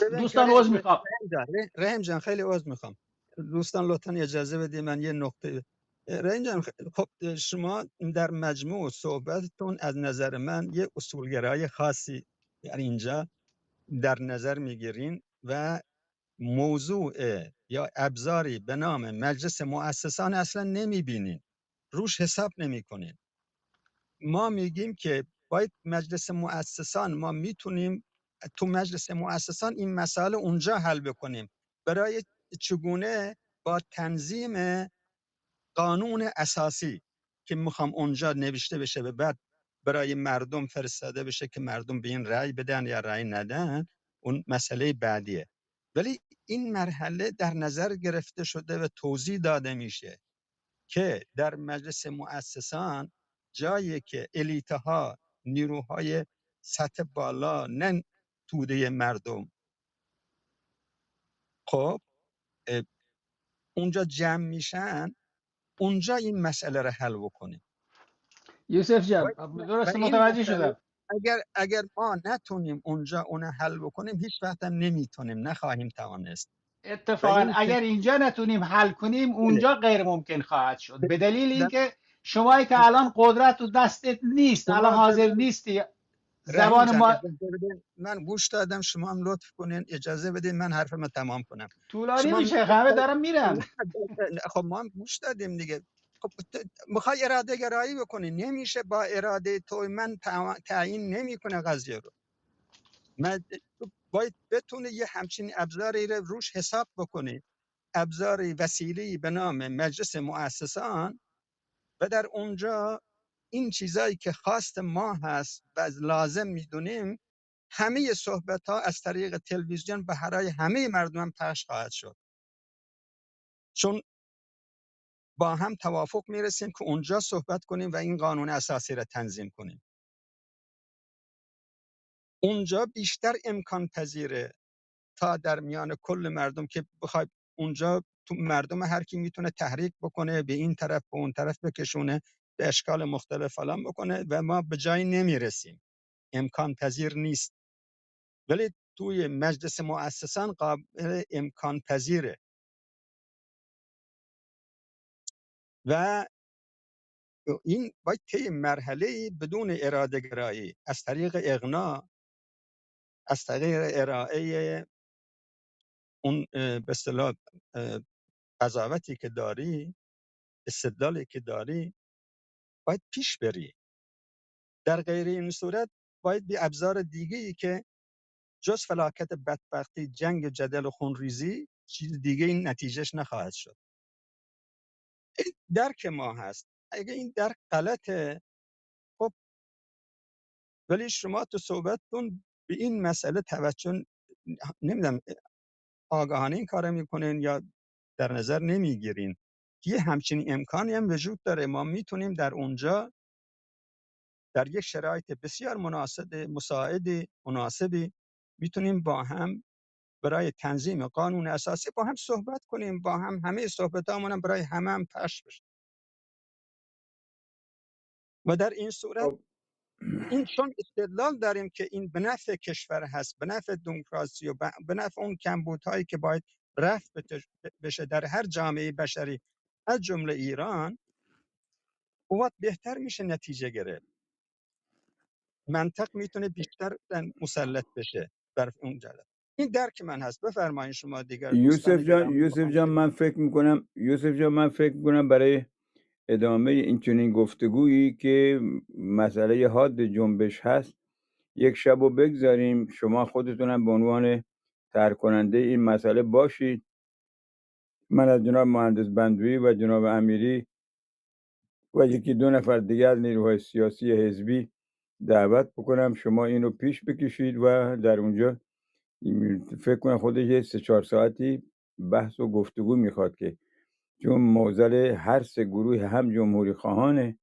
ببین دوستان، که عذر می‌خوام. رحیم جان، رح-، رحیم جان، خیلی عذر می‌خوام. دوستان، لطفاً اجازه بدید من یه نکته. رحیم جان، خ-، خب، شما در مجموع صحبتتون از نظر من یه اصولگرای خاصی در اینجا در نظر می‌گیرین و موضوع یا ابزاری به نام مجلس مؤسسان اصلاً نمی‌بینین، روش حساب نمی‌کنین. ما می‌گیم که باید مجلس مؤسسان، ما می‌تونیم تو مجلس مؤسسان این مسائل اونجا حل بکنیم. برای چگونه؟ با تنظیم قانون اساسی که می‌خوام اونجا نوشته بشه و بعد برای مردم فرستاده بشه که مردم به این رأی بدن یا رأی ندن، اون مسئلهٔ بعدیه. ولی این مرحله در نظر گرفته شده و توضیح داده می‌شه که در مجلس مؤسسان، جایی که الیت‌ها، نیروهای سطح بالا، نه تودهٔ مردم، خب، اه، اونجا جمع می‌شن، اونجا این مسئله رو حل بکنیم. یوسف جان، باید درست این متوجه مسئله، شدم. اگر، اگر ما نتونیم اونجا اون حل بکنیم، هیچ وقت هم نمی‌تونیم، نخواهیم توانست. اتفاقاً، و این اگر اینجا نتونیم حل کنیم، بله. اونجا غیر ممکن خواهد شد. به دلیل اینکه شمایی که الان قدرت و دستت نیست، الان حاضر نیستی، زبان ما. من گوش دادم، شما هم لطف کنین اجازه بدین من حرفمو تمام کنم. طولانی می‌شه، همه دارن می‌رن. خب ما هم گوش دادیم دیگه. خب می‌خوای اراده گرایی بکنی، نمیشه با اراده تو من تع-، تعیین نمی‌کنه قضیه رو. من باید بتونه یه همچین ابزاری رو روش حساب بکنی، ابزاری، وسیله‌ای به نام مجلس مؤسسان، و در اونجا این چیزایی که خواست ما هست و از لازم می‌دونیم، همهٔ صحبت‌ها از طریق تلویزیون به هرای همهٔ مردم پخش خواهد شد، چون با هم توافق می‌رسیم که اونجا صحبت کنیم و این قانون اساسی را تنظیم کنیم. اونجا بیشتر امکان پذیره تا در میان کل مردم که بخوای اونجا تو مردم هر کی می‌تونه تحریک بکنه، به این طرف، به اون طرف بکشونه، به اشکال مختلف فلان بکنه و ما به جایی نمی‌رسیم، امکان پذیر نیست. ولی توی مجلس مؤسسان قابل امکان پذیره. و این باید طی مرحله‌ای بدون اراده گرایی، از طریق اقناع، از طریق ارائهٔ اون، اه، به اصطلاح، اه، قضاوتی که داری، استدلالی که داری، باید پیش بری. در غیر این صورت باید به ابزار دیگه‌ای که جز فلاکت بدبختی، جنگ و جدل و خونریزی، چیز دیگه این نتیجهش نخواهد شد. این درک ما هست. اگه این درک غلطه، خب، ولی شما تو صحبتتون به این مسئله توجه، نمی‌دونم، آگاهانه این کار می‌کنین یا در نظر نمی‌گیرین که یه همچین امکانی هم وجود داره. ما می‌تونیم در اونجا در یک شرایط بسیار مناسب، مساعد، مناسبی می‌تونیم با هم برای تنظیم قانون اساسی با هم صحبت کنیم، با هم همهٔ صحبتامون هم برای همه هم پخش بشه. و در این صورت خب. این چون استدلال داریم که این به نفع کشور هست، به نفع دموکراسی و به، به نفع اون کمبودهایی که باید رفع بتش-، بشه در هر جامعهٔ بشری، از جمله ایران، او وقت بهتر می‌شه نتیجه گرفت. منطق می‌تونه بیشتر مسلط بشه بر اون جلب. این درک من هست. بفرمایید شما دیگر دوستان یوسف جان، گرامی، یوسف می‌خوام جان، که من فکر می‌کنم، یوسف جان، من فکر می‌کنم برای ادامهٔ این چنین گفتگویی که مسئلهٔ حاد جنبش هست، یک شب و بگذاریم. شما خودتونم به عنوان طرح کنندهٔ این مسئله باشید. من از جناب مهندس بندوی و جناب امیری و یکی دو نفر دیگه از نیروهای سیاسی حزبی دعوت بکنم، شما اینو پیش بکشید و در اونجا فکر کنم خودش یه سه چهار ساعتی بحث و گفتگو می‌خواد که، چون معضل هر سه گروه، هم جمهوری خواهان،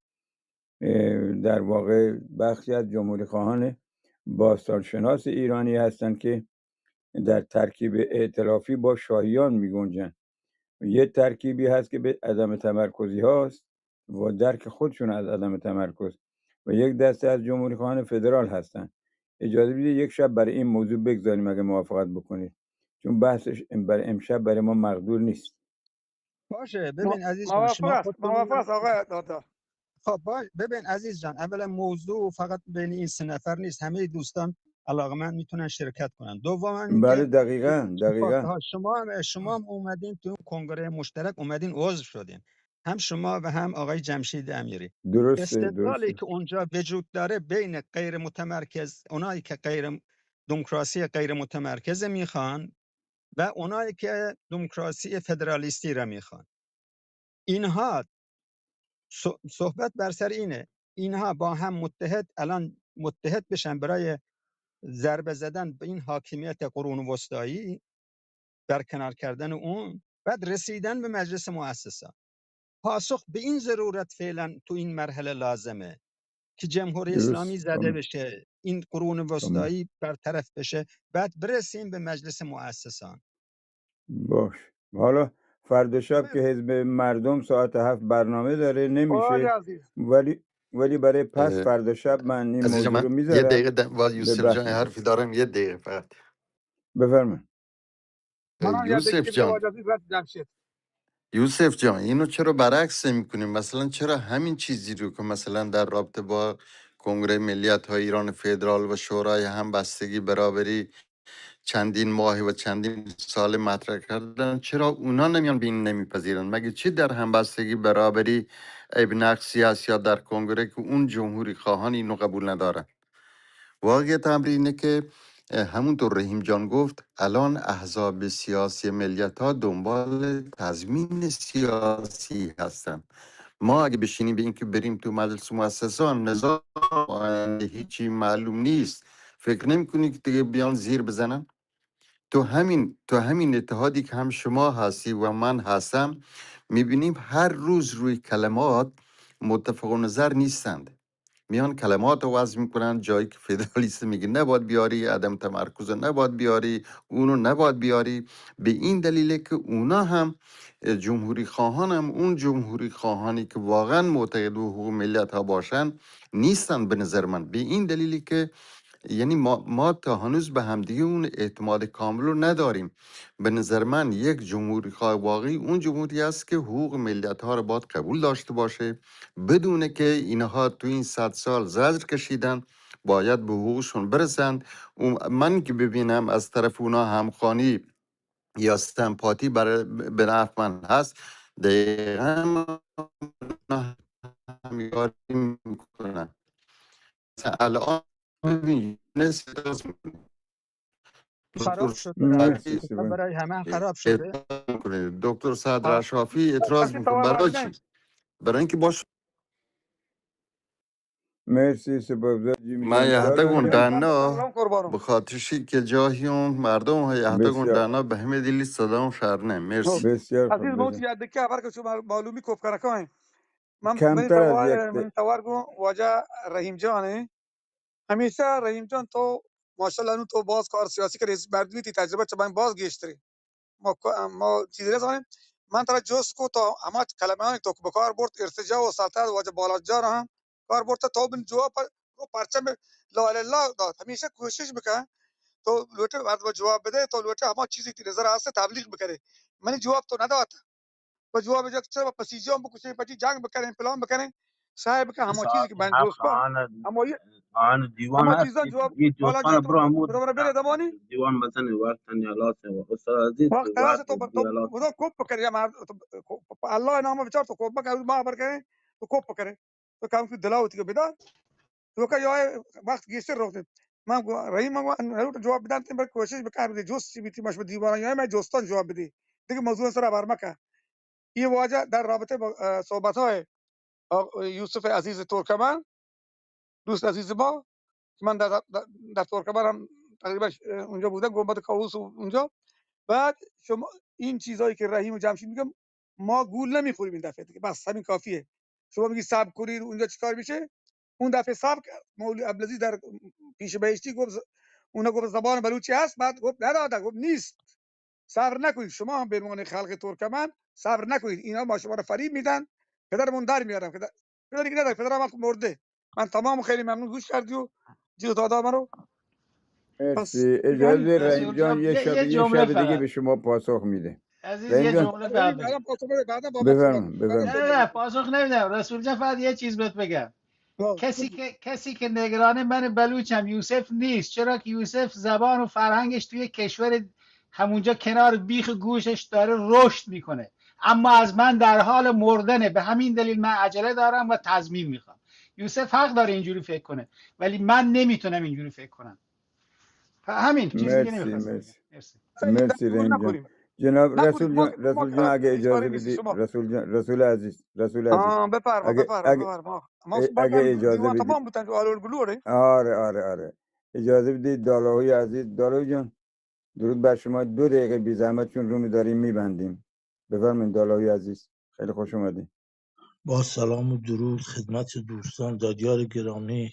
اه، در واقع بخشی از جمهوری خواهان باستانشناس ایرانی هستند که در ترکیب ائتلافی با شاهیان می‌گنجند. یه ترکیبی هست که به عدم تمرکزی هاست و درک خودشون از عدم تمرکز، و یک دسته از جمهوری خواهان فدرال هستند. اجازه بدید یک شب برای این موضوع بگذاریم اگه موافقت بکنید، چون بحثش بر امشب برای ما مقدور نیست. باشه، ببین عزیز جان، شما موافق است، خودتون موافق است آقای دادا. خب باش، ببین عزیز جان، اولا موضوع فقط بین این سه نفر نیست، همهٔ دوستان علاقمند می‌تونن شرکت کنن. دوما اینکه بله، دقیقاً، دقیقاً. ها، شما هم، شما هم اومدین تو اون کنگره مشترک، اومدین عضو شدین، هم شما و هم آقای جمشید امیری. درسته، استدلالی درسته. که اونجا وجود داره بین غیر متمرکز، اونایی که غیر دموکراسی غیر متمرکز میخوان و اونایی که دموکراسی فدرالیستی را میخوان، اینها صح-، صحبت بر سر اینه، اینها با هم متحد، الان متحد بشن برای ضربه زدن به این حاکمیت قرون وسطایی، برکنار کردن اون، بعد رسیدن به مجلس مؤسسان. پاسخ به این ضرورت فعلاً تو این مرحله لازمه که جمهوری اسلامی زده بشه، این قرون وسطایی برطرف بشه، بعد برسیم به مجلس مؤسسان. باش. حالا فردا شب که حزب مردم ساعت هفت برنامه داره، نمیشه. ولی، ولی برای پس فردا شب من این موضوع رو میذارم. یه دقیقه د-، با یوسف جان حرفی دارم، یه دقیقه فقط. بفرمایید. یوسف جان، یوسف جان، اینو چرا برعکس می‌کنیم؟ مثلاً چرا همین چیزی رو که مثلاً در رابطه با کنگره ملیت‌های ایران فدرال و شورای همبستگی برابری چندین ماه و چندین سال مطرح کردن، چرا اونا نمیان به این نمیپذیرن؟ مگه چی در همبستگی برابری عیب نقصی است یا در کنگره که اون جمهوری خواهان اینو قبول ندارن؟ واقعیت امر اینه که، اه، همونطور رحیم جان گفت، الان احزاب سیاسی ملیت‌ها دنبال تضمین سیاسی هستن. ما اگه بشینیم به اینکه بریم تو مجلس مؤسسان، نظام آینده هیچی معلوم نیست، فکر نمی‌کنی که دیگه بیان زیر بزنن؟ تو همین، تو همین اتحادی که هم شما هستی و من هستم، می‌بینیم هر روز روی کلمات متفق نظر نیستند. میان کلمات رو وضع می‌کنن، جایی که فدرالیست میگه نباید بیاری، عدم تمرکز نباید بیاری، اونو نباید بیاری. به این دلیله که اونا هم، اه، جمهوری خواهان هم اون جمهوری خواهانی که واقعاً معتقد به حقوق ملیت‌ها باشن نیستن به نظر من. به این دلیلی که یعنی ما، ما تا هنوز به همدیگه اون اعتماد کامل رو نداریم. به نظر من یک جمهوری خواه واقعی اون جمهوری است که حقوق ملیت‌ها رو باید قبول داشته باشه، بدونه که اینها تو این صد سال زجر کشیدن، باید به حقوقشون برسند. و من که ببینم از طرف اونا همخوانی یا سمپاتی برای، به نفع من هست، دقیقاً همیاری می‌کنم. مثلاً الان ببین، یونس اعتراض می‌کنه. خراب شد. برای همه خراب شده. دکتر صدر اشرافی اعتراض می‌کنه. برای چی؟ برای اینکه باش مرسی، سپاسگزار جیمی جان. من یه هته گون دانا، به خاطر شی که جاهی اون مردم های یه هته گون دانا به همه دلی صدا اون شهر نه. مرسی. بسیار خوب. عزیز، ما چی یاد دکه خبر که شما معلومی کوپ کنه کاین. من، من توار، من توار گون واجه رحیم جانه. همیشه رحیم جان تو ماشاءالله نو تو باز کار سیاسی کری، مردمی تی تجربه چه باز گیشتری. ما کو-، ما چیزی نزانیم. من ترا جست کو تو هما کلمه‌انی تو بکار برت، ارتجاع و سلطنت واجه بالاجان هم کار برت، تو بن جواب پر-، رو پرچم لا اله الا الله داد. همیشه کوشش بکن تو لوٹے مردم جواب بدے، تو لوٹے هما چیزی تی نظر آستے تبلیغ بکنے. منی جواب تو ندات. و جواب جا چرا پسیجیان بکشیں، پچی جنگ بکنیں، پلان بکنیں. صاحب کہ ہما چیزی کہ من دوست ہم، ہما آن دیوان ہما چیزاں جواب یہ بالا دوستان جا تو برو ہمود برو برے دمانی دیوان بزن. وقت تنی حالات ہے، استاد عزیز، وقت خلاص تو تو خدا کوپ بکر یا مار تو کو-، اللہ نام بچار تو کوپ بکر ما خبر کریں تو کوپ بکریں. تو کام کی دلاوتی کو بدار. تو کا یو وقت گیشتر روکتے. من گو-، رحیم من گو-، نلوٹ جواب بدن، تم بر کوشش بکن، بده جست چی بیتی، مش به دیوان یا من جستان جواب بدی. دیگه موضوع سر بر مکن. یہ واجہ در رابطہ با، اه، صحبت‌های آق-، یوسف عزیز ترکمن، دوست عزیز ما، که من در، در، در ترکمن هم تقریباً ش-، اه، اونجا بودم، گنبد کاووس و اونجا. بعد شما این چیزایی که رحیم و جمشید می‌گم، ما گول نمیخوریم این دفعه دیگه، بس همین کافیه. شما میگی صبر کنید، اونجا چیکار می‌شه؟ اون دفعه صبر کرد. مولوی عبدالعزیز در پیش بهشتی گفت ز-، اونا گفت زبان بلوچی هست؟ بعد گفت ندادن، گفت نیست. صبر نکنید، شما هم به عنوان خلق ترکمن صبر نکنید، اینا ما شما را فریب میدن، پدرمون در میارن، پدر، پدری که نداره، پدرم هم مرده. من تمام خیلی ممنون گوش کردی و جیغ دادا منو. مرسی. اجازه رحیم جان، یه شب، یه شب دیگه به شما پاسخ میده. عزیز، یه جمله بعد بگم. بعداً پاسخ بده، بعداً پاسخ بده. بفرمایید، بفرمایید. نه، نه، پاسخ نمیدم. رسول جان، فقط یه چیز بهت بگم. کسی که، کسی که نگران من بلوچم یوسف نیست، چرا که یوسف زبان و فرهنگش توی کشور همونجا کنار بیخ گوشش داره رشد می‌کنه، اما از من در حال مردنه. به همین دلیل من عجله دارم و تضمین می‌خوام. یوسف حق داره اینجوری فکر کنه، ولی من نمی‌تونم اینجوری فکر کنم. همین، چیز دیگه نمی‌خواستم بگم. مرسی. مرسی. مرسی رحیم جان. جناب رسول جان، رسول جان، اگه اجازه بدی، رسول جان، رسول عزیز، رسول عزیز. بفرما، اگه، بفرما، اگه، بفرما. اگه اجازه بدی. تمام بودن، آلو گلو ره. آره، آره، آره. اجازه بدید دالاوی عزیز، دالاوی جان، درود بر شما. دو دقیقه بی زحمت، چون رومی داریم می‌بندیم. بفرمایید دالاوی عزیز، خیلی خوش اومدین. با سلام و درود خدمت دوستان، دادیار گرامی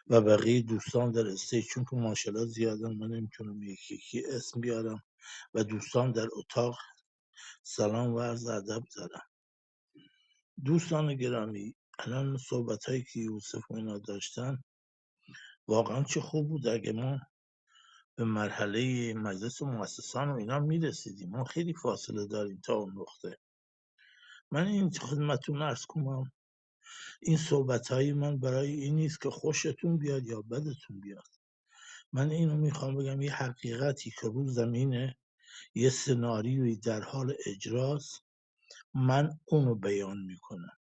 و بقیهٔ دوستان در استیج، چون که ماشاءالله زیادن، من نمی‌تونم یکی یکی اسم بیارم و دوستان در اتاق سلام و عرض ادب دارم. دوستان گرامی، الان صحبتایی که یوسف و اینا داشتن، واقعاً چه خوب بود اگه ما به مرحلهٔ مجلس و مؤسسان و اینا می‌رسیدیم. ما خیلی فاصله داریم تا اون نقطه. من این خدمتتون عرض کنم، این صحبت‌های من برای این نیست که خوشتون بیاد یا بدتون بیاد. من اینو می‌خوام بگم، یه حقیقتی که رو زمینه، یه سناریویی در حال اجراست، من اونو بیان می‌کنم.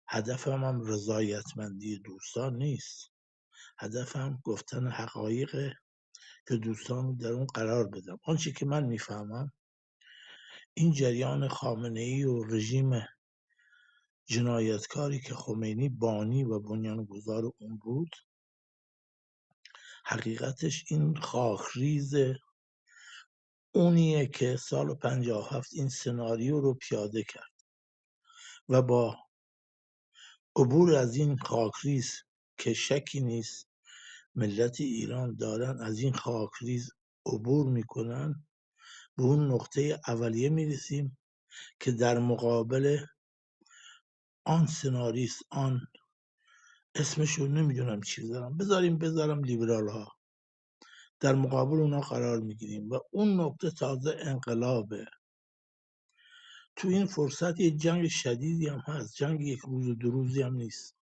هدفم هم رضایتمندی دوستان نیست. هدفم گفتن حقایقه که دوستان رو در اون قرار بدم. آنچه که من می‌فهمم، این جریان خامنه‌ای و رژیم جنایتکاری که خمینی بانی و بنیانگذار اون بود، حقیقتش این خاکریز اونیه که سال پنجاه و هفت این سناریو رو پیاده کرد و با عبور از این خاکریز که شکی نیست ملت ایران دارن از این خاکریز عبور می‌کنن، به اون نقطهٔ اولیه می‌رسیم که در مقابل آن سناریست، آن اسمشو نمی‌دونم چی بذارم، بذاریم، بذارم لیبرال ها، در مقابل اونا قرار می‌گیریم و اون نقطه تازه انقلابه. تو این فرصت یه جنگ شدیدی هم هست، جنگ یک روز و دو روزی هم نیست.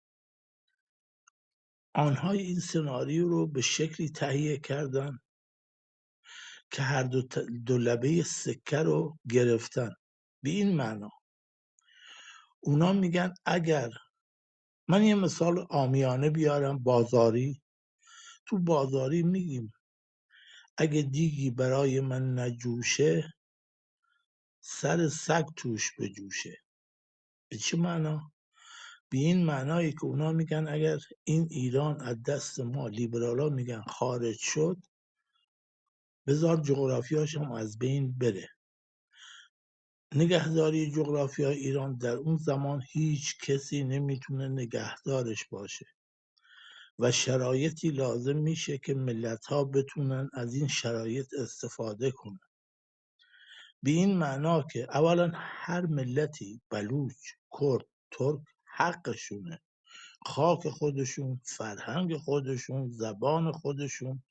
آنها این سناریو رو به شکلی تهیه کردن که هر دو ت-، دو لبهٔ سکه رو گرفتن. به این معنا، اونا می‌گن اگر، من یه مثال عامیانه بیارم، بازاری، تو بازاری می‌گیم اگه دیگی برای من نجوشه، سر سگ توش بجوشه. به چه معنا؟ به این معنایی که اونا می‌گن اگر این ایران از دست ما، لیبرالا می‌گن، خارج شد، بذار جغرافیاش هم از بین بره. نگهداری جغرافیای ایران در اون زمان هیچ کسی نمی‌تونه نگهدارش باشه و شرایطی لازم می‌شه که ملت‌ها بتونن از این شرایط استفاده کنن. به این معنا که اولاً هر ملتی، بلوچ، کرد، ترک، حقشونه خاک خودشون، فرهنگ خودشون، زبان خودشون،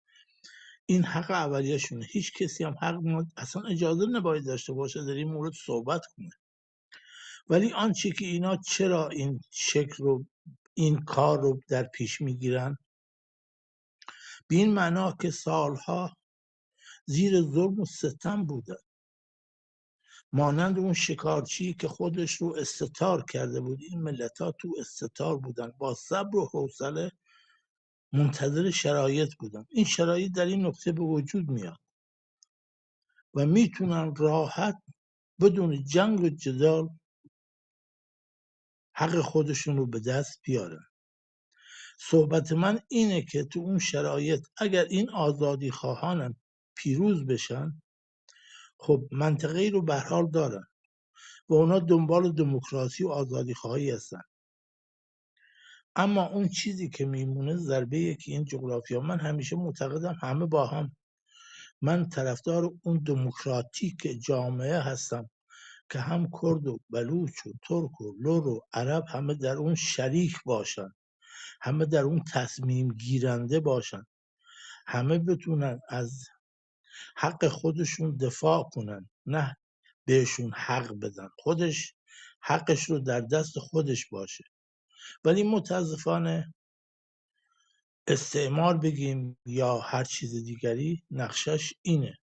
این حق اولیه‌شونه. هیچ کسی هم حق ند-، اصلاً اجازه نباید داشته باشه در این مورد صحبت کنه. ولی آنچه که اینا چرا این شکل رو، این کار رو در پیش می‌گیرن، به این معنا که سالها زیر ظلم و ستم بودن، مانند اون شکارچی که خودش رو استتار کرده بود. این ملت‌ها تو استتار بودن، با صبر و حوصله منتظر شرایط بودن. این شرایط در این نقطه به وجود میاد و می‌تونن راحت بدون جنگ و جدال حق خودشون رو به دست بیارن. صحبت من اینه که تو اون شرایط اگر این آزادی خواهانم پیروز بشن، خب منطقه‌ای رو به هر حال دارن و اونا دنبال دموکراسی و آزادی خواهی هستن. اما اون چیزی که میمونه ضربه‌ایه که این جغرافیا، من همیشه معتقدم همه با هم، من طرفدار اون دموکراتیک جامعه هستم که هم کرد و بلوچ و ترک و لر و عرب همه در اون شریک باشن، همه در اون تصمیم گیرنده باشن، همه بتونن از حق خودشون دفاع کنن، نه بهشون حق بدن، خودش حقش رو در دست خودش باشه. ولی متاسفانه استعمار بگیم یا هر چیز دیگری، نقشش اینه.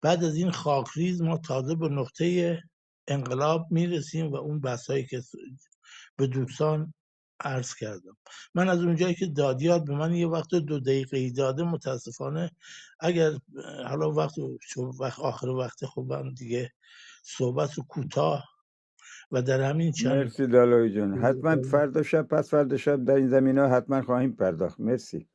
بعد از این خاکریز ما تازه به نقطهٔ انقلاب می‌رسیم و اون بحثایی که به دوستان عرض کردم. من از اونجایی که دادیار به من یه وقت دو دقیقه‌ای داده، متاسفانه اگر، اه، حالا وقت، چون وقت آخر وقت، خب من دیگه صحبت رو کوتاه و در همین چند مرسی دالایی جان. حتما فردا شب، پس فردا شب در این زمینه حتما خواهیم پرداخت. مرسی.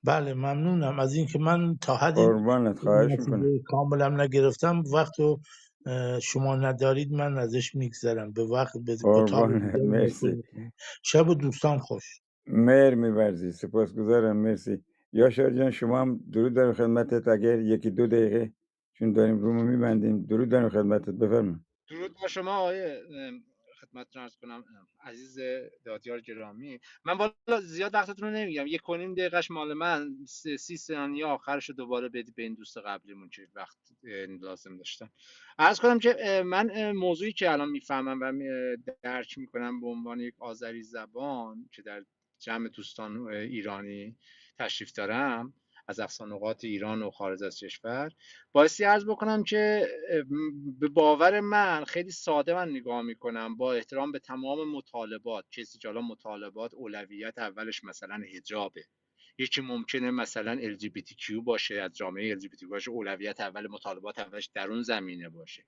بله، ممنونم از اینکه من تا حدی قربانت، خواهش نتیجهٔ می‌کنم. کاملم نگرفتم. وقت رو، اه، شما ندارید، من ازش می‌گذرم. به وقت، به، به اتاق قربانت، دیگه مرسی. می‌رسیم. شب و دوستان خوش. مهر می‌ورزی، سپاسگزارم، مرسی. یاشار جان، شما هم درود دارم خدمتت، اگر یکی دو دقیقه، چون داریم رومو می‌بندیم، درود دارم خدمتت، بفرما. درود بر شما آقای، ام، خدمتتون عرض کنم، ام، عزیز دادیار گرامی. من والا زیاد وقتتون رو نمی‌گیرم، یک و نیم دقیقه‌ش مال من، سی، سی ثانیه آخرش رو دوباره بدید به این دوست قبلیمون که وقت، اه، لازم داشتن. عرض کنم که، اه، من، اه، موضوعی که الان می‌فهمم و می-، درک می‌کنم به عنوان یک آذری زبان که در جمع دوستان، اه، ایرانی تشریف دارم، از اقصا نقاط ایران و خارج از کشور، بایستی عرض بکنم که، اه، به باور من خیلی ساده من نگاه می‌کنم، با احترام به تمام مطالبات، کسی که حالا مطالبات اولویت اولش مثلاً حجابه، یکی ممکنه مثلاً ال جی بی تی کیو باشه، از جامعهٔ ال جی بی تی کیو باشه، اولویت اول مطالبات اولش در اون زمینه باشه،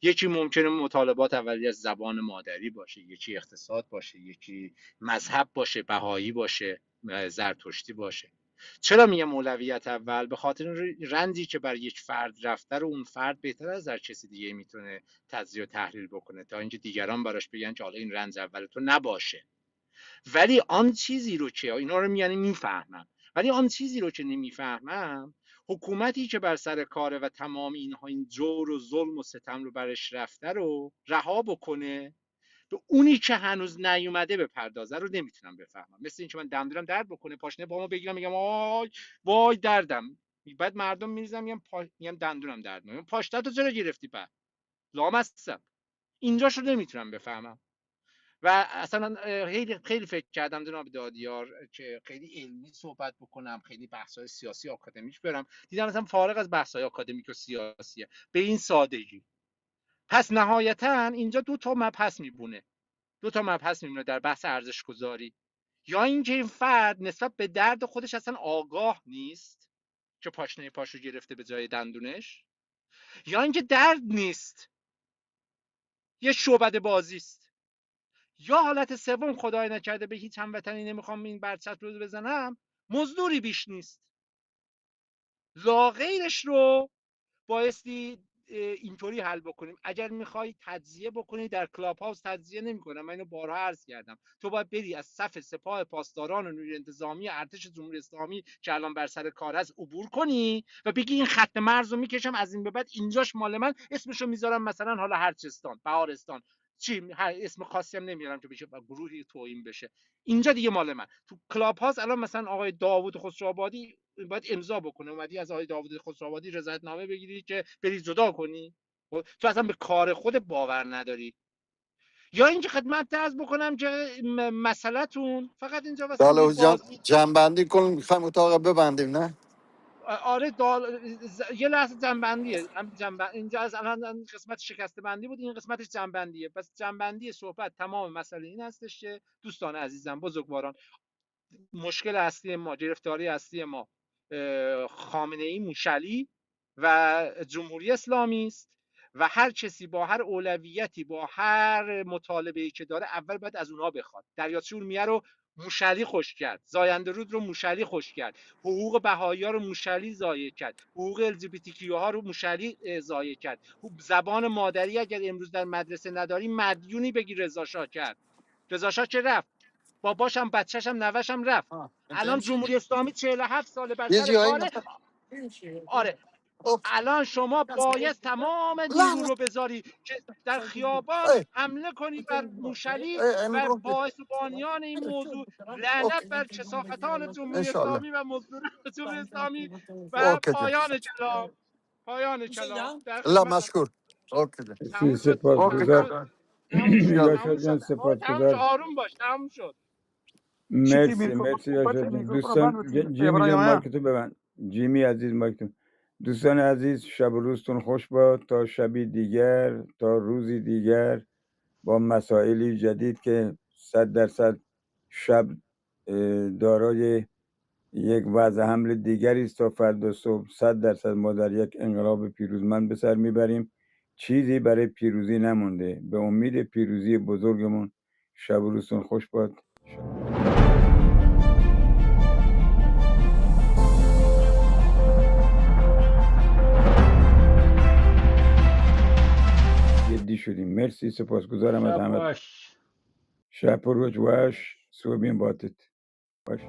یکی ممکنه مطالبات اولیش زبان مادری باشه، یکی اقتصاد باشه، یکی مذهب باشه، بهایی باشه، اه، زرتشتی باشه. چرا میگم اولویت اول؟ به خاطر این رندی که بر یک فرد رفته رو اون فرد بهتر از هر کسی دیگه می‌تونه تجزیه و تحلیل بکنه، تا اینکه دیگران براش بگن که حالا این رنج اول تو نباشه. ولی آن چیزی رو که، اینا رو یعنی می‌فهمم، ولی آن چیزی رو که نمی‌فهمم، حکومتی که بر سر کاره و تمام اینها، این جور و ظلم و ستم رو برش رفته رو رها بکنه، به اونی که هنوز نیومده بپردازه رو نمی‌تونم بفهمم. مثل اینکه من دندونم درد بکنه، پاشنه پامو بگیرم، می‌گم: «آی، وای دردم.» بعد مردم می‌ریزم، می‌گم پا-، می‌گم: «دندونم درد می‌کنه.» پاشنه تو چرا گرفتی پس؟ لامصب. اینجاش رو نمی‌تونم بفهمم. و اصلاً، اه، خیلی، خیلی فکر کردم جناب دادیار که خیلی علمی صحبت بکنم، خیلی بحث‌های سیاسی آکادمیک برم. دیدم اصلاً فارغ از بحث‌های آکادمیک و سیاسیه. به این سادگی. پس نهایتاً اینجا دو تا مبحث می‌بونه. دو تا مبحث می‌بونه در بحث ارزش‌گذاری. یا اینکه این فرد نسبت به درد خودش اصلاً آگاه نیست که پاشنهٔ پاشو گرفته به جای دندونش، یا اینکه درد نیست، یه شعبده‌بازی است. یا حالت سوم، خدای نکرده، به هیچ هموطنی نمی‌خوام این برچسب رو بزنم، مزدوری بیش نیست. لاغیرش رو بایستی، اه، اینطوری حل بکنیم. اگر می‌خوای تجزیه بکنی، در کلاب هاوس تجزیه نمی‌کنم، من اینو بارها عرض کردم، تو باید بری از صف سپاه پاسداران و نیروی انتظامی ارتش جمهوری اسلامی که الان بر سر کار است عبور کنی و بگی: «این خط مرز رو می‌کشم، از این به بعد اینجاش مال من، اسمشو میذارم مثلاً حالا هرچستان، بهارستان، چی، هر اسم خاصی هم نمیارم که بشه گروهی توهین بشه، اینجا دیگه مال من.» تو کلاب هاوس الان مثلاً آقای داوود خسروآبادی باید امضا بکنه، اومدی از آقای داوود خسروآبادی رضایت‌نامه بگیری که بری جدا کنی؟ خب، تو اصلاً به کار خود باور نداری. یا اینکه خدمت عرض بکنم که م-، مسئله‌تون فقط اینجا مثلاً لالا یه حجام، بازی، جنبندی کن، می‌خوایم اتاق ببندیم، نه؟ آ-، آره، دال-، ز-، یه لحظه جنبندیه. هم جنب-، اینجا از الان قسمت شکسته بندی بود، این قسمتش جنبندیه. پس جنبندی صحبت، تمام مسئله این هستش که دوستان عزیزم، بزرگواران، مشکل اصلی ما، گرفتاری اصلی ما، اه، خامنه‌ای، موشلی و جمهوری اسلامی است و هر کسی با هر اولویتی، با هر مطالبه‌ای که داره، اول باید از اونها بخواد. دریاچه ارومیه رو موشلی خوش کرد، زاینده‌رود رو موشلی خوش کرد، حقوق بهایی‌ها رو موشلی ضایع کرد، حقوق ال جی بی تی کیو ها رو موشلی، اه، ضایع کرد. خب، زبان مادری اگر امروز در مدرسه نداری، مدیونی بگی رضا شاه کرد. رضا شاه که رفت، باباش هم، بچه‌ش هم، نوه‌ش هم رفت. الان جمهوری اسلامی چهل و هفت ساله بر یه سر جایی کاره. آره. الان شما باید تمام نیرو رو بذاری که در خیابان حمله کنی بر موشلی و باعث و بانیان این موضوع، لعنت بر کثافتان جمهوری اسلامی و مزدوران جمهوری اسلامی و پایان کلام. پایان کلام. در خدمت. مشکور. اوکے. سی سپاس گزار. یاشار جان، سپاس گزار. تمام شد. مرسی، مرسی یاشار جان. دوستان، جیمی جان، مایک تو ببند. جیمی عزیز، مایک تو. دوستان عزیز، شب و روزتون خوش باد. تا شبی دیگر، تا روزی دیگر، با مسائلی جدید که صد درصد شب، اه، دارای یک وضع حمل دیگری است. تا فردا صبح صد درصد ما در یک انقلاب پیروزمند به سر می‌بریم. چیزی برای پیروزی نمونده. به امید پیروزی بزرگمون. شب و روزتون خوش باد. جدی شدیم. مرسی، سپاسگزارم از همه. شپ و روچ وش، سوبین باتیت. وش.